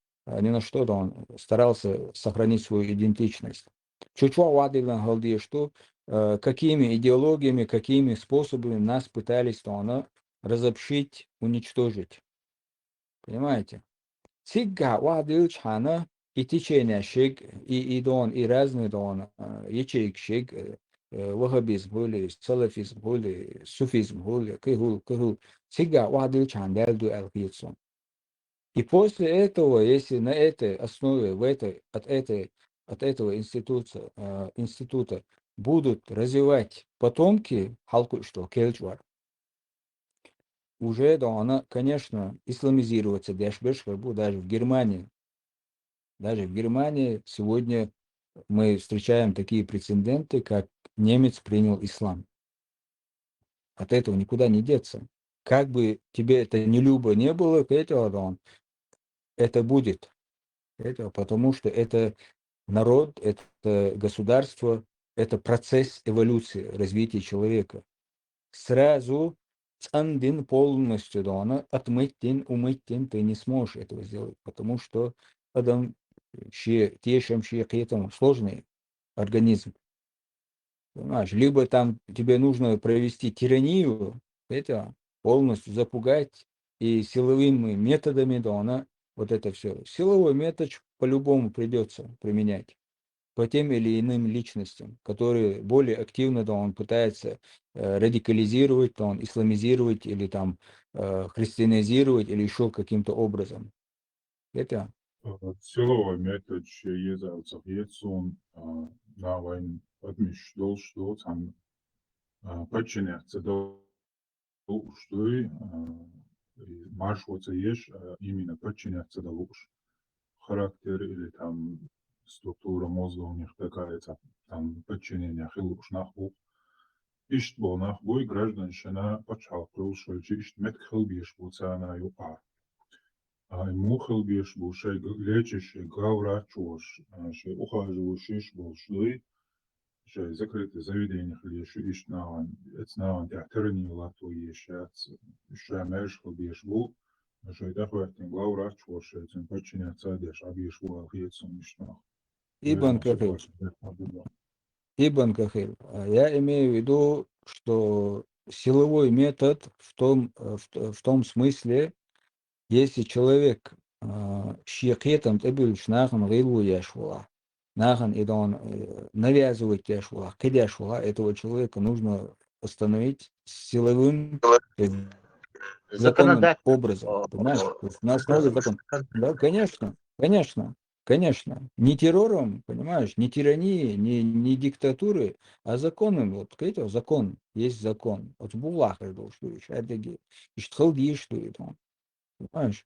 ни на что, да он старался сохранить свою идентичность. Чу чохь вадиллина хала дезаш ду, э, какими идеологиями, какими способами нас пытались, да он, разобщить, уничтожить. Понимаете? Цигахь охьадиллачхьана и теченеш шег, и, и дона, и разный дона, а, ячейкаш шег, э, э, ваххабизм хуьлий, салафизм хуьлий, суфизм хуьлий, кхин хуьлий, кхин хуьлий. Цигахь охьадиллачхьана даьлла ду аьлла хета суна. И после этого, если на этой основе, в этой, от этой, от этого института, а, института будут развивать потомки, хьалкхуьуш долу кхел чкъор, уже, да, она, конечно, исламизироваться деш берш хир бу даже в Германии. Даже в Германии сегодня мы встречаем такие прецеденты, как немец принял ислам. От этого никуда не деться. Как бы тебе это не любо не было, к этому, да, он, это будет. Это, потому что это народ, это государство, это процесс эволюции, развития человека. Сразу цӀандина полностью, да, она отмыть дин, умыть дин, ты не сможешь этого сделать, потому что адам шен тешам, шен кхетам, сложный организм. Понимаешь, либо там тебе нужно провести тиранию, это полностью запугать и силовыми методами, да, она вот это всё. Силовой метод по-любому придётся применять по тем или иным личностям, которые более активно, да, он пытается, э, радикализировать, да, он исламизировать или там, э, христианизировать или ещё каким-то образом. Это Э, силовой метод шен еза ца хета суна, а, да, вайн адамаш долуш ду, цхьана, а, подчиняться дан лууш дуй, а, и маршо ца еш, а, именно подчиняться дан лууш. Характер или там структура мозга у них такая, ца-, там подчинение хила лууш нах бу. Иштта болу нах буй, граждан шайна пачхьалкх йолуш хилча, иштта меттиг хила безаш бу царна юкъахь. А, и муха хила безаш бу, шайн г-, лечащий шайн главврач волуш, а, шайн ухаживающий йиш болуш дуй, шайн закрытый заведени хила езаш ю иштта нахана, эцу нахана тӀехь тирани латто езаш яц, уьш ша маьрша хила безаш бу, но шайн тӀехӀоьттина главврач волуш, шайн цуьнан подчиненца а деш, Ӏан безаш бу аьлла хета суна иштта нах. Ибн Кафир. Ибн Кафир. А, я имею в виду, что силовой метод в том, э, в т-, в том смысле, если человек, а, шен кхетам тӀебуьллуш нахана гӀилло еш волахь, нахана и дон, э, навязывать деш волахь, кхидеш волахь, этого человека нужно остановить силовым, э, законным образом, понимаешь? То есть на основе закона. Да, конечно, конечно, конечно. Не террором, понимаешь, не тиранией, не, не диктатурой, а законным. Вот, видите, закон, есть закон. Вот буллахь хир долуш ду, иштта хила дезаш ду и дон. Понимаешь?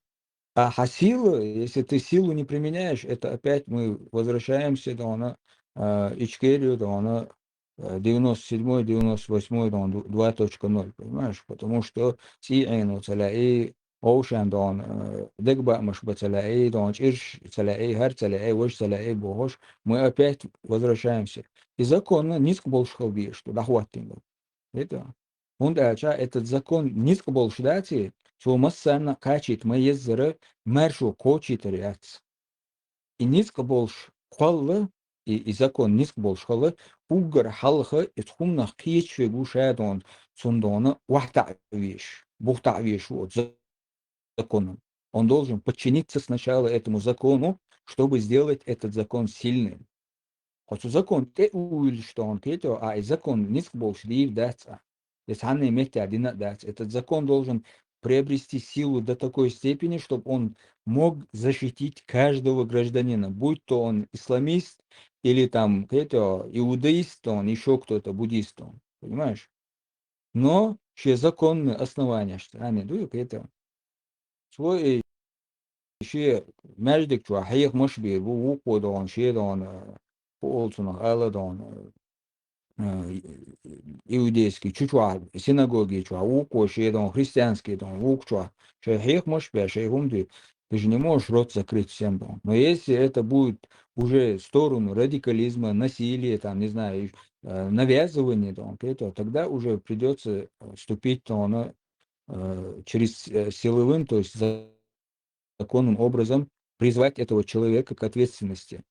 А хьан сила, если ты силу не применяешь, это опять мы возвращаемся, да, на, а, Ичкерию, да, на, э, девяносто седьмой, девяносто восьмой, да, на ду-, два точка ноль, понимаешь? Потому что цӀий Ӏено ца лаьий, овшан, да, на, э, дегабаамаш бан ца лаьий, да, на, чӀирш ца лаьий, хӀара ца лаьий, важа ца лаьий бохуш, мы опять возвращаемся. И законна ницкъ болуш хила безаш ду, дӀахӀоттийна. Это ХӀунда аьлча этот закон ницкъ болуш дац, цо массарна а кхачийта ма-еззара, маьршо кхочуьйтур яц. И ницкъ болуш кхолла, и, и закон ницкъ болуш хилла, уггар хьалха и цу хӀуманах кхеташ верг ву ша, да, на, цунна, да, на, охьатаӀа везаш, бухтаӀа везаш ву оцу законом. Он должен подчиниться сначала этому закону, чтобы сделать этот закон сильным. Хьо цу закон тӀе а вуьйлуш, да, на, кхетий, а и закон ницкъ болуш дийр дац а. И цхьанна а меттехь дина а дац. Этот закон должен приобрести силу до такой степени, чтобы он мог защитить каждого гражданина, будь то он исламист или там, кхетий, иудаист, да, на, ещё кто-то, буддист, да, на. Понимаешь? Но шен законный основанеш царна дуй, кхетий. Цо и шен маьждиг чохь хьехамаш а бийр бу, вукхо, да, на, шен, да, на, хӀу олу цунах ала, да, на, э, иудейский чу чохь, синагоги чохь, вукхо шен, да, на, христианский, да, на, вукху чохь шайн хьехамаш а беш, шайн хӀума дуй, ты же не можешь рот закрыть всем, да, на. Но если это будет уже в сторону радикализма, насилия, там, не знаю, э, навязывания, да, на, кхетий, тогда уже придётся, э, вступить, да, на, э, через, э, силовым, то есть законным образом призвать этого человека к ответственности.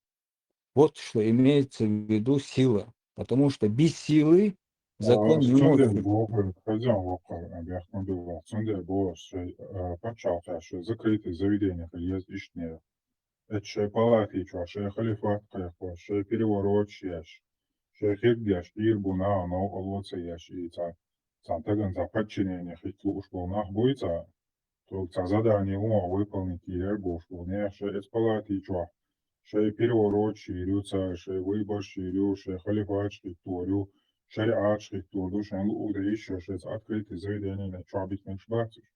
Вот что имеется в виду сила. Потому что без силы закон не может. Цундела боху, хаза воккхур, а, бехк ма билла. Цундела боху, шайн, э, пачхьалкхехь шайн закрытый заведени хила еза иштта. Эцу шайн палати чохь, шайн халифат кхайкхош, шайн перевороташ еш, шайн хир деш, дийр бу нахана новкъарло ца еш, и цхьа, цхьана стагана цхьа подчинение хӀитта лууш болу нах буй цхьа, цо цхьа задание вон выполнить йийр болуш болу нехан шайн эцу палати чохь, шайн перевороташ йийр ю цара, шайн выбораш йийр ю, шайн халифаташ хӀиттор ю, шариӀаташ хӀиттор ду, шайн луъург дан йиш йолуш, шайн цхьа открытый заведени чохь битинарш бац уьш.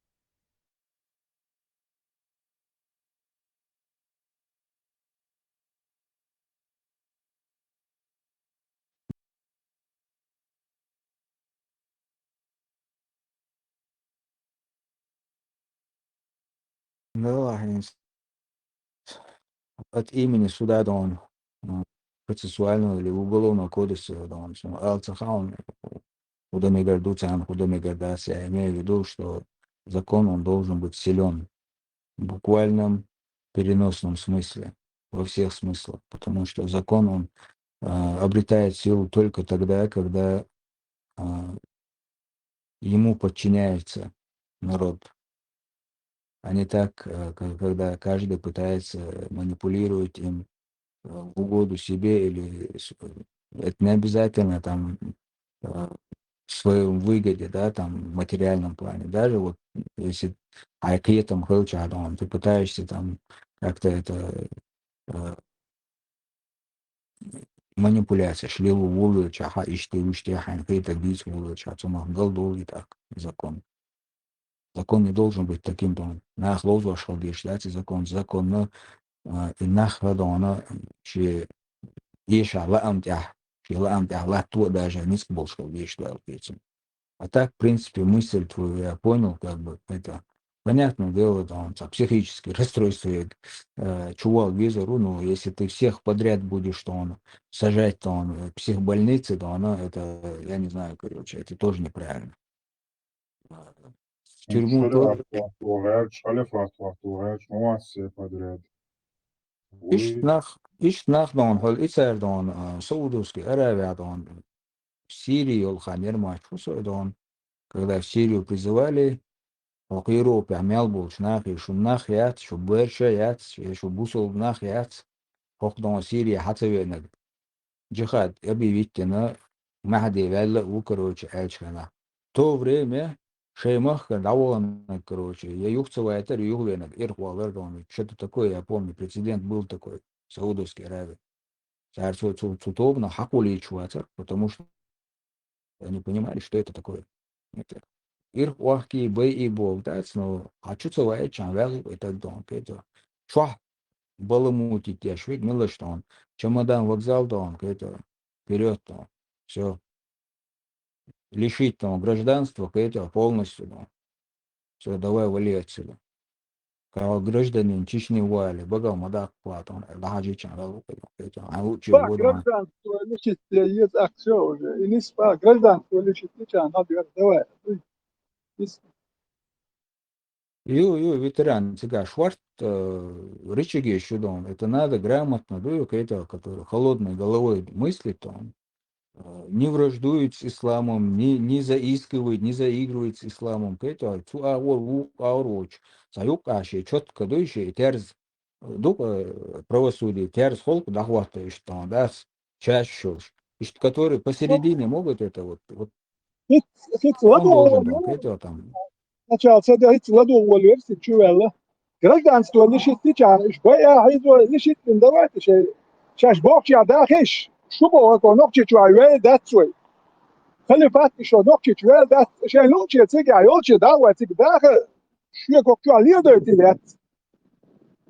Нелахьинс от имени суда, да, на, м, процессуального или уголовного кодекса, да, на, ала ца хаьа, хӀун дан мегар ду царна, хӀун дан мегар дац, я имею в виду, что закон, он должен быть силён в буквальном, переносном смысле, во всех смыслах, потому что закон, он, а, обретает силу только тогда, когда, а, ему подчиняется народ, а не так, э, ка-, когда каждый пытается манипулировать им, э, в угоду себе или с-, это не обязательно там, э, в своём выгоде, да, там, в материальном плане. Даже вот если айкетом хелча, ты пытаешься там как-то это, э, манипуляция, шилу вуллуча, хьан иштта, иштта, хьайн хетар дийца вуллуча, цунах галдолу и так закон. Закон не должен быть таким, дон. Нах ловзош хила деш дац и закон. Законна, а, и нах хадона ши еша лаам тӀехь, и лаам тӀехь латто а даже ницкъ болуш хила дезаш Дала кхечун. А так, в принципе, мысль твою я понял, как бы, это, понятное дело, там, ца психическое расстройство, э, чувал визору, ну, если ты всех подряд будешь, то он сажать, то он, э, психбольницы, то оно, это, я не знаю, короче, это тоже неправильно. В тюрьму тоже. Шалифат вахту гӀерташ, шалифат вахту гӀерташ, ну, вас все подряд. Ишт нах, ишт нах дон, хол ицар дон, а, Саудовский Аравия дон, Сирии йолу хан ермач фу со дон, когда в Сирию призывали, хьо кхийро пехь мел болчу нахе, шу нах яц, шу берша яц, я шу бусул нах яц, хӀокху дон Сирия хьа ца веанарг. Джихад объявить дина, Махьди ваьлла а ву, короче, аьллачу хенахь. То время шайн махкара дӀаваханарг, короче, я юха ца вайтара, юха веанарг, ирхъоллар дон. Что-то такое, я помню, прецедент был такой, Саудовский Аравия. Цара цу, цу, цу тобанах хьакхуллийчаш вацара, потому что они понимали, что это такое. Это ирх охкий, байий боху дац, но хьан чу ца ваийтчахьана ваьлла и так дон, кхета. Чохь баламутить деш верг милаш дон, чемодан, вокзал дон, кхета, вперёд дон. Всё. Лишить дон гражданства, кхета, полностью дон. Всё, давай, вали отсюда. Кхин гражданин Чечни ву аьлла, багал ма даккха, кхетон, дӀахьажийча, дӀа ву кхетон, кхетон, хьан лучи Ба, ву дон. Гражданство лишить еза акция уже. И не спа, гражданство лишить лича, надо, давай. Ю, ю, ветеран, цигахь шорт, э, рычаги ещё дон. Это надо грамотно, ду, кхетон, который холодной головой мыслит, он, э, не враждует с исламом, не, не заискивает, не заигрывает с исламом. Кхетон, цу агӀор, ву агӀор воч. Ца юкъа ши, чётко дуй ши, терз, ду, э, правосудие, терз холку дӀахӀотта иштта, дац, чаьш шуш. Иштта, которые посередине могут это вот, вот ХӀинца, хӀинца он должен ладогӀа дон, кхетон там. Начало ца де, хӀинца ладогӀа волу версия чу ваьлла. Гражданство лишить лича, иш байа хьийзо лишить дина, давайте шай, шаьш бохучех даха иш. Шу боху, ако нохчичу вай вел дац вай. Халифат ишо нохчичу вел дац, шайн луче цигахь йолче дӀа вай цига даха, шуьга кху чохь ледойтий вац.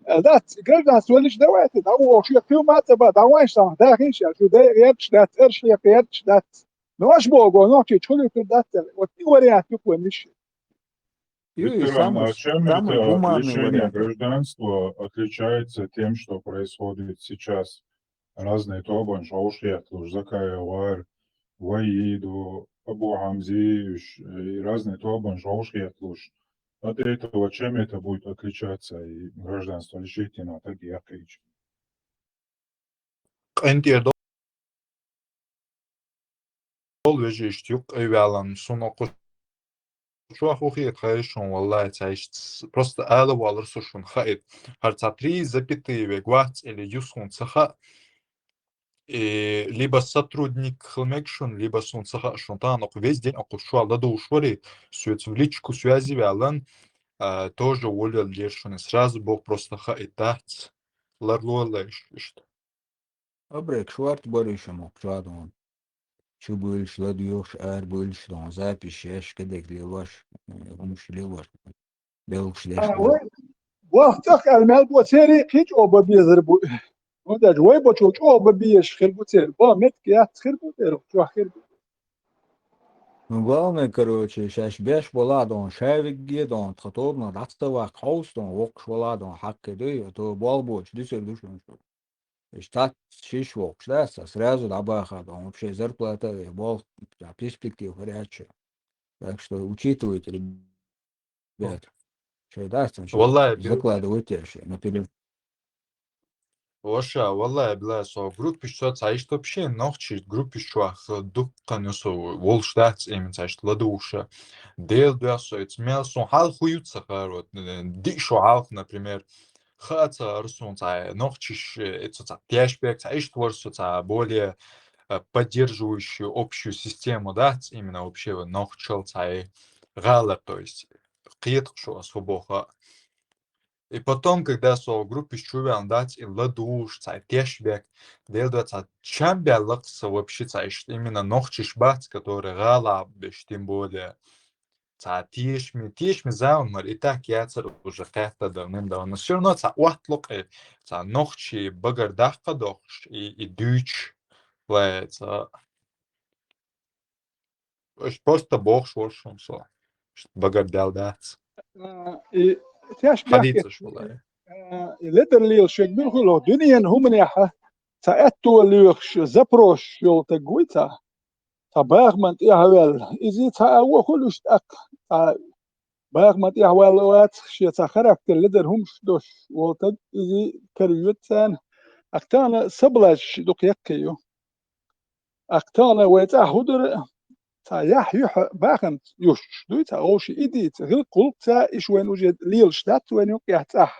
Э, дац, гражданство лиш давайте, дӀа ву, шуьга кхин ма ца ба, дӀа вайн ша, даха иш, шу де гӀерташ дац, арш хьекха гӀерташ дац. Ну, аш боху, нохчичу хуьлуьйтур дац, вот и вариант ю кхуьнан иш. Ю, и Ветеран, самый, а чем самый это гуманный лишение вариант. Гражданства отличается тем, что происходит сейчас? Разные тобанаш вовшахъехлуш, Закаев ГӀар, Ваиду, Абу Хьамзиевич, и разные тобанаш вовшахъехлуш. От этого чем это будет отличаться и гражданство лишить, и на так и ахкича? КъинтӀера долу вежарий иштта юккъе ваьлла, суна кху чохь хӀун хета хаьий шуна, валлахӀи, ца иштта с-, просто ала валар со шуна хаийта. ХӀара цхьа три запятые вега вац или ю суна ца хаьа, и либо сотрудник хила мега шуна, либо суна ца хаьа шуна. Тахана кху весь день кху чохь ладугӀуш варий, соьца в личку связи ваьлла, а, тоже волалла лера шуна. Сразу боху, просто хаийта дац. Ларлолла иш-, иштта. Абрек шорта барий шу мукъ чохь дон. Чу буьйлуш, ладуьйгӀуш, ара буьйлуш дон. Запись еш, кадек лелош, э, хӀумаш лелош. Белгаш деш А, дон. Вай, вахтах аьлла мел бо церий кхин чӀогӀа бан безар бу. Ну, даже вай бочул чӀогӀа бан безаш хир бу церий. Бан меттиг яц хир бу, церий чохь хир бу. Ну, главное, короче, шаьш беш балахь дон, шавигге дон, тхан тобанах дӀа ца ваккха хьовса дон, воккхуш валахь дон, хьаккхе дуй, а то болх боцуш дисар ду шуна шу. Иштта шиш воккхуш дац, сан сразу дӀабаха дон, вообще зарплата а, болх, а, перспектива хӀара яц шайн. Так что учитывайте, ребята. Шайн дац, шайн валлахӀи, бил- закладывайте шайн наперед. Ваша, валлахӀи, била, со группаш чу цхьа иштта вообще нохчий группаш чохь дуккха ю со волуш дац, именно цхьа иштта ладугӀуша. Дела дуьхьа со, эца мел сон хьалха хӀун ю ца хаар, вот, э, диъ шо хьалха, например, хаа ца хаар суна цхьа нохчаш, э, эца цхьа тешбек, цхьа иштта вара со цхьа более, э, поддерживающую общую систему дац, именно вообще вот нохчал цхьа гӀала, то есть, кхеташ шу ас хӀун боху. И потом, когда со группаш чу ваьлла дац, и ладугӀуш, цхьа тешбек, Дела дуьхьа цхьа чам баьлла-кх со вообще цхьа иштта именно нохчаш бац, которые гӀала беш, тем более. Цхьа тешаме, тешаме заман мара, и так яцара уже кхетта давным-давно. Но всё равно цхьа оттало-кх, цхьа нохчий багара даккха дохуш, и, и дуьйцуш. Вай, ца. Аш просто бохуш волуш хӀума со. Багара дел дац. А, и теш хьадийца шу лай. И ледар лела шег бир хуьлу дуьненан хӀуманехь ца аьтто лоьхуш, запросаш йолу таг вуй ца. Ца бахаман тӀехьаваьлла. Иза ца а вохуьлуш тӀаккха. Ца бахаман тӀехьаваьлла вац, шен ца характер ледар хӀумаш дош волу таг, иза карайоьду царна. Ахтана саблазча дукха яккхий ю. Ахтана вай цӀахь хӀу дара, ца яхь юьхьа бахамца юьстуш дуй, ца вовши и дийца, гӀилкх гӀуллакх ца, иш вайн уже лелаш дац вайн юкъехь цӀахь.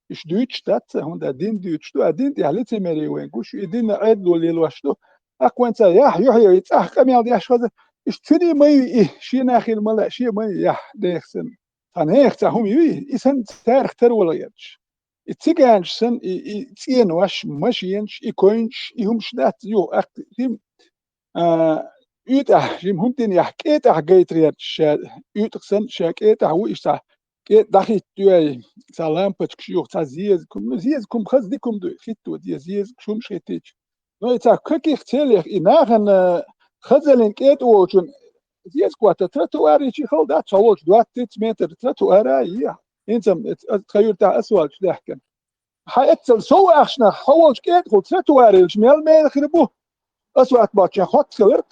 Иш дуьйцуш дац ца, хӀунда дин дуьйцуш ду, а дин тӀехь лицемерие вайн гуш, и дина Ӏедало лелош ду. Аккха вайн ца яхь юьхьа и цӀахь къамел деш хаза, иш цуьнан ма ю и, шен нахина ма лаьа, шен ма ю яхь, нехан санна. Цхьа нехан цхьа хӀума юй, и санна царах тарвала гӀерташ. И циганаш санна, и, и цӀенош, машенаш, и койнаш, и хӀумаш дац юха, аккха, хӀима, а, уьйтӀахь, жима хӀума дина яхь, кӀетӀахь гайтар яц ша, уьйтӀах санна, ша кӀетӀахь ву иштта, кӀетӀа дӀахӀиттайой, цхьа лампочкаш юха, цхьа зезаг хӀума, ну, зезаг хӀума хаза дика хӀума ду, хӀитто де, зезаг хӀумаш хӀиттийча. Ну, и цхьа каких целях, и нахана хазаллин кӀетӀа волчун зезаг хӀотта тротуарий чи хала дац, цхьа волчу двадцать-тридцать метр тротуара, и, хӀинца-м, э, тхан юьртахь асфальташ даьхкина. Хьан эццал сов ахчанах хьо волчу кӀетӀахула тротуар йилча, мел мела хир бу? Асфальт баччахь хӀотта хиларх.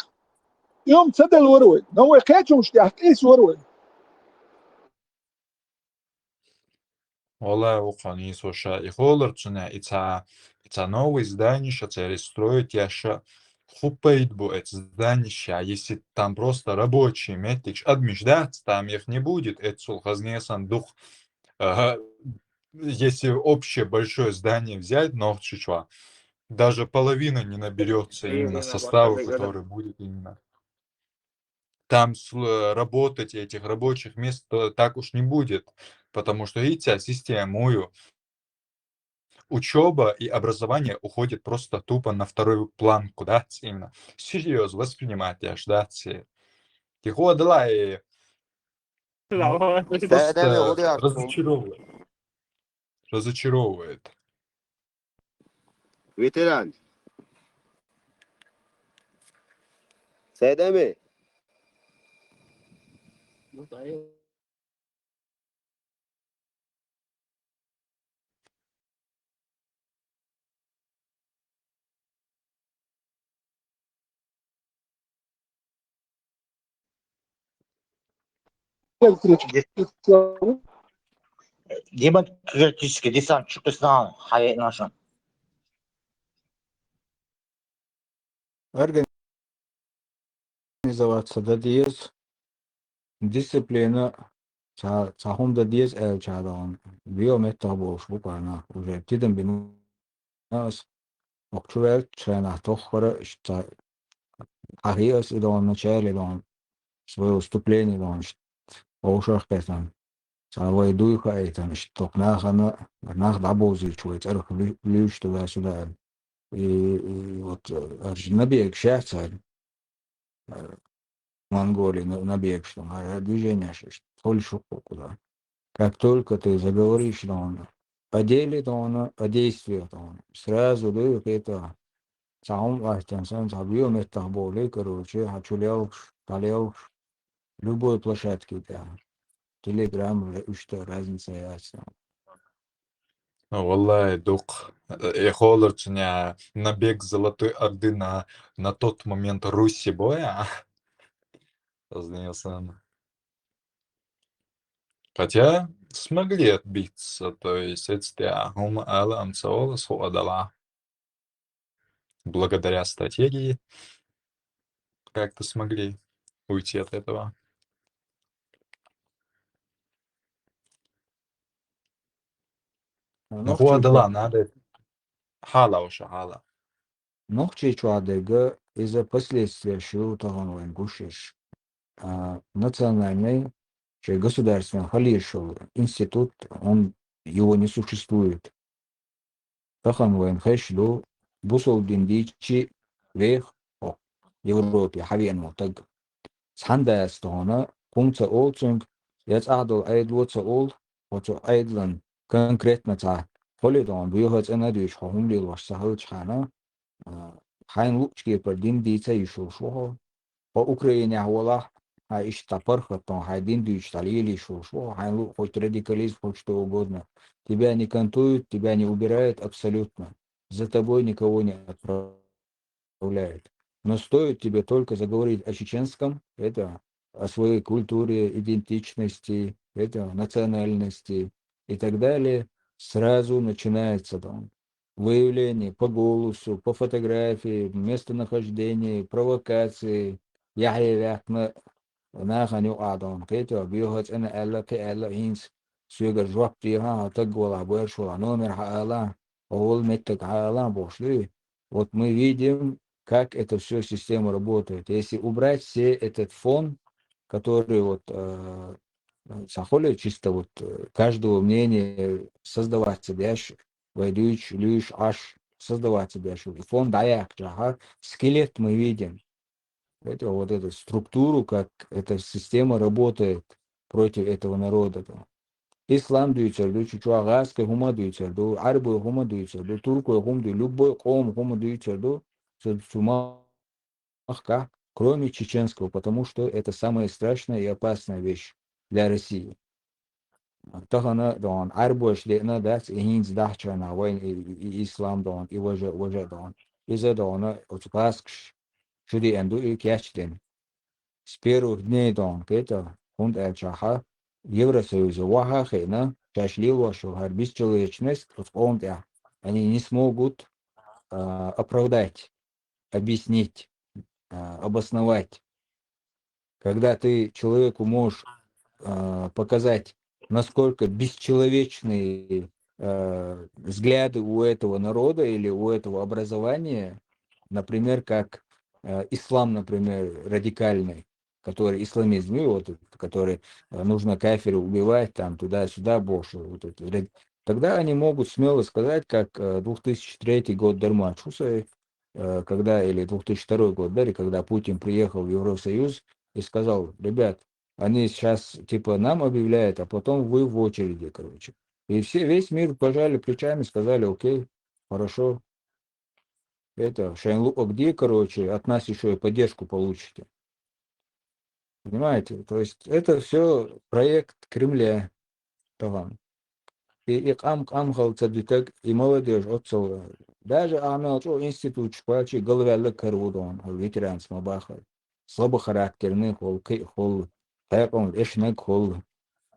И хӀума ца делла вара вай. Но вай кхечу хӀумаш тӀехь къийса вара вай. Валлай, вукхо нийсо ша и холар цуьнан, и ца, и ца новый зданиш а церан строить яша хуппайт бу эца зданиш а, если там просто рабочие меттигаш адамаш дац, там их не будет, эцул хазнесан дух. Ага, если общее большое здание взять, нохчичва, даже половина не наберется именно состава, который будет именно там работать, этих рабочих мест так уж не будет, потому что, видите, систему учёба и образование уходит просто тупо на второй план, куда именно серьёзно воспринимать, я ждать. Тихо, давай. Просто разочаровывает. Разочаровывает. Ветеран. Садами. Демократический десант чукъисан хьаеъна шун. Организоваться дан деза, дисциплина, цхьа, цхьа хӀума дан деза аьлча догӀун. Вио меттах болуш бу кхарна, уже тидам бина ас. Окху чу ваьлча, шайнах тоххара, иштта хьахий ас и догӀун, начале догӀун, свое выступление догӀун, иштта вовшах кхетам. Цхьа вай дуй хаийтан, иштта тоху нахана, нах дӀабовзийча вай цӀарах луьйш туда-сюда аьлла. И, и вот, э, аж набегаш яц аьлла. Э, Монголия на-, набегаш ду, а движение шиш, тхолиш хӀукху куда. Как только ты заговоришь, догӀун, о деле, догӀун, о действиях, догӀун, сразу дуй хета. Цхьа хӀума латтан сан, цхьа вио меттах болий, короче, хьан чу лелхаш, дӀалелхаш, любой площадке тӀехь. Телеграм, уьш тӀе разница яц. Валлай, дукха. Э, холар цуьнан набег Золотой Орды на, на тот момент Руси боя. Позднее сам. Хотя смогли отбиться, то есть это хӀума ала амца олас хӀу адала. Благодаря стратегии как-то смогли уйти от этого. Ну, хӀу адала, надо. Хьала уша, хьала. Нохчийчохь дерг иза последствияш ю тахана вайн гуш еш. А, национальный, шайн государственный хала езаш йолу институт, он, его не существует. Тахана вайна хезаш ду, бусалба дин дийцичи веха хӀокху Европе хьавеана волу таг. Цхьана дац тахана, хӀума ца олу цуьнга, я цӀахь долу Ӏедало ца олу, оцу Ӏедалан конкретно цхьа хьоле тахана, боьха цӀена а дуьйцуш, хьо хӀума лелош ца хилчахьана, а, хьайна луъучу кепара дин дийца йиш йолуш ву хьо. Хьо Украинехь волахь, хьайн иштта паргӀат тӀехь, хьайн дин дуьйцуш дӀалелийш волуш ву хьо, хьайна луъу хоть радикализм, хоть что угодно. Тебя не кантуют, тебя не убирают абсолютно. За тобой никого не отправляют. Но стоит тебе только заговорить о чеченском, это, о своей культуре, идентичности, это, национальности и так далее, сразу начинается там выявление по голосу, по фотографии, местонахождению, провокации. Яхье ваьккхина нахана юкъа дон, кхетий, боьха цӀена аьлла, кхин аьлла, хӀинца соьгара жоп де, хьан таг валахь, боьрша валахь, номер хьан ала, хьо волу меттиг хьан ала бохуш дуй. Вот мы видим, как это всё система работает. Если убрать все этот фон, который вот, э, ца хуьлу чисто вот, э, каждого мнение создаваться деш, вай дуьйцуш, луьйш, Ӏаш создаваться деш ву. И фон дӀаяьккхичахьа, скелет мы видим. Это вот эту структуру, как эта система работает против этого народа. Там. Ислам дуьйцур ду, чу чохь гӀазкхи хӀума дуьйцур ду, Ӏарбой хӀума дуьйцур ду, туркой хӀума дуьйцур ду, любой къоман хӀума дуьйцур ду, цу, цу махкахь, кроме чеченского, потому что это самое страшное и опасная вещь для России. Тахана дон, Ӏарбоша деана дац, и хӀинца дахчана вайн и, и, и ислам дон, и важа, важа дон. Иза дон, оцу гӀазкхаш шу деана ду и кечдина. С первых дней дон, кхетий, хӀунда аьлча хьа, Евросоюзе ваха а хиъна, шаьш лелош йолу хӀара бесчеловечность оцу къоман тӀехь, они не смогут, а, оправдать, объяснить, а, обосновать. Когда ты человеку можешь, а, показать, насколько бесчеловечные, а, взгляды у этого народа или у этого образования, например, как, а, ислам, например, радикальный, который исламизм, и вот, который, а, нужно кафира убивать, там, туда-сюда, больше, вот это, рад-, тогда они могут смело сказать, как, а, две тысячи третий год Дарман Чусай, э, когда, или две тысячи второй год, да, или когда Путин приехал в Евросоюз и сказал: «Ребят, они сейчас типа нам объявляют, а потом вы в очереди, короче». И все, весь мир пожали плечами, сказали: «Окей, хорошо. Это, шайн луъург де, короче, от нас ещё и поддержку получите». Понимаете? То есть это всё проект Кремля. Тахана. И, и къам, къам хала ца дуьтург, и молодежь оццул, даже ахьа мел чӀогӀа институташ кхоьллича, галваьлларг хӀара ву дон, хӀара ветеранца ма бахара. Слабохарактерный хуьлу, кхиъ хуьлу, хьекъална эшнарг хуьлу,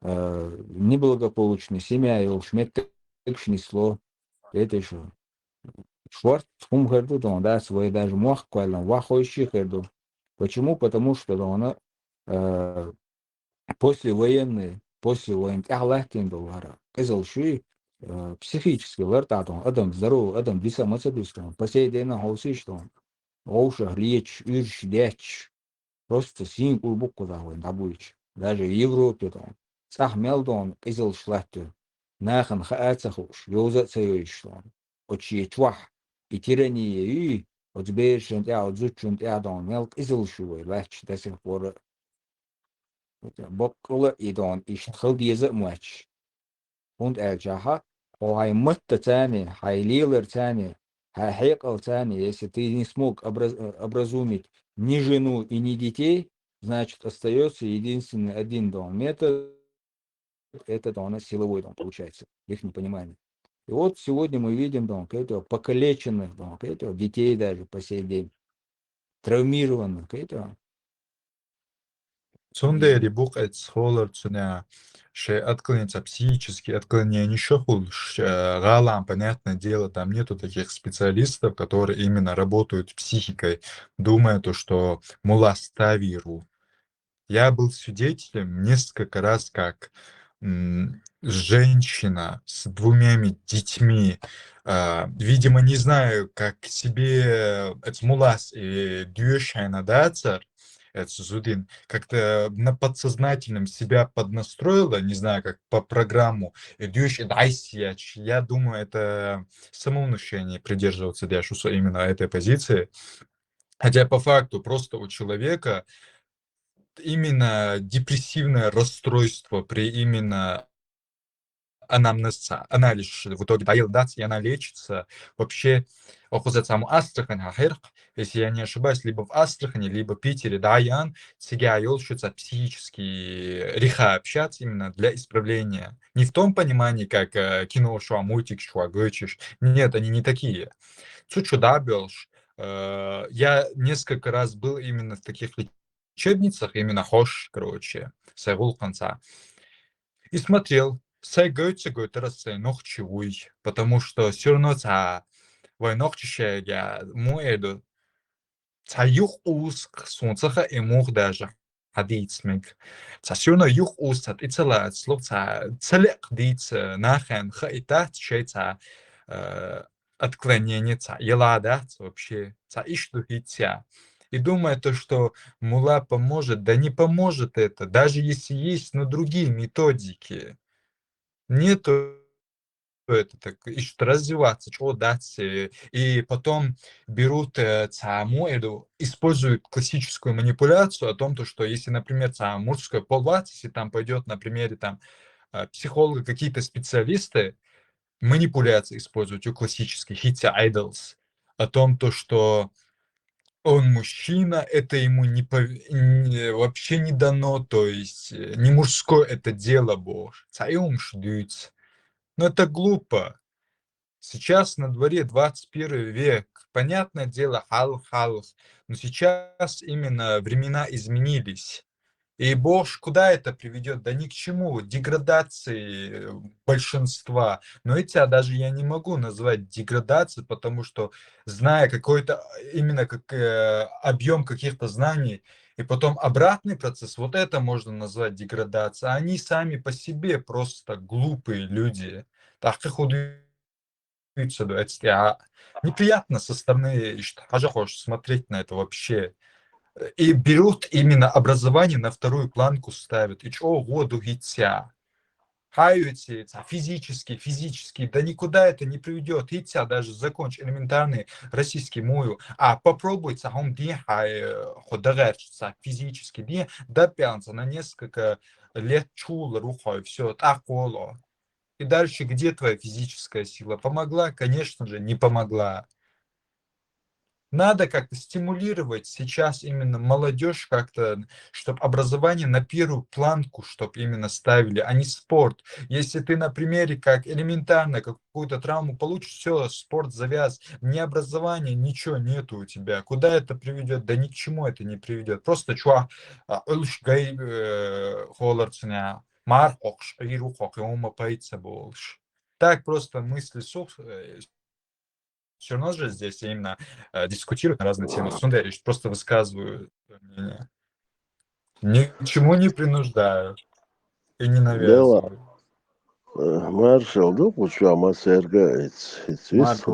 а, неблагополучный семья йолуш меттигаш нисло. Это ещё шорта хӀума хир ду дон, дац, вай даже мохк кхоьллина, ваххойши хир ду. Почему? Потому что дон, а, послевоенный, после войны тӀаьхьа латтийна долу хӀара къизалла шуй, э, психически лартӀахь дон, адам здоровый, адам диса а ма ца дуьсу дон, по сей день хьовсийша дон, вовшах леташ, уьйраш детташ, просто сийна кӀур бу кхузахь вайн дӀабуьйча. Даже Европе дон, цӀахь мел дон къизаллаш латтайо, нахана хаа а ца хууш, йовза а ца йойуш дон. Оцу шен чохь и тирания юй, оцу берашна тӀехь, оцу зудчунна тӀехь дон, мел къизаллаш ю вай латташ до сих пор а. Баккъала а и дон, иштта хила деза а моьттуш. ХӀунда аьлча хьа, хьо хьайн маттаца а, хьайн леларца а, хьайн хьекъалца а, если ты не смог образ-, э, образумить ни жену и ни детей, значит, остаётся единственный один дон метод, это дон силовой дон получается, их непонимание. И вот сегодня мы видим дон, кхетий, покалеченных дон, кхетий, детей даже по сей день, травмированных, кхетий. Цундела бу-кх эцу хьолар цуьнан шайн отклонение, психический отклонение шо хуьлуш, э, гӀалам, понятное дело, там нету таких специалистов, которые именно работают с психикой, думая то, что мулла ставир ву. Я был свидетелем несколько раз, как, м, женщина с двумя детьми, а, видимо, не знаю, как себе, э, эцу муллас, э, доьшуш хьайна дацар, эцу зудин, как-то на подсознательном себя поднастроила, не знаю, как по программу, и доьшуш и дӀасаэцча. Я думаю, это самовнушение придерживаться деш ву со именно этой позиции. Хотя по факту просто у человека именно депрессивное расстройство при именно анамнас цхьа анализ в итоге дӀаяьлла дац, и она лечится. Вообще, оха уза цхьа мо Астрахань хьахьиркх, если я не ошибаюсь, либо в Астрахани, либо Питере дӀаяьнна, цига йолаш я цхьа психический рехаб, общаться именно для исправления. Не в том понимании, как, э, кино чу, мультик чу гойт уж. Нет, они не такие. Цу чу дӀабоалаш, э, я несколько раз был именно в таких лечебницах, именно хьош, короче, сай гӀулакханца. И смотрел, сай гойт, ца гойт, ара сай нохчий вуй, потому что всё равно цхьа вай нохчашка, мо эр ду, цхьа юхь узкъ сона ца хаьа, муха даже хьадийца мег. Цхьа всё равно юхь узкъ, цхьа тӀе ца лацалу, цхьа ца лекха дийца нахана хаийтац шоай цхьа, э, отклонение цхьа яла дац вообще, цхьа иштта ду хӀинца. И думаю, то, что мула поможет, да не поможет это, даже если есть, но другие методики. Нету это так, ищут развиваться, чего дать, э, и потом берут, э, цхьа мо эр ду, используют классическую манипуляцию о том, то, что если, например, цхьа мужской пол вац, если там пойдёт на примере там, э, психолога какие-то специалисты, манипуляции используют у классических хӀинца idols о том, то, что он мужчина, это ему не пов-, не, вообще не дано, то есть, э, не мужское это дело, бо цхьа и хӀумаш дуьйцу. Но это глупо. Сейчас на дворе двадцать первый век. Понятное дело, хьалха, хьалха. Но сейчас именно времена изменились. И бог, куда это приведёт? Да ни к чему. Деградации, э, большинства. Но эти, а, даже я не могу назвать деградацией, потому что, зная какой-то, э, именно как, э, объём каких-то знаний, и потом обратный процесс, вот это можно назвать деградацией. А они сами по себе просто глупые люди. Тахкъи худ ца ду эцтӀа. Неприятно со стороны, ишт хьажа хьожаш смотреть на это вообще. И берут именно образование на вторую планку ставят. И чӀоагӀа гӀо ду хӀинца. Хьай эти, ца, физически, физически, да никуда это не приведёт. ХӀинца даже закончи элементарный российский муй. А попробуй ца хӀума де хьай, э, хьо дагӀарча ца физически де, да пяланца на несколько лет чулар ву хьо, и всё, тӀаккха волу. И дальше где твоя физическая сила? Помогла? Конечно же, не помогла. Надо как-то стимулировать сейчас именно молодёжь как-то, чтоб образование на первую планку, чтоб именно ставили, а не спорт. Если ты на примере как элементарно какую-то травму получишь, всё, спорт завяз, ни образования, ничего нету у тебя. Куда это приведёт? Да ни к чему это не приведёт. Просто чу, а, улш гай, э, холарцуня, марх къокъуш, Ӏийр ву къокъи, хӀума пайца болуш. Так просто мысли сух, э, всё равно же здесь именно, э, дискутируют на разные темы. Цундела ишт просто высказываю своё мнение. Ни к чему не принуждаю и не навязываю. Дела, э, маршал ду, куча масерга, it's, it's Марко.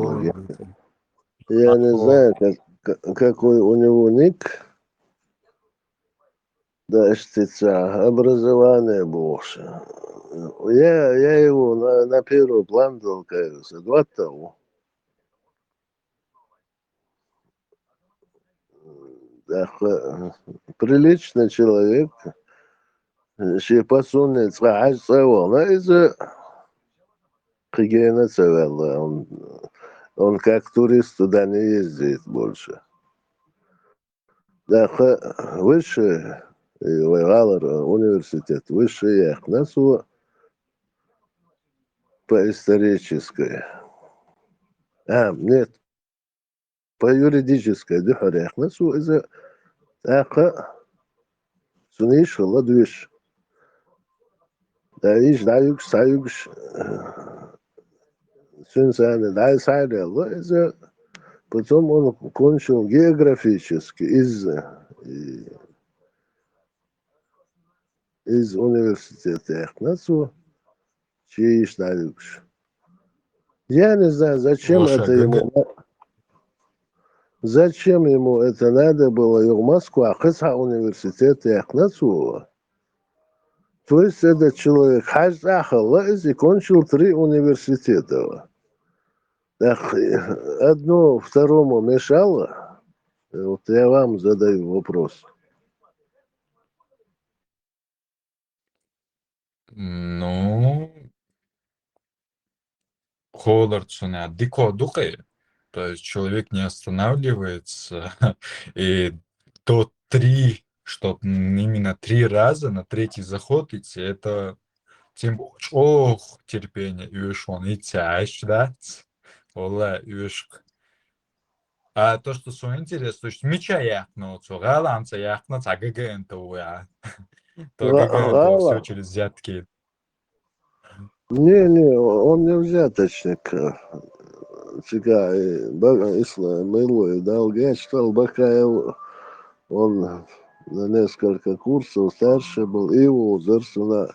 Я не Марко. Знаю, как, ка-, какой у него ник. Да, ишти ца, образование бохуш. Я, я его на, на первый план толкаю, с двадцатого. Да, х-, приличный человек. Ши пасунный цкъа хьаьж цӀа вахана, иза кхигена ца ваьлла. Он, он как турист туда не ездит больше. ТӀаккха высшее, и вай гӀалара университет высшее яьккхина цо по исторической. А, нет, по юридической дуьхьал яьккхина цо иза. ТӀаккха цунна йиш хилла доьшуш. Да, йиш дӀаюгуш, схьаюгуш, цуьнан царна дӀай схьадаьлла иза. Потом он кончил географический из, и, из университета яьккхина цо, чийиш дӀаюгуш. Я не знаю, зачем это ему на-, зачем ему это надо было, юха Москва кхин цхьа университет яьккхина цо. То есть этот человек хьаьж цӀа хилла иза, и кончил три университета. Так, одно второму мешало. Вот я вам задаю вопрос. Ну, кхоллар цунна дика ду-кх. То есть человек не останавливается, и до три, чтоб именно три раза, на третий заход идти, это тем чӀоагӀа терпение оьшу, он идти аш дац. Валлахь, оьшу-кх. А то, что свой интерес, то есть мича яьккхина цо, гӀала амца яьккхина, цхьа ГГНТУ я. То ГГНТУ, всё через взятки. Не, не, он не взяточник. Цигахь, э, ба-, исла-, милла, Дала гечдойла, Бакаев, он на несколько курсов старше был, и его возраст, он,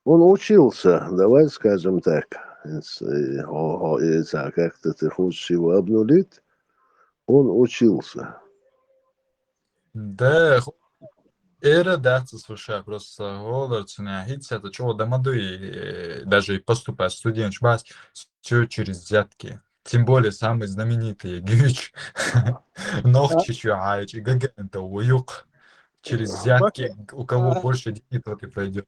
он учился, давай скажем так. С-, э, о, о, э, ца-, как-то ты хочешь его обнулить? Он учился. Да, ху-, эра дац ас ваша, просто гӀолар цунна хӀинца чӀоагӀа ма дуй, э, даже и поступать студенташ бац, всё через взятки. Тем более самый знаменитый Гуьч. Нохчийчоь хьаьжча, ГГНТУ ю-кх. Через взятки, у кого больше денег, тот и пройдёт.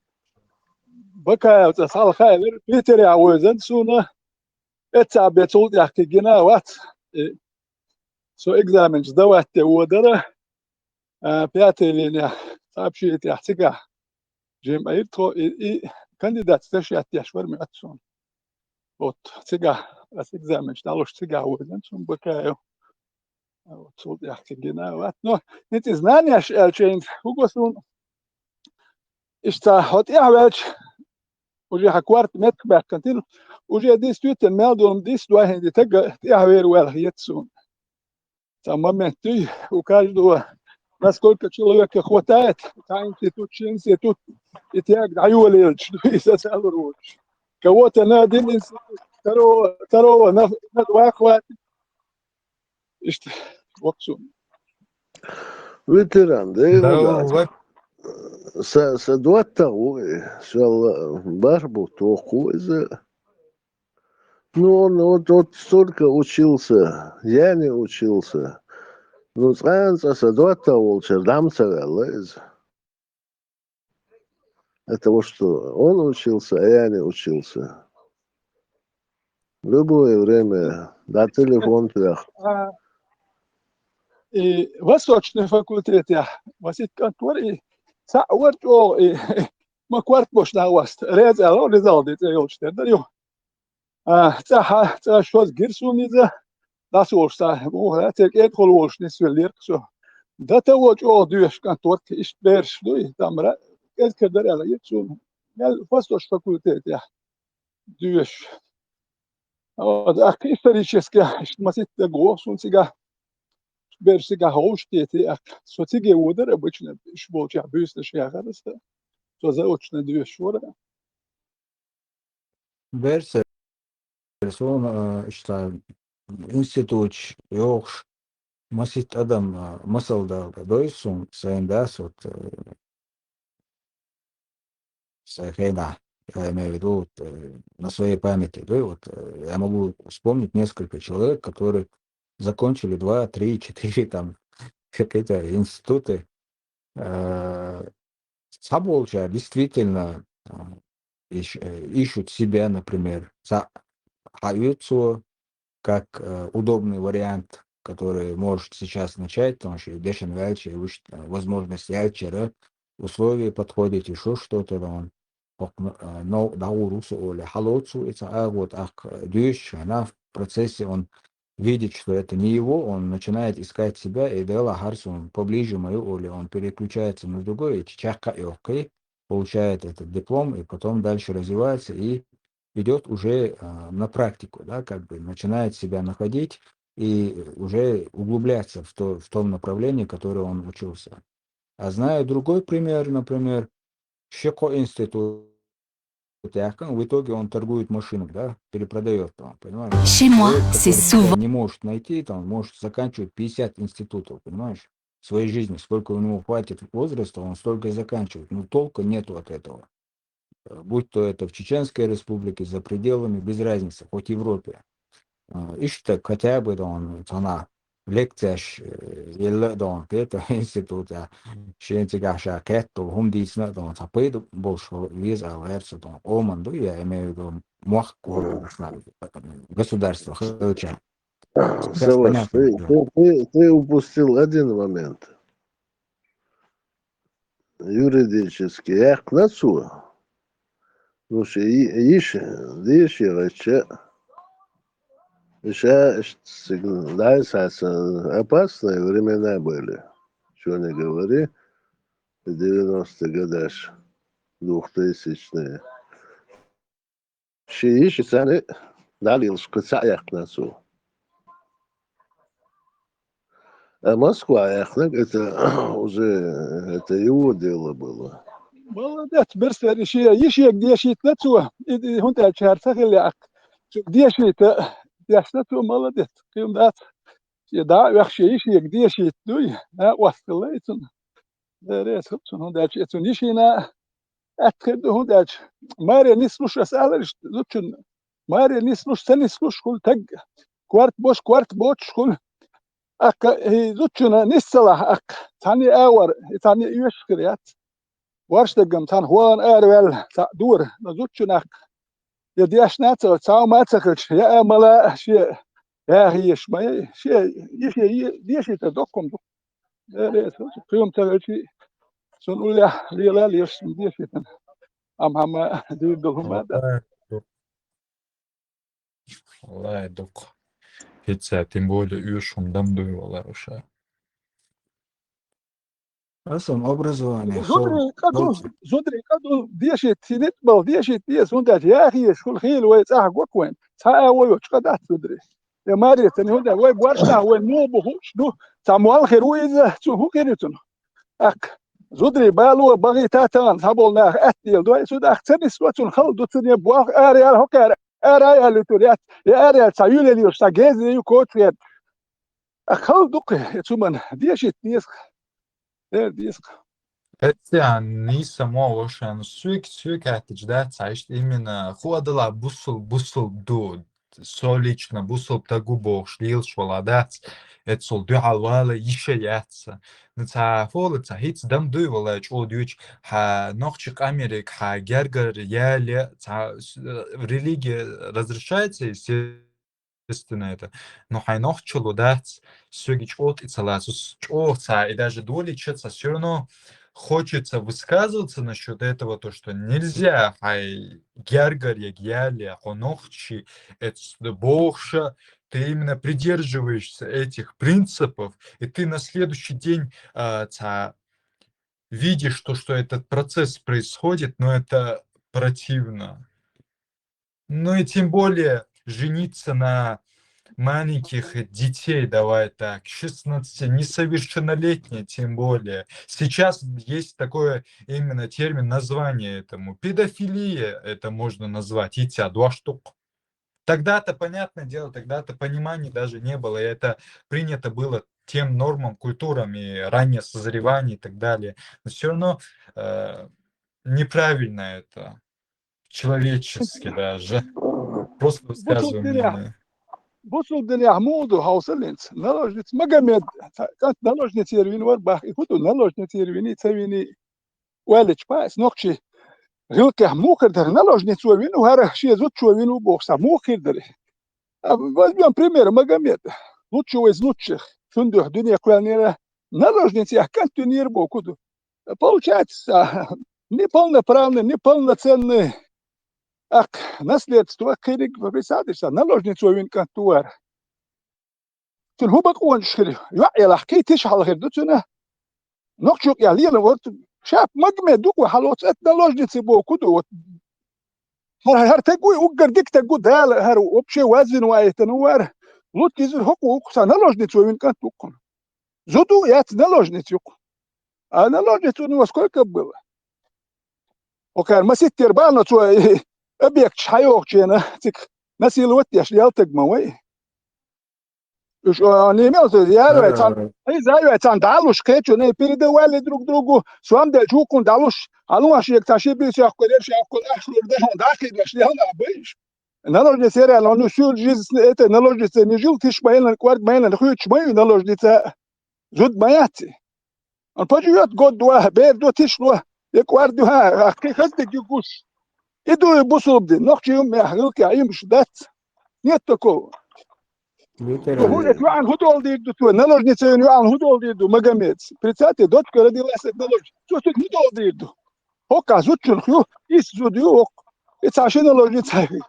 Бакаев цӀа схьалха а вер, Питере вевзан суна, эццахь бен цул тӀаьхьа гина а вац. И со экзаменаш давать де водара, а, пятой линии цхьа общежитехь цигахь жимма ира тхо, и, и кандидат защищать деш вара моьтту суна. Вот цигахь, ас экзаменаш дӀалуш цигахь вевзан суна Бакаев. Вот цул тӀаьхьа гина а вац. Но хӀинца и знанеш аьлча, хӀинца хӀун го суна, иштта хьо тӀаьхьаваьлча, уже хьан корта меттахбаьккхина тӀера, уже действительно мел долу дис дохьийна ди тага тӀаьхьавер ваьлла хета суна. Цхьа момент дуй, у каждого, насколько человека хватает, цхьа институт, ши институт, и тяг дӀайолаелча, дуй, иза ца лур волуш. Кого-то на один институт, второго, второго на, на два хватит. Иштта, воксун. Ветеран, да, да, ва- са, са доттагӀа ву, шалла барх бу тоху иза. Ну, он вот, вот столько учился, я не учился. Ну, цкъа-цкъа са доттагӀа волчара дӀа ма ца ваьлла иза. От того, что он учился, а я не учился. Любое время, да, телефон трёх. А, и восточный факультетехь, Васит кӀант вара, и цхьаъ вара чӀогӀа, и ма корта бошна васт, реза аьлла, реза аьлла, цӀе йолчу тера дара ю. А, цӀа хьа, цӀа шозза гира суна иза, дӀасолуш цхьа, муха, церан кӀентахула волуш нисвеллера-кх со. Дата во чӀогӀа доьшуш кӀант вара-кх, иштта бераш дуй, тамара, кӀезиг-кара дара аьлла, ира суна. Мел восточный факультетехь доьшуш. Вот, ахь исторически, иштта масийтта даго суна цигахь, бераш цигахь ховшахтети, ахь со циге водара обычно, уьш болчехь буьйсанаш яхара аса. Со заочно доьшуш вара. Берсер суна, а, иштта институташ йохуш, масийтта адам, а, масал дала дойзу суна, сайн дас, вот, э, сайн хенахь, я имею в виду, вот, э, на своей памяти, да, вот, э, я могу вспомнить несколько человек, которые закончили два, три, четыре там какие-то институты, э, цхьаболчара действительно, а, ищ-, э, ищут себя, например, цхьа хьаоьцу, как, э, удобный вариант, который может сейчас начать, потому что дешан ваьлча, э, возможность яьлчара, условия подходят, ещё что-то там. Хьокху, э, новкъа дӀагӀур ву со олий, хьалоцу и цхьа агӀо, тӀаккха доьшучу хенахь в процессе он видит, что это не его, он начинает искать себя, и Дела хьарс он поближе мою, олий, он переключается на другое, и чаккха а йоккхий, получает этот диплом, и потом дальше развивается, и идёт уже, а, на практику, да, как бы начинает себя находить и уже углубляться в то, в том направлении, которое он учился. А знаю другой пример, например, ши-кхо институт яьккхина, в итоге он торгует машинами, да, перепродаёт там, понимаешь? Chez moi, человек, c'est который себя souvent не может найти, там, может заканчивать пятьдесят институтов, понимаешь? В своей жизни, сколько у него хватит возраста, он столько и заканчивает. Ну, толка нету от этого. Э, будь то это в Чеченской Республике, за пределами, без разницы, хоть в Европе. А, иштта хотя бы, да, он, цхьана лекцеш, э, елла а, да, он, Петр институт, а, шен цигахь ша кхеттал хӀума дийцина а, да, он, цхьа пайда болуш веза аьлла гӀерта со, да, он, Оман ду, я имею в виду, мохк государство хилча. Саваш, ты, ты, ты, ты упустил один момент. Юридически яьккхина цо. Ну, ши йиша, деши гача. Иша, дай саса, опасные времена были. Что не говори, девяностые годаш, двухтысячные. Ши йиша цани далилш кыца яьккхина цо. А Москва яьккхинаг, это уже, это его дело было. Молодец, берсери ши йишега дешийта цо. И, и хӀунда аьлча хӀара ца хилла акх. Цо дешийта, дешна цо, молодец. Кхин дац. Ши да вех ши йишега дешийта дуй. А, осталла и цун. Берес хӀуп цун, хӀунда аьлча и цун йишина атта хир ду, хӀунда аьлча маре нислуш ас алариш зучун. Маре нислуш, ца нислуш хул таг. Кварт бош, кварт боч хул. Акка, и зучуна ниссалах акка. Цани авар, и цани юшкрят. Варш дагам цан хуан арвел, ца дур, но зучунак. Я дешна ца, цау ма ца хилч, я амала, ши, я хиш ма, ши, ши, деши та докком ду. Э, э, кхиюм ца хилчи, сун улля, лила, леш, сун деши та. Ам хама, дир дол хума да. Валлай, дукха. ХӀинца, тем более, уьш хӀума дам дуй, валлай, уша. Асан образование. Зудри къаду, зудри къаду, деши тинит бал, деши тиес, хӀунда яхиеш, хул хил вай цӀаха гок вайн. Ца а вай чкъа дац зудри. Я мари, тани хӀунда вай боршна вай нобу хуш ду. Ца муал хир ву иза, цу ху хир цун. Ак, зудри балу баги татан, сабол нах аттил дой, суд ах цани свацун хал ду цани буах ари ал хокар. Ара я литур, я, я ара я ца юле лиуш, ца гезли ю коч вет. А хал дукъ, я цуман, дешит, десх. Э, десх. Эцци ан нийса мо вошан, суьк, суьк хӀаьттича дац, а иштта именно ху адала бусул, бусул ду, со лично бусул тагу бохуш, лелаш вала дац, эцул дуьхьал вала йиша яц. Ну, ца фола, ца хӀиц дам дуй вала чӀо дуьйч, хьа нохчи къамериг, хьа гергар яле, ца с-, религия разрешается, естественно, это. Но хьай нохчалу дац, сёги чӀо тӀе ца лацу, с-, чӀо ца, и даже доли ча ца, всё равно хочется высказываться насчёт этого, то, что нельзя хьай гергар яле, хьо нохчи, это с-, бохша, ты именно придерживаешься этих принципов, и ты на следующий день, а, ца, видишь то, что этот процесс происходит, но это противно. Ну и тем более жениться на маленьких детей, давай так, шестнадцати, несовершеннолетние тем более. Сейчас есть такой именно термин, название этому. Педофилия это можно назвать, и ца два штук. Тогда-то, понятное дело, тогда-то понимания даже не было. И это принято было тем нормам, культурам и раннее созревание и так далее. Но всё равно, э, неправильно это, человечески даже. Просто высказывание. Бусул динехь муду хьовсаллинц. Наложниц Магомед, кӀант наложницера вин вар бах, и хӀу ду наложницера вини, ца вини. Валич пас, нохчи гӀилкхехь мухар дара, наложницо вин ву, хӀара шен зудчо вин ву бохуш, ца мухар дара. А, возьмём пример Магомед. Лучше из лучших. Цун дуьхьа дуьне кхоьллинера, наложницех кӀант винера боху ду. Получается, неполноправный, неполноценный. Ах, наследство кхериг, представьте себе, наложницо вин кӀант ву вара. Цуьнан хӀу бакъонаш хир, йоӀ ялахь, кхин тиша хьалхир ду цуьнан. Нохчо кӀел лела ворта, шап Магомед ду-кх вай хьалоцу, это наложница боху ду, вот. ХӀара, хӀара таг вуй, уггар дика таг ву, Дала хӀара вообще вазвина ваийтина вара. Лутка иза хӀокху ву-кх, сан наложница вин кӀант ву-кх. Зуда яц, наложница ю-кх. А наложница у него сколько было? Окар маситтер бахна цо объекташ хьайохчена, цик насиловать деш, ялтаг ма вай. Уж, а, не имел в виду, я вай цан, и за вай цан далуш кечу, не передавали друг другу, сам дел чукун далуш, а ну аш як таши бил сяхкулер, сяхкул ахлур да, дахи деш, я на быш. Наложница реально, ну, всю жизнь этой наложница не жил, тиш майлан, кварт майлан, хуйч май наложница, зуд маяци. Он поживёт год-два, бер до тиш ло, я кварт два, а кхин хазди гуш. И ду и бусулба дин. Нохчий хӀума яхь гӀилкхехь иймаш дац. Нет такого. Ветеран. ХӀун, это йоӀан хӀун дола дийр ду цо? Наложница йоӀан хӀун дола дийр ду Магомедс? Представьте, дочка родилась от наложницы. Цо цуьнга хӀун дола дийр ду? ХӀокху зудчунах ю, исс зуда ю хӀокху. И цхьа ши наложница ю.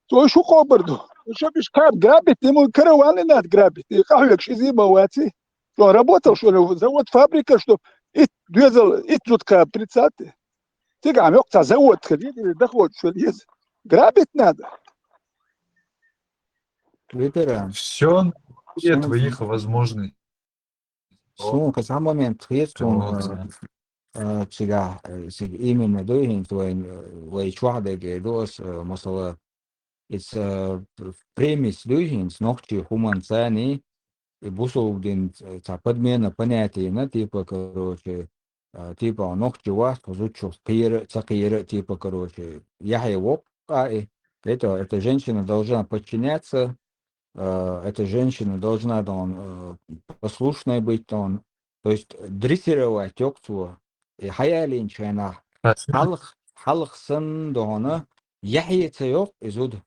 Цо уьш хӀун кхобур ду? Уьш уьш кхаба грабить, ему караван не надо грабить. И къахьоьгуш иза а ма ваций. Цо работал, что ли, завод, фабрика, что итт доьзал, итт зуда кхаба, представьте. Цигахь мохк цхьа завод хила, доход хила еза. Грабить надо. Ветеран. Все на твоих возможностей. Суна кхин цхьа момент хета суна, э, э, цигахь, э, цига именно дуй хӀинца вайн, э, вай чохь дерг ду ас, э, масала, иза, э, премис дуй хӀинца нохчий хӀуманца царний, и бусулба дин, э, цхьа подмена понятийна, типа, короче, э, типа, нохчий вац, тхо зудчух кхера а, ца кхера а, типа, короче, яхье воккха и. Это, эта женщина должна подчиняться, э, эта женщина должна, да он, э, послушной быть, да он. То есть дрессировать йоккху цо. И хьаялийначу хенахь хьалха, хьалха санна, да он, яхье ца йоккху и зуда.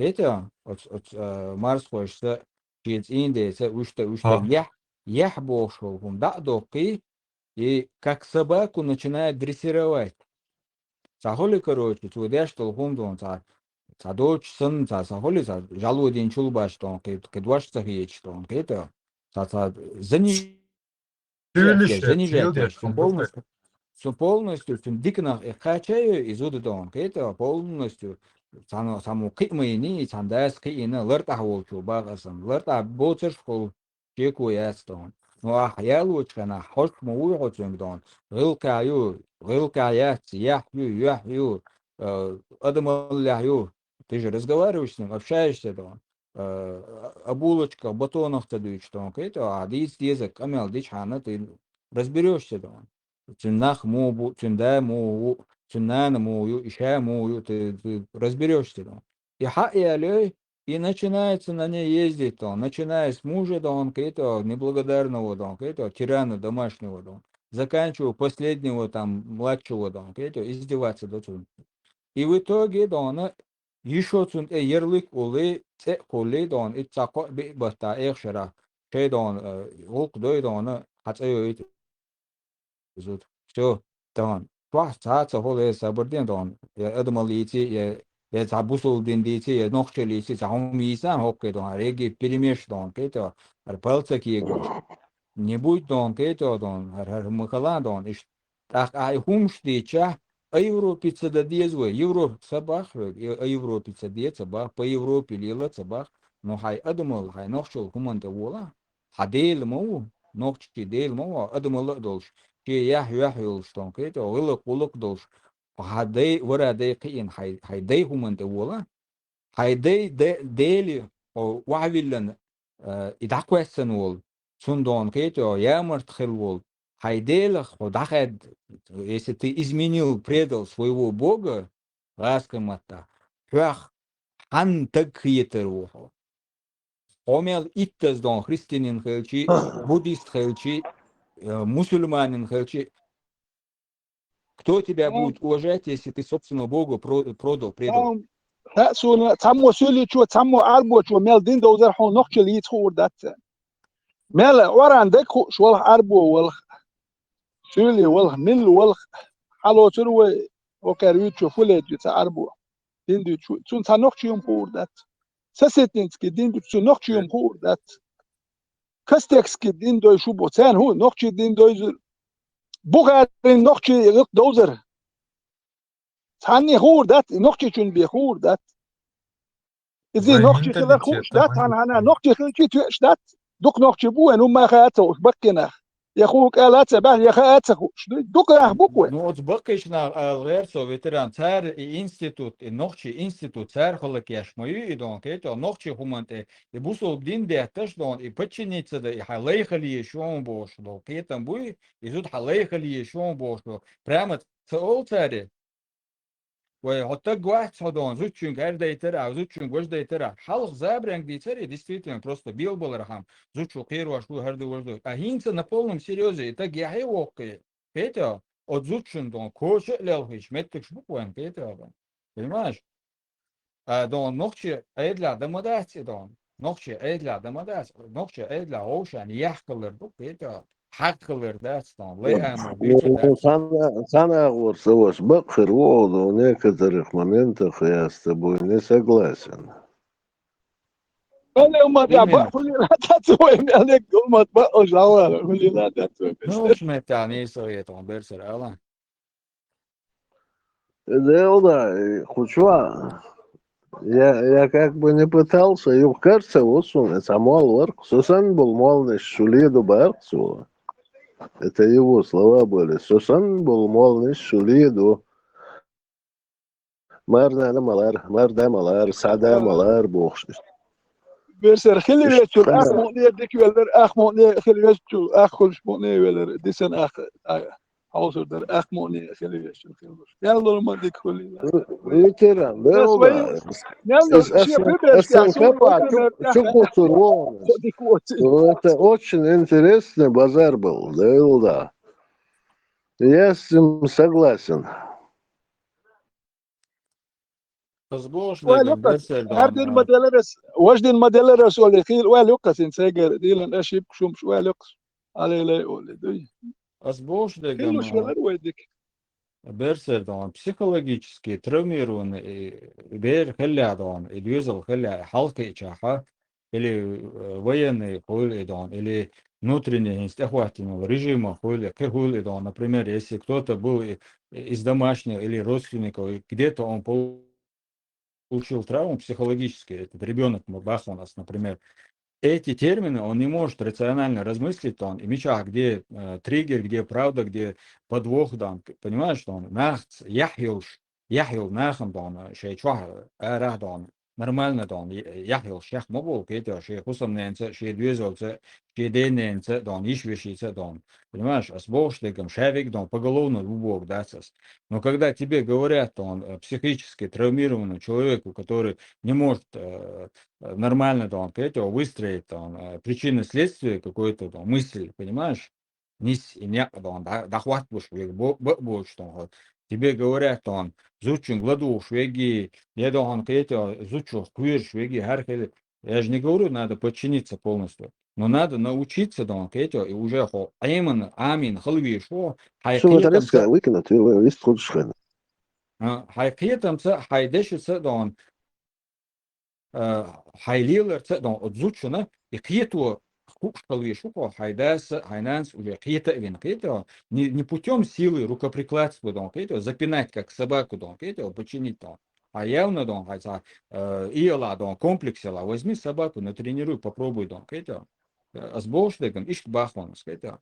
Хета, оц, оц, э, марсхойша шен цӀийнан деца, уьш тӀе, уьш тӀе яхь, яхь бохуш волу хӀума дӀа а доккхий, и как собаку начинает дрессировать. Цхьа хуьлу, короче, цо деш долу хӀума ду, цхьа, цхьа доцуш санна, цхьа, цхьа хуьлу, цхьа жӀало динчул баш ду, кхин, кхин дош ца хеташ ду, кхета, цхьа, цхьа зани Цуьнан полностью, цуьнан диканах и кхача а йой, и зуда ду, кхета, полностью, цхьана, цхьаммо кхиа ма йиний, и цхьана дас кхиийна, лартӀахь волчо баха асан, лартӀахь боцурш а хуьлу, чеко яц ду. Ну, ахь ялочу хенахь, хьожуш ма вуй хьо цуьнга ду, гӀиллакхехь ю, гӀиллакхехь яц, яхь ю, юьхь ю, э, адамаллехь ю, ты же разговариваешь с ним, общаешься ду. Э, а булочках, батонах ца дуьйцуш ду, кхета, ахь дийца дезарг къамел дичхьана, ты разберёшься ду. Цуьнан нах муха бу, цуьнан да муха ву, цуьнан нана муха ю, и ша муха ю, ты, ты разберёшься ду. И хьа а ялой, и начинается на ней ездить ду, начиная с мужа ду, кхета, неблагодарного ду, кхета, тирана домашнего ду, заканчивая последнего там младшего ду, кхета, издеваться ду цунна. И в итоге ду, Йишо цунна тӀе ярлык а уллий, цӀе а кхуллий ду, итт цхьа кхоъ-биъ баттахь эха шарахь, шайн ду, э, гӀуллакх дой ду, хьан цӀе йойта зуда. Всё, ду, чохь цхьа а ца хуьлу, я сабар де ду, я адамалла йийций, я, я цхьа бусулба дин дийций, я нохчалла йийций, цхьа хӀума йийцан хӀокхе ду, регги перемеш ду, кхета, хӀара пал ца кегош. Не будь ду, кхета ду, хӀара, хӀара ма хала ду, иштта. ТӀаккха ахь и хӀумаш дийцчахь, а Европе ца дан деза вай. Европа ца бах хьоьга, а Европе ца де ца бах, по Европе лела ца бах. Но хьайн адамалла, хьайн нохчалла хӀуманна тӀе вола. Хьан Дела ма ву, нохчий Дела ма ву, адамалла а долуш, шен яхь-юьхь йолуш ду, кхета, гӀиллакх-гӀуллакх а долуш, хьан дай, вара дай кхиийна, хьайн, хьайн дай хӀуманна тӀе вола. Хьайн дай, де-, Дели хьо охьавиллина, э, и дӀакхоьссина волу, цунна ду, кхета, ямарта хилла волу, хьайн Делах хьо дӀахаьдда, если ты изменил, предал своего Бога, гӀазкхийн маттахь, хьох хьанна таг хетар ву хьо? Хьо мел иттаза ду, христианин хилчий, буддист хилчий, э, мусульманин хилчий, Кто тебя будет уважать, если ты собственного Бога про-, продал, предал? Ам, хьа, суна, цхьаммо суьйличо, цхьаммо Ӏарбочо мел дин довзар хьуна нохчалла йийца хуур дац царна. Мел оран дерг хууш валах, Ӏарбо валах, суьйле валах, милла валах, хьалоцур вай, окхара вуьйцучо фу ледуьйцу Ӏарбо. Дин дуьйцу, цунна цхьа нохчий хӀума хуур дац. Сосетинский дин дуьйцу, цунна нохчий хӀума хуур дац. Костекский дин дойшу бу. Царна хӀун, нохчий дин дойзур? Бухарин нохчий гӀилкх довзар. Цхьанне хуур дац, и нохчичун бен хуур дац. Иза нохчий хилар хууш дац, хьан хьана нохчий хилчий тоьаш дац. Дукха нохчий бу вайн, хӀумма хаа ца хууш, баккхий нах. Я хӀун кӀала ца баьхна, я хаа ца хууш. Дукха нах бу вайн. Ну, оцу баккхийчу нах ала гӀерта со, ветеран, цара и институт, и нохчий институт, цара хӀаллакъеш ма ю и ду, кхета, нохчий хӀуманна тӀе, и бусулба дин детташ ду, и подчиниться дан, и хьайн лай хила езаш ю бохуш долу кхетам буй, и зуда хьан лай хила езаш ю бохуш долу. Прямо ца олу цара. Вай, хьо таг вац хьо ду, зудчуьнга хӀара дайтара, зудчуьнга важа дайтара. Хьалха забаьнга дийцара, действительно, просто билбалархьама, зудчо кхерош ву, хӀара ду, важа ду. А хӀинца на полном серьёзе, и таг яхье воккхий. Кхета, оцу зудчун дон коча а лелхийча меттигаш бу вайн кхетар. Понимаешь? А дон нохчи Ӏедалехь дан ма дац и дон. Нохчи Ӏедалехь дан ма дац. Нохчи Ӏедалехь вовшан яхкалар ду кхетар. Хьакхалар дац дон. Лай ама вича дац. Цхьана агӀор ца ваша бакъ хир ву оха дон, некоторых моментах я с тобой не согласен. Али умат я Именно. Бакъ хули ла дац вай, али умат бакъ ожала хули ла дац вай. Ну, уж меттан и совет, он берсер ала. Делда, и кху чу а. Я, я как бы не пытался, юха карца ву суна, цхьа молла вара-кх, со санна болу молланаш шу леладу бара-кх цо. Это его слова были. Со санна болу молланаш шу леладу. Марнана малар, марда малар, сада малар бохуш. Берсер хила везачул ах мукъане дика велар, ах мукъане хила везачул ах хуьлуш мукъане велар, дисана ах, а, хьовсур дара, ах мукъане хила везачул хила везаш. Ял лур ма дика хуьлийла. Ветеран, Бес вай, Белла. Ял Ас, ас, шен ас, бебеш ас, я, ас, сум капа, боккана чу, чу кхуссур вон. Дика воци. Ну, это очень интересный базар был, Белла. Я с ним согласен. Ас бохуш Вай дегам лукас, берсер хӀара дон, дин а. Ма деларас, ваш дин ма деларас оли, хил вай лукас ин цайгар, дилан ашиб шумш вай лукас. Алелай оли, дуй. Ас бохуш дегам, Хилуш а, велар вай дик. Берсер дон, психологически травмированный, э, бер хилла дон, и доьзал хилла, хьалкхиъчахьа, или, э, военный хуьлу и дон, или внутренний хӀинца тӀехӀоттийна режима хуьлу, кхин хуьлу и дон. Например, если кто-то был и, и из домашних или родственников, и где-то он получил травму психологически, этот ребёнок, ма бахана ас, например, эти термины он не может рационально размыслить, он, и мичахь, где, э, триггер, где правда, где подвох, дон, понимаешь, дон, нах ц-, яхь йолуш, яхь йолу нахана дон, шайн чохь, арахь дон, нормально дон, я-, яхь йолуш, яхь ма боху, кхетий, шен хӀусамненца, шен доьзалца, шен дененца дон, йиш-вешица дон. Понимаешь, ас бохуш дегам, ша вега дон, поголовно ву боху дац ас. Но когда тебе говорят, дон, э, психически травмированному человеку, который не может, э, э, нормально, дон, кхетий, выстроить, дон, э, причинно-следствие какой-то, дон, мысль, понимаешь? Нис и некъ, дон, да-, дӀахӀоттабуш вега, бо-, бо-, боцуш, дон, хӀо. Тебе говорят, дон, зудчуьнга ладугӀуш веги, я, дон, кхетий, зудчух кхоьруш веги, хӀара хила. Я же не говорю, надо подчиниться полностью. Но надо научиться, дон, кхетий, и уже хьо Ӏемина, Ӏамийна хила везаш ву, хьайн Шу кхетамца, матрецкая выкинуть, вы, вы, вы, А, хьайн кхетамца, хьайн дешаца, дон, а, хьайн леларца, дон, оцу зудчунна и кхето хууш хила везаш ву хьо, хьайн дас а, хьайн нанас а уже кхета а вина, кхетий, не, не путём силы рукоприкладства, дон, кхетий, запинать, как собаку, дон, кхетий, починить, дон. А явно, дон, хьайн цхьа, э, иала, дон, комплекс яла, возьми собаку, натренируй, попробуй, дон, кхетий. Э, ас бохуш дегам, иштта бахана ас, кхетий.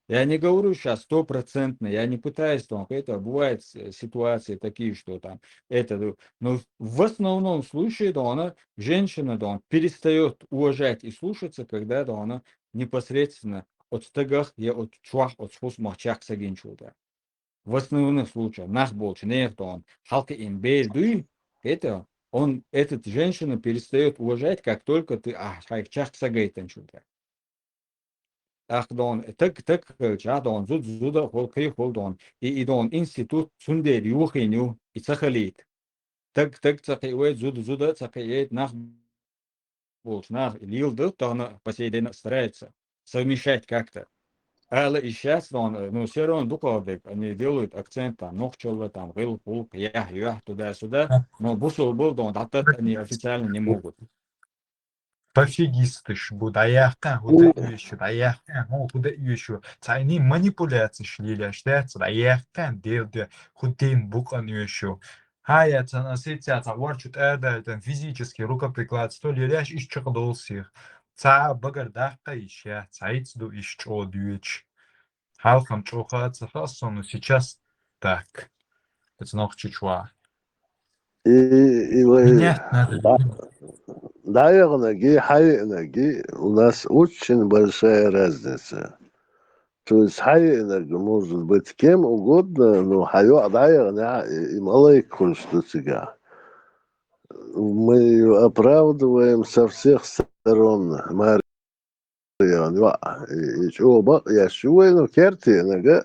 Я не говорю щас стопроцентно, я не пытаюсь там, это, бывают с-, ситуации такие, что там, это, ну, в основном случае, да, она, женщина, да, он перестаёт уважать и слушаться, когда, да, она непосредственно от стагах, я от чуах, от хӀусамах чекх сагинчул, да. В основных случаях, нах болчу, нех, да, он, хьалкхиъна бер дуй, это, он, этот женщина перестаёт уважать, как только ты, а, хьайх чекх сагайтанчул, да. ТӀаккха дон, таг, таг хилча, дон, зуда, зуда а хуьлу, кхин а хуьлу дон. И, и дон институт цундела йохийна ю, и ца хилийта. Таг, таг ца кхиавайта, зуда, зуда а ца кхиавайта, нах болчу наха лела ду, тахана по сей день старается совмещать как-то. Ала и щас дон, ну, всё равно дукхагӀа дерг, они делают акцент там, нохчалла, там, гӀиллакх, гӀуллакх, яхь, юьхь, туда-сюда, но бусалба дон, дӀататта они официально не могут. Пофигисташ бу, дӀаяьккхина, хӀу де оьшу, дӀаяьккхина, хӀу, хӀу де оьшу. Цхьа и манипуляцеш лелаш дац, дӀаяьккхина, дел де, хӀу ден букъан оьшу. Хьая цан ассоциация ворчу тӀадайтан физически рукоприкладство лелаш иш чакхдолу сих. Цхьа багар даккха иш я, цхьаьца ду иш чӀо доьчу. Хьалхам чӀоха а ца хаьа суна, сейчас так. Эца нохчичу ван. И, и вай Менять надо. Да, дӀаяханарг, хьайиънарг, у нас очень большая разница. То есть хьайиънарг может быть кем угодно, но хьайоӀ дӀаяханехь, и, и малайк хуьлуш ду цигахь. Мы её оправдываем со всех сторон. Маре ян йоӀ, и, и чӀогӀа бакъ еш ю вай, ну, кертенага,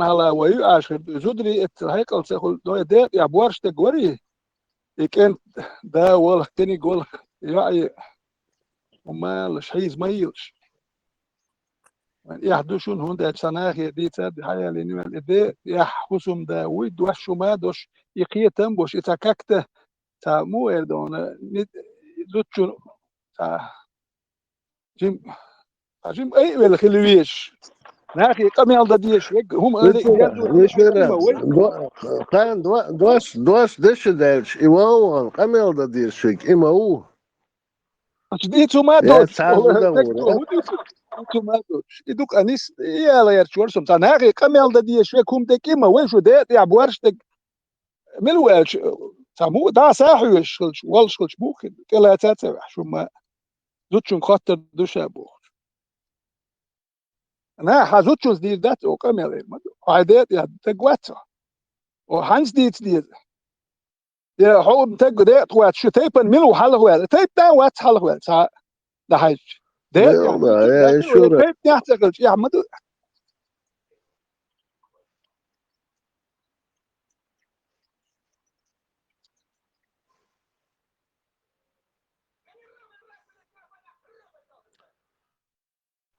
хьалха вай ю аша хир ду. Зударий эццал хьекъал ца хуьлу, но и декъа тӀехь боьрша стаг варий? И кӀентан да волу, кхиниг волу, йоӀ и, хӀума алаш, хьийза ма йийлаш. Вайн эхь ду шуна, хӀунда аьлча цхьа нахе дийцад, хьаялийна ваьлла, и де, эхь хӀусамда вуй, дош шу ма дош, и кхетам бош, и цхьа какта, цхьа муха эр дона, ни-, зудчун, цхьа жим, цхьа жим айвелла хила везаш. Нахе къамел дан дезаш верг, хӀума ала, Витира, герзо Витира, хила везаш, до-, кхана до-, дош, дош деша даьлча, и вован къамел дан дезаш верг, и ма ву. Аш дийцу ма Я доцуш, цхьа хӀун дан вура? Дийцу ма доцуш. И ду къанис, и яла ярчу вара сум. Цхьа нахе къамел дан дезаш век хӀума декӀи ма вай шу де, я борш дек. Мила ву аьлча, цхьа муха дӀа сахьоьжуш хилча, волуш хилча муха хир? ТӀелаца ца ваьхьа, шу ма зудчун хоттар ду ша бохуш. На, хьан зудчунца дийр дац, о, къамел эр ма ду. Хьайн де, я, таг вац хьо. О, хьанца дийца деза? Я хьо таг декъа вац, шу тайпана мила ву хьалха ваьлла? Тайпана вац хьалха ваьлла, цхьа дахьаьжча. Декъа Дела, я, я, шура. Тайпанехь ца хилча, эхь ма ду.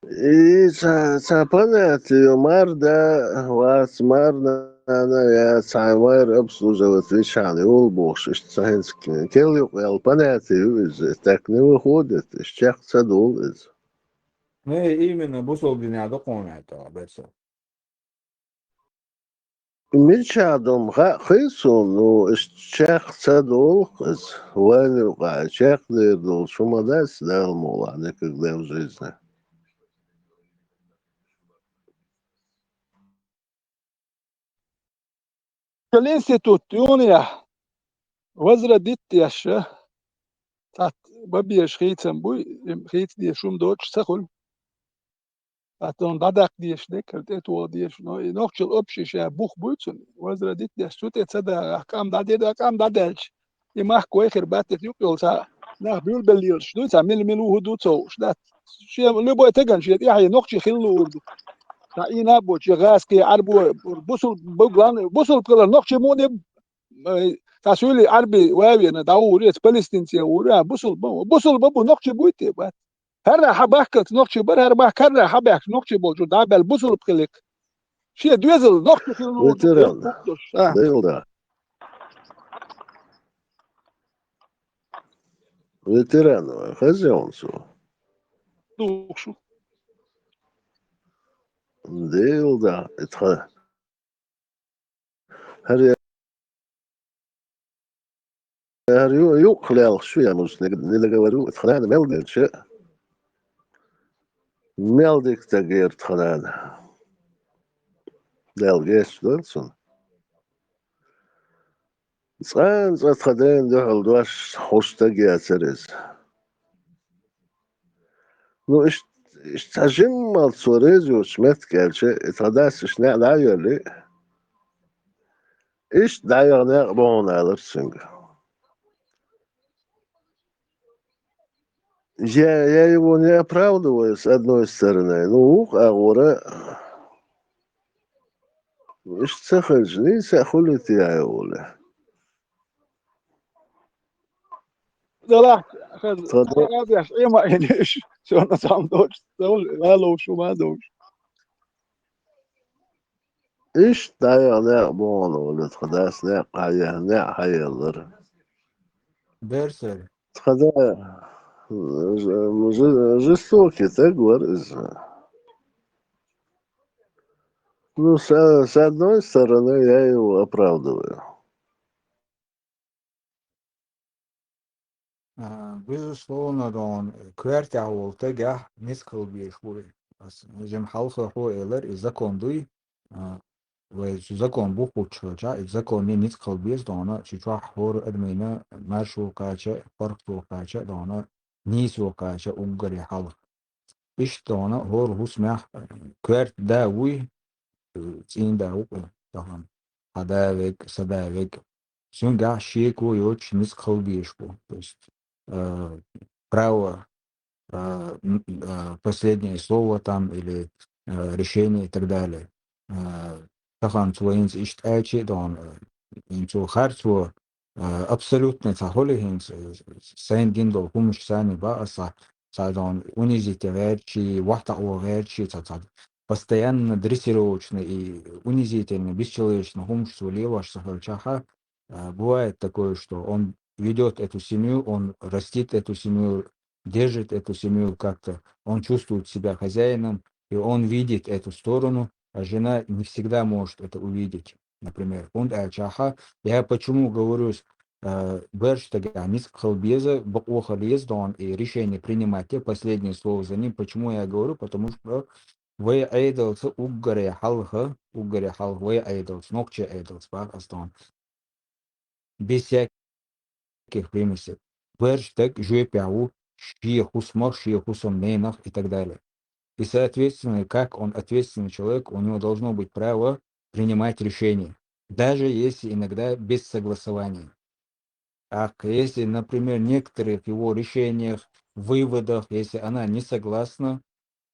И ца, ца понятие ю, мар да вац, мар нана я, цхьа майра обслуживать вичхьана йолу бохуш, иштта ца хӀинца кел юкъа ял понятие ю иза, так не выходит, иштта чекх ца долу иза. Ну, именно бусалба динехь ду кхуна хӀетахь, берса. Мичахь ду-м хаьа кхин суна, ну, иштта чекх ца долу иза. Вайн юкъахь чекхдер долуш хӀума дац, Дала мукъалахь, никогда в жизни. Шел институт юнехь, возродить деш, цхьаъ бан безаш хийцам буй, хийца дезаш хӀума доцуш ца хуьлу. Ткъа цунна дӀадаккха дезаш деккара тӀетоха дезаш, но и нохчалла общий ша бух буй цунна, возродить деш, цу тӀе ца дагӀахь, къам дӀаде, къам дӀадаьлча, и махка вай хир бац, тӀе юкъ йолу цхьа нах буьйлабелла лелаш дуй, цхьа мила-мила ву хӀун ду ца хууш дац. Шен любой тагана шен тӀаьхье нохчи хила луур ду. Цхьа ийна а боцуш, я гӀазкхи, Ӏарбо, бусулба, главное, бусулба хилар нохчи муха де, ай, цхьа суьйли Ӏарби вавена, дӀагӀур, эца палестинце гӀур, а, бусулба, бусулба бу, нохчи буй те, бац. ХӀара хьан бахкалц нохчи бара, хӀара бахка хӀара хьан баьхкаш нохчи болчу дӀа а баьлла бусулба хилик. Шен доьзал нохчи хилла ву Ветеран. Дела да. Ветеран, хаза йолу цо. Духушу. Дела да, и тхан. ХӀара, хӀара ю-, юкъ лелхаш ю, я муж, не, не договорю, тхан нана мел делча. Мел дика стаг яра тхан нана. Дала гечдойла цунна. Цкъа а цкъа тхан дена дуьхьал дош хӀуш стаг яцара иза. Ну, иштта, иштта цхьа жиммал цо реза йоцуш меттиг аьлча, и тхан дас иштта неӀ дӀа а йоьлли, иштта дӀаяха некъ бу хьуна алара цуьнга. Я, я его не оправдываю, с одной стороны. Ну, вукху агӀора, иштта ца хилча, нийса а хуьлуьйту яй олу. Далахь, хаза, Тхо ду- хаза, Ӏема а йина, иштта, шуна цхьамма доцуш, довла, лалуш, шу ма довш. Иштта дӀаяха некъ бу хьуна олу, тхан дас некъ хьае-, некъ хьаеллара. Берсер. Тхан да, ж-, ж-, жестокий стаг вара иза. Ну, с, с одной стороны, я его оправдываю. А, безусловно, дон, коьртехь волу стагехь ницкъ хила безаш бу. Ас жима хьалха хьо элира, и закон дуй, а, вай цу закон бухучу хилчахь, и законе ницкъ хила беза дона, цу чохь хӀора адамина маршо кхача, паргӀато кхача дона, нийсо кхача уггаре хьалха. Иштта дона, хӀора хӀусамехь, э, коьрта да вуй, э, цӀийнан да ву, э, тахана. Хьан да вег, сан да вег. Цуьнгахь шеко йоцуш ницкъ хила безаш бу. То есть, э, право, э, м, э, последнее слово там или, э, решение и так далее. Э, тахана цо хӀинца иштта аьлча а дона, э, хӀинца цо харцо, э, абсолютно цхьа хӀули хӀинца, э, сайна дина долу хӀуманаш санна бан аса, цхьа дона унизить гӀертачий, вахтахь ван гӀертачий, цхьа, цхьа постоянно дрессировочно и унизительно, бесчеловечно хӀуманаш цо лелош ца хилчахьа, а, бывает такое, что он ведёт эту семью, он растит эту семью, держит эту семью как-то, он чувствует себя хозяином, и он видит эту сторону, а жена не всегда может это увидеть. Например, хӀунда аьлчахьа, я почему говорю, с-, а, берш стагехь ницкъ хила беза, бакъо хила еза дона и решение принимать, последнее слово за ним. Почему я говорю? Потому что вай Ӏедалца уггаре хьалха, уггаре хьалха вай Ӏедалца, нохчийн Ӏедалца бах ас дона. Без всяких примесей. Берш стаг жоьпехь ву шен хӀусамах, шен хӀусамненах и так далее. И, соответственно, как он ответственный человек, у него должно быть право принимать решения, даже если иногда без согласования. А к-, если, например, в некоторых его решениях, выводах, если она не согласна,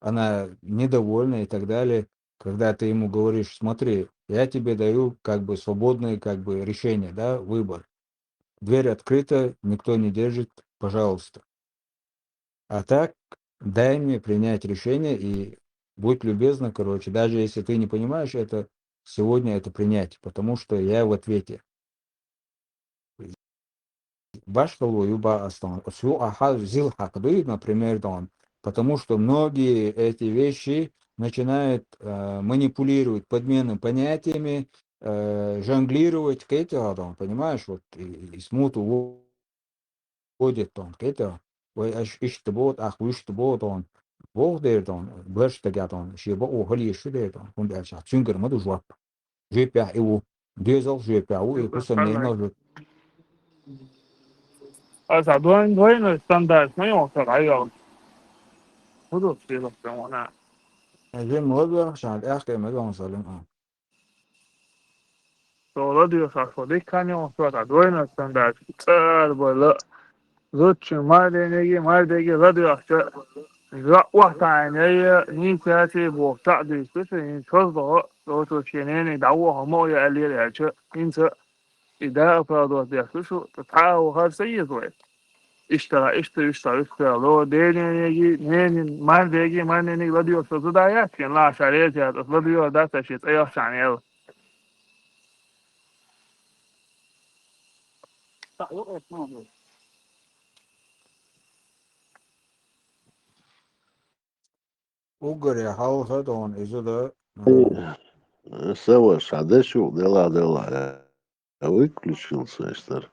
она недовольна и так далее, когда ты ему говоришь: «Смотри, я тебе даю как бы свободное как бы решение, да, выбор. Дверь открыта, никто не держит, пожалуйста. А так, дай мне принять решение и будь любезна, короче, даже если ты не понимаешь это, сегодня это принять, потому что я в ответе». Башхало ю бах ас дона. Оцу юкъахь зил хьакха дуй, например, дона. Потому что многие эти вещи начинают, э, манипулировать подменным понятиями, э, жонглировать, кхетий хьо дона, понимаешь, вот, и, и смуту вводят дона, кхетий хьо. Вай аш иштта боху, ах вуьшта боху дона. Боху дера дона, берш стагехь дона, шен бакъо хила еза шу дера дона, хӀунда аьлча цуьнгара ма ду жоп. Жоьпехь и ву. Доьзал жоьпехь ву, и хӀусамненал жоьпехь. Аса двойной, двойной стандарт ма йоцу дӀайоьлла. ХӀун ду сийлахь вана? Жима ладоьгӀна, сан тӀаьххе ма догӀна салим а. Со ладоьгӀуш аса дикка йоцу, аса двойной стандарт. ЦӀа а бала, зудчун марденеги, мардеги ладоьгӀча, жоп охьатаьӀна яй, нийса яций боху цхьаъ дуьйцу шу, хӀинца хаза догӀу, оцо шен нене дӀавоха ма а аьллера аьлча, хӀинца и да оправдывать деш ду шу, цхьа а вахар ца еза вай. Иштта, иштта, иштта, иштта, ло, денеги, ненин, мардеги, марденеги ладоьгӀуш шу зуда яц, шен лаша реза яц, аса ладоьгӀур дац, аса шен цӀа яхча аьлла. Уггаре хьалха дона иза да. Э, Сава, ша деш ю, дела, дела. Я выключился, что ли?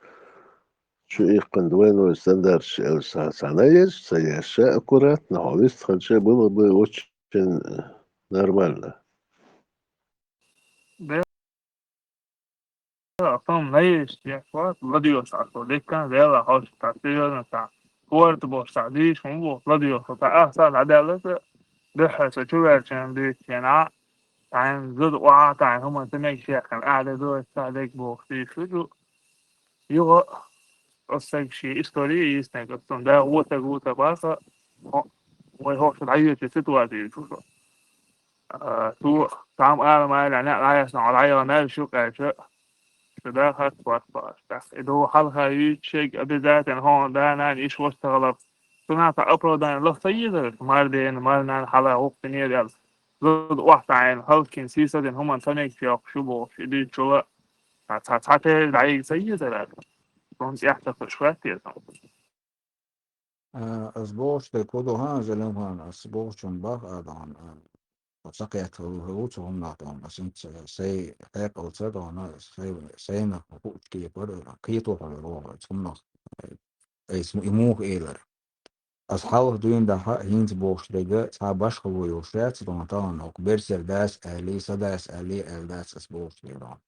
Чу иккхина двойной стандарт, ша, ша, ша, наезд, ша, я, ша, аккуратно, хьо вистханча было бы очень, э, нормально. Дела, сан наезд, я, вот, ладоьгӀуш аса дикка, дела, хьо ша, серьёзно, ша, корта бохуш, ша, дийш, хӀун боху, ладоьгӀуш, ша, аса дӀадаьлла, ша, дуьххьара, ша, чу ваьлча, дуьйцу шена, а, тхьайна зуда охьа, тхьайна хӀуманна ца мегаш яьккхина, а, де дойца, ша, дерг бохуш, дийш шу ду. Юха оцу стага шен истори йиснарг, оцу цунна да вотаг ву ца баха, хьо-, вай хӀокху дӀайоьцу ситуаци ю шу. А, цо цхьамма ала ма аьлла, неӀ дӀаясна, хьо дӀайигӀна аьлла шу кхаьча, шу да хатта хӀотта бахаш. ТӀаккха и ду хьалха юьйцу шайга обязательно хьуна да-нана иша вац ца хилар. Цунах цхьа оправдание лаха ца езара, мардена, марнана хьала гӀукхинера аьлла. Зуда охьатаьӀна, хӀаллакьхина, сийсаздина хӀуманна ца мегаш йоккхуш ю бохуш, и дуьйцучул а цхьа, цхьа, цхьа тера дӀайига ца езара. Цунна тӀехь ца кхуьуш хаттера сан. А, ас бохуш дерг хӀун ду, хӀан, Залимхан, ас бохучунна бах а дона, а, ца кхетта хӀу-, хӀу-, цу хӀуманах дона, ас хӀинца сайн хьекъалца дона, сайн, сайна хуучу кепара, кхето хьо вогӀу, цу хӀуманах. айса и муха элира. Ас хьалха дуьйна дахьа хӀинца бохуш дерг цхьа башхало йолуш яц, дона тахана хӀокху берсера дас аьллий, сан дас аьллий аьлла дац ас бохуш дерг дона.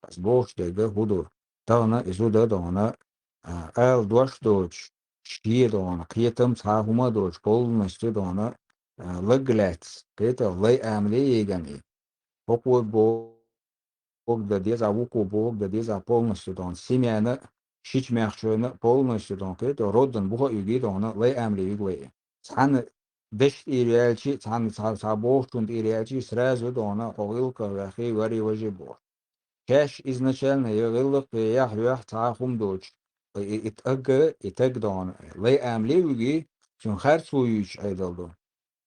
Ас бохуш дерг хӀун ду? Тахана и зуда дона, а, ала дош доцуш, шен дона, кхетам цхьа хӀума а доцуш, полностью дона, а, лаг лаьцна, кхета, лай амале йигна и. ХӀокхо бохург дан деза, вукхо бохург дан деза, полностью дона, семьяна, шича мехчойна полностью дона, кхета, роддан буха а юьгий дона, лай амале юьгу вай. Цхьана дешна тӀера яьлчи, цхьана цхьа, цхьа бохучунна тӀера яьлчи, сразу дона, хьо гӀиллакхах ваьххий, вари важи боху. Шаьш изначально я гӀиллакх, я яхь-юьхь цхьа а хӀума доцуш, и, и, и таг, и таг дона, лай амале а вуьгий, цуьнан харцо юьйцуш Ӏедал ду.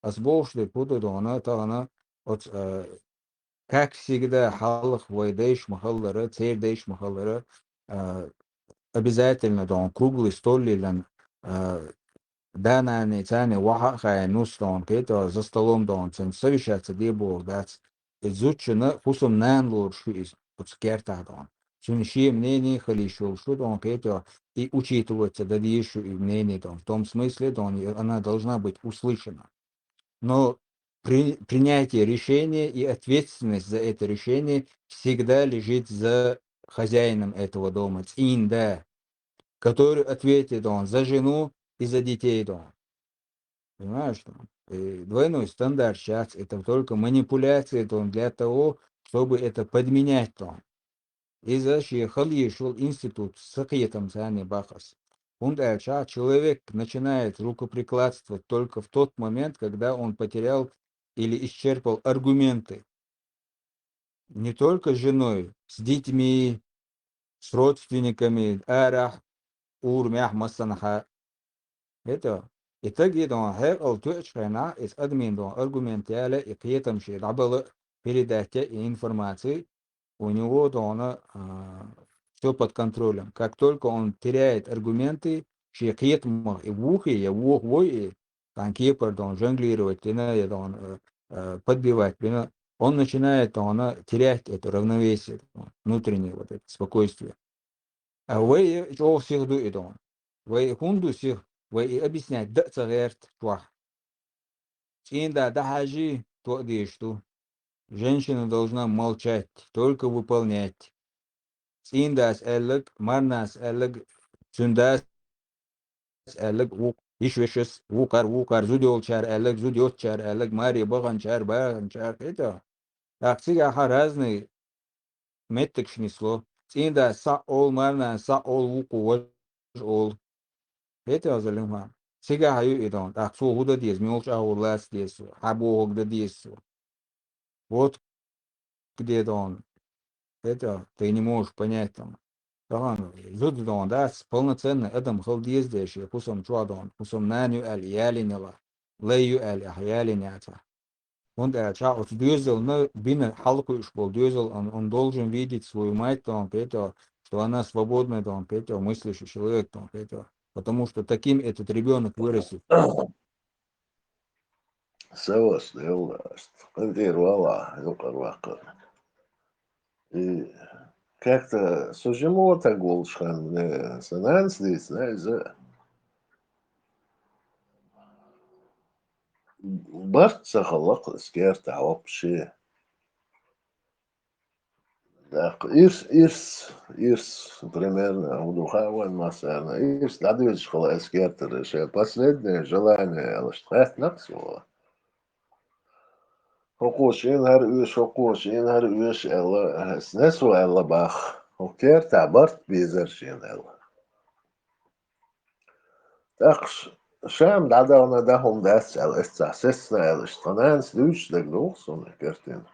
Ас бохуш дерг хӀун ду дона, тахана оцу, а, как всегда, хьалха вай дайша ма-хиллара, церан дайша ма-хиллара, а, обязательно дона, круглый стол йиллина, а, да-нана царна ваха а хаьий, нус дона, кхета, за столом дона, цуьнца совещаться де бохург дац. И зудчунна хӀусамнана лоруш ю иза оцу кертахь дона. Цуьнан шен мнение хила йиш йолуш ю дона, кхета, и учитываться дан дезаш ю и мнение дона. В том смысле дона, и она должна быть услышана. Но при-, принятие решения и ответственность за это решение всегда лежит за хозяином этого дома, цӀийнан да, который ответит дона за жену и за детей дона. Понимаешь, там, э, двойной стандарт щас, это только манипуляция, там, для того, чтобы это подменять, там. Иза шен хала йиш йолу институт, сан кхетам царна бахас. ХӀунда аьлча человек начинает рукоприкладствовать только в тот момент, когда он потерял или исчерпал аргументы. Не только с женой, с детьми, с родственниками, арахь, урамехь, массанхьа. Это, и таг и дон хьекъал тоьучу хенахь, иза адамийн дон аргумент яла, и кхетам шен дӀабала, передать я и информации, у него дона, а, всё под контролем. Как только он теряет аргументы, шен кхетамах и вухе, я воху вой и, цхьана кепара дон жонглировать дина, я дон, э, э, подбивать бина, он начинает дона терять это равновесие, внутреннее вот это спокойствие. А вай чӀогӀа сиха ду и дон. Вай хӀунда ду сиха? Вай и объяснять дан а ца гӀерта чохь. ЦӀийнан да дӀахьажий, тоъа дезаш ду. Женщина должна молчать, только выполнять. ЦӀийнан дас аьлларг, марнас аьлларг, цуьнан дас аьлларг, ву-, йиш-вешас, вукхар, вукхар, зуда йолчара аьлларг, зуда йоцучара аьлларг, маре баханчара, баханчара, кхета. ТӀаккха цигахь разный меттигаш нисло. ЦӀийнан дас схьа олу, марнана схьа олу, вукхо важа олу. Кхета, Залимхан? Цигахь ю и дон. ТӀаккха цо хӀун дан деза, муьлхачу агӀор лаца деза цо, хьан бохург дан деза цо. Вот где дон. Это ты не можешь понять там. Тахана зуда дон дац, полноценный адам хила деза деш, и хӀусам чохь дон, хӀусамнана ю аьлла, ялийнала, лай ю аьлла, ахьа ялийна яцахь. ХӀунда аьлча оцу доьзална бина хьалакхуьуш болу доьзал, он, он должен видеть свою мать, дон, кхета, что она свободная, дон, кхета, мыслящий человек, дон, кхета. Потому что таким этот ребёнок вырастет. Савас, Делла, къинтӀера вала, юкъара ваккхар. И как-то со жима таг волчу хенна, сан нанас дийцина иза. Барт ца хилла-кх иза кертахь вообще. ТӀаккха ирс, ирс, ирс, примерно, хӀун ду хаьа вайн массарна, ирс дӀадоьдуш хилла иза кертара, шен последнее желание аьлла, хаьттина-кх цо. ХӀокхо шена хӀара оьшу, хӀокхо шена хӀара оьшу аьлла, ас несо аьлла боху, хӀокху кертахь барт безара шена аьлла. ТӀаккха ш-, ша-м дӀадахана, дан хӀума дац аьлла, эццахь сецна аьлла, иштта тхан нанас дуьйцуш дерг доху суна кертина.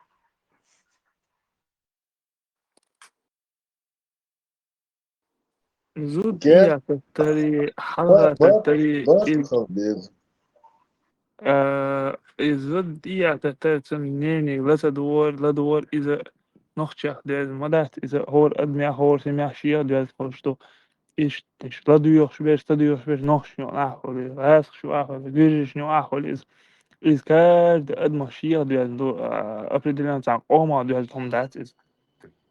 Зуда Ке? Иятатари, хьалхататари, Бакъ, бакъ, из, хан беза. А, из зуда иятатари цун нене ла ца дугӀор, ла дугӀор, иза нохчех деза ма дац, иза хӀора адамех, хӀора семьях шех доьзна хуьлуш ду. Иштта, иштта, ла доьхуш берш, ца доьхуш берш, нохчашна юкъахь хуьлу иза, гӀазкхашна юкъахь хуьлу, гуьржашна юкъахь хуьлу иза. Иза каждый адамах шех доьзна ду, а, определённо цхьана къомах доьзна хӀума дац иза.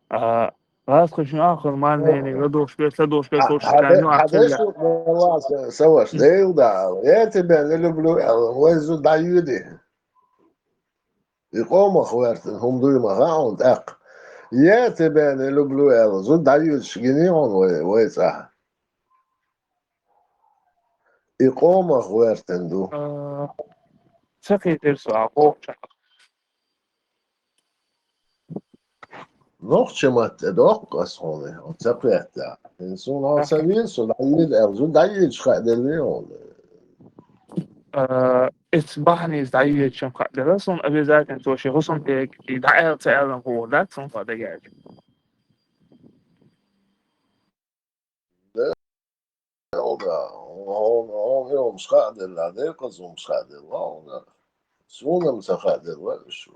А, Гьас кхы шуна ахур, ма нени, ладувгӀаш бер, ладувгӀаш бер, а, хӀа де-, хӀа дешуш хӀа делла. Са, са ваша, Даьла, я тебя не люблю, аьлла, вай зуда дӀайоьду. И къомах гӀертан хӀума дуй ма хаьа хьуна тӀаккха. Я тебя не люблю, аьлла, зуда дӀайоьдуш гиний хьуна вай, вай цӀа? И къомах гӀертан ду. А, ца кхетар со, а, бохуча. Нохча матта доккху ас хьуна, хьо ца кхетта. Суна хьо ца веза, со дӀайоьду аьлла, зуда дӀайоьдуш хаа делла хьуна. А, эц бахьанийца дӀайоьдуш-м хаа делла, суна обязательно цо шен хӀусамдега, и дӀааьлла ца аьлла хӀума дац суна хьо дагайоагӀаш. Да, да, хьуна, хьуна и хӀумаш хаа делла, декъаза хӀумаш хаа делла хьуна. Суна-м ца хаа делла уж.